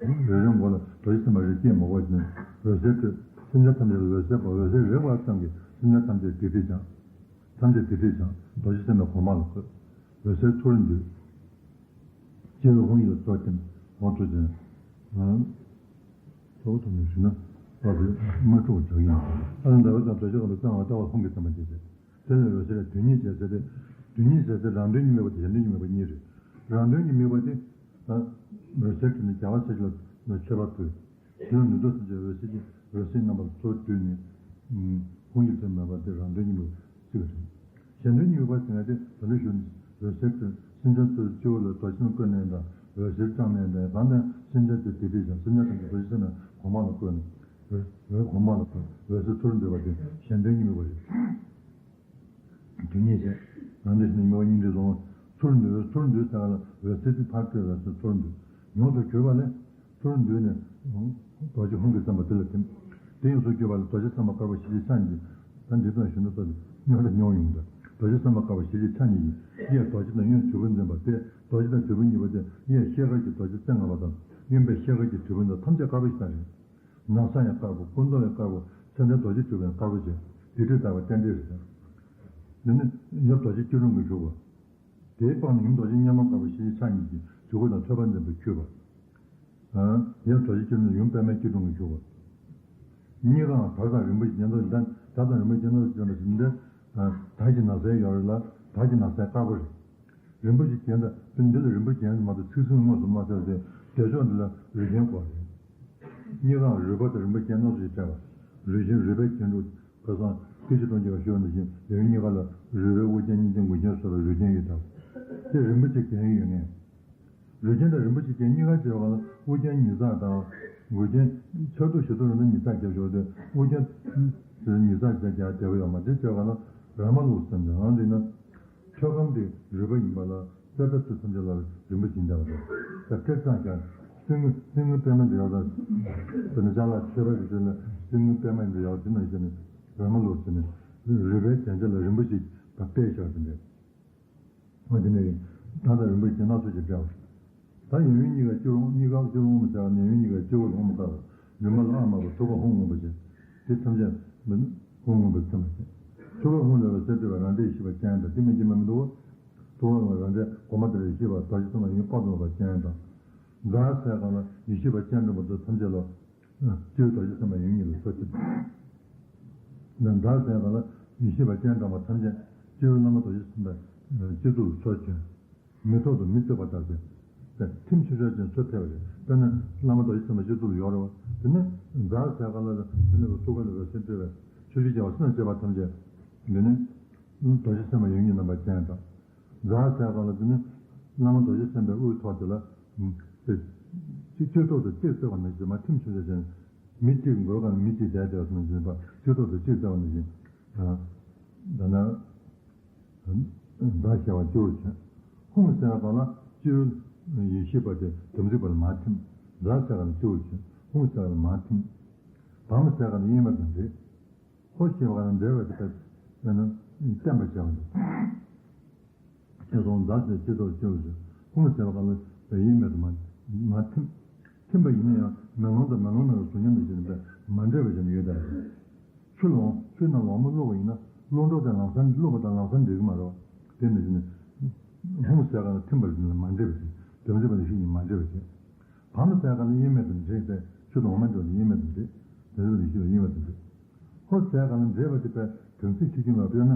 རེ་རེའི་མགོ་ལ་རྡོ་རྗེ་སེམས་དཔའ་རེ་སྐྱེས་མ་དགོས་ཀྱང་འོད་ཟེར་སྤྲོས། སེམས་ཅན་ཐམས་ཅད་ལ་འོད་ཟེར་པ། འོད་ཟེར་རེག་པ་ཙམ་གྱིས་སེམས་ཅན་ཐམས་ཅད་སྡིག་སྒྲིབ་སྦྱངས། ཐམས་ཅད་སྡིག་སྒྲིབ་སྦྱངས། རྡོ་རྗེ་སེམས་དཔའི་གོ་འཕང་ལ་བཀོད། འོད་ཟེར་ཚུར་འདུས། སྤྱི་བོའི་ཧཱུྃ་ཡིག་ལ་སོགས་ཐིམ། འོ་ཐུགས་རྗེ་ཆེ། གཙོ་བོ་ཐོག་ནས་ཞུས་ན། བ་བི་མ་འཁྲུགས་པ་བྱ་ཡིན། ཨ་ནི་ཟླ་བའི་ཙམ་དོ་ཤལ་གང་དུ་བརྩམས་པ་ལྟ་བ་ཧཱུྃ་གི་རྩམ་པ་འདི་བྱས། དེ་ལས་འོད་ཟེར་དོན་གཉིས་བྱས་ཟེར་ཏེ། དོན་གཉིས་བྱས་ཟེར་རང་དོན་གཉིས་དམིགས་པ་དང་གཞན་དོན་གཉིས་དམིགས་པ་གཉིས་རེད། རང་དོན་གཉིས་དམིགས་པ་དེ། ད་འོད་ཟེར་དེ་ནི་རྒྱལ་བ་སྲས་བཅས་ལ་མཆོད་པ་ཕུལ། དེ་ལ་ནུས་མཐུ་ཐམས་ཅད་འོད་ཟེར་གྱི་འོད་ཟེར་རྣམ་པ་ལ་ཚུར་བསྡུས་ནས། ཧཱུྃ་ཡིག་དེ་མོས་པ་དེ་རང་དོན་གཉིས་དམིགས་པ་གཅིག་རེད། གཞན་དོན་གཉིས་པ་ཟེར་ན་དེ་ད་ལྟ་ཞུས་ནས་འོད་ཟེར་དེ་སེམས་ཅན་ཚོའི་སྤྱི་བོ་ལ་རྡོ་རྗེ་སེམས་བཀོད་ནས་དང་འོད་ཟེར་བཀྲམ་ནས་དང་། ད་ལྟ་སེམས་ཅན་ཚོའི་སྡིག་སྒྲིབ་སྦྱངས། སེམས་ཅན་ཐམས་ཅད་རྡོ་རྗེ་སེམས་དཔའི་གོ་འཕང་ལ་བཀོད་ནས། འོད་འོད་གོ་འཕང་ལ་བཀོད། འོད་ཟེར་ཚུར་འདུས་པ་དེ་གཞན་དོན་གཉིས་དམིགས་པ་རེད། དོན་གཉིས་བྱས། རང་དོན་གཞན་དོན་གཉིས་དམིགས་པ་གཉིས་འདྲེས་སོང་། ཚུར་འདུས། ཚུར་འདུས་ཟེར་བ་ལ་འོད་ཟེར་དེ་ཕར་སྤྲོས་པས་ཚུར་འདུས། ཡོངས་སུ་གྱུར་པ་ལས། ཚུར་འདུས་ནས། རྡོ་རྗེ་ཧཱུྃ་གི་རྩམ་པ་དེ་ལ་ཐིམ། དེ་ཡོངས་སུ་གྱུར་པ་ལ་རྡོ་རྗེ་སེམས་དཔའ་དཀར་པོ་ཞལ་གཅིག་ཕྱག་གཉིས་ཀྱིས། ད་འདི་ཙམ་ཞུ་ན་ས་རྙོག་དྲ་རྙོག་ཡོང་འདྲ། རྡོ་རྗེ་སེམས་དཔའ་དཀར་པོ་ཞལ་གཅིག་ཕྱག་གཉིས་ཀྱིས། གཡས་རྡོ་རྗེ་དང་གཡོན་དྲིལ་བུ་འཛིན་པ་སྟེ། རྡོ་རྗེ་དང་དྲིལ་བུ་གཉིས་པོ་དེ་གཡས་ཤེལ་དཀར་གྱི་རྡོ་རྗེ་རྩེ་ལྔ་པ་དང་། གཡོན་པས་ཤེལ་དཀར་གྱི་དྲིལ་བུ་དང་། ཐམས་ཅད་དཀར་པོ་ཞིག་དང་རེད། ན་བཟའ་ཡང་དཀར་པོ། སྐུ་མདོག་ཡང་དཀར་པོ། མཚན་ལྡན་རྡོ་རྗེ་དྲིལ་བུ་ཡང་དཀར་པོ་བྱས། སྡིག་སྒྲིབ་དག་པ་རྟེན་འབྲེལ་རེད། འདི་ནི་ཡབ་རྡོ་རྗེ་སྐྱིལ་ཀྲུང་གིས་བཞུགས་པ། དེའི་པང་ནས་ཡུམ་རྡོ་རྗེ་སྙེམས་མ་དཀར་པོ་ཞལ་གཅིག་ཕྱག་གཉིས་ཀྱིས་དུས་འཁོར་དང་ཐོད་པ་འཛིན་པ་འཁྱུད་པ། ཡབ་རྡོ་རྗེ་སྐྱིལ་ཀྲུང་ནས་ཡུམ་པདྨའི་སྐྱིལ་ཀྲུང་གིས་བཞུགས་པ། གཉིས་ཀའང་དར་དང་རིན་པོ་ཆེ་གྱེན་ལྡོག་ཡིན། དར་དང་རིན་པོ་ཆེ་གྱེན་ལྡོག་ཅན་པ་ཞིག་འདི། དར་གྱི་ན་བཟའ་ཡོད་རེད་ལ། དར་གྱི་ན་བཟའ་དཀར་པོ་རེད། རིན་པོ་ཆེ་གྱེན་དང་དེ་འདི་ལ་རིན་པོ་ཆེ་གྱེན་མ་གཏོགས་ཚིག་ཟིན་དངོས་སུ་མ་ཟེར་ཏེ། བདེ་མཆོག་འདི་ལ་རུས་གྱེན་བསྐོར་རེད། གཉིས་ཀའང་རུས་པ་དང་རིན་པོ་ཆེ་གྱེན་སྣ་ཚོགས་ཀྱིས་སྤྲས་པ། རུས་གྱེན་རུས་པའི་གྱེན་དྲུག་ཁ་སང་སྐད་ཅིག་གྲོང་ཁྱེར་བ་ཞུ་བ་ནང་བཞིན་ཡབ་ཡུམ་གཉིས་ཀ་ལ་རུས་པའི་དབུ་རྒྱན་སྙིང་རྒྱན་མགུལ་རྒྱན་སོགས་ལ་རུས་གྱེན་ཡོད་དམ། དེ་རིན་པོ་ཆེ་གྱེན་ཡོད་ངེས། རུས་གྱེན་དང་རིན་པོ་ཆེ་གྱེན་གཉིས་ཀ་བྱེད་པ་ལ་དབུ་རྒྱན་ཉིས་བརྩེགས་དང་། མགུལ་རྒྱན་ཕྱག་དྲུག་ཞབས་དྲུག་རེ་ན་ཉིས་བརྩེགས་རྒྱབ་ཆོག་སྟེ། དབུ་རྒྱན་ཉིས་བརྩེགས་བྱས་རྒྱག་བདེ་བོ་ཡོད་མ་རེད། དེ་བྱེད་པ་ལ་ར་མ་ལུག་ཟེར་འདུག་ཨང་འདི་ན། ཐོད་སྐམ་དེ་རུས་པ་ཡིན་པ་ལ་དཔེ་ལྟ་ཚུལ་ཐམས་ཅད་ལ་རིན་པོ་ཆེ་འདྲ་བ་རེད། ད་སྐད་གཙང་ཀྱང་གསེར་དངུལ་གསེར་དངུལ་པད་མ་འདི་ཡོད་ད། དེ་ནི་ཅ་ལག་མཆོད་པ་གི་ཆེད་ལ་གསེར་དངུལ་པད་མ་འདི་ཡོད། དེ་ནང་བཞིན་ར་མ་ལུག་ཟེར་ནས་རུས་པའི་རྒྱན་ཆ་ལ་རིན་པོ་ཆེ་བ་དཔེ་བཞག་དེ་འདྲ། འོ་དེ་ནས་ད་ལྟ་རིན་པོ་ཆེ་སྣ་ཚོགས་ཀྱིས་སྤྲས་པ། ད་ཡབ་ཡུམ་གཉིས་ཀ་སྤྱི་བོ་གཉིས་ཀ་སྤྱི་བོ་སྔོན་མོ་ཟེར་བ་ནས་ཡབ་ཡུམ་གཉིས་ཀ་སྤྱི་བོ་ལ་སྔོན་མོ་བཀལ་བ། ལུས་མ་ལ་ཨ་དམར་པོ། ཐུགས་ཀ་ཧཱུྃ་སྔོན་པོ་བྱས། དེ་ཐམས་ཅད་མིན་ཧཱུྃ་སྔོན་པོ་ཚིམ་པ་བྱས། ཐུགས་ཀ་ཧཱུྃ་ལས་འོད་ཟེར་སྤྲོས་པས་རང་འདྲའི་ཡེ་ཤེས་པ་ཅན་དང་། དེ་མིན་གྱི་མ་མི་འདུག་ཐུགས་ཀ་ཧཱུྃ་རང་འདྲའི་གོ་མ་དེ་ལ་ཡེ་ཤེས་པ་རྡོ་རྗེ་ཐོག་མ་ཡོན་དཔལ་སྟོང་པ་ཅན་དང་། ཛཿ་ཟེར་གང་ལ་ཡེ་ཤེས་པ་སྤྱན་དྲངས་པ་དེ་ཐམས་ཅད་ལ། སྤྱི་བོའི་རྡོ་རྗེ་སེམས་དཔའ་ཡུམ་གཉིས་ལ་སོགས་ཀྱི། ཛཿ་ཟེར་གང་ལ་ཡེ་ཤེས་པ་སྤྱན་དྲངས་པ་ཐམས་ཅད་སྤྱི་བོའི་བླ་མ་རྡོ་རྗེ་སེམས་དཔའ་སྤྱི་གཙུག་ལ་ཚུར་བྱོན། མི་ཐོག་ཏུ་མི་བརྩེགས་པ་ལྟར་ཏེ། ཐིམ་ཆུ་ཆ་ཅན་ཚུར་ཕེབས་པ་རེད། དཔེར་ན་བླ་མ་རྡོ་རྗེ་སེམས་དཔའ་སྤྱི་གཙུག་ལ་ཡོད་རེད་བ། དེ་ནས་ཛཿ་ཟེར་གང་ལ་དེ་ནས་ཐུགས་ཀ་ལ་འོད་ཟེར་སྤྲོས་པས་ཆུ་སྐྱེས་རྒྱལ་བ་སྲས་དང་བཅས་པ་ཐམས་ཅད། འདི་ནི་རྡོ་རྗེ་སེམས་དཔའ་ཡུམ་གཉིས་རྣམ་པ་ཅན་དང་། ཛཿ་ཟེར་གང་ལ་དེ་ནི་བླ་མ་རྡོ་རྗེ་སེམས་དཔའི་དབུའི་ཐོག་དེ་ལ། སྤྱི་སྤྱི་ཐོག་ཏུ་གཅིག་བརྩེགས་པ་ནང་བཞིན་མ་ཐིམ་ཆུ་ཆ་ཅན། མི་གཅིག་མགོའི་སྒང་ལ་མི་གཅིག་བསྡད་བསྡད་པ་ནང་བཞིན་པ། སྤྱི་ཐོག་ཏུ་གཅིག་བརྩེགས་པ་ནང་བཞིན། ད་ནི་ཛཿ་ཟེར་བ་སྤྱི་བོར་བྱོན། ཧཱུྃ་ཟེར་བ་ལ་སྤྱི་བོའི་ཡེ་ཤེས་པ་དེ་དམ་ཚིག་པ་ལ་མ་ཐིམ། ཛཿ་ཟེར་བ་ལ་སྤྱི་བོར་བྱོན། ཧཱུྃ་ཟེར་བ་ལ་མ་ཐིམ། བཾ་ཟེར་བ་ལ་དབྱེར་མེད་དུ་འདྲེས། ཧོཿཟེར་བ་ལ་འདྲེས་པ་དེ་ལ་བརྟན་པར་བྱ་བ་འདི། ཞེས་སོགས་ཛཿཟེར་སྤྱི་ཐོག་སྤྱི་བོར་བྱོན། ཧཱུྃ་ཟེར་བ་ལ་དབྱེར་མེད་དུ་མ་མ་ཐིམ། ཐིམ་པ་ཡིན་ན་ཡང་མེ་ལོང་དང་མེ་ལོང་ནང་གི་གཟུགས་བརྙན་ནང་བཞིན་པས་མ་འདྲེས་པ་ཞིག་ཡོད་དེ། ཆུ་ལོང་ཆུ་ནང་ལོང་མ་བླུགས་པ་ཡིན་ན་ལོང་གྲོགས་དང་ལམ་སང་བླུགས་པ་དང་ལམ་སང་འདྲེས་ཀྱི་མ་རེད། དེ་ནང་བཞིན་ཧཱུྃ་ཟེར་བ་ལ་ཐིམ་པ་ཞིག་མ་འདྲེས་པ་ཞིག་དམ་ཚིག་པ་ལ་ཤུགས་ཀྱིས་མ་འདྲེས་པ་ཞིག་བཾ་ཟེར་གང་ལ་དབྱེར་མེད་དུ་འདྲེས་ཏེ། ཆུ་དང་འོ་མ་འདྲེས་ལ་དབྱེར་མེད་དུ་འདྲེས། དེ་ཚོ་ལ་ཤུགས་དབྱེར་མེད་དུ་འདྲེས། ཧོཿཟེར་གང་ལ་འདྲེས་པ་དེ་དཔེ་དམ་ཚིག་ཆེ་ཆུང་ལ་དཔེར་ན།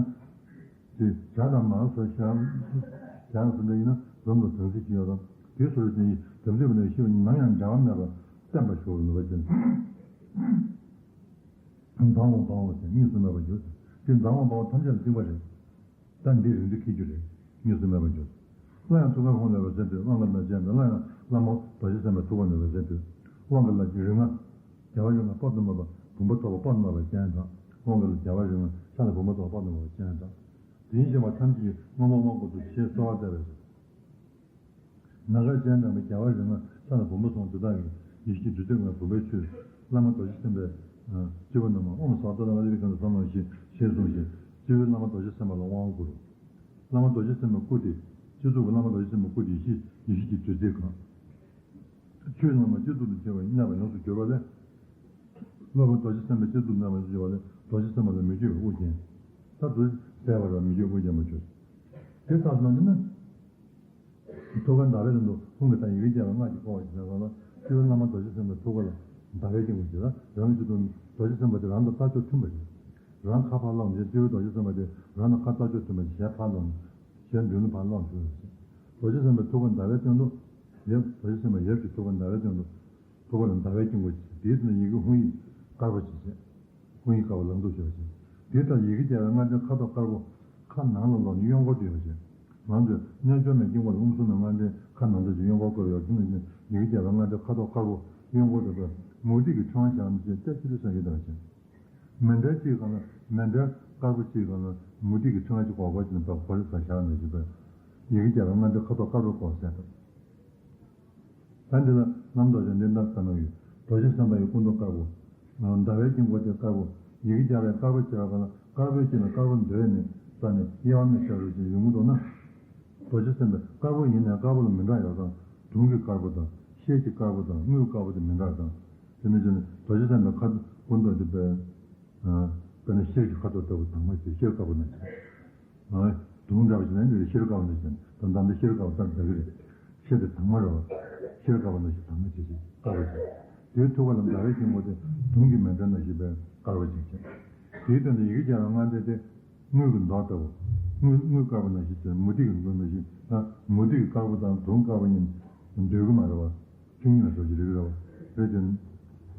དེ་ཇ་དང་མར་སོགས་ཞག་ཞག་ཟེར་འདྲ་ཡིན་ན་འཛོམས་ལ་དམ་ཚིག་ཆེ་ཡོད་དམ། དེའི་སོ་རུ་དེ་ཡིས་དམ་ཚིག་པ་ལ་ཤུགས་ནམ་ཡང་འབྲལ་བ་མེད་པར་བརྟན་པར་ཞོག་ནུས་པ་ཅན། ཛཿ་ཧཱུྃ་ཛཿ་ཧཱུྃ་ཟེར་གཉིས་སུ་མེད་པར་གྱུར། དེ་ཛཿ་ཧཱུྃ་ཛཿ་ཧཱུྃ་ཐམས་ཅད་ལ་ཐིམ་པ་རེད། ད་འདི་རིགས་འདི་འཁྱེར་རྒྱུ་རེད། གཉིས་སུ་མེད་པར་འགྱུར། སླར་ཡང་ཐུགས་ཀར་ཧཱུྃ་ལས་འོད་ཟེར་འཕྲོས། དབང་གི་ལྷ་ཅན་དང་། སླར་ཡང་བླ་མ་རྡོ་རྗེ་སེམས་དཔའི་ཐུགས་ཀ་ནས་འོད་ཟེར་འཕྲོས། དབང་གི་ལྷ་རིགས་ལྔ། རྒྱལ་བ་རིགས་ལྔ་དཔལ་སྟོན་པ་དང་བུམ་པ་ཐོགས་པ་དཔལ་སྟོན་པ་ཅན་དང་། དབང་གི་ལྷ་རྒྱལ་བ་རིགས་ལྔ་ཤར་ལ་བུམ་པ་ཐོགས་པ་དཔལ་སྟོན་པ་ཅན་དང་། དེ་བཞིན་གཤེགས་པ་ཐམས་ཅད་ཀྱིས་མངོན་པར་དབང་བསྐུར་དུ་ཞེས་གསོལ་བ་བཏབ་པས། ནམ་མཁའ་སྤྱན་དྲངས་པའི་རྒྱལ་བ་རིགས་ལྔ་ས་ལ་བུམ་པ་སོང་དེ་དག་གི་ཡེ་ཤེས་ཀྱི་རྡུལ་བརྩེགས་ལྔ་བུམ་པའི་ཆོས། བླ་མ་རྡོ་རྗེ་སེམས་དཔའི་སྤྱི་བོ་རྣམས་ཨོཾ་ས་ཏྭ་ཏ་ཨ་ཏི་རི་ཀ་ནི་སམ་བྷ་ཝ་ཤི་ཞེས་གསུངས་ཤིང་། སྤྱི་བོའི་བླ་མ་རྡོ་རྗེ་སེམས་དཔའ་ལ་དབང་བསྐུར། བླ་མ་རྡོ་རྗེ་སེམས་དཔའི་སྐུ་སྟེ། སྤྱི་གཙུག་གི་བླ་མ་རྡོ་རྗེ་སེམས་དཔའི་སྐུ་སྟེ་ཡེ་ཤེས་ཡེ་ཤེས་ཀྱི་རྡུལ་བརྩེགས་གང་། ཆོས་རྣམས་ལ་སྤྱི་གཙུག་ཏུ་བྱས་པ་གནས་པ་ཡོངས་སུ་གྱུར་པ་ལས། སློབ་དཔོན་རྡོ་རྗེ་སེམས་དཔའི་སྤྱི་གཙུག་ཏུ་གནས་པ་ཡོངས་སུ་གྱུར་པ་ལས་རྡོ་རྗེ་སེམས་དཔའ་ལ་མི་བསྐྱོད་པའི་དབུ་བརྒྱན། ད་རྡོ་རྗེ་ཟད་པར་མི་བསྐྱོད་དབུ་བརྒྱན་པ་བྱོས། དེ་ལྟར་སྣང་དུ་ནི། ཐུགས་ཀར་ཟླ་བའི་སྟེང་དུ་ཧཱུྃ་གི་མཐའ་ཡི་གེ་བརྒྱ་པའི་སྔགས་ཀྱིས་བསྐོར་བ་ཞེས་བྱ་བ་ལ། སྤྱི་བོའི་བླ་མ་རྡོ་རྗེ་སེམས་དཔའི་ཐུགས་ཀ་ལ་ཟླ་བའི་དཀྱིལ་འཁོར་ཞེས་ལ་རང་གི་སྤྱི་གཙུག་རྡོ་རྗེ་སེམས་དཔའ་དེ་རང་དང་ལྟ་ཕྱོགས་མཐུན་པ་རེད། རང་ཁ་ཕར་བླངས་རྗེས་སྤྱི་བོའི་རྡོ་རྗེ་སེམས་དཔའ་དེ་རང་དང་ཁ་ལྟ་ཕྱོགས་མཐུན་པ་ཞེས་ཕར་བླངས། ཞེས་མདུན་ལ་ཕར་བླངས་བྱུང་ཡོད་ཅིང་། རྡོ་རྗེ་སེམས་དཔའི་ཐུགས་ཀ་ཟླ་བའི་སྟེང་དུ། ཡབ་རྡོ་རྗེ་སེམས་དཔའ་ཡབ་ཀྱི་ཐུགས་ཀ་ཟླ་བའི་སྟེང་དུ། ཐུགས་ཀ་ལ་ཟླ་བའི་དཀྱིལ་འཁོར་གྱི་དེའི་ནང་ཡི་གེ་ཧཱུྃ་ཡིག་དཀར་པོ་ཞིག་བྱས། ཧཱུྃ་ཡིག་དཀར་པོ་ལག་འཛུགས་བྱས་པ་བཞིན། དེ་ལྟར་ཡི་གེ་བརྒྱ་པའི་སྔགས་ཕྲེང་ཁ་དོག་དཀར་པོ། ཁ་ནང་ལ་ལོག་ནས་གཡོན་སྐོར་དུ་ཡོད་པ་བཞིན། ང་ཚོས་རྣལ་འབྱོར་མའི་དཀྱིལ་འཁོར་ལ་ཧཱུྃ་གསུམ་གྱི་སྔགས་ཕྲེང་ཁ་ནང་དུ་ཅིག་གཡོན་སྐོར་བསྐོར་ཡོད་པ་བཞིན། ཡི་གེ་བརྒྱ་པའི་སྔགས་ཕྲེང་ཁ་དོག་དཀར་པོ་གཡོན་སྐོར་དུ་བསྐོར། མུ་ཏིག་གི་ཕྲེང་བ་བཞག་ནས་ཅིག་ཏེ་ཅི་ལི་ས་ཡོད་པ་བཞིན། མཎྜལ་གཅིག་སྒང་ལ་མཎྜལ་དཀར་པོ་གཅིག་སྒང་ལ་མུ་ཏིག་གི་ཕྲེང་བ་གཅིག་སྐོར་སྐོར་ཅིག་ནས་བབས་སྐོར་ས་བཞག་ནས་ཅིག་བབས། ཡི་གེ་བརྒྱ་པའི་སྔགས་ཕྲེང་ཁ་དོག་དཀར་པོ་སྐོར་ཟེར་ཏེ། ད་འདི་ལ་རྣམ་རྟོག་ཅན་འདི་ལྟར་གསལ་སྣང་ཡོད། རྡོ་རྗེ་སེམས་དཔའ་ཡི་སྐུ་མདོག་དཀར་པོ། ཟླ་བའི་དཀྱིལ་འཁོར་དེ་དཀར་པོ། ཡི་གེ་བརྒྱ་པའི་དཀར་པོ་བྱེ་བྲག་པ་ལ་དཀར་པོའི་དཀྱིལ་ནས་དཀར་པོ་འདོད་ནས་རྩ་ནས་དབྱེ་བ་མེད་ཤར་རུ་ཞིག་ཡོང་གི་འདུག་ན། རྡོ་རྗེ་སེམས་དཔའི་དཀར་པོ་ཡིན་ནའི་དཀར་པོ་ལ་མི་འདྲ་ཡོད་དང་། དུང་གི་དཀར་པོ་དང་། ཤེལ་གྱི་དཀར་པོ་དང་། དངུལ་དཀར་པོ་དེ་མི་འདྲ་དང་། དེ་ནས་ཅི་ནས་རྡོ་རྗེ་སེམས་དཔའི་ཁ་སྐུ་མདོག་དེ་དཔེ། དཔེར་ན་ཤེལ་གྱི་ཁ་དོག་ལྟ་བུ་དྭངས་མ་ཞིག་ཤེལ་དཀར་པོ་ནང་བཞིན། དུང་འདྲ་བ་ཞིག་ནང་འདི་ཤེལ་དཀར་པོ་ནང་བཞིན་དང་། ད་ལྟ་ཤེལ་དཀར་པོ་ལྟར་འདྲ་གི་རེད། ཤེལ་དེ་དྭངས་མ་རེད་བ། ཤེལ་དཀར་པོ་ནང་བཞིན་དྭངས་མ་ཅིག་ཅིག་དཀར་པོ་ཅིག་དེའི་ཐུགས་ཀ་ལ་ཟླ་བའི་དཀྱིལ་འཁོར་དེ་དུང་གི་མཎྜལ་ནང་བཞིན་པའི་དཀར་པོ་ཅིག་ཅིག་དེའི་སྟེང་དུ་ཡི་གེ་བརྒྱ་པའི་སྔགས་ཕྲེང་དེ་དངུལ་གྱི་མདོག་ལྟ་བུ། དངུལ་དངུལ་དཀར་པོ་ནང་བཞིན་དེ་མུ་ཏིག་གི་མདོག་ནང་བཞིན། ད་མུ་ཏིག་གི་དཀར་པོ་དང་དུང་དཀར་པོ་གཉིས་འདོད་ཀྱི་མ་རེད་བ། ཆོས་ཉིད་ལ་ཞོག་ཅིག་རེད་ཀྱི་རེད་བ། རེད་དེ།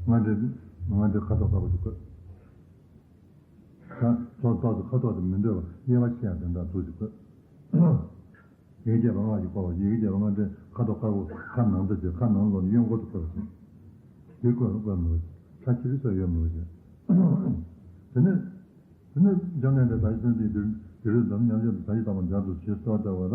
སྔགས་ཕྲེང་སྔགས་ཕྲེང་ཁ་དོག་དཀར་པོ་ཅིག་དགོས། ད་ཚོགས་ཐོག་ཏུ་ཁ་དོག་དེ་མི་འདྲ་བ་དབྱེ་བ་ཕྱེ་ཡག་དེ་འདྲ་ཚུལ་ཅིག་དགོས། ཡི་གེ་བརྒྱ་པའི་སྔགས་ཀྱིས་བསྐོར་བ། ཡི་གེ་བརྒྱ་པའི་སྔགས་ཕྲེང་ཁ་དོག་དཀར་པོ་ཁ་ནང་དུ་བྱས། ཁ་ནང་ལོགས་ནས་གཡོན་སྐོར་དུ་བསྐོར་བ་བྱས། དེ་བསྐོར་བ་བསྐོར་མི་དགོས། ཁ་ཕྱི་རི་ས་ཡོད་མི་དགོས་བྱས། དེ་ནས། དེ་ནས་འཇམ་དཔལ་དང་ད་ཅི་ཐོན་ཏེ་དེ་དེ་རུ་འཛམ་ཉམས་ལེན་དུ་ད་ཅི་ཐོག་མ་མཇལ་དུ་ཞེས་གསོལ་བ་བཏབ་པ་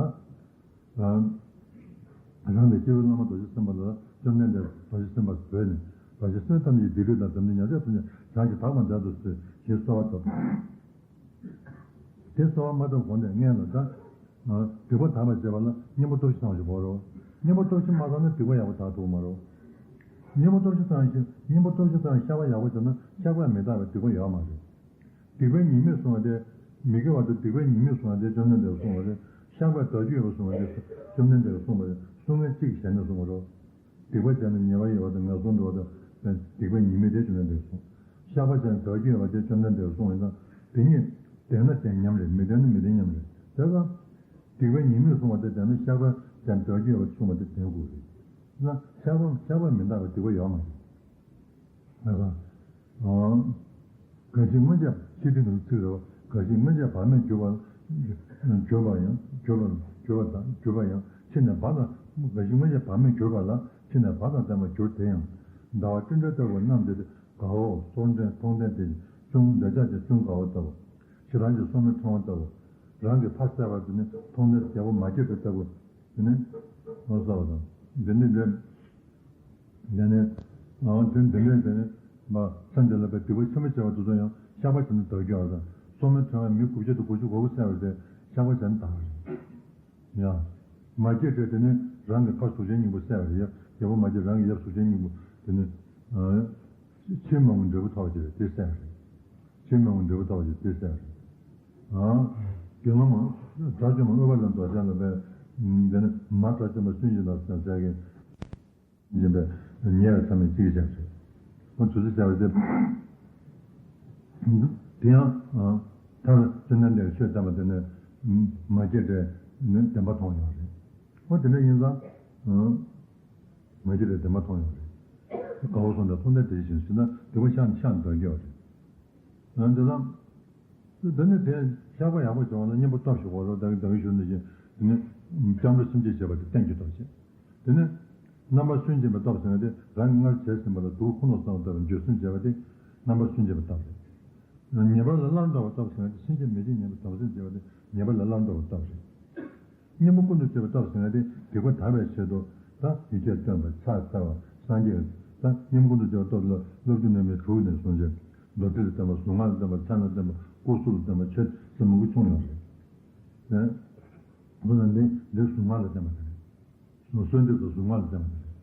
ལ། རང་གི་སྐྱེ་བོའི་བླ་མ་རྡོ་རྗེ་སེམས་དཔའ་ལ་བཅོམ་ལྡན་འདས་རྡོ་རྗེ་སེམས་དཔའ་བོས་ནས། རྡོ་རྗེ་སེམས་དཔའ་ཐམས་ཅད་སྡིག་སྒྲིབ་དང་འཛམ་གླིང་ཉེས་སྤྱོད་ཐམས་ཅད་བྱང་ཞིང་དག་པར་མཛད་དུ་གསོལ་ཞེས་གསོལ་བ་བཏབ། དེ་གསོལ་བ་མ་བཏབ་གོང་ནས་སྔོན་ལ་ད། སྡིག་པ་དག་པར་བྱེད་པ་ལ་གཉེན་པོ་སྟོབས་བཞི་ཚང་བ་ཞིག་དགོས་རེད། གཉེན་པོ་སྟོབས་བཞི་མ་ཚང་ན་སྡིག་པ་ཡག་པོ་དག་ཐུབ་ཀྱི་མ་རེད། གཉེན་པོ་སྟོབས་བཞི་ཚང་ཞིང་། གཉེན་པོ་སྟོབས་བཞི་ཚང་བཤགས་པ་ཡག་པོ་བྱུང་ན་བཤགས་པས་མི་འདག་པའི་སྡིག་པ་ཡོད་མ་རེད། སྡིག་པའི་ཉེས་དམིགས་གསུངས་པ་དེ། མི་དགེ་བ་དང་སྡིག་པའི་ཉེས་དམིགས་གསུངས་པ་དེ་བཅོམ་ལྡན་འདས་ཀྱིས་གསུངས་པ་རེད། བཤགས་པའི་བདག་རྒྱུད་ཡོད་པ་གསུངས་པ་དེ་བཅོམ་ལྡན་འདས་ཀྱིས་གསུངས་པ་རེད། གསུང་མཁན་གཅིག་གི་ཞལ་ནས་གསུངས་པ་རེད། སྡིག་པ་བྱས་ན་ཉེས་པ་ཡོད་པ་དང་ངན་སོང་འགྲོ་བ་དང་། སྡིག་པའི་ཉེས་དམིགས་དེ་བཅོམ་ལྡན་འདས་ཀྱིས་གསུངས། བཤགས་པ་བྱས་ན་བདག་རྒྱུད་ཡོད་པ་དེ་བཅོམ་ལྡན་འདས་ཀྱིས་གསུངས་པ་ཡིན་ཙང་། དེ་གཉིས་ལྡན་ན་ལྡན་མཉམ་རེད། མི་ལྡན་ན་མི་ལྡན་མཉམ་རེད། དེ་ཙང་། སྡིག་པའི་ཉེས་དམིགས་གསུངས་པ་དེ་ལྡན་ན་བཤགས་པ་བྱས་ན་བདག་རྒྱུད་ཡོད་པ་གསུངས་པ་དེ་ལྡན་དགོས་རེད། ན་བཤགས་པ་བཤགས་པ་མི་འདག་པའི་སྡིག་པ་ཡོད་མ་རེད། ལགས་སོ། གང་ཞིག་སྔོན་ཆད་ཕྱི་དུས་ནང་ཚིག་རེད་བ། གང་ཞིག་སྔོན་ཆད་བག་མེད་གྱུར་པ། གྱུར་པ་ཡང་གྱུར་པ་གྱུར་པ་དང་གྱུར་པ་ཡང་ཕྱི་ནས་བག་དང་། གང་ཞིག་སྔོན་ཆད་བག་མེད་གྱུར་པ་ལ་ཕྱི་ནས་བག་དང་ལྡན་པར་གྱུར། དེ་ཡང་ཟླ་བ་སྤྲིན་བྲལ་ལྟ་བུ་རྣམས་ཏེ། དགའ་བོ་སོར་ཕྲེང་མཐོང་ལྡན་དེ་ཅུང་འདོད་ཆགས་ཀྱི་ཅུང་དགའ་བོ་ལྟ་བུ། ཞེ་སྡང་གི་སོར་མོའི་ཕྲེང་བ་ལྟ་བུ། རང་གི་ཕ་བསད་པ་དེ་ནི་མཐོང་ལྡན་རྒྱལ་པོ་མ་སྐྱེས་དགྲ་ལྟ་བུ། དེ་ནི་ལོ་ཙཱ་བ་དང་། འདི་ནི་འདྲེ། དེ་ནས། ཨང་དེ་འདི་འདྲས་དེ་ནས་མ་སེམས་ཅན་ལ་བའི་སྡིག་པ་ཆེན་པོ་བྱས་པ་དེ་ཚོ་ཡང་བཤགས་པ་བྱས་ན་དག་རྒྱུ་ཨ་དང་། སོར་མོའི་ཕྲེང་བས་མི་དགུ་བརྒྱ་དང་དགུ་བཅུ་གོ་དགུ་བསད་པ་དེ་བཤགས་པ་བྱས་ན་དག་རེད། ཡང་། མ་སྐྱེས་དགྲ་དེ་ནི་རང་གི་ཕ་གཟུགས་ཅན་སྙིང་པོ་བསད་པ་རེད། ཡབ་ཡབ་པོ་མ་སྐྱེས་རང་གི་ཡབ་གཟུགས་ཅན་སྙིང་པོ་དེ་ནི། ཨ། ཕྱིར་མི་འོང་བའི་འབྲས་བུ་ཐོབ་པ་ཅིག་རེད། དེ་བསད་པ་རེད། ཕྱིར་མི་འོང་བའི་འབྲས་བུ་ཐོབ་པ་ཅིག་དེ་བསད་པ་རེད། ཨ། དགེ་སློང་མ་དགྲ་བཅོམ་པ་ཨུཏྤ་ལའི་མདོག་ཅན་ལ་བའི། དེ་ནི་མ་དགྲ་བཅོམ་པ་སུན་འབྱིན་ལ་སོགས་པའི། ཡིན་པས་ཉེ་བའི་མཚམས་མེད་ཅིག་བྱས་ཏེ། འོ་དུ་ཚོད་བྱ་བ་དེ། དེ་ཡང་། མཐར་བཅོམ་ལྡན་འདས་ཀྱིས་ཆོས་བསྟན་པ་དེ་ནི། མ་སྐྱེས་དགྲས་ནི་བདེན་པ་མཐོང་ཡོད་རེད། འོ་དེ་འདྲ་ཡིན་ཙང་། མ་སྐྱེས་དགྲས་བདེན་པ་མཐོང་ཡོད་རེད། དགའ་བོ་སོང་དང་མཐོང་ལྡན་དེ་བཞིན་ཞེ་ན་སྡིག་པ་བཤགས་ནས་བཤགས་ནས་དག་རྒྱུ་རེད། འོ་དེ་ཙང་། འདི་ནི་དེ་བཤགས་པ་ཡག་པོ་བྱུང་བ་ན་གཉེན་པོ་སྟོབས་ཤིག་འོ་རོ་ད་གིན་ད་གིན་ཞུ་ནི་བཞིན་དེ་ནི་སྐྱབས་འགྲོ་སེམས་བསྐྱེད་བྱེད་པ་དེ་རྟེན་གྱི་སྟོབས་བྱེད། དེ་ནི་རྣམ་པར་སུན་འབྱིན་པའི་སྟོབས་ཟེར་ན་དེ་རང་གིས་སྔར་བྱས་ཟིན་པ་ལ་སྡུག་ཁུངས་ལ་བསམ་བཏང་བའི་འགྱོད་སེམས་བྱེད་པ་དེ་རྣམ་པར་སུན་འབྱིན་པའི་སྟོབས་རེད། ཉེས་པ་ལ་སླར་ལྡོག་པའི་སྟོབས་ཟེར་ན་དེ་སེམས་ཅན་མི་བརྗེད་ཉེས་པའི་དམ་སེལ་བྱེད་པ་དེ་ཉེས་པ་ལ་སླར་ལྡོག་པའི་སྟོབས་རེད། གཉེན་པོ་ཀུན་ཏུ་སྤྱོད་པའི་སྟོབས་ཟེར་ན་དེ་སྡིག་པ་དག་པའི་ཆེད་དུ་ད་ཡིད་ཆེས་བརྟན་པ་ཕྱག་འཚལ་བ་སངས་རྒྱས་ད་གཉེན་པོ་ཀུན་ཏུ་སྤྱོད་པའི་སྟོབས་ལ་སློབ་བསྡུ་རྣམ་གཉིས་དྲུག་ནས་བཟུང་བྱས་མདོ་སྡེ་ལ་བརྟེན་པ་གཟུངས་སྔགས་ལ་བརྟེན་པ་མཚན་ལ་བརྟེན་པ་སྐུ་གཟུགས་ལ་བརྟེན་པ་ཆོས་ཟེར་མང་པོ་བྱུང་ཡོད་རེད། ཨ་ནི་འདི་གཟུངས་སྔགས་ལ་བརྟེན་པ་དེ་རེད། གཟུངས་གསོལ་འདེབས་སུ་གཟུངས་སྔགས་ལ་བརྟེན་པ་དེ་རེད།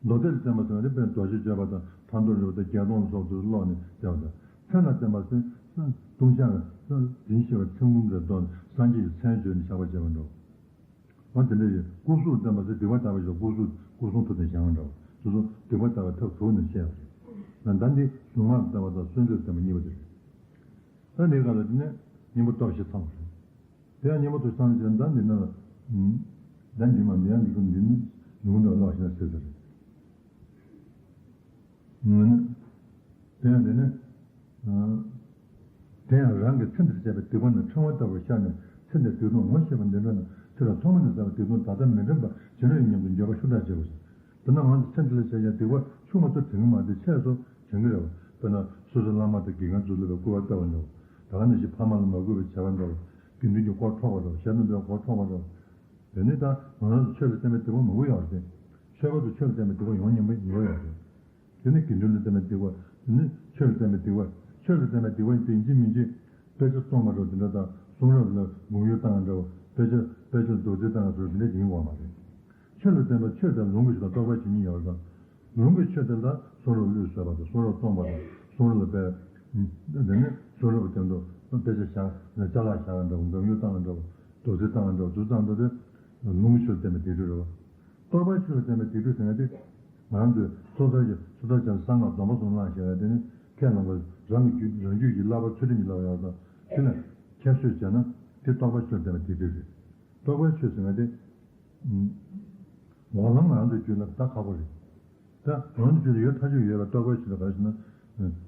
མདོ་སྡེ་ལ་བརྟེན་པ་ཟེར་བ་དེ་དཔེར་ན་རྡོ་རྗེ་བརྗོད་པ་དང་མཁའ་འགྲོ་རིག་པ་དང་བརྒྱད་སྟོང་ལ་སོགས་དུ་ཀློག་ནས་བསྡད་པ་དང་མཚན་ལ་བརྟེན་པ་ཟེར་ན་ལྟུང་བཤགས་ཀྱི་དྲིན་ཤེས་པའི་མཚན་ཀུན་ལས་བཟློག་ནས་སངས་རྒྱས་ཀྱི་མཚན་བརྗོད་ནས་བཤགས་པ་བྱེད་པ་འདྲ་བོ། འོ་དེ་འདྲ་ཡིན། སྐུ་གཟུགས་ལ་བརྟེན་པ་ཟེར་སྡིག་པ་དག་པའི་ཕྱིར་སྐུ་གཟུགས་སྐུ་གསུང་ཐུགས་དང་གཞན་དབང་འདྲ་བོ། སོ་སོ་སྡིག་པ་དག་པའི་ཐབས་དྲུག་ནས་བཤད་པ་རེད། ད་ལྟ་འདི་གཟུངས་སྔགས་ལ་བརྟེན་པ་དང་གསོལ་འདེབས་ལ་བརྟེན་པ་གཉིས་པ་དེ་རེད། ད་འདི་ག་ལ་དེ་ནས་གཉེན་པོ་སྟོབས་བཞི་ཚང་བ་རེད། དེ་ཡང་གཉེན་པོ་དུ་སངས་རྒྱས་ད་འདི་ན་ལ། ད་འདི་མ་འདི་ཡང་འདི་ཀུན་འདི་ནི་ལུང་དུ་ཀློག་ཤེས་ན་ཟེར་ཟེར། དེ་ཡང་འདི་ནི། དེ་ཡང་རང་གི་ཚེ་འདིར་བྱས་པའི་སྡིག་པ་ནི་ཕྲེང་བ་ལྟ་བུར་ཤར་ནས་ཚེ་འདིའི་སྡིག་ལྟུང་ངོ་ཤེས་པ་འདི་འདྲ་ན་དེ་ལ་ཐོག་མ་ནས་བསགས་པའི་སྡིག་ལྟུང་ད་ལྟ་མི་དྲན་པ་ཇི་འདྲ་ཡིན་སྙམ་དུ་འགྱོད་པ་ཤུགས་དྲག་བྱེད་དགོས་ཤིང་། དེ་ན་ང་ཚོ་ཚེ་འདི་ལ་བྱས་ཀྱང་སྡིག་པ་ཆུང་མ་གཏོགས་དྲན་གྱི་མ་རེད་དེ་ཆེ་སོགས་དྲན་གྱི་རེད་བ། དཔེར་ན་སོ་སོའི་བླ་མ་དང་དགེ་རྒན་ཚོ་སློབ་པའི་སྐུར་བ་བཏབ་པ་འདྲ་བ། ད་ག་ནང་བཞིན་ཕ་མ་ལ་མ་གུས་པའི་བྱ་བ་འདྲ་བ། དགེ་འདུན་གྱི་དགོས་འཕྲོག་པ་འདྲ་བ། ཞབས་ཏོག་འདོན་དགོས་འཕྲོག་པ་འདྲ་བ། དེ་ནི་ད་ང་རང་ཚོ་ཆོས་ལ་བརྟེན་པའི་སྡིག་པ་མང་པོ་ཡོད་རེད། ཆོས་པ་ཚོ་ཆོས་ལ་བརྟེན་པའི་སྡིག་པ་ཡོང་སྙིང་པོ་ཡོད་རེད། དེ་ནི་དགེ་འདུན་ལ་བརྟེན་པའི་སྡིག་པ། དེ་ནི་ཆོས་ལ་བརྟེན་པའི་སྡིག་པ། ཆོས་ལ་བརྟེན་པའི་སྡིག་པ་ཡིན་གཅིག་མིན་གཅིག་དཔེ་ཆ་བཙོང་བ་འདྲ་བ་དེ་འདྲ་དང་གསུང་རབ་ལ་མགོ་གཡོག་བཏང་བ་འདྲ་བ། དཔེ་ཆ་དཔེ་ཆ་རྡོག་རྫིས་བཏང་བ་འདྲ་བ་དེ་འདྲ་ཡིན་དགོས་མ་རེད། ཆོས་ལ་བརྟེན་པ་ཆོས་དང་ལུང་གི་ཆོས་དང་རྟོགས་པའི་ཆོས་གཉིས་ཡོད་རེད་དང་། ལུང་གི་ཆོས་དེ་ལ་གསུང་རབ་ལུགས་བཟོས་པ་དང་གསུང་རབ་བཙོང་བ་དང་གསུང་རབ་ལ་དཔེ། དེ་ནས་གསུང་རབ་ཀྱི་སྟེང་དུ་དཔེ་ཆ་བཞག་ཅ་ལག་བཞག་པ་འདྲ་བོ། མགོ་གཡོག་བཏང་བ་འདྲ་བོ། རྡོག་རྫིས་བཏང་བ་འདྲ་བོ། དེ་ཚོ་བཏང་འདྲ་བོ་དེ་ལུང་གི་ཆོས་ལ་བརྟེན་པའི་སྡིག་སྒྲིབ་རེད་བ། རྟོགས་པའི་ཆོས་ལ་བརྟེན་པའི་སྡིག་སྒྲིབ་ཟེར་ན་དེ། ང་རང་ཚོས་སོ་ཐར་གྱི་སོ་ཐར་བྱས་ནས་གསང་སྔགས་སྡོམ་པ་གསུམ་བླངས་བྱས་པ་དེ་ནི་ཁས་བླངས་པ་རང་གི་རྒྱུད་རང་རྒྱུད་ཀྱི་བསླབ་པ་ཚུལ་ཁྲིམས་ཀྱི་བསླབ་པ་ཡོད་དང་དེ་ལ་ཁྱད་གསོད་བྱས་ན་དེ་རྟོགས་པའི་ཆོས་ལ་བརྟེན་པའི་སྡིག་སྒྲིབ་རེད། རྟོགས་པའི་ཆོས་ཟེར་ན་དེ། འོག་ལམ་ང་རང་ཚོའི་རྒྱུད་ལ་ད་ཁག་པོ་རེད། ད་ང་རང་ཚོའི་རྒྱུད་ལ་ཡོད་ཐག་ཆོད་ཡོད་པའི་རྟོགས་པའི་ཆོས་ལ་ག་རེ་ཟེར་ན།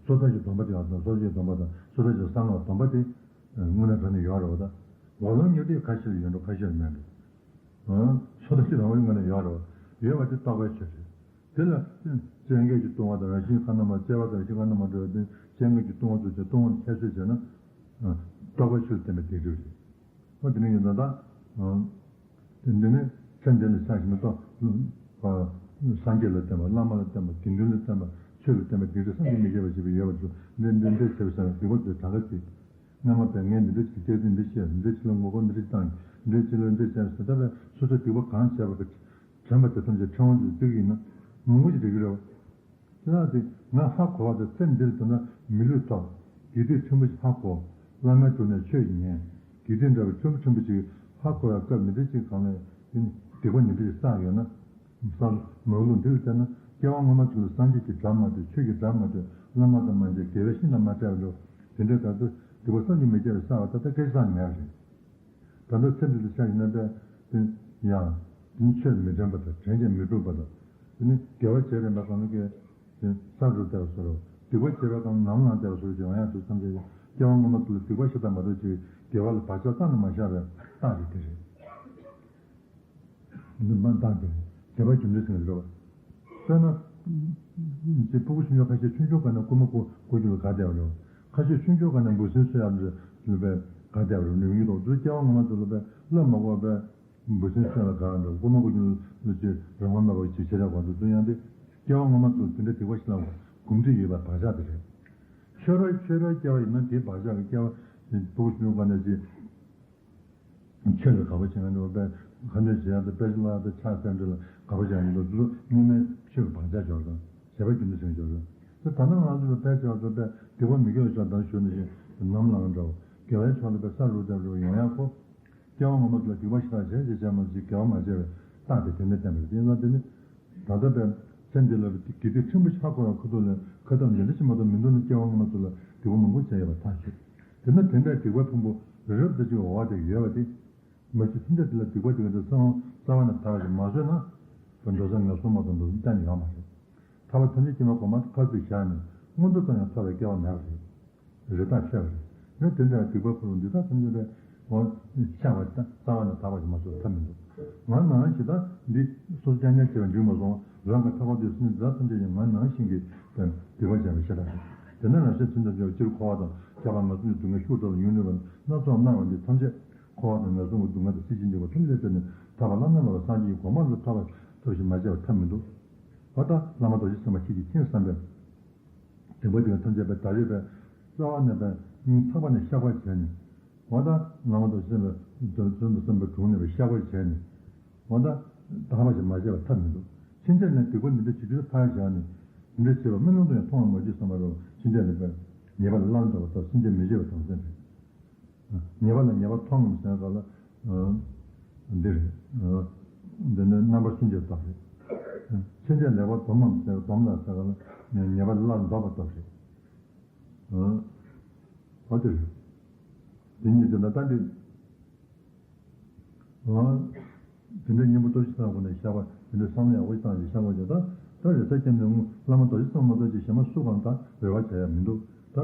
སོ་ཐར་གྱི་སྡོམ་པ་དེ་ཡང་དང་སོ་ཐར་གྱི་སྡོམ་པ་དང་སོ་ཐར་གྱི་གསང་སྔགས་སྡོམ་པ་དེ་དངོས་གནས་དྲང་གནས་ཡོད་རེད་བ། ད་འོག་ལམ་ཉེར་གཅིག་ཁ་ཤས་ལ་ཡོད་འགྲོ། ཁ་ཤས་ལ་མེད་འགྲོ། སོ་ཐར་གྱི་སྡོམ་པ་དངོས་གནས་ཡོད་རེད་བ། ཡོད་པ་དེ་རྟོགས་པའི་ཆོས་རེད། དེ་ལ་སེམས་བསྐྱེད་ཀྱི་ལྟུང་བ་དང་རང་བཞིན་ཁ་ན་མ་བྱས་པ་དང་རང་བཞིན་ཁ་ན་མ་འགྲོ་བའི་སྟེང་སེམས་བསྐྱེད་ཀྱི་ལྟུང་བ་ཚོ་བྱས་ལྟུང་བ་ཁྱད་གསོད་བྱས་ན། རྟོགས་པའི་ཆོས་ལ་བརྟེན་པའི་སྡིག་སྒྲིབ་རེད། ཨོ་དེ་ནས་ཡིན་ན་ད། དེ་འདི་ནི་ཚེ་འདི་ལ་ཆགས་ཤིང་མི་རྟོག་སངས་རྒྱས་ལ་བརྟེན་པ། བླ་མ་ལ་བརྟེན་པ། དགེ་འདུན་ལ་བརྟེན་པ། ཆོས་ལ་བརྟེན་པ། སྡིག་སྒྲིབ་བསམ་གྱིས་མི་ཁྱབ་པ་ཞིག་ཡོད་པ་ཚོ་འདི་འདི་འདི་བྱས་པ་ཟེར་ན་སྡིག་པ་ཚོའི་གྲངས་ཀ་ཅིག་སྔ་མ་པས་ངས་འདི་འདྲ་ཞིག་བྱས་ཏེ་འདི་བྱས། འདི་ཕྱི་ལ་ངོ་རྒོལ་འདི་འདྲ་ཞིག་བཏང་། འདི་ཕྱི་ལ་འདི་བྱས་ཟེར་ད་བས་སོ་སོའི་སྡིག་པ་གང་བྱས་པ་གི་དྲན་པ་དེ་ཐམས་ཅད་ཕྲེང་བ་ཅིག་བརྩིགས་ཡིན་ན་མང་པོ་ཞིག་འགྲིག་གི་རེད་བ། དེ་ལ་དེ་ང་ཧ་གོ་བ་དང་ཚེ་འདིར་དོན་ན་མི་ལུས་ཐོབ། དགེ་སྡིག་ཕྲན་བུ་ཞིག་ཧ་གོ། བླ་མའི་དྲུང་ནས་ཆོས་ཉན། དགེ་སྡིག་འདྲ་བའི་ཕྲན་བུ་ཕྲན་བུ་ཞིག་ཧ་གོ་བའི་སྐབས་འདི་འདྲ་ཞིག་གང་ལ་ཡིན་སྡིག་པ་འདི་འདྲ་ཞིག་བསགས་ཡོད་ན། བསམ་མོས་ལུགས་འདི་ལྟར་ན་སྐྱེ་བ་སྔོན་མ་ཚོ་ལ་སངས་རྒྱས་ཀྱི་གྲྭར་མ་ཐོན། ཆོས་ཀྱི་གྲྭར་མ་ཐོན། བླ་མ་དང་མ་མཇལ། དགེ་བའི་བཤེས་གཉེན་དང་མ་འཕྲད་པ་འདྲ་དེ་འདྲའི་ག་ཚོད་སྡིག་པ་བསམ་གྱིས་མི་ཁྱབ་པ་བསགས་པ་ད་ལྟ་སྐད་ཆ་བཏང་མེད་པ་རེད། ད་ལྟ་ཚེ་འདི་ལ་ཆགས་ཡིན་ན་པས་དེ་ཡང་དེ་ནི་ཆོས་མི་དྲན་པ་དང་དྲན་ཀྱང་མི་སྒྲུབ་པ་དང་། དེ་ནི་དགེ་བ་བྱས་པའི་མ་གང་གི་དེ་ས་རུ་བལྟས་པ་བཟོ་འདྲ། སྡིག་པ་བྱས་པའི་གང་ནམ་ལངས་བལྟས་པ་བཟོ་འདྲ་ཡང་ཡང་དུ་བསམ་བྱས་སྐྱེ་བ་སྔོན་མ་དེ་ལ་སྡིག་པ་ཤ་སྟག་མ་གཏོགས་ཅིག་དགེ་བ་ལ་བག་ཆགས་བཏང་ནས་མ་བཞག་པའི་རྟགས་རེད་དེ་རེད། འདི་མ་བཏང་སྟེ་དད་པ་རྒྱུ་འབྲས་ཟེར་ནས་རེད་བ། དཔེར་ན། ཅེས་ཕྲུ་གུ་ཆུང་ཆུང་ཁ་ཤས་ཆུང་ཆུང་སྒང་ནས་རྐུན་མ་རྐུ་རྐུ་རྒྱུ་ལ་དགའ་བསྡད་པ་རེད་བ། ཁ་ཤས་ཆུང་ཆུང་སྒང་ནས་འབུ་སྲིན་གསོད་ཡག་ལ་དགའ་བསྡད་པ་རེད། ནུས་ཡོད་དོ་ཚོ་སྐྱེ་བ་སྔོན་མ་ཚོ་ལ་དཔེ་བློ་མ་འགོག་པའི་འབུ་སྲིན་གསོད་ལ་དགའ་འགྲོ། རྐུན་མ་རྐུ་རྒྱུ་ལ་ཅེས་རང་དབང་མེད་པ་ཅིག་བྱེད་ཡག་གོ་འདུག་ཚོ་ཡང་དེ་སྐྱེ་བ་སྔོན་མ་ཚོ་དེ་འདྲ་སྡིག་པ་ཞིག་ལ་གོམས་འདྲིས་ཡོད་པའི་བག་ཆགས་དེ་རེད། ཆོས་ར་ཆོས་རའི་སྐྱེ་བ་ཡིན་ན་དེའི་བག་ཆགས་ཀྱི་སྐྱེ་བ་ཕྲུ་གུ་ཆུང་ཆུང་སྒང་ནས་ཅིག་ཆོས་ལ་དགའ་པོ་བྱེད་མཁན་འདྲ་བོ་དཔེ་ཁ་འདོན་བྱེད་ཡག་དང་དཔེ་ཆ་ཀློག་ཡག་དང་ཕྱག་འཚལ་འདྲ་ལ་དགའ་པོ་བྱེད་མཁན་འདུག་དེ་ཚོ་དངོས་གནས་ཆོས་ཀྱི་བག་ཆགས་འབྱོར་དང་བྱས་པ་རྒྱུ་འབྲས་ཟེར་འབྱོར་དང་། དེ་ད་ནང་ང་ཚོ་ལ་དཔེ་ཆ་ཚོ་དཔེ་སྡིག་པ་མི་དགེ་བའི་ཕྱོགས་དང་ཞུ་ནས་ཤིང་ནམ་ལངས་འདྲ་བོ། དགེ་བའི་ཕྱོགས་ལ་དཔེ་ས་རུ་བལྟས་འདྲ་བོ་ཡོང་ཡག་ཁོ། སྐྱེ་བ་སྔོན་མ་ཚོ་ལ་སྡིག་པ་ཞེ་དྲག་བྱས་བྱས་བྱས་མ་ཅིག་དགེ་བ་མ་བྱས་པའི་རྟགས་དེ་དེ་ནས་བསྟན་པ་རེད། དེ་ཡིན་ཙང་དེ་ནི། ད་ལྟ་བས་ཚེ་འདི་ལ་དགེ་སྡིག་ཕྲན་བུ་ཆགས་དགོས་པའི་ཁ་ཐུག་ལ་ཁ་ཐུག་འདི་འདྲ་ཞིག་མ་གཏོགས་མི་འདུག་ན་སྐྱེ་བ་སྔོན་མ་ཚོ་ལ་སྡིག་པ་མང་པོ་བྱས་ཡོད་པ་ཐག་ཆོད། དེ་ན་དེ་འདྲའི་སྡིག་པ་ཕུང་པོ་རབ་ཏུ་ཅིག་འོ་བ་དེ་ཡོད་པ་དེ། མ་གཞི་ཐམས་ཅད་དེ་ལ་སྡིག་པ་དེ་ག་ཚོད་རྩ་བ་ནས་དག་ཅིག་མ་བཟོས་ན། དེ་འགྲོ་ས་ངན་སོང་མ་གཏོགས་འགྲོ་ས་གཏན་ནས་ཡོད་མ་རེད། ཐར་པ་ཐམས་ཅད་མཁྱེན་པའི་གོ་འཕང་ཐོབ་པའི་ཞག་ནས་མངོན་མཐོ་ཙམ་ཡང་ཐོབ་པའི་སྐལ་བ་མེད་པ་རེད། རེ་ཐག་ཆོད་པ་རེད། ཡང་དེ་འདྲ་སྡིག་པ་ཕུང་པོ་འདི་དག་ཐམས་ཅད་པས་འོ་ཆགས་པ་དང་རྩ་བ་ནས་དག་པ་ཞིག་མ་གཏོགས་ཐབས་མི་འདུག་ང་ནང་བཞིན་ད་འདི་སོ་སོ་རྐྱང་རྐྱང་བྱས་པ་འགྲིག་མ་སོང་། རང་གི་ཐར་པ་དེ་སེམས་ཅན་དག་ཐམས་ཅད་ཀྱང་ང་ནང་བཞིན་གྱི་སྡིག་པ་བྱས་པ་ཤ་སྟག་རེད། དེ་ན་རང་གཞན་ཕན་ཚུན་སྦྱོར་སྤྱིར་འཁོར་བ་དང་ཁྱད་པར་ང་ཚོ་ནི་སྡུག་བསྔལ་ཤུགས་དྲག་ལ་མྱོང་ནུས་པ་སྣ་ཚོགས་སྣང་བ་འདི་ཐམས་ཅད་ འཁོར་བ་དང་ངན་སོང་གི་སྡུག་བསྔལ་དང་སྲིད་ཞིའི་འཇིགས་པ་ཐམས་ཅད་ཐོབ་ནས་ཐར་པ་བླ་ན་མེད་པ་སངས་རྒྱས་ཀྱི་གོ་འཕང་དུ་ཐོབ་པ་ཐབས་ཤིག་མ་བྱས་པར་ཐབས་མི་འདུག། འོ་ད་བླ་མ་རྡོ་རྗེ་སེམས་དཔའ་ཁྱེད་ཀྱིས་མཁྱེན་བསམ་པས། བདེན་པ་འདི་ལ་ཐམས་ཅད་པའི་བདག་ཡོད་པས་རྩ་བ་ནས་པའི་སྙིང་ཐག་པ་ནས་བཤགས་པར་བྱས་ནས། འོ་ད་བླ་མ་རྡོ་རྗེ་སེམས་དཔའི་དོན་དུ་བསམ་པའི་དྲུང་ནས་པའི་བཤགས་པར་བྱས་ནས། འོ་ད་དག་པ་ཞིག་མ་བྱས་པར་ཐབས་མི་འདུག། ཕྱིན་ཆད་ནས་སྡིག་པ་འདི་འདྲ་བྱེད་རྒྱུ་ཕར་བཞག་ནས། འདི་འདྲ་བྱས་པ་སྨོན་ལམ་དུ་ཡང་མཐོང་བ་མ་བྱུང་བསམ་པ་རུ་ཕྱིན་ཆད་ནས་པའི་ཉེས་པ་ལ་སླར་འདོར་བ་ལྟར་ཕྱིན་ཆད་མི་བྱེད་པ་དམ་བཅའ་རེད། ཉེས་པ་ལ་ཉེས་པ་མཐོང་ངམ་ཟེར་བ་ལ། འདིར། འདི་ནི་རྣམ་པར་སུན་འབྱིན་པ་རེད། ཕྱིན་ཆད་ལེགས་པར་སྡོམ་ངམ་ཟེར་སྡོམ་ལ་ཟེར་བ་ལ་ཉེས་པ་ལ་སླར་འདོར་བ་རེད། འོ་དེ་རེད། དེ་གཉིས་དེ་ལ་ལྟ་འདི། དེ་འདྲའི་སྙིང་པོ་སྟོབས་ཆེ་ཐག་པ་ནས་བཤགས་པ་དེ་འདྲའི་བསམ་བློ་ཡག་པོ་བཏང་ཞིག་བཤགས་པ་བྱས། ད་ད་རེས་ཚེ་སྐྱབས་གནས་བླ་མ་རྡོ་རྗེ་སེམས་དཔའ་མ་གཏོགས་ཅིག་གཞན་མ་སུ་གང་ད་རེ་བ་བྱ་ཡག་མི་འདུག། ད་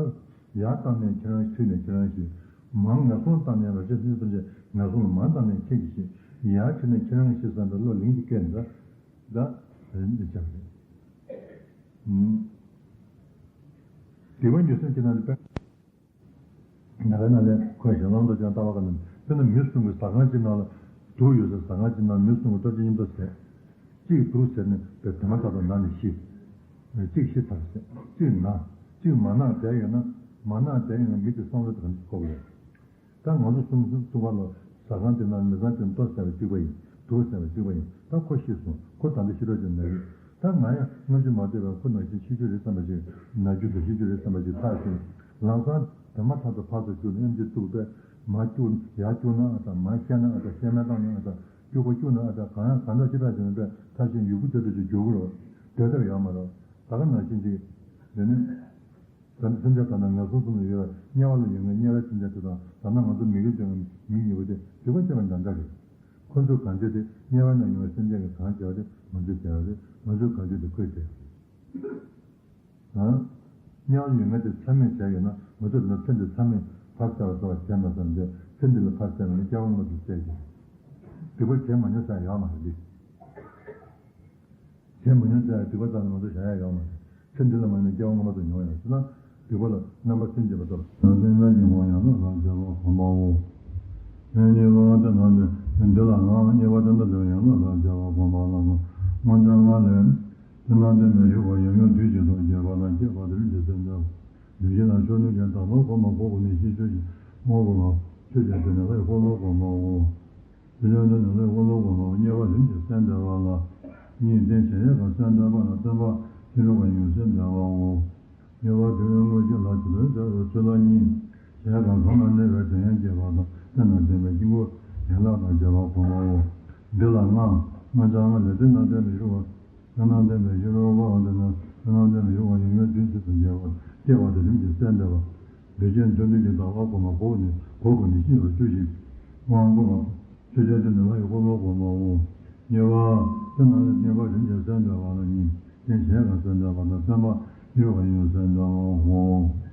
ཡར་བཏང་ནས་ཁྱེད་རང་ཤི་ནས་ཁྱེད་རང་ཤི། མར་ངན་སོང་བཏང་ནས་རང་ཤི་ཤི་ཙམ་ཞིག་ངན་སོང་ལ་མར་བཏང་ནས་ཁྱེད་ཀྱིས་ཤི། ཡར་ཁྱེར་ནས་ཁྱེད་རང་ཤི་བསམ་པའི་བློ་ལིང་གིས་སྐྱེས་ནས་ད་ད་རེ་འདི་བྱ་བ་རེད། སྡིག་པ་མྱུར་སེལ་གྱི་ནང་ནས་དཔེ། ན་རེ་ན་ལས་ཁོས་ཞལ་ལམ་དུ་ཀྱང་ལྟ་བ་ག་ནི་དཔེར་ན་མི་གསུམ་གྱི་ཟ་ཁང་གཅིག་ནང་ལ་དུག་ཡོད་ཟེར། ཟ་ཁང་གཅིག་ནང་མི་གསུམ་གྱི་སྟོབས་ཆེན་མཉམ་དུ་ཟས། གཅིག་དུག་ཟས་ནས་པའི་དེ་མ་ཐག་ཏུ་ན་ནས་ཤི། གཅིག་ཤི་ཐར་ཟས། གཅིག་ན། གཅིག་མ་ན་བསྡད་ཡོད་ན། མ་ན་བསྡད་ཡོད་ན་མི་དེ་བསམ་བློ་དེ་ག་འདྲ་འཁོར་གི་ཡོད། ད་ང་ཚོ་གསུམ་གསུམ་གསུམ་པ་ལ་ཟ་ཁང་དེ་ནང་མི་ཚང་དེ་ལྟོ་ཟ་བའི་གཅིག་པ་ཡིན། དུག་ཟ་བའི་གཅིག་པ་ཡིན། ད་ཁོ་ཤི་སོང་། ཁོ་ད་འདི་ཤི་རོགས་ཀྱི་ན་གི། ད་ང་ཡང་སྔ་ཕྱི་མ་ལྟོས་པར་ཁོ་ནང་བཞིན་ཤི་རྒྱུ་རེད་བསམ་པ་ཞིག་ན་རྒྱུ་དང་ཤི་རྒྱུ་རེད་བསམ་པ་ཞིག་ཐག་ཆོད། ལམ་སང་དེ་མ་ཐག་ཏུ་ཕར་ཚུར་བསྐྱུར་ནས་གཡམ་གྱི་བཙུགས་པས། མར་བསྐྱུར་ཡར་བསྐྱུར་ན་ཨ་ད། མར་བཤལ་ན་ཨ་ད། བཤལ་མེད་བཏང་ན་ཨ་ད། སྐྱུར་པོ་བསྐྱུར་ན་ཨ་ད། གང་ཡང་གང་འདྲ་ཅི་འདྲ་བྱས་ནས་པས་ཐབས་ཤེས་ཡོད་དགུ་བྱས་ཏེ་ཅིག་འགྱུར་གི་རེད། སྡོད་ཐབས་ཡོད་མ་རེད། ད་ག་ནང་བཞིན་ཅིག་དེ་ནི། ད་ནི་སེམས་ཅན་དག་ན་ངན་སོང་གསུམ་ལ་ཡོད་པའི་དམྱལ་བ་ལ་ཡོད་མཁན་དམྱལ་བའི་སེམས་ཅན་དེ་དང་། ད་ནི་ང་ཚོ་མི་རིགས་དེ་མི་ཉེ་བོ་དེ་སྡིག་པ་བྱས་པ་འདྲ་འདྲ་རེད། ཁོ་ཚོ་གང་བྱས་ཏེ་དམྱལ་བ་ན་ཡོད་པའི་སེམས་ཅན་གྱིས་གང་བྱས་པ་དེ་ང་ཚོས་བྱས་པ་རེད། ང་ཚོས་གང་བྱས་ཏེ་ཁོས་བྱས་པ་རེད། ཨ། དམྱལ་བ་ཡོད་མཁན་དེ་མཚམས་མེད་བྱས་ཡོད་ན། ང་ཚོས་ད་ཚེ་འདི་མཚམས་མེད་ཕར་བསལ་བ་བསལ་བ་བྱས་མ་བསམ་སྟེ། ཚེ་འདི་ལ་ཕར་བསལ་བ་ནི་སྐྱེ་བ་སྔ་མ་དེ་བསལ་གྱི་རེད། སྡིག་པ་བྱས་མ་མྱོང་ས་ཡོད་མ་རེད་འདི། བྱས་མ་མྱོང་ཟེར་ཡ་སྡིག་པ་ཙམ་ལ་ང་ཚོ་བཞག་ཡ་ཡོད་མ་རེད། ཚེ་འདི་ལ་མ་ཡིན་ན་སྐྱེ་བ་སྔ་མ་དུ་མྱོང་ཡོད་ཟེར་ན། སྡིག་པ་ལ་རྣམ་པར་སུན་འབྱིན་པ་ལྟར། ཡང་སེམས་ཅན་གྱི་དབང་ཡང་དག་ལ་བྱ་བ་སྒོམ་པའོ། ཡང་གཉིས་པ་དེ་ན་འདི་འདི་ལ་ང་། གཉིས་པ་དེ་ན་འདི་ཡང་དག་ལ་བྱ་བ་སྒོམ་པ་ལ་ང་། སྔོ་ལྗང་ལྔ་ལས། དེ་ན་འདི་མི་ཞུ་བ་ཡང་ཡང་དུས་གཅིག་ཏུ་སྐྱེ་བ་དང་། སྐྱེ་བ་དེ་རིམ་གྱིས་སེལ་འདོད་པ། ལུས་ཀྱི་ནང་ཆོས་ནུས་ཀྱང་དག་པ་སྒོམ་པ་སྒོམ་པ་ནི་ཤེས་ཆོས་ཀྱི་དབང་པོ་ལ། ཆོས་ཀྱང་དེ་ནི་ལྷའི་འཁོར་ལོ་སྒོམ་པའོ། དེ་ལས་ནི་ནི་ལྷའི་འཁོར་ལོ་སྒོམ་པའོ། གཉིས་པ་རིམ་གྱིས་སེལ་འདོད་པ་ལ། གཉིས་རྟེན་གཞལ་ཡས་ཁང་སེལ་འདོད་པ་ལ། བརྟེན་པ་ཕྱི་རོལ་པ་ཡང་སེལ་འདོད་པའོ། གཉིས་པ་དེ་ལས་དངོས་གཞི་ལ་ཆུ་ལོའི་རྩ་བའི་ཚུལ་ལ་གཉིས། གཞལ་ཡས་ཁང་གང་ན་གནས་པའི་དེ་ཡང་སྐྱེ་བ་དང་། དེ་ན་འདྲེན་པའི་དཀྱིལ་འཁོར་ཡན་ལག་དང་བྱ་བ་སྒོམ་པའོ། འདི་ལ་ལྔ། སྔོ་ལྗང་ལྔ་ལས་དེ་ན་འདྲེན་པའི་ཤུགས་པ། དེ་ན་འདྲེན་པའི་ཤུགས་པ་འདི་ན། དེ་ན་འདྲེན་པའི་ཤུགས་པ་ཡང་ཡང་དུས་གཅིག་ཏུ་སྐྱེ་བ། སྐྱེ་བ་དེ་རིམ་གྱིས་སེལ་འདོད་པ། འདོད་ཆེན་ཐོབ་འདོད་ཀྱི་ལྟ་བ་སྒོམ་པ་སྒོམ་ནི་སྒོམ་པ་ནི་ཤེས་པར་ཆོས་ཤིག་དབང་བསྐུར་བ། ཆོས་ཅན་དེ་ནི་ལྷ་ཡི་འཁོར་ལོ་སྒོམ་པའོ། གཉིས་པ། དེ་ན་གཉིས་པ་རིམ་གྱིས་སེལ་འདོད་པ་ལ་གཉིས། རྟེན་གཞལ་ཡས་ཁང་སེལ་འདོད་པ་དང་། བརྟེན་པ་ཡུལ་ཁམས་ཡང་སེལ་འདོད་པའོ།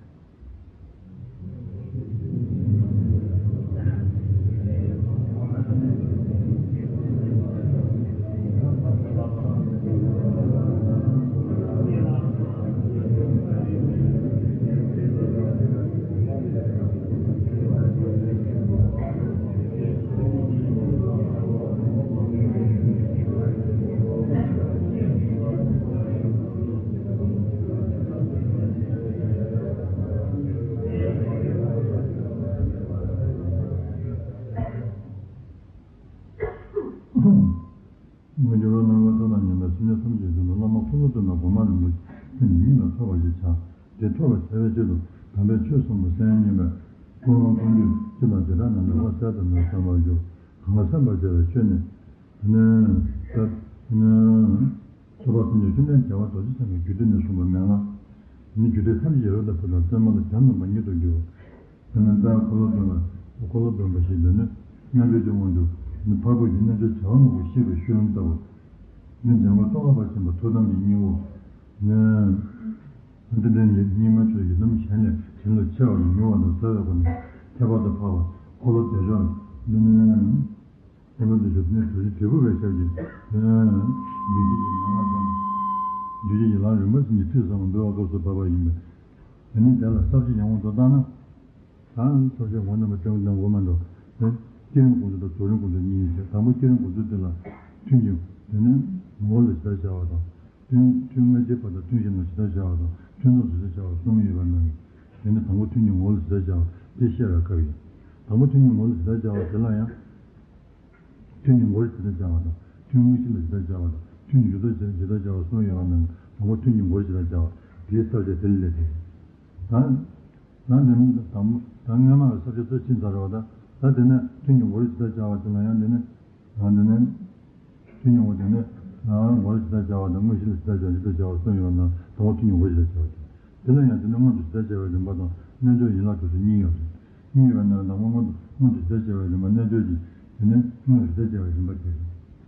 མ་གྱུར་པ་སྣང་བ་ལྟ་དང་མཉམ་པའི་སེམས་ཅན་ཐམས་ཅད་ཀྱི་དོན་དུ་བླ་མ་འཁོར་ལོ་སྟོན་པ་གོང་མ་རིན་པོ་ཆེ་ཉིད་ལ་ཐོས་པར་བྱ། དེ་ཐོས་པར་བྱ་བའི་ཆེད་དུ་དམ་པའི་ཆོས་གསུངས་པ་གསན་སྙམ་པའི་ཀུན་སློང་ཀུན་འདུས་སྤྱི་དང་དེ་དག་རྣམས་ལ་བ་ཟད་དུ་མེད་བསམ་པར་འགྱུར། གང་ལ་སེམས་པར་བྱ་བའི་ཆོས་ནི། དེ་ནི། ད་དེ་ནི། ཐོས་པ་སེམས་ཅན་བཅོམ་ལྡན་རྒྱལ་བ་རྡོ་རྗེ་འཆང་གི་རྒྱུད་སྡེ་ནས་གསུངས་པ་མན་ངག་ནི། རྒྱུད་སྡེ་ཐམས་ཅད་ཀྱི་རབ་ཏུ་ཕྱེ་དང་བརྟན་མ་ལ་གྱ་ནོམ་པ་ཉིད་དུ་འགྱུར་བ། དེ་ནི་ད་འཁོར་ལོ་སྟོན་པ། འཁོར་ལོ་སྟོན་པ་ཞེས་འདོད་ནི། རྣལ་འབྱོར་གྱི་དབང་དུ་ནི་འཕགས་བོད་ཀྱི་རྣལ་འབྱོར་བྱ་བ་མང་པོ་བཤད་པའི་ཤུལ་ལམ་ལྟ་བུ། ནི་འཇམ་མགོན་ཏོག་ལྔ་པ་ཆེན་པོ་ཐུགས་དམ་གྱི་སྙིང་པོ། ནི། འདི་འདྲའི་ཉི་སྙིགས་མའི་ཆོས་ཀྱི་ལམ་གཞན་ལས་གཞན་ལ་ཆེ་བ་ལ་མྱུར་བ་དང་རྩ་བའི་སྒོ་ནས་ཁྱད་པར་དུ་འཕགས་པ་འཁོར་ལོ་བདེ་མཆོག་ནི། འཁོར་ལོ་བདེ་མཆོག་ནི་གྲུ་བཞི་འབྲས་བུ་བའི་ཞབས་ཀྱི། བདུད་བཞི་ཡི་མན་ངག་ཙམ། བདུད་བཞི་ཡི་ལམ་རིམ་པ་བཞིན་གྱི་ཐོས་བསམ་འདུལ་བའི་སྐབས་སུ་བབས་པ་ཡིན་པས། དེ་ནི་དེ་ལ་ས་བཅད་ཡང་འོག་ཏུ་བཏང་ན། ད་ས་བཅད་འོག་རྣམ་པ་ཅུང་ཙམ་འོག་མ་འགྲོ། བསྐྱེད་རིམ་དགོངས་ཚུལ་དང་རྫོགས་རིམ་དགོངས་ཚུལ་གཉིས་ཡོད་ཅིང་། དང་པོ་བསྐྱེད་རིམ་དགོངས་ཚུལ་དེ་ལ་ཐུན་གྱི་དེ་ནས་ངོ་བོ་ལ་ཇི་ལྟར་སྦྱར་བ་དང་། ཐུན་ཐུན་སྔ་ཕྱིའི་བར་དང་ཐུན་གཞན་ལ་ཇི་ལྟར་སྦྱར་བ་དང་། ཐུན་མཚམས་སུ་ཇི་ལྟར་སྦྱར་བ་གསུམ་ཡོད་པ་རྣམས་ཀྱི། དེ་ནི་དང་པོ་ཐུན་གྱི་ངོ་བོ་ལ་ཇི་ལྟར་སྦྱར་བ་དེ་བཤད་པའི་སྐབས་ཡིན། དང་པོ་ཐུན་གྱི་ངོ་བོ་ལ་ཇི་ལྟར་སྦྱར་བ་དེ་ལ་ཡང་། ཐུན་གྱི་ངོ་བོར་ཇི་ལྟར་སྦྱར་བ་དང་། ཐུན་དངོས་གཞི་ལ་ཇི་ལྟར་སྦྱར་བ་དང་། ཐུན་གྱི་མཇུག་ལྟར་སྦྱར་ཇི་ལྟར་སྦྱར་བ་གསུམ་ཡོད་པ་རྣམས་ཀྱི་དང་པོ་ཐུན་གྱི་ངོ་བོར་ཇི་ལྟར་སྦྱར་བ་དེའི་ས་བཅད་དེ་ལ་སླེབས་ཏེ། ད། ད་འདི་ནི་དང་པོ་ད་སྔ་མ་ལ་ས་བཅད་ཚོ་ཕྱིན་ཚར་བ་དང་། ད་དེ་ནས་ཐུན་གྱི་ངོ་བོར་ཇི་ལྟར་སྦྱར་བ་དེ་ལ་ཡང་འདི་ནི། ཡང་འདི་ནི། ཐུན་གྱི་ངོ་བོ་དེ་ནི། ཡང་ངོ་བོར་ཇི་ལྟར་སྦྱར་བ་དང་། དངོས་གཞི་ལ་ཇི་ལྟར་སྦྱར་ཇི་ལྟར་སྦྱར་བ་གསུམ་ཡོད་པ་རྣམས་དང་པོ་ཐུན་གྱི་ངོ་བོར་ཇི་ལྟར་སྦྱར་བ་དེ། དེ་ལ་ཡང་དེ་ནི་སྔོན་དུ་ཇི་ལྟར་སྦྱར་བའི་རིམ་པ་དང་། རྣལ་འབྱོར་ཡན་ལག་དྲུག་ཏུ་གཉིས་ཡོད་པ་རེད། གཉིས་ཡོད་པ་རྣམས་དང་པོ་སྔོན་དུ་སྔོན་དུ་ཇི་ལྟར་སྦྱར་བའི་རིམ་པ། རྣལ་འབྱོར་གྱི་དེ་ནི་སྔོན་ཇི་ལྟར་སྦྱར་བའི་རིམ་པ་དེ་རེད།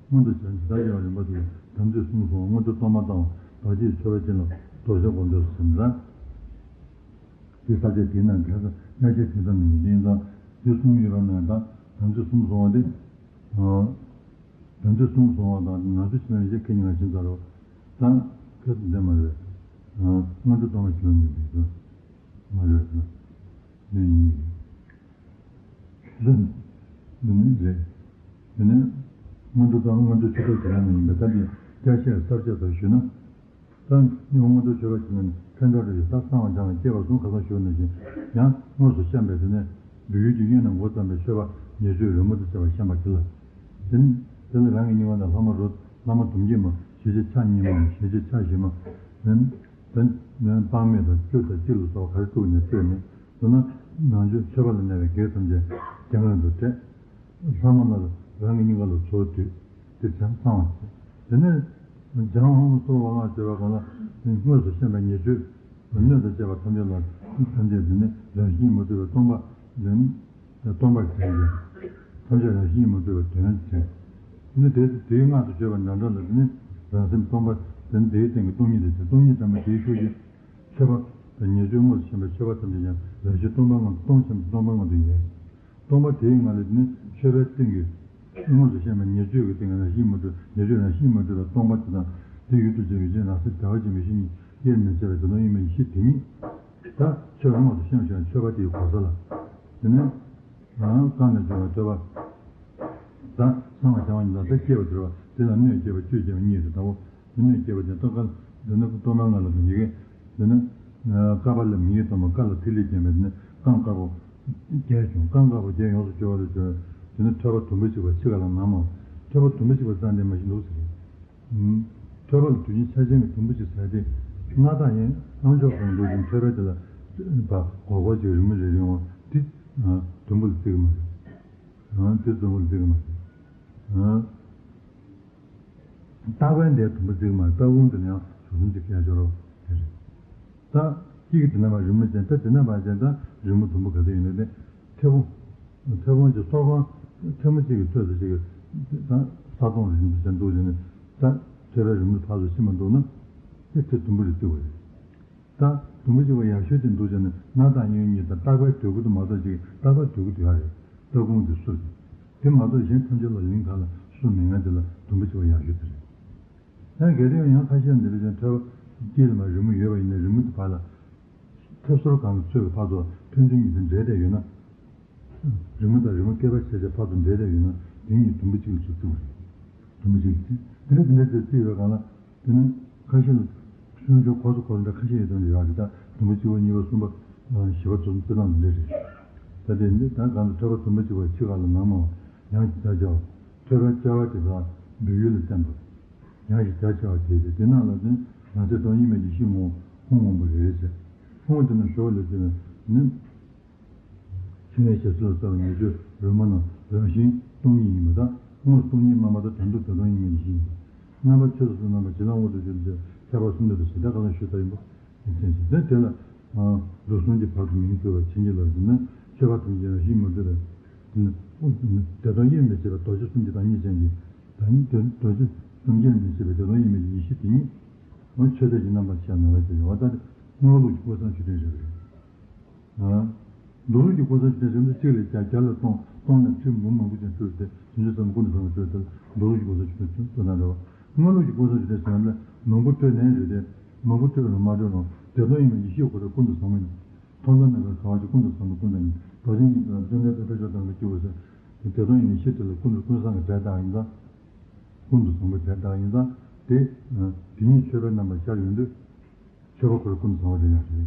སྔོན་དུ་ཇི་ལྟར་སྦྱར་བའི་རིམ་པ་དེ་དམ་ཚིག་གསུམ་སོང་། སྔོན་འགྲོ་སྟོང་པ་དང་། བར་ཆད་ཆོད་པ་ཅན་ལ་རྡོ་རྗེ་སྒོམ་སྦྱོར་ཟེར་འདྲ། དེ་ས་བཅད་དེའི་ནང་གལ་སྲིད་དབྱར་ཞག་དེ་ཙམ་ནས་ཡིན་ཙང་། དེ་གསུམ་ཡོད་པ་ནས་ད་དམ་ཚིག་གསུམ་སོང་བ་དེ། དམ་ཚིག་གསུམ་སོང་བ་དང་ནང་ཆོས་ཕྱི་མ་ཡན་ཆད་ཁས་ཉིན་ང་ཕྱིན་ཚར་རོ། ད་ཁས་སུ་འདེམས་མ་རེད། སྔོན་འགྲོ་སྟོང་པ་ཞིག་ལ་ནི་འདུག་མ་རེད། འདི་ཡིན། ཁས་སུ་འདི་ནི་རེད། དེ་ནས་སྔོན་འགྲོ་དང་སྔོན་འགྲོ་ཆོས་གྲོགས་ཀྱི་རང་ནས་ཡིན་པས། ད་འདི་བསྐྱར་བཤད་ས་བཅད་ལྟར་ཞུས་ན། ད་སྔོན་འགྲོ་མཆོད་པ་བྱེད་ན་ཕན་ཐོགས་རེ་ཞིག་ད་གསང་བ་སྦྱང་བའི་སྐྱེས་པ་གསུམ། ཁ་སང་ཞུས་པ་ནང་བཞིན་ཡང་དངོས་སུ་བཤམས་པའི་དེ་ནས་འབུལ་ཡུལ་གྱི་གཡོན་ནས་འགོ་བརྩམས་པའི་མཆོད་པ་ཉེར་སྤྱོད་རོལ་མོ་དང་བཅས་པ་བཤམས་པ་དེ་ལ། དེ་ནི་དེ་ལ་རང་གི་སྙིང་ག་ནས་ལྷག་མ་རོ། ལྷག་མ་དུམ་བརྒྱད་མ། ཞལ་ལྕེ་ཕྱག་གཉིས་མ། ཞལ་ལྕེ་ཕྱག་བཞི་མ། དེ་ནི་དེ་ནི་དཔག་མེད་དང་བཅུ་དང་གཅིག་ལ་སོགས་པ་ག་རེ་བཏུགས་ནས་སྤྲོས་ནས། མདོར་ན་ནང་ཆོས་མཆོད་པ་ལ་གནས་པའི་བགེགས་ཐམས་ཅད་རྒྱང་རིང་དུ་བསྐྲད། ལྷག་མ་ལ་རང་གི་སྙིང་ག་ལ་ཚུར་བསྡུས་ཏེ་བྱང་གསང་བ་བྱས། དེ་ནས་སྦྱང་བའམ་གསོལ་བ་སྔགས་བརྗོད་པའི་སྒང་ལ་དངོས་སུ་བཤམས་པའི་ཉེར་སྤྱོད་སྣོད་དང་བཅས་པ་ཐམས་ཅད་ལ་ཐམས་ཅད་དེ་ནས་རང་བཞིན་མ་གྲུབ་པའི་སྟོང་པ་ལ་སྟོང་པར་དྲན་ཅིང་། ཐམས་ཅད་རང་བཞིན་མ་གྲུབ་པའི་དོན་དྲན། དེ་ནས་དེ་དེའི་སྔགས་སུ་བརྗོད་པ་འདྲ་འདྲ་ལ་དེ་ནས་རང་སེམས་སྟོང་པ་དེ་ནས་དེའི་སྟེང་གི་སྟོང་ཉིད་དེ་བྱས། སྟོང་ཉིད་དྲན་པ་དེའི་ཤུགས་ཀྱིས་མཆོད་པ་དང་ཉེར་སྤྱོད་དངོས་སུ་བཤམས་པའི་མཆོད་པ་ཐམས་ཅད་ཀྱང་རང་བཞིན་སྟོང་པ་ངང་དུ། སྟོང་ཞིང་སྟོང་པ་ངང་དུ་ཡལ། སྟོང་པ་དེའི་ངང་ལས་ནི་མཆོད་པའི་སྟེང་གི་དངོས་སུ་བཤམས་པའི་ཉེར་སྤྱོད་ཀྱི་སྟེང་རང་བཞིན་མ་གྲུབ། ཉེར་སྤྱོད་རང་བཞིན་མ་གྲུབ་པའི་སྟོང་པ་དེ་དང་། དེ་ཡུལ་དུ་བྱས་པའི་རང་སེམས་བདེ་བ་ཅན་མི་ཤེས་ཉིད་དབྱེར་མི་ཕྱེད་པའི་བདེ་སྟོང་དབྱེར་མེད་ཡེ་ཤེས་དེ་ཉིད། ད་མཆོད་པ་དངོས་སུ་བཤམས་ཤིང་མཆོད་པ་དེའི་གོ་ས་ལ། དེ་ནས་རང་གང་ནས་བྱུང་བའི་ཐོས་པ། ད་གསང་བ་སྦྱང་བ་ཉིད་དང་། ད་སྐྱེས་པ་གྲོལ་བ་དེ་ལ་སྣོད་སྐྱེས་པ་བཅུད་སྐྱེས་པ་གཉིས་རེད། ད་འོ། དེ་ནས་སྐྱེས་པ་དེ་ལྟ་ག་འདི་ནི་གཏོར་མ་ལྔ་ལ་དང་ཡི་གེ། འདི་ནི་ཀ་པཱ་ལ་མི་ཡི་གཏོར་མ། ཀ་ལ་ཐིག་ལེས་བརྒྱན་པའི་དེ་ནི་རྐང་དཀར་པོ་བརྒྱད་བྱུང་། རྐང་དཀར་པོ་བརྒྱད་ཡོངས་སུ་སྦྱོར་བ་ལ་སྦྱོར། དེ་ནི་ཐོད་པ་དུམ་བུ་གཅིག་པ་ཕྱི་ཁ་ལ་ནང་མ། ཐོད་པ་དུམ་བུ་གཅིག་པ་རྩ་འདི་མ་བཞིན་འདུག་ཟེར། ཐོད་པ་ལ་དུས་ཆེན་ཆ་ཅན་གྱི་དུམ་བུ་གཅིག་ཟེར་ཏེ། སྔར་དང་ཡང་ཨང་ཅོག་གང་འདུག་ཅིང་ཐོད་པའི་དེ་ལ་པ་སྒོར་སྒོར་གཅིག་རིང་མོ་རེ་རིང་བ་དེ་དུམ་བུ་ལ་བརྩི་གི་མ་རེད། དེ་དུམ་བུ་ལ་བརྩི་གི་མ་རེད། རྟག་པའི་འདས་དུམ་བུ་བརྩི་གི་མ་རེད། ལྟ་སྒོམ་དེ་ལ་ཡང་གཞུང་གསུམ་གྱི་ཁྱད་ཆོས་རོ། དེ་རེད། ད་གཅིག་གི་དེ་ན་མ་རིང་མོ་ཅན། ད་དེ་ན་མ་ཅན་ད་རིང་མོ་དུམ་བུ་ག་ཚོད་ཡིན་ན་དེ། མཐེ་བོང་། མཐེ་བོང་གི་སོ་ཁང་ཐལ་མོ་གཅིག་གི་ཐོད་ཚོད་ཅིག་གི་ད་ས་དོང་རིང་དུ་ཅན་འདུག་ཅེ་ནས་ད་ཐོད་པའི་རིང་མོ་ཕར་ཚུར་ཕྱིན་མ་འདུག་ན་དེ་དེ་དུམ་བུ་རེ་བརྩི་དགོས་རེད། ད་དུམ་བུ་གཅིག་པ་ཡག་ཤོས་དེ་འདུག་ཅེ་ན་སྣ་དང་གཡས་གཡོན་གཉིས་དང་། རྟག་པའི་འདོད་རྒུ་དེ་མ་གཏོགས་ཅིག་རྟག་པའི་འདོད་རྒུ་དེ་ག་རེད། ལྟ་སྒོམ་གྱི་སུ་རེད། དེ་མ་གཏོགས་གཞན་ཐམས་ཅད་ལ་ལིང་ག་ལ་སུ་མི་ངན་དེ་ལ་དུམ་བུ་གཅིག་པ་ཡག་ཤོས་དེ་རེད། ཡང་གལ་ཏེ་ཡང་ཁ་ཤས་འདི་འདྲ་ཅན་ཐོད་པ་དཀྱིལ་ལ་མ་རིང་མོ་ཡོད་པ་ཡིན་ན་རིང་མོ་དེ་བར་ལ་ཐོད་སོར་གང་ལ་ཚོད་ཀྱི་ཕར་ཚུར་ཐོད་ཚོད་གཉིས་དེ་འདྲེས་བསྡད་ཡོད་ན། རིང་མོ་དང་རིང་མོ་སྐེད་པ་ཆེ་ཆེ་ཕར་ཚུར་འདྲེས་བསྡད་ཡོད་ན་དེ་གཉིས་དུམ་བུ་གཅིག་ལ་ཚུར་བརྩི་བ་རེད། དུམ་བུ་གཅིག་ལ་བརྩི། དེ་འདྲ་དེ་འདྲ་དེ་བརྩི་བའི་སྒང་ལ་དེ་ནི་ཁ་ཤས་ལ་སུན་ཆོག་གོ་ས་གོ་ས་འདྲ་ཁ་ཤས་ཡོད་དམ་ཡོད་རེད། ད་དུམ་བུ་གཅིག་པ་གཉིས་པ་གསུམ་པ་བཞི་པ་ཚོ་བརྩི་སྟངས་འདི་འདྲ་རེད། ད་དེ་འདི་ད་གང་ལ་ཐོད་པ་དུམ་བུ་གཅིག་པ་ཕྱི་ཁ་ལ་ནང་མ་བ་ཡང་ཅིག་ད་ཅོག་ཐོད་པའི་ལྕགས་བ་དེ་དག་འབུལ་ཡུལ་ལ་བསྟན་པ། ཡང་ཞིག་བརྒྱ་བྱ་བ་དེ་སྟེ། དེ་རྣམས་ལ་ནི་རང་ཚེ་སྟོང་དབྱེར་མེད་ཀྱི་ཡེ་ཤེས་ངོ་བོ་ཕུང་པོ་རེ་རེ་བྱས། ཕུང་པོ་དེ་རྣམས་ཞོ་ལ་བརྩིས་ནས་ནི། ཕྱི་ནས་ཞབས་ཕྱི་ལ་བརྩམས་པའི་ཉེར་སྤྱོད་རོལ་མོ་རྣམས་རང་བཞིན་སྟོང་ཉིད་ཡིན་པ་དང་། དངོས་སུ་སྟོང་ཉིད་རྣམ་པ་དང་དོན་དམ་བདེ་སྟོང་དབྱེར་མེད་ཀྱི་ཡེ་ཤེས་ཡིན་པ། རྣམ་པ་ཆོས་སུ་སྣང་བ་ཇི་ལྟར་དངོས་སུ་གྱུར་ཅིག་ཁྱད་པར་གསུམ་ལྡན་དུ་ཞེས་བརྡ་ཁ་སང་ཞུས་ཚར་ཡིན་པ། ཡིན་ཅན་ཞིག་དེ་དེ་ལ་ལུགས་གསུམ་གྱི་བར་དུ་མིང་བསྐུར་བ་བྱིན་གྱིས་བརླབས་ཀྱི་ནི་མཆོད་པ་ཐམས་ཅད་རང་བཞིན་མ་གྲུབ་པའི་བདེ་སྟོང་དབྱེར་མི་ཕྱེད་པའི་རྡོ་རྗེ་གསུམ་གྱི་བདག་ཉིད་ཅན་གྱི་བདག་ཉིད་རྡོ་རྗེ་གསུམ་གྱིས་མི་ཕྱེད་པའི་བདེ་སྟོང་དབྱེར་མེད་ཀྱི་ཡེ་ཤེས་དེ་ཉིད་མཆོད་རྫས་ཀྱི་རྣམ་པར་ཤར་ནུས་པ་ཞིག་ཡོད་པ་ལྟར་སྔོན་ལུགས་ཀྱི་སྐུ་གསུང་ཐུགས་རྟེན་རེད། མདོ་ལུགས་ཀྱི་སྐུ་གསུང་ཐུགས་རྟེན་ཟེར་ན་གཅིག་ལས་བརྒྱ་བརྒྱ་ལ་སྟོང་སྟོང་ནས་ཁྲི་འབུམ་མང་པོ་ཅན་སྤྲུལ་ཏེ་བྱང་ཆུབ་སེམས་ཀུན་ཏུ་བཟང་པོ་སྤྲུལ་ཏེ་མདོ་ལུགས་ཀྱི་སྐུ་གསུང་ཐུགས་རྟེན་ཚུལ་དང་འདྲ་བ། སྔོན་ལུགས་ཀྱི་སྐུ་གསུང་ཐུགས་རྟེན་ཟེར་ན་མང་པོ་སྤྲུལ་ནའང་རེད་དེ། མང་པོ་སྤྲུལ་རུང་མ་སྤྲུལ་རུང་བདེ་སྟོང་དབྱེར་མེད་ཀྱི་ཡེ་ཤེས་ཁོ་རང་ཀུན་ཏུ་བཟང་པོ་ཡིན། ཐོབ་ཐང་མེད་པར་དགའ་བ་ཅན་ཀུན་ཏུ་བཟང་པོ་ཀུན་ཏུ་ཡིན། རྡོ་རྗེ་སྙིང་པོ་དང་བཅོམ་ལྡན་འདས་དཔལ་མཆོག་དང་གི་སྐྱེས་བུ་ཟེར། དེ་དོན་ཡིན་ཕྱིར་དེ་ལ་ཀུན་ཏུ་ཀུན་བཟང་གི་སྒྲ་བཏགས་ཡིན་ཙང་། ཀུན་ཏུ་བཟང་པོའི་སྒྲ་བཏགས་ཡིན་ཙང་དེ། དེ་ཉིད་མཆོད་པའི་རྣམ་པར་ཤར་ཡོང་དུས། མཆོད་པ་ཁོ་རང་ཀུན་ཏུ་བཟང་པོ་རེད་ཡང་རེད།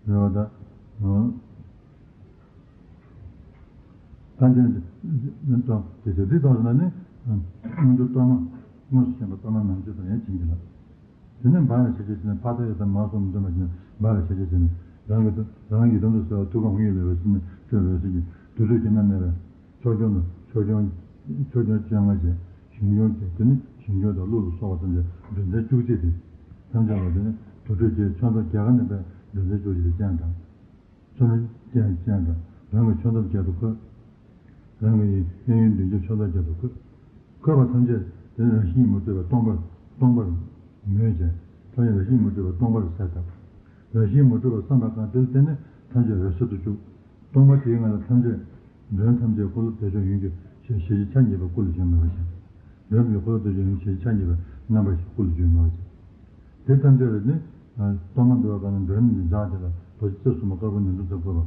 རེད་བ་ད། ཐམས་ཅད་དེ་དེ་དེ་ལྟར་ན་ནི། སྔོན་དུ་གཏོར་མ་དངོས་སུ་བཞེངས་པ་གཏོར་མ་ནང་མཆོད་དང་ཡང་བྱིན་གྱིས་བརླབ། དེ་ནས་འབར་བའི་ཞལ་ཆད་བྱས་ནས་ཕར་ལྟ་ཡི་དམ་མར་སོང་འདོན་པ་བྱས་ནས་འབར་བའི་ཞལ་ཆད་བྱས་ནས་རང་གི་རང་ཡི་དམ་དུ་གསལ་བ་ཐུགས་ཀར་འོང་ཡི་ལས་འོད་ཟེར་ནས་སྤྲོས་པའི་འོད་ཟེར་གྱིས་དུར་ཁྲོད་ཀྱི་མནར་མེད་པའི་ཕྱོགས་སྐྱོང་དང་ཕྱོགས་སྐྱོང་ཕྱོགས་སྐྱོང་བཅོ་ལྔ་བཅས་ཞིང་སྐྱོང་བཅས་དེ་ནི་ཞིང་སྐྱོང་དང་ཀླུ་ལ་སོགས་པ་ཐམས་ཅད་མགྲོན་ཚན་བཅུ་གཅིག་སྟེ། ཐམས་ཅད་ལ་དེ་ནི་དུར་ཁྲོད་ཀྱི་ཕྱོགས་མཚམས་རྒྱ་གར་ནས་པའི་མགྲོན་ཚན་བཅུ་གཅིག་སྟེ་སྤྱན་དང་། ཚོར་སྣང་ཅན་ཅན་དང་རང་གི་ཕྱོགས་མཚམས་བརྒྱད་དུ་འཁོད། རང་གི་གཡས་གཡོན་མདུན་བསྐྱེད་ཕྱོགས་མཚམས་བརྒྱད་དུ་འཁོད། འཁོད་པ་ཐམས་ཅད་དེ་ནི་རང་བཞིན་མ་གྲུབ་པ་སྟོང་པར་སྟོང་པར་མོས་བྱས། ཐམས་ཅད་རང་བཞིན་མ་གྲུབ་པ་སྟོང་པར་གསལ་བཏབ། རང་བཞིན་མ་གྲུབ་པ་བསམ་པ་གང་དེ་ལ་བརྟེན་ནས་ཐམས་ཅད་འོད་གསལ་དུ་བཅུག། སྟོང་པ་དེའི་ངང་ལ་ཐམས་ཅད་མགྲོན་ཐམས་ཅད་འཁོར་ལོ་བདེ་མཆོག་ཡོངས་ཀྱི་ཞལ་ཞལ་གྱིས་ཕྱག་བགྱིས་པ་སྐུ་ལ་བྱོན་མོས་པ་བྱས། མགྲོན་ཐམས་ཅད་འཁོར་ལོ་བདེ་མཆོག་ཡོངས་ཀྱི་ཞལ་གྱིས་ཕྱག་བགྱིས་པའི་རྣམ་པ་ཞིག་སྐུ་ལ་བྱོན་མོས་པ་བྱས། དེ་ཐམས་ཅད་ལ་ནི། གཏོར་མ་འབུལ་བ་གང་ན་མགྲོན་ནི་བཞག་དེ་ལ་རྡོ་རྗེ་རྩེ་གསུམ་པ་དཀར་པོ་ནོར་བུ་ཙམ་བཀོད་པ།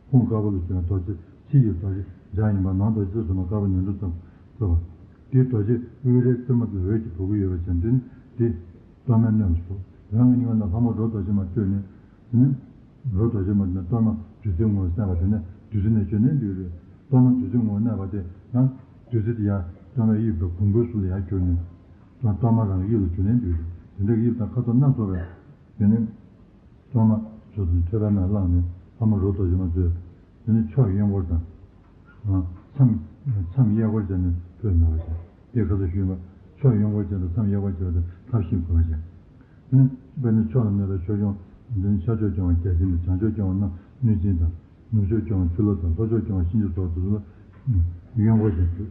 ཁོང་དཀར་པོ་ལ་བྱོན་རྡོ་རྗེ་ཕྱི་ཡི་རྡོ་རྗེ་བཞག་ཡིན་པ་ནང་རྡོ་རྗེ་རྩེ་གསུམ་པ་དཀར་པོ་ནོར་བུ་ཙམ་བཀོད་པ། དེའི་རྡོ་རྗེ་དབུས་རལ་གཙོ་མོ་དེ་འོད་ཀྱིས་བུ་གུ་ཡོད་པ་བྱས་འདི་ནི་དེ། གཏོར་མའི་སྣོད་ལ་གསོལ། རང་གི་སྙིང་ལ་ལྷ་མོ་རོ་རྡོ་རྗེ་མ་སྤྲོས་ནས། དེ་ནི། རོ་རྡོ་རྗེ་མ་ནི་གཏོར་མ་བདུད་རྩིའི་ངོ་བོར་གསལ་བ་དེ་ནི་བདུད་རྩི་ནས་བྱོན་ནས་འདུས་རེད། གཏོར་མ་བདུད་རྩིའི་ངོ་བོར་གནས་པ་དེ་ཡང་བདུད་རྩི་དེ་ཡང་གཏོར་མའི་དབྱིབས་དང་གོང་བུའི་ཚུལ་ལ་ཡང་གྱུར་ནས། གཏོར་མ་རང་གི་དབྱིབས་ལ་གྱུར་ནས་འདུས་རེད། དེ་འདྲའི་དབྱིབས་དང་ཁ་དོག་སྣ་ཚོགས་པའི། དེ་ནི། གཏོར་མ་བཟོ་དུས་ཐོད་པའི་ནང་བླངས་ནས་ལྷ་མོ་རོ་རྡོ་རྗེ་མ་བཟོས། དེ་ནི་ཕྱོགས་གཡོན་སྐོར་དང་། མཚམས་མཚམས་གཡས་སྐོར་བྱས་ནས་འཕོས་མེད་པ་བྱས། དེ་ཁ་སང་ཞུས་པ། ཕྱོགས་གཡོན་སྐོར་བྱས་དང་མཚམས་གཡས་སྐོར་བྱས་པ་དེ་ཐབས་ཤེས་དགོས་པ་བྱས། དེ་ནི་དཔེར་ན་ཕྱོགས་ལ་གནས་པའི་ཕྱོགས་སྐྱོང་། དེ་ནི་ཤར་ཕྱོགས་སྐྱོང་བ་བརྒྱ་བྱིན་དང་། བྱང་ཕྱོགས་སྐྱོང་བ་གནམ་གནོད་སྦྱིན་དང་། ནུབ་ཕྱོགས་སྐྱོང་བ་ཆུ་ལྷ་དང་། ལྷོ་ཕྱོགས་སྐྱོང་བ་གཤིན་རྗེ་སོགས་དེ་ཚོ་ལ་གཡོན་སྐོར་བྱས་འདུག།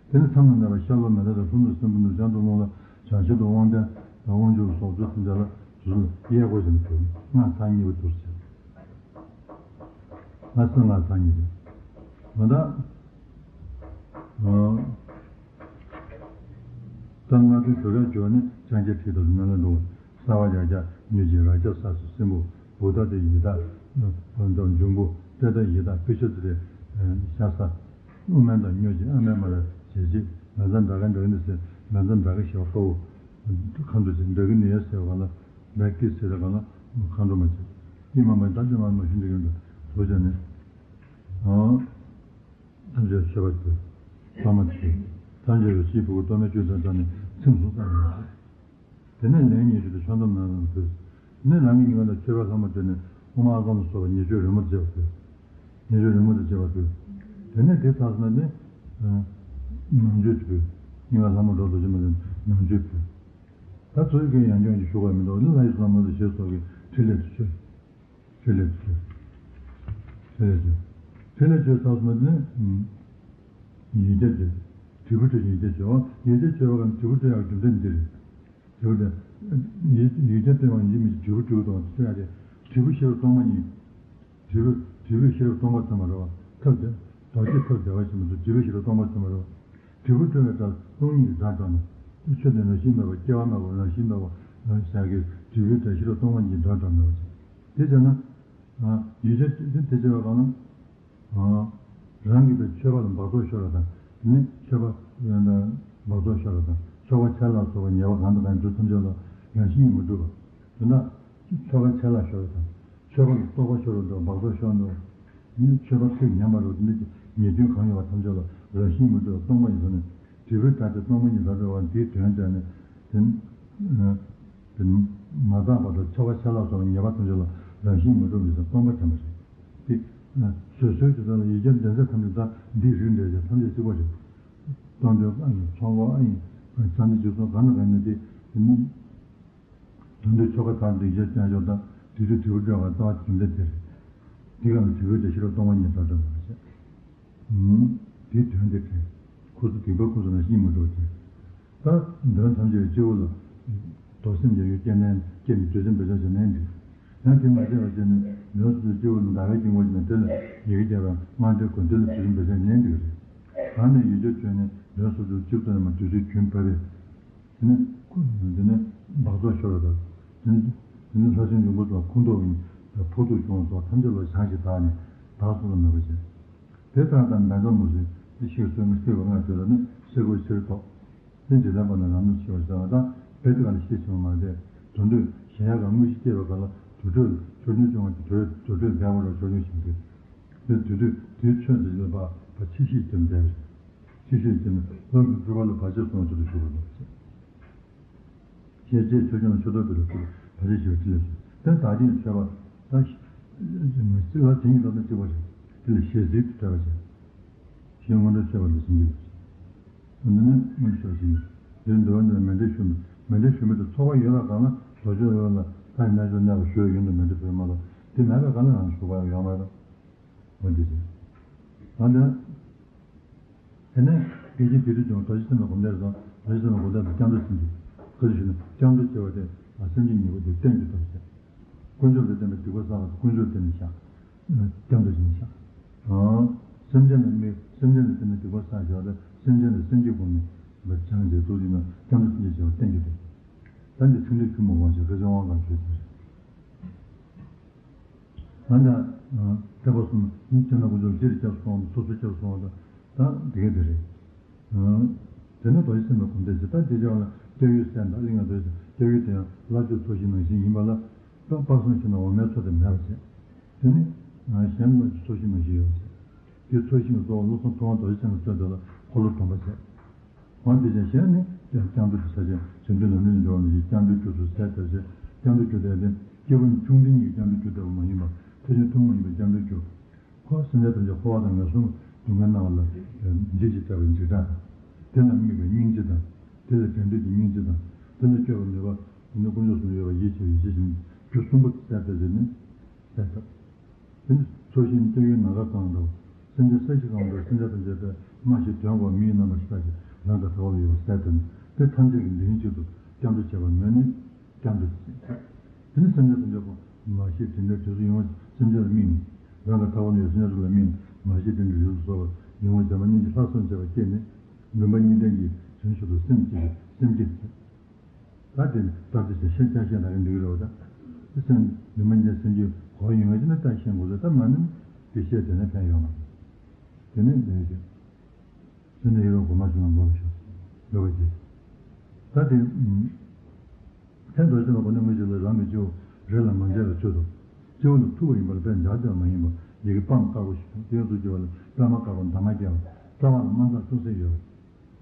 དེ་ནས་མཚམས་ལ་གནས་པ་ཤར་ལྷོ་མེ་ལྷ་དང་ལྷོ་ནུབ་སྲིན་པོ། ནུབ་བྱང་དུ་རླུང་ལྷ། བྱང་ཤར་དུ་དབང་ལྡན་དང་དབང་ཕྱུག་སོགས་ཚུལ་ཐམས་ཅད་ལ་དུས་སུ་གཡས་སྐོར་བྱས་ནས་འདུག། སྔགས་ཚར་གཉིས་པ་འདུག་ཟེར། སྔགས་སྔགས་ཚར་གཉིས་པ། ད། ད་སྔགས་དོན་གྲོལ་བའི་སྦྱོར་ནི། ལྕང་སྐྱ་ཁྲི་དང་རི་མོ་ལ་འགྲོ། སརྦ་ཡཀྵ་གཉོས་སྦྱིན་རཀྵ་ས་སུ་སྲིན་པོ། བུདྡྷ་སྟེ་ཡི་དྭགས་འབྱུང་པོ། ཏདྱ་ཡི་དྭགས་པི་ཤ་ཙི་ཏེ་ཤ་ས། ཨུ་མན་དང་གཉོས་སྦྱིན་ཨ་མན་མ་ར་ཞལ་གཅིག། མལ་ཚང་དགྲ་ཁ་དགྲ་ནི་ཟེར། མལ་ཚང་དགྲ་ཁ་ཞེས་པ་དཔའ་བོ། མཁའ་འགྲོ་ཆེ། དགྲ་ཁ་ནི་ཡ་ཟེར་བ་ལ། བེག་ཏི་ཟེར་བ་ལ་མཁའ་འགྲོ་མ་ཆེ། ཨི་མ་མ་ད་ཅི་མ་མ་ཤིན་ཏུ་ཡོན་ཏུ་དོ་བྱ་ནི། ཐམས་ཅད་མཆོད་པ་ཕུལ། གཏོར་མ་ཕུལ། ཐམས་ཅད་ལ་ཕྱིའི་ཕྲུ་གུ་གཏོར་མའི་བཅུད་དང་སྦྱར་ནས་ཚིམས་སུ་བསམ་ཡང་ཆེ། དེ་ནས་ལན་ཉེར་བཞི་དང་ཕྱག་འཚལ་ནང་ལ་ཕུལ། དེ་ནས་རང་གི་སྙིང་ག་ལ་མཆོད་པའི་ལྷ་མོ་སྤྲོས་ནས་ཨོཾ་ཨཱཿཧཱུྃ་ལ་སོགས་པ་ཉེར་སྤྱོད་རོལ་མོར་བཅས་པ་ཕུལ། ཉེར་སྤྱོད་རོལ་མོ་དང་བཅས་པ་ཕུལ། དེ་ནས་དེ་ཚར་སོང་ན་ནི། ནང་མཆོད་ཕུལ། སྙིང་ག་ལྷ་མོ་རོ་རྡོ་རྗེ་མ་ལ་ནང་མཆོད་ཕུལ། ད་ཚོགས་ཀྱི་ཡང་སྐྱོང་གི་ཞུ་བ་མི་འདུག་ནི། ལྷ་ཡི་བསོད་ནམས་དང་ཞེས་སོགས་ཀྱི་ཕྲིན་ལས་དུ་མཆོད། ཕྲིན་ལས་བཅོས། ཕྲིན་ལས་བཅོས། ཕྲིན་ལས་བཅོས་ཚར་སོང་ན་ནི། ཡིག་བརྒྱ་བཅོས། དྲིལ་བུ་བཅོས། ཡིག་བརྒྱ་བཅོས། ཡིག་བརྒྱ་བཅོས་པ་གམ་དྲིལ་བུ་བཅོས་ཡག་རྒྱུ་མཚན་འདི་རེད། དྲིལ་བུ་དེ། ཡིག་ཡིག་བརྒྱ་བཏོན་པ་ཡིན་གཅིག་མིན་གཅིག་དྲིལ་བུ་བཅོས་དང་བཅོས་ཡག་དེ། དྲིལ་བུ་ཤེས་རབ་སྟོང་པ་ཉིད། དྲིལ་བུ་དྲིལ་བུས་ཤེས་རབ་སྟོང་པ་ཐོན་པ་རེད་བ། ཐབས་དེ། རྡོ་རྗེ་ཐབས་བདེ་བ་ཆེན་པོ་དང་དྲིལ་བུས་ཤེས་རབ་སྟོང་པ་ཐོན་པ་རེད་བ། དྲིལ་བུ་བཅོས་པའི་སྒྲ་སྟོང་ཉིད་ཀྱི་སྒྲ་སྒྲོག་ནས། ཆོས་དེ་རང་བཞིན་མེད་པ། སྐྱེ་བ་མེད་པ། རང་བཞིན་མེད་པ། རང་བཞིན་གྱི་དྲིལ་བུའི་སྒྲ་ཤེས་རབ་སྟོང་པ་ཉིད་ཀྱི་སྒྲ་སྒྲོག་ནས། དེ་བྱས་ན། ཡིག་བརྒྱ་དེ་དེ་བྱས་པ་གང་ན། རང་གིས་པའི་མཆོད་པ་ལ་འབག་བཙོག་ཤོར་བ་དང་། དེ་ནི་མཆོད་པ་འབག་བཙོག་ཤོར་བ་དང་། ཆོ་ག་ཆད་ལྷག་སོགས་པའི་ཉེས་པ་གང་དང་གང་ཡིན་དུས་ཐམས་ཅད་ལ་རང་བཞིན་གྱིས་མི་འགྲུབ་པ། དེ་ན། ཆོ་ག་ཆད་ལྷག་ཤོར་བ་དང་། མཆོད་པ་ལ་རྟོག་པ་ཤོར་བ་དང་འབག་བཙོག་ཤོར་འགྲོ་བ། དེ་ནི་མཆོད་པ་ཚིག་ཉམས་པ་རུ་དེ་ནི་ཉེས་སྐྱོན་གང་ཡོད་པ་ཐམས་ཅད་ལ་རང་བཞིན་མི་འགྲུབ་པ་སྟོང་པ་ཡིན་ཟེར་ནས། དྲིལ་བུའི་སྒྲ་དེ་སྟོང་པ་ཉིད་སྒྲ་སྒྲོག་པ་འདིའི་དོན་བྱས་ནས། དེ་ནི། དེ་ནི་མ་དག་པ་དང་ཆོ་ག་ཆད་ལྷག་སོགས་ཉེས་པ་ཐམས་ཅད་ལ་རང་བཞིན་མི་འགྲུབ་པ་ཡིན་ཟེར་སྟོང་པ་དྲན་པ་རེད། དེ། བཟོད་གསོལ་གྱི་ཚུལ་ལ་ཡིག་བརྒྱ་འདོན་ཚད་ཐམས་ཅད་ད་འདིའི་རིགས་འགྲེ་བྱ་ཐམས་ཅད་གཅིག་པ་རེད། གཏོར་འདོན་ཨ་ཡིན། ཚོགས་འཁོར་ཨ་ཡིན། བྱང་སྣེ་འཇིགས་ཚོགས་གང་ན་གང་ཡིན་ན་དེ། དེ་ནི། དོན་དུ་ཆོ་ག་དང་སྡིག་བཤགས་བསྐྱང་ཆོག་དང་དེ་དུས་དྲིལ་བུ་སྤྲོད་པའི་རྩ་བ་རྒྱུ་མཚན་དེ་རེད། དེ་ག་ལ་དྲིལ་བུ་དེ་ཤེས་རབ་སྟོང་པ་ཉིད་སྒྲ་སྒྲོག་པ་རེད། དེའི་དོན་དེ་དྲན། ཁོ་ཚོ་སྡིག་པ་ཁོ་ཚོ་ལ་ཤེས་མི་འགྲོ་བ་དེ། ད་འདོན་ཐམས་ཅད་སྤྱི་བོ་ལ། རྡོར་སེམས་ཀྱི་གཡོ་སྐྱེ་ནས་སྐྱེ་ནས་བདུད་རྩི་འབེབས་བྱ་བྱེད་ནས་འདི། ཡང་དེ་མ་བྱས་པ་བྱས་ནས་འདོན་སོ་སོའི་སྤྱི་བོ་ལ་ཟླ་བའི་དཀྱིལ་འཁོར་བྱས་ནས་དེ་ལ་ཡི་གེ་བརྒྱ་པའི་སྔགས་འདོན་དགོས་འདི་ལ་བདུད་རྩི་འབེབས་བྱ་ནས་འདི་རེད། གང་ནས་ཡིག་བརྒྱ་བཅོས་ནས་འདོན་སོ་སོའི་སྤྱི་བོ་ལ་མ་བདུད་རྩིའི་རྒྱུན་བབས་པས། དེ་ནས་ཁུ་དེ་ནས་འབག་བཙོག་ཤོར་བ་དང་། དེ་ནས་དེ་ནས་ལྷ་སྲིན་འབྱུང་པོ་དང་ཁུངས་གཏུགས་ཡིན་ཕོག་ཐུག་བྱུང་སོགས་ཐམས་ཅད་ལ་བྱང་ཞིང་དག་ནས་བདག་སོགས་ལ་མོས་པ་བྱེད། དེ་ལྟར་དང་འབད་འཛམ་བུ་སྲིད་འདི་ཤེས་སོས་མི་སྲིད་པ་ང་ཚོས་ལ་ནི་ཤེས་དགོས་ཕྱིར་ཐོགས། དེ་འཇིག་རྟེན་པ་ན་རང་ལུགས་ཤེས་པར་བྱ་བ་དང་བེད་ཀ་ལ་ཤེས་བྱུང་མ་རེད། དོན་དུ་གཞན་ཡང་ག་དངོས་གཞི་སྐྱེས་པ་ག་ལ་དུར་ཁྲོད་ཆོས་ཉིད་སྐྱོང་བ་གི་དུར་དུར་ཁྲོད་འབད་བ་རོ་ཆོས་ཉིད་བཞིན་དུ། དེ་དུས་དུས་དེའི་ཆོས་འདི་ལ་བ་བ་ཆེ་ཤེས་ཀྱི་འབད་བ་ཆེ་ཤེས་ཀྱི་ནི་ལོག་གི་སྤྲུལ་པ་ལ་བར་ཆད་སོང་བ་དུ་ཞུགས་པ་རེད། ཞེས་བྱས་ཆོས་སྐྱོང་ཆོས་རྟོག་པའི་ལུགས་སུ་བར་ཆད་ཞི་བའི་ཕྲིན་ལས་སོ། དེ་དག་ཅིང་ཆོས་པ་དང་། ལ་དེ་ཉིད་ལ་ནི་གཅིག་པ་རེད། དེ་ལ་ཞེ་གཟིགས་དུ་བྲལ་བ་བྱས། ཞེས་སྔོན་འགྲོ་ཆོས་པ་ལ་ཟིན་གྱི་ལ། འདི་ནི་སྔོན་ཆོས་ཟིན། དེ་འདུལ་བ་འདི་ལ་མཎྜལ་ཞུ་མི་མཎྜལ་ཞུ་མི་དེ་ཚོགས་པ་ཡོད་པ་གང་ལ་དོ་ཅོག་ཡོད་ལ་ད་ཡིན་ན་ཅོག་གནས་པ་ཞུ་ཡོད་ཡོད་འདུག་མཎྜལ་ཕུལ་མ་ལ་དེ་མེད་པ་གང་ལ་རང་ཞུ་བ་ཡོད་མ་རེད། འོ་འདི་རེད། ད་ལྟ། དེ་ནས་དགེ་བཤེས་དེ་དུས་ཀྱང་རྡོ་རྗེ་སེམས་དཔའི་སྒོམ་བཟླས་སོང་། རྡོ་རྗེ་སེམས་དཔའི་སྒོམ་བཟླས་སུ་སྐྱབས་འགྲོ་ཟིན་གྱི། ག་ཚོད་ཞུས་ན་སྐྱབས་འགྲོ་བྱེད་པ་དེ་ལ་སེམས་ཅན་ཉེ་བོ་དེ་བསྟེན་རྒྱུ་དང་ཟེར། དཀོན་མཆོག་ལ་བརྟེན་པའི་སྡིག་པ་བསགས་པ་དེ་དཀོན་མཆོག་བརྟེན་ནས་བཞག་དཀྱམ་དུ་བྱིན་བཞག་སེམས་ཅན་ལ་དམིགས། སེམས་ཅན་ལ་བརྟེན་ནས་སྡིག་པ་བསགས་བཞག་སྟེ་སེམས་ཅན་ལ་སེམས་བསྐྱེད་སྒོམ་ནས་སྦྱངས་བྱས་ཐུགས་རྗེ་ནས་སྐྱབས་འགྲོ་སེམས་བསྐྱེད་བྱེད་པ་བསྟན་གྱི་འདུག་ད་འདི་ཚིག་འགྲེལ་ཞུ་མི་དགོས་ཤིང་ཁ་སང་དབང་གང་ཞུས་ཚར། ང་འདྲ། ཐེག་པ་གསུམ་ནི་སྤྱིར་ན་དཀོན་མཆོག་སྤྱིར་སྐྱབས་སུ་སོང་བ་སོ་སོ་སྐྱབས་སུ་སོང་བ་དང་དེ་གས་དེ་རེད། དེ་ནས་རྡོ་རྗེ་སེམས་དཔའི་སྒོམ་བཟླས་བྱས། ད་དེ་ཅག་ལ་སྐྱབས་ཡུལ་གསལ་འདྲ་གླིང་ང་རྡོ་རྗེ་སྐྱབས་ཡུལ་དེ་ཡང་བླ་མཆོད་ཚོགས་ཞིང་ནང་བཞིན་ཡིན་པ་ལ། ད་དཔག་བསམ་ཤིང་ནང་འོ་མའི་ཚོགས་དེ་མེད་པ་བྱས། དེ་ནི་གཞན་ལ་ཚོགས་ཞིང་ནང་བཞིན་ཡོད་པ་བྱས། དེ་ཚོགས་ཞིང་གཙོ་བོ་བློ་བཟང་ཐུབ་དབང་རྡོ་རྗེ་འཆང་གི་ཚོགས་དེ་ལ་འཁོར་ལོ་སྡོམ་པ་བྱས། འོན་ཏེ་ཀྱང་གཞན་ནི་སྐྱབས་འགྲོ་དེ་ས་ཆེན་ཟིན་བྲལ་ལམ་རིམ་ལ་འབྱོར་བ་ནི་སྐྱབས་འགྲོའི་རྒྱུ་སོགས་ཟད་ལྟར་བྱས། སྐྱབས་འགྲོའི་རྒྱུ་དེ་ལྡན་སྐྱེས་བུ་ནི་ཆུང་འབྲིང་གཉིས་ཀྱི་སྐྱབས་འགྲོའི་རྒྱུ་ལྟ་བུ་མ་ཡིན་པ་ཐེག་ཆེན་ཐུན་མོང་མ་ཡིན་པའི་སྐྱབས་འགྲོའི་རྒྱུ། ཁོ་སེམས་ཅན་ཐམས་ཅད་འཁོར་བ་དང་ངན་སོང་སྡུག་བསྔལ་སྣང་བ་ལ་འཇིགས་སྐྲག་དང་། དེ་ལ་དམིགས་པའི་སྙིང་རྗེ་དང་། དེ་ལ་དྲན་འདོད་ཀྱི་སྙིང་རྗེ་དང་། དེ་ལ་སྐྱོབ་པའི་ནུས་པ། དེ་ནི་དཀོན་མཆོག་གསུམ་ཡོད་པ་ཡིད་ཆེས་པའི་ཡིད་ཆེས་ཀྱི་རྒྱུ་གསུམ་པོ་ཟད་ལྟར་བྱས་ནས་ཟད་ཐབས། དེ་ནི་ཚོགས་ཞིང་སྐྱབས་ཡུལ་ནམ་མཁའ་གང་འདྲ་བ། སེམས་ཅན་ས་གཞི་གང་འདྲ་སེམས་ཅན་ཐམས་ཅད་པས་སྨྲ་ཤེས་དོན་གོ་མིའི་རྣམ་པར་ཤེས་པ་ཞིག་རང་གི་ལྟ་བ་ལ་ཡོད་པ་ཟད་དོན་དེ་ཐམས་ཅད་ཀྱི་མདུན་གཅིག་ཏུ་སྐྱབས་འགྲོ་བྱེད་པ་མོས་ནས་སྐྱབས་འགྲོ་བྱེད། དེ་ནི་སེམས་ཅན་ཐམས་ཅད་པོ་མ་ཤེས་དྲིན་ལན་དུས་སུ་ཡོང་བ་སེམས་ཅན་ལ་དམིགས་ནས་རང་གི་ལྟ་བ་ལ་ཡོད་སེམས་ཅན་ཚོ་ལ་དམིགས་ནས་མ་ཤེས་དྲིན་དུས་སུ་སོགས་པ་ཡོང་བ་བྱམས་པ་སྙིང་རྗེ་ལྷག་བསམ་བྱེད་པ་སྐྱེས་ནས་འདུན་པ་གཉིས་ལྡན་གྱི་དོན་ཞུ་དུ་སེམས་བསྐྱེད་པའི་སེམས་བསྐྱེད་བྱེད། ད་དེ་ནི་ད་དེ་ཚེ་ཤེས་བྱ་ཤེས་ན་རེ་འདུག་རེད་བ། ད་སེམས་འདུན་མ་ཉེ་སེམས་ཀྱི་གོ་ཡོང་བ་ཅི་ན་ད་ཤེས་དགོས་ཟེར། ད་མ་ནི་དེ་བཤད་དེ་ནས་ཕན་ཡོད་མ་རེད། དེ་ནས་འདི་ནས་ཅི་སེམས་ནི་ཡོད་པ་གོ་མ་བྱུང་བ་མགོ་ལ་ཤོག་ཡོད་པ་ཅི། ད་དེ་ཐེག་མདོ་ཆེན་པོ་གོ་ནས་དངོས་གཞི་ལ་རང་གི་སྤྱི་བོ་རེ་ལ་མ་འཇལ་བའི་ཚུལ་དུ། སྤྱི་བོ་ནི་ཐུག་པ་ཡིན་པ་ལ་པད་འཇགས་ཀྱང་མ་ཡིན་པ་ཡི་གེ་པདྨ་དཀར་པོ་ཞིག་དང་དེའི་གཟུགས་ཀྱི་བར་ལ་པདྨ་དཀར་པོ་འདབ་མ་བརྒྱད་པ་རྩ་བ་ལ་དམར་མདངས་ཅུང་ཟད་ཡོད་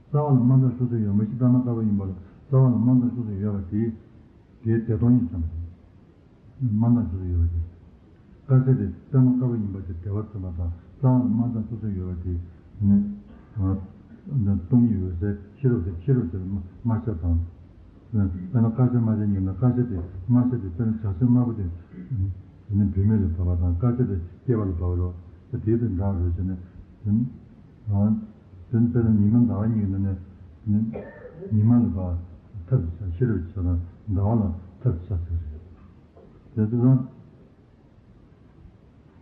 པ། རྩ་བ་ལ་དམར་མདངས་ཅུང་ཟད་ཡོད་མ་གཞི་པདྨ་དཀར་པོ་ཡིན་པ་ལ་རྩ་བ་ལ་དམར་མདངས་ཅུང་ཟད་ཡོད་པ་དེ། དེའི་བདེ་སྟོང་ཉིད་མཚོན་པ་དང་། དམར་མདངས་ཅུང་ཟད་ཡོད་པ་དེ། དཀར་ཆ་དེ་པདྨ་དཀར་པོ་ཡིན་པ་དེ་བདེ་བ་མཚོན་པ་དང་རྩ་བ་ལ་དམར་མདངས་ཅུང་ཟད་ཡོད་པ་དེ་ནི། སྟོང་ཉིད་འོད་གསལ་ཤེས་རབ་དེ་ཤེས་རབ་དེ་དམར་ཆ་དང་། དཔེར་ན་དཀར་ཆ་དམར་ཆ་གཉིས་ན་དཀར་ཆ་དེ་དམར་ཆ་དེ་དཔེར་ན་བྱ་སེར་དམར་པོ་དེ། དེ་ནི་བུད་མེད་ལ་བབས་པ་དང་དཀར་ཆ་དེ་སྐྱེས་པ་ལ་བབས་པ་རེད། དེ་དེ་འདྲ་རེད་ཟེར་ནས། དེ་ནི་དཔེར་ན་ཉི་མ་ཟླ་བ་གཉིས་ནང་ནས་ཉི་མ་ལ་བབས་ཐབས་ཀྱི་ཆ་ཤེས་རབ་ཀྱི་ཆ་དང་ཟླ་བ་ལ་ཐབས་ཀྱི་ཆ་ཟེར་རེད། དེ་ཚོ་དང་།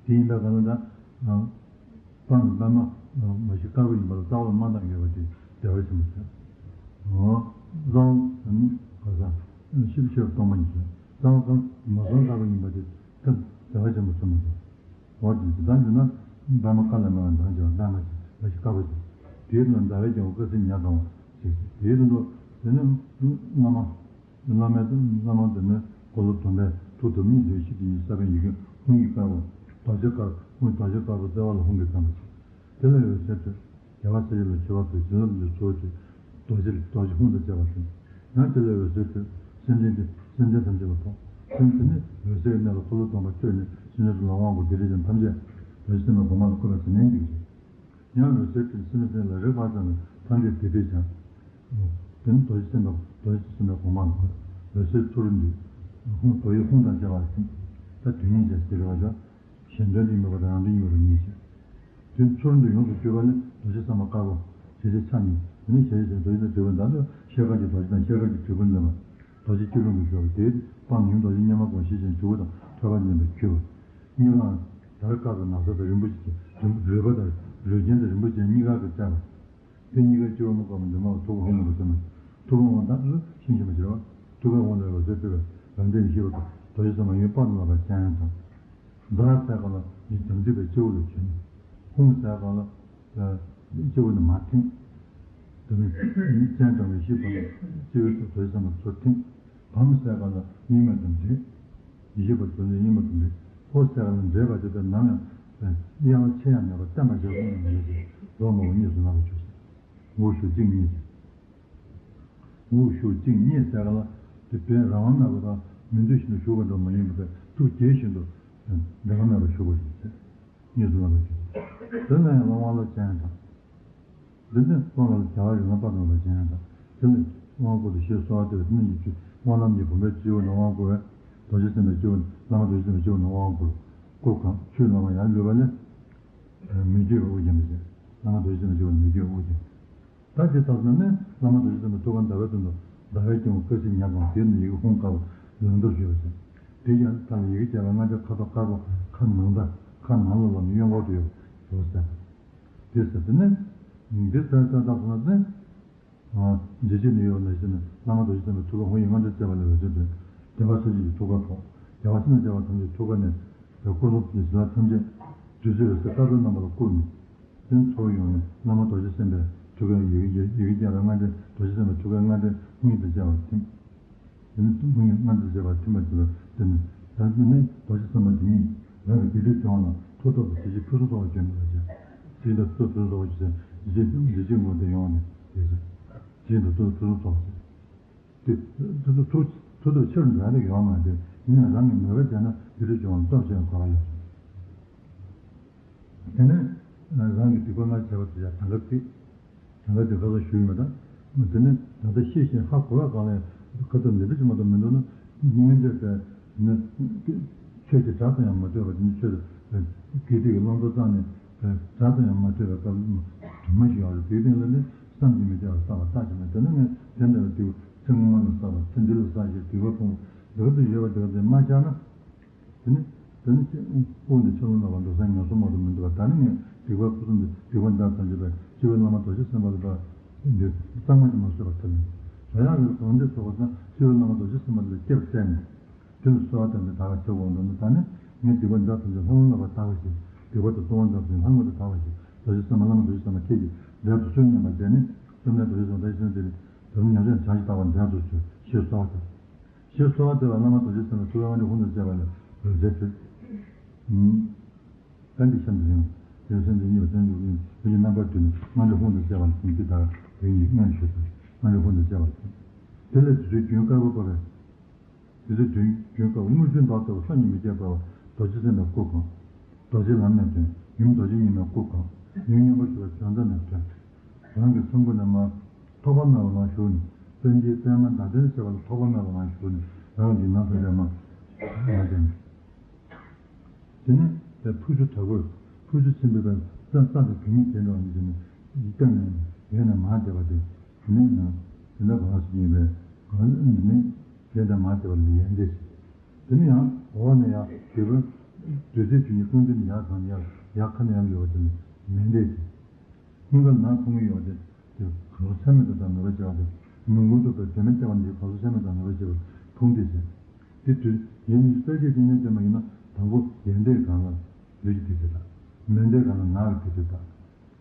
དེ་ཡིན་པའི་སྒང་ལ་ད། པདྨ་པདྨ་མ་གཞི་དཀར་པོ་ཡིན་པ་ལ་རྩ་བ་ལ་དམར་མདངས་ཡོད་པ་དེ་བདེ་བ་ཆེན་པོ་ཟེར། རྩ་བ་གང་ག་ས་ཤེས་རབ་ཤེས་རབ་སྟོང་པ་ཉིད་ཟེར། རྩ་བ་གང་མ་བཟང་དཀར་པོ་ཡིན་པ་དེ་ད་བདེ་བ་ཆེན་པོ་ཟེར་མ་ཟེར། འོ་དེ་དེ་ལྟར་འགྱུར་ན་པདྨ་དཀར་ལ་སྨྲ་བ་མདངས་ཆེ་བ་པདྨ་ཆེ་མ་གཞི་དཀར་པོ་ཆེ། དེའི་ནང་ཟླ་བའི་རྒྱལ་པོ་དཀར་སེར་ཉ་གང་བ་ཞེས་ཟེར། དེའི་དོན་དུ་དེ་ནི་སྔ་མ། བླ་མའི་བླ་མ་འདི་ནི་འཁོར་ལོ་སྡོམ་པའི་ཐུགས་སྟོབས་གཉིས་འདུས་ཤིག་དེ་ཉིད་ས་པཎ་ཡི་གེ་ཧཱུྃ་ཡིག་དཀར་པོ། རྡོ་རྗེ་དཀར་ཧཱུྃ་རྡོ་རྗེ་དཀར་པོ་རྩ་བ་ལ་ཧཱུྃ་གིས་བརྩམས་པ་ཞིག་དེ་ལ་འོད་ཟེར་འཕྲོས། རྒྱལ་བ་སྲས་བཅས་ལ་མཆོད་པ་ཕུལ། བྱིན་རླབས་ཀྱི་ཚོགས་བཅུད་རྡོ་རྗེ་རྡོ་རྗེ་ཧཱུྃ་དང་བཅས་པ་བྱུང་། ཡང་དེ་ལ་འོད་ཟེར་འཕྲོས། སེམས་ཅན་དེ་སེམས་ཅན་ཐམས་ཅད་ལ་ཕོག་སེམས་དེ་ནི་འོད་གསལ་གྱི་གནས་ལ་འཁོར་ལོ་སྡོམ་པ་སྤྲོས་ནས་སེམས་ཅན་ཚོ་ལ་དབང་བསྐུར། དེ་འདྲ་ཅན་ཐམས་ཅད་རྡོ་རྗེ་སེམས་དཔའི་སྒོ་མང་ལ་བཀོད་པ་ཟེར་ནས་འདི་ཡང་འོད་ཟེར་འཕྲོས་སེམས་ཅན་ལ་རེག་པ་ཙམ་ལ་ཐམས་ཅད་བདེ་བདེ་བྱ། དེ་ནི་རྡོ་རྗེ་སེམས་དཔའ་རྡོ་རྗེ་སེམས་དཔའི་སྒོ་མང་ལ་འོད་ཟེར་ཚུར་འདུས། ཧཱུྃ་རྡོ་རྗེ་ཧཱུྃ་དང་བཅས་པ་ལ་ཐིམ། ད་དོན་གཉིས་བྱས་ཟེར་བ་ལ་གཞན་དོན་དུ་དམིགས་པ་དང་རང་དོན་དུ་དམིགས་པ་གཉིས་བྱས། དེ་ཚུར་འདུས་ཡོངས་སུ་གྱུར་པ་ནི་རྡོ་རྗེ་སེམས་དཔའ་དཀར་པོ་ཞེས་བྱའི་ཕྱག་གཉིས། དེ་ནི་ཞེས་བྱའི་རྡོ་རྗེ་དང་དྲིལ་བུ་འདྲ་འདོད་ཤེལ་དཀར་གྱི་རྡོ་རྗེ་དང་ཤེལ་དཀར་གྱི་དྲིལ་བུ་འཛིན་པ། རྡོ་རྗེ་སྤྱི་བླུན་གྱི་ཞོགས་པ་དེའི་དཔང་ཡུམ་རྡོ་རྗེ་སྙེ་མ་གོང་ཞེས་བྱའི་འཇུག་པ་དང་ཐོད་པ་འཛིན་པའི་འཁྱུད་པ། གཉིས་ཀའང་དར་དཀར་པོའི་ན་བཟའ་དང་རིན་པོ་ཆེ་རོལ་པ་དང་རོལ་རྒྱན་དང་རིན་པོ་ཆེ་གཉིས་ཀ་གིས་སྤྲས་པ། དེ་གཉིས་ཀའི་སྤྱི་བོར་མོ་དཀར་པོ་འདུས་མ་བ་ཐུབ་པ་ཧཱུྃ་ལ་བརྩམས་པ། ཐུབ་པ་ཧཱུྃ་དང་དུ་ཤིང་ཤིང་མ་བྱེད་པ། ཐུབ་པའི་དབང་ལས་འོད་ཟེར་འཕྲོས་པས་རང་སྟེང་ཞི་བ་དང་རྡོ་རྗེ་ཚང་མ་ཡུལ་དཔག་ཏུ་མེད་པ་སྤྱན་དང་། འཛག་ཚད་ཀ་ལ་ཡུལ་བྱང་ཆུབ་པའི་སྤྱི་བོ་ལ་བྱོན། ཧཱུྃ་ཟེར་གང་ལ། སྤྱི་བོ་ནས་མར་ཐིམ། དེ་ནས་སྤྱན་དྲངས་པའི་གཞི་བོ་ནས་སྤྱི་བོའི་ཐོག་རྡོ་རྗེ་སེམས་དཔའ་ཚུར་ཐིམ། བམ་ཟེར་གང་ལ་གཉིས་མེད་དུ་འདྲེས། ཡེ་ཤེས་པ་ཚུར་ནས་གཉིས་མེད་དུ་འདྲེས། ཧོ་ཟེར་གང་ལ་འདྲེས་པ་དེ་དང་ནམ་ཡང་གཡེང་བ་ཆེ་ཡང་མེད་པར་བརྟན་པ་ཞིག་ལ་ཡོད་ཅིང་ལོག་མེད་པར་གཉིས་སུ་སྣང་བར་གྱུར་ཟེར། ངུ་ཤུགས་གཅིག་གཉིས་ཟེར། ངུ་ཤུགས་གཅིག་གཉིས་ཟེར་གང་ལ་དེ་བས་རང་དབང་མེད་པ་དང་མི་འདོད་བཞིན་དུ་ཞུགས་པ་འདྲ་མ་ཡིན་པ་དང་ཐུགས་དགྱེས་བཞིན་དུ་འབྲལ་བ་མེད་པར་ཞུགས་པ་ཡིན་ཟེར། གཉིས་སུ་སྣང་བར་གྱུར། དེ་ལ་ཡང་བླ་མ་ལ་སྤྱན་དང་། འདི་ནི་དབང་ལ་བྱ་བ་ཡོད་ན་དཔག་ཏུ་མེད་པ་ཅན་དང་། དེ་ནི་དབང་བསྐུར་དུ་ཞེས་གསོལ་བ་འདེབས་པའི་སྣོད་ཀྱི་བཅུད་དབང་ལམ་གྱི་བུམ་པའི་སྤྱི་བོ་ནས་དབང་བསྐུར་བས། རྡོ་རྗེ་སེམས་དཔའི་སྤྱི་བོ་བླ་མ་རྡོ་རྗེ་སེམས་དཔའི་སྤྱི་བོ་ནས་དབང་བསྐུར། བསྐུར་གང་ཆུའི་ལམ་ཡར་ལུད་པ་ལས། མི་བསྐྱོད་པའི་དབུ་རྒྱན་པ་ཞེས་བླ་མ་རྡོ་རྗེ་སེམས་དཔའི་སྤྱི་བོ་ནས་མི་བསྐྱོད་པའི་དབུ་རྒྱན། ད་དེ་ལྟར་སོང་ནས་བླ་མ་རྡོ་རྗེ་སེམས་དཔའི་ཐུགས་ཀར་ཟླ་བའི་སྟེང་དུ་ཟླ་བའི་སྐྱེ་བོ་དཀར་སིལ་ཉ་གང་དེ་ནི་ཡི་གེ་ཧཱུྃ་དཀར་པོ་ལང་ཐོག་བརྗོད་པ་ཞིག་དེ་ཡང་མཐའ་ལ་ཡི་གེ་བརྒྱ་པའི་སྔགས་འདྲེན་ཁ་དོག་དཀར་པོ་ཁ་ནང་དང་ཁ་ནང་ལོགས་ལ་ནི་གཡོན་སྐོར་དུ་ཡོད་པ་ཞེས་པ་ཟེར། དེ་ཟེར་དེ་ནི། འདི་ལྟར་ལྟར་བརྟགས་སོང་ན་ནི། འཇིགས་བྱེད་ནི་ཡོད་ན་ཞེ་ན་བླ་མ་རྡོ་རྗེ་སེམས་དཔའི་ཐུགས་ཀར་ཧཱུྃ་ཡིག་སྔགས་འདྲེན་མཛད་པ་ལ་འོད་ཟེར་འཕྲོས། བདེ་བ་ཚར་གཅོད་ཀྱི་ཐུགས་ཀར་ཕོག་བདེ་བ་ཅི་ནས་བདེ་བ་ཐམས་ཅད་ཐུགས་ཀ་ནས། བདེ་བ་སྐུ་གསུམ་གྱི་བྱིན་རླབས་ཐམས་ཅད། བདུད་རྩིའི་འོད་ཟེར་དཀར་པོའི་རྣམ་པ་ལ་བསྐུར་ནས། དེ་ཚོར་ཡོང་ནས་བླ་མ་རྡོ་རྗེ་སེམས་དཔའི་ཐུགས་ཀའི་ཡི་གེ་ཡི་གེ་བརྒྱ་པའི་སྔགས་འདྲེན་རྡོ་རྗེ་སེམས་དཔའི་ཐུགས་ཀའི་སྔགས་འདྲེན་ཧཱུྃ་ཡིག་དང་བཅས་པ་ཐིམ། དེ་ནི་ཐུགས་ཀའི་སྔགས་འདྲེན་བཅས་པ་ཐིམ་པར་གྱུར་པ་དེ་ནི། ད་དེ་ནི་རྡོ་རྗེ་སེམས་དཔའ་དེ་ཉིད་རང་གི་བདེ་དྲོད་སྦྱོང་བ་ལ་མཐུ་སྟོབས་དང་ཞི་བྱེད་ཕུན་སུམ་ཚོགས་པ་སྦྱོང་བར་བྱ། ཞི་བྱེད་དང་ཕུན་སུམ་ཚོགས་པ་ཞེས་བྱ་བྱེད་ལ་ཚུར་ཕུན་སུམ་ཚོགས་པ་ཞེས་བྱ། ཞི་བྱེད་དང་ཕུན་སུམ་ཚོགས་པ་ཞེས། དེ་ཐུགས་ཐུགས་ཐུགས་ཐུགས་ཆེར་འགྲོ་ཡ་དེ་ཡོད་མ་རེད། ཡིན་ཡང་རང་གི་མོས་པ་བྱས་ན་བདེ་དྲོད་སྦྱོང་བ་ལ་སྟོབས་ཆེ་བའི་གོ་བ་ཡོད། དེ་ནས་རང་གི་སྡིག་པ་ལྔ་བྱས་པ་དེ་ཡང་གྲངས་ཀ་བརྩིས། གྲངས་ཀ་དེ་ཁ་སང་ཞུས་ཡོད་པ་དང་། དེ་ནས་ད་ལྟ་ཤེས་བཞིན་ཧ་གོ་བ་གང་ལ་ཁ་ཐུག་ལེགས་པོ་ཅིག་མ་གཏོགས་མི་འདུག་ན། སྙིང་རྗེ་དེ་ནི་ཆོས་ཀྱི་སྒྲ་དང་ཡང་མ་འཕྲོད་པ་དེ་ནི་ཆོས་དགེ་སྡིག་གི་བླང་དོར་བཏང་ནས་སྒྲ་དང་ཡང་མ་འཕྲོད་པའི་སྐབས་དུ་མ་ཞིག་ཡོང་རེད། དེའི་སྟེང་ལ་ནི་བསམ་གྱིས་མི་ཁྱབ་པ་བསགས་པ་རྟག་ཅིག་མེད། དེ་ནི་ངས་དེ་འདྲ་བའི་སྡིག་པ་ཚེ་སྔོན་མ་ལ་བསགས་པ་ཚེ་འདི་ལ་བསགས་ཞེས་སྡིག་པ་ཕུང་པོ་འདི་ག་ཚོད་ཡོད་པ་དེ་ག་ཚོད་མ་བཞག་ན། དེ་ནི། དེ་ནི་དབུགས་འདི་ཆུ་ལོང་ལ་བ་འགྲོ་ས་ངན་སོང་མ་གཏོགས་མི་འདུག་པ། ད་ནི་ངས་སྡིག་པ་ཕུན་སུམ་ཚོགས་སྡིག་པ་འདི་དག་ཐམས་ཅད་པའི་སྤྱི་བོའི་བླ་མ་རྡོ་རྗེ་སེམས་དཔའ་ལ་ཕར་འདི་གཙང་མ་ཅིག་མ་བཟོད་པར་ཐོབ་ནས། རོལ་དབྱངས་ཀྱི་གོང་འདི་ཚོགས་པ་དང་སྤྱི་བོའི་བླ་མ་རྡོ་རྗེ་སེམས་དཔའ་ལ་སྐྱབས་བཙལ་ནས། དེ་ལ་གསོལ་བ་བཏབ་ནས་དག་པ་བྱེད་དགོས་འདུག་ན། ད་ནི་ངས་སྡིག་པ་འདི་དག་ཐམས་ཅད་ལྷང་ངུ་ལ་ཕར་དག་པ་ཞིག་སྡིག་པ་དང་བཙོན་པ་འདི་དག་ཐམས་ཅད་ལྷང་ངུ་ལ་དག་པ་ཞིག་རྡོ་རྗེ་སེམས་དཔའ་བླ་མ་རྡོ་རྗེ་སེམས་དཔའ་ཁྱེད་ཀྱིས་འབྲས་བུ་སྩོལ་སྙམ་པར་མཛད་ནས། བཅོམ་ལྡན་རྡོ་རྗེ་སེམས་དཔའ་ད་ཕྱིན་ཚེ་འདི་ནི་ཉམས་ཆག་བྱང་ཞིང་དག་པར་འབྲས་བུ་སྩོལ་ཞེས་གསོལ་བ་བཏབ། ཞེས་གསོལ་བ་འདེབས་པ་བླ་མ་རྡོ་རྗེ་སེམས་དཔའི་ཐུགས་ཀའི་སྔགས་འདི་ཧཱུྃ་དང་བཅས་པ་ལས་འོད་ཟེར་འཕྲོས། ཨུམ། ད་འདི་གཤམ་དུ་ཡང་། དེ་སེམས་ཅན་གཉིས་པ་བརྟན་གྱུར་ཀུན་ལུས་ཀྱི་རྣམ་པར་བསྡུས་ནས་སྔགས་འདི་ཧཱུྃ་དང་བཅས་པ་ལ་ཐིམ་གྱིས་དར་བའི་ཡིད་སྔར་ཞུས་པ། སྔགས་འདི་ཧཱུྃ་དང་བཅས་པ་ལ་ཐིམ། དེ་ལས་དུས་ཚོད་རྒྱུན་དཀར་པོ་བབས་པས། དུས་ཚོད་རྒྱུན་དཀར་པོ་དངུལ་ཆུ་མདོག་ལྟ་བུ་ལྷ་ཉིད་མི་བསྐྱོད་པ་རྡོ་རྗེ་སེམས་དཔའི་སྐུ་གང་། རྡོ་རྗེ་ལམ་ནས་ཐོན་ཡུམ་རྡོ་རྗེ་ཉི་མའི་སྐུ་གང་། ཡུམ་མཉམ་པར་བཞུགས་པ་བྱང་ཐང་ནས་ཐོན། རང་གི་ཚོམ་བུ་ནས་མར་ཐོགས་པ་མེད་པ་ལ་བཞུགས་ནས། པཎ་ཆེན་པདྨ་ཟླ་གྲོགས་བྱེད་པ་ལ་ཐོགས་པ་མེད་པ་ལ་བཞུགས་ནས་རང་གི་ལུས་ནང་ཐམས་ཅད་མར་མར་བསྟན། དེ་ནས་དེ་ཕུར་ཆུ་དྲག་པོས་ཕུར་ཆུ་ཆེན་པོའི་པའི་རྩ་རྩ་དང་གད་སྙིགས་བྱས་འགྲོ་བ་ཉིད་ཀྱི་ནི་སྟེང་ནས་ཡོད་ནས་མར་བསྡད་པ་དེ། དེ་ནས་ན་དེ་ནས་གང་ཞིག་ཡིན་པས་གང་ནས་ཡོད་ནས་མར་བསྡད་པ་ལ་ཡར་འདེད་བྱེད། དེ་ནས་ཡང་འོག་ནས་ཡར་བདུད་པོའི་བདུད་རྩིའི་རྒྱུ་ཉིད་ཀུན་འདུས་ནས་ཡར་གང་ཡར་ཡར་ཁ་ནས་ཡར་ཡོད་པ་དེ་ལ་མར་འདེད་བྱེད། སྙིང་ག་ལ་ནག་ཕུང་གི་ཡོད་དེ། དེ་གང་ཟག་ཚད་མེད་དང་མོས་པ་བྱ་བ་དེ། མི་མངོན་རྟོགས་པའི་དོན་མེད་ལྟ་བ་འདི་གང་ཟག་ཚད་མེད་དང་མོས་པ་བྱ་བའི་ཕུང་སྟེ་ཟེར། དེ་དུས་ཡིན་ནི་རྩ་བརྒྱད་བཅོམ་ལྡན་འདས་མ་ཡིན་ན་དང་པོ་ཡར་འདེད་སྒང་ལ་ལུས་ཀྱི་བདེ་དྲོད་དང་། མར་འདེད་སྒང་ལ་ངག་གི་བདེ་དྲོད་དང་།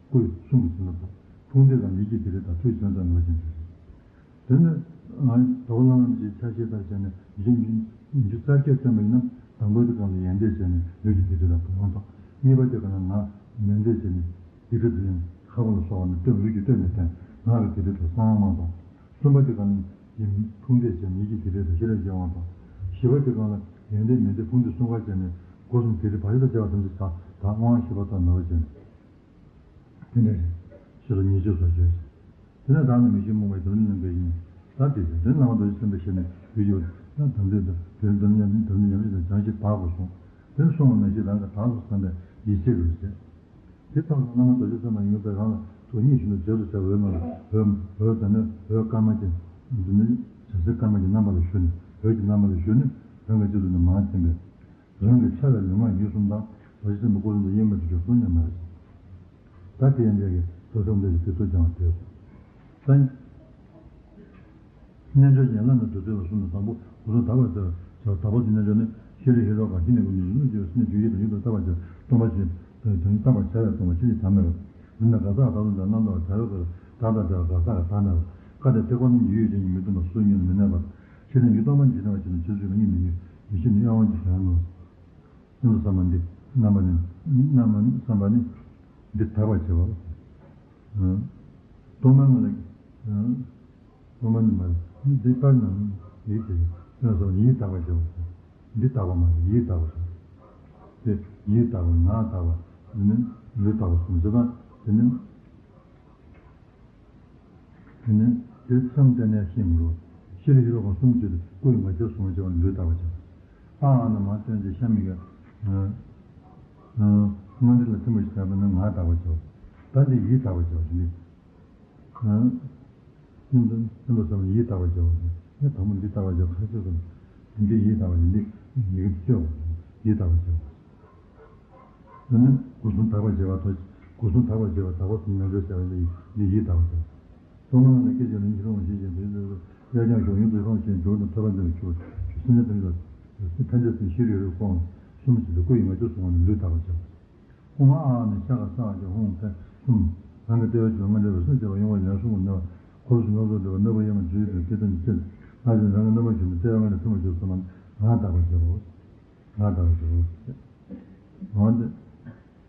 སྐུ་གསུང་གི་བྱིན་རླབས་དང་། ཕུང་འདེད་སྒང་ལུས་ཀྱི་བདེ་དྲོད་དང་ཐུགས་ཀྱི་བྱིན་རླབས་དང་མོས་པ་བྱ་བའི་བདེ་དྲོད། དེ་ནི། ཨ། དོ་ལ་ལམ་གྱི་ཆ་ཤས་ལྟར་བྱས་ནས་ཡིན་ཡིན་རྩ་བརྒྱད་བསྟན་པ་ཡིན་ན་དང་པོ་དེ་གང་ལ་ཡར་འདེད་བྱས་ནས་ལུས་ཀྱི་བདེ་དྲོད་ལ་བུམ་དབང་དང་། གཉིས་པ་དེ་གང་ལ་ང་མར་འདེད་བྱས་ནས་བདེ་དྲོད་དུ་ཡང་ཁ་བ་ལ་སོགས་པ་ནི་སྟོད་ལུས་ཀྱི་སྟོད་ནས་བསྟན་ངག་གི་བདེ་དྲོད་དུ་གསང་བ་དང་། གསུམ་པ་དེ་གང་ལ་ཡིན་ཕུང་འདེད་བྱས་ནས་ཡིད་ཀྱི་བདེ་དྲོད་དུ་ཤེས་རབ་ཀྱི་དབང་དང་། བཞི་པ་དེ་གང་ལ་ཡར་འདེད་མར་འདེད་ཕུང་འདེད་གསུམ་ཀ་བྱས་ནས་སྒོ་གསུམ་བདེ་དྲོད་བག་ཆགས་དང་བྲལ་བ་ཐམས་ཅད་དག་དང་དབང་བཞི་པ་དང་མོས་པ་བྱས་ནས། དེ་འདྲ་ཞིག་ཕྱི་ལོ་ཉེར་གཅིག་སོགས་བརྗོད་ཅིང་། དེ་ནས་བདག་ནི་མི་ཤེས་རྨོངས་པའི་དོན་ནི་ནམ་མཁའི་དབྱིངས། ད་དེ་ཟེར་དེ་ནས་བླ་མ་རྡོ་རྗེ་སེམས་དཔའི་ཞལ་ནས་བོད་ཀྱི་བར་ན་དམ་ཚིག་དང་དོན་དམ་ཉམས་དམ་ཚིག་ཉམས་ཞིག་དང་བྱང་ཞིང་དག་པར་གསུངས། དེ་ནས་གསུངས་པ་ནང་བཞིན་རང་གི་བདག་ཏུ་བསམ་པའི་ཡིད་ཆེས་རུ་ཟེར། དེ་ལྟར་བླ་མ་རྡོ་རྗེ་སེམས་དཔའ་ཡོངས་དཔེ་རང་ལ་ཐུགས་མཉེས་བཞིན་དུ་རྗེས་སུ་བྱ་བའི་འོད་མ་འོད་འོད་དང་ནི་འོད་དཀར་དམར་གྱི་འདི་ནི་བྱ་ཟེར་དཀར་དམར་གྱི་རྣམ་པ་ལ་ཞུ་ནས་འོད་ཀྱི་རྣམ་པ་ལ་ཞུ་ནས་རང་གི་རྗེས་སུ་ནི་མར་ཐིམ་པས། རང་གི་འཆར་བའི་ལུས་ངག་ཡིད་གསུམ་དང་རྡོ་རྗེ་སེམས་དཔའི་སྐུ་གསུང་ཐུགས་དབྱེར་མེད་དུ་གྱུར་གསུང་སྙམ་མོས། ད་དེ་ཡན་ཆད་ཀྱི་ཐུགས་བསམ་འདི་ཞིག་དུས་ཚོད་ཀྱང་དེ་སོང་། རྣལ་འབྱོར་ཡན་ལག་ནི་དུས་ཚོད་ལ་གསུམ་དུ་དང་པོ་སྒོ་གསུམ་དག་པར་བྱ་བ་དག་པ་དེ་རྣལ་འབྱོར་ནི་ཤེས་རིག་ཤེས་རབ་ཀྱང་ཤེས་ནས་ཀུན་ནས་ཡིན་ནོ་ཞེས་པའི་སེམས་ནི་རྒྱུ་ཡིད་དང་ཡུལ་དུ་ལྟ་བར་བྱ་སྟོང་པ་ཞེས། དོན་དམ་པར་བྱ་བའི་སྟོང་པ་ཕྱིར་ཡི་དག་མེད་པ། མི་རྣམས་གང་ཟག་བདག་ཏུ་འདྲ་རྣམ་དག་པ་བྱ་བའི་སྐབས་སུ་བདག་དང་འདྲ་བ་གང་ཟག་གི་བདག་མེད་པ། བཀའ་དང་ཐེག་པ་རྣམས་ཀྱི་ཡུལ་ཡོད་ཅན་གྱི་མི་སྟོང་པ་གཟུགས་བརྙན་མི་གནས་པ་དང་། ཕྱི་ནས་ཡུལ་སྟོང་པ་ཉིད་ཀྱིས་གནས་པ་ཕྱིར་ན་ཆོས་ཚུལ་གྱི་དངོས་གཞི་མི་ཡུལ་ཡུལ་ཤེས་ནི་དབྱེ་བ་གཅིག་བྱ་བ་ནོ། སེམས་ཙམ་པ་འདི་རྣམ་པ་ནི་རྣམ་པ་བསམ་པ་ནི་འདི་དག་པར་བྱེད་པ། སྟོང་པའི་ངང་ལ། སྟོང་པ་ནི་མ་རེད། འདི་ལྟར་ན་ཡིད་དེ་སེམས་སོགས་ཡིད་དག་པར་བྱའོ། འདི་དག་པ་མ་རེད། ཡིད་དག་པར་བྱ། དེ་ཡིད་དག་པ་ངག་དག་པ་དེ་ནི་ལུས་དག་པ་གསུམ་བྱེད་དང་དེ་ནི་དེ་ནི་དེ་མཚམས་གཏན་ནས་ཤེས་མི་རུང་། ཤེས་རིག་ཤེས་རབ་ཀྱང་གསུམ་གྱིས་སྐུ་ཡི་ང་རྒྱལ་བཟུང་བ་བྱེད་པ་ནི་ལུས་དག་པར་བྱ། ཨ་ཨ་ན་མ་སྟོན་ཅིག་ཤ་མི་ག་ང་འདི་ལ་ཐིམ་པ་ཞིག་བྱས་པ་ནི་ངག་དག་པར་བྱའོ། ད་འདི་ཡིད་དག་པར་བྱའོ་ཞེས་ནི། སེམས་སེམས་པ་བསམ་ཡིད་དག་པར་བྱ་བ་ནི་དང་པོ་འདི་དག་པར་བྱ་ཁ་ཆེ་སོང་། འདི་ཡིད་དག་པར་བྱ་འདི་ཡིད་ཀྱི་སྤྱོད་པ་ཡིད་དག་པར་བྱ་བ། དེ་ནི་སྒོ་གསུམ་དག་པར་བྱ་བ་དང་སྒོ་གསུམ་དག་པར་བྱ་བ་དག་པ་གསུམ་ཡོངས་གྲོལ་བྱ་བ་ལ་འདི་ཡིད་དག་པར་བྱ། སྟོང་པ་ལ་སྐད་ཅིག་ལ་ཉི་ཤུ་རིང་བ་ཞེས་བྱ་བའི་འདོད་ཡོད་ཀྱང་གཞོགས་གཡོན་དུ་ཤོག་ཅེས་འཇུག་ནས་ཐོས་པ་འདི་ལ་ཆུག་ཅེས་སེམས་ཅན་ཐམས་ཅད་ཐམས་ཅད་སེམས་ཤེས་རིག་རིག་སྐོང་སོམས་བྱེད་དུ་སྐུ་ཡི་ང་རྒྱལ་བཟུང་བ་ནི་ལུས་དག་པར་བྱ། ཧཱུྃ་ཨ་ཨ་ནི་ཤ་ག་ས་ག་ཀྱ་ཧཱུྃ་ཕཊ་གསུམ། རང་གི་ལྟེ་བའི་ཆུ་ལ་ལྔ་འདྲེས་པའི་སེམས་བསྐྱེད་པ་གཡེང་བ་ལན་གསུམ་གྱིས་མནན་པ། འཁོར་གསུམ་ཡོངས་སུ་འདྲེས་པ་སྣ་བུག་གཡས་མ་འཇུ་ཡི་དུ་སྐྱེ་ཙམ་གྱི་ཕྱིར། ལྷ་ཆེན་རང་གི་རྣམ་པར་ཞུ་ནས་ལྟེ་བའི་ལྔ་ནས་ཐིམ་པར་གྱུར་གསུམ་མ་ནི་ངག་དག་པར་བྱའོ། ངག་དག་པར་བྱའོ། འོན་ཏེ་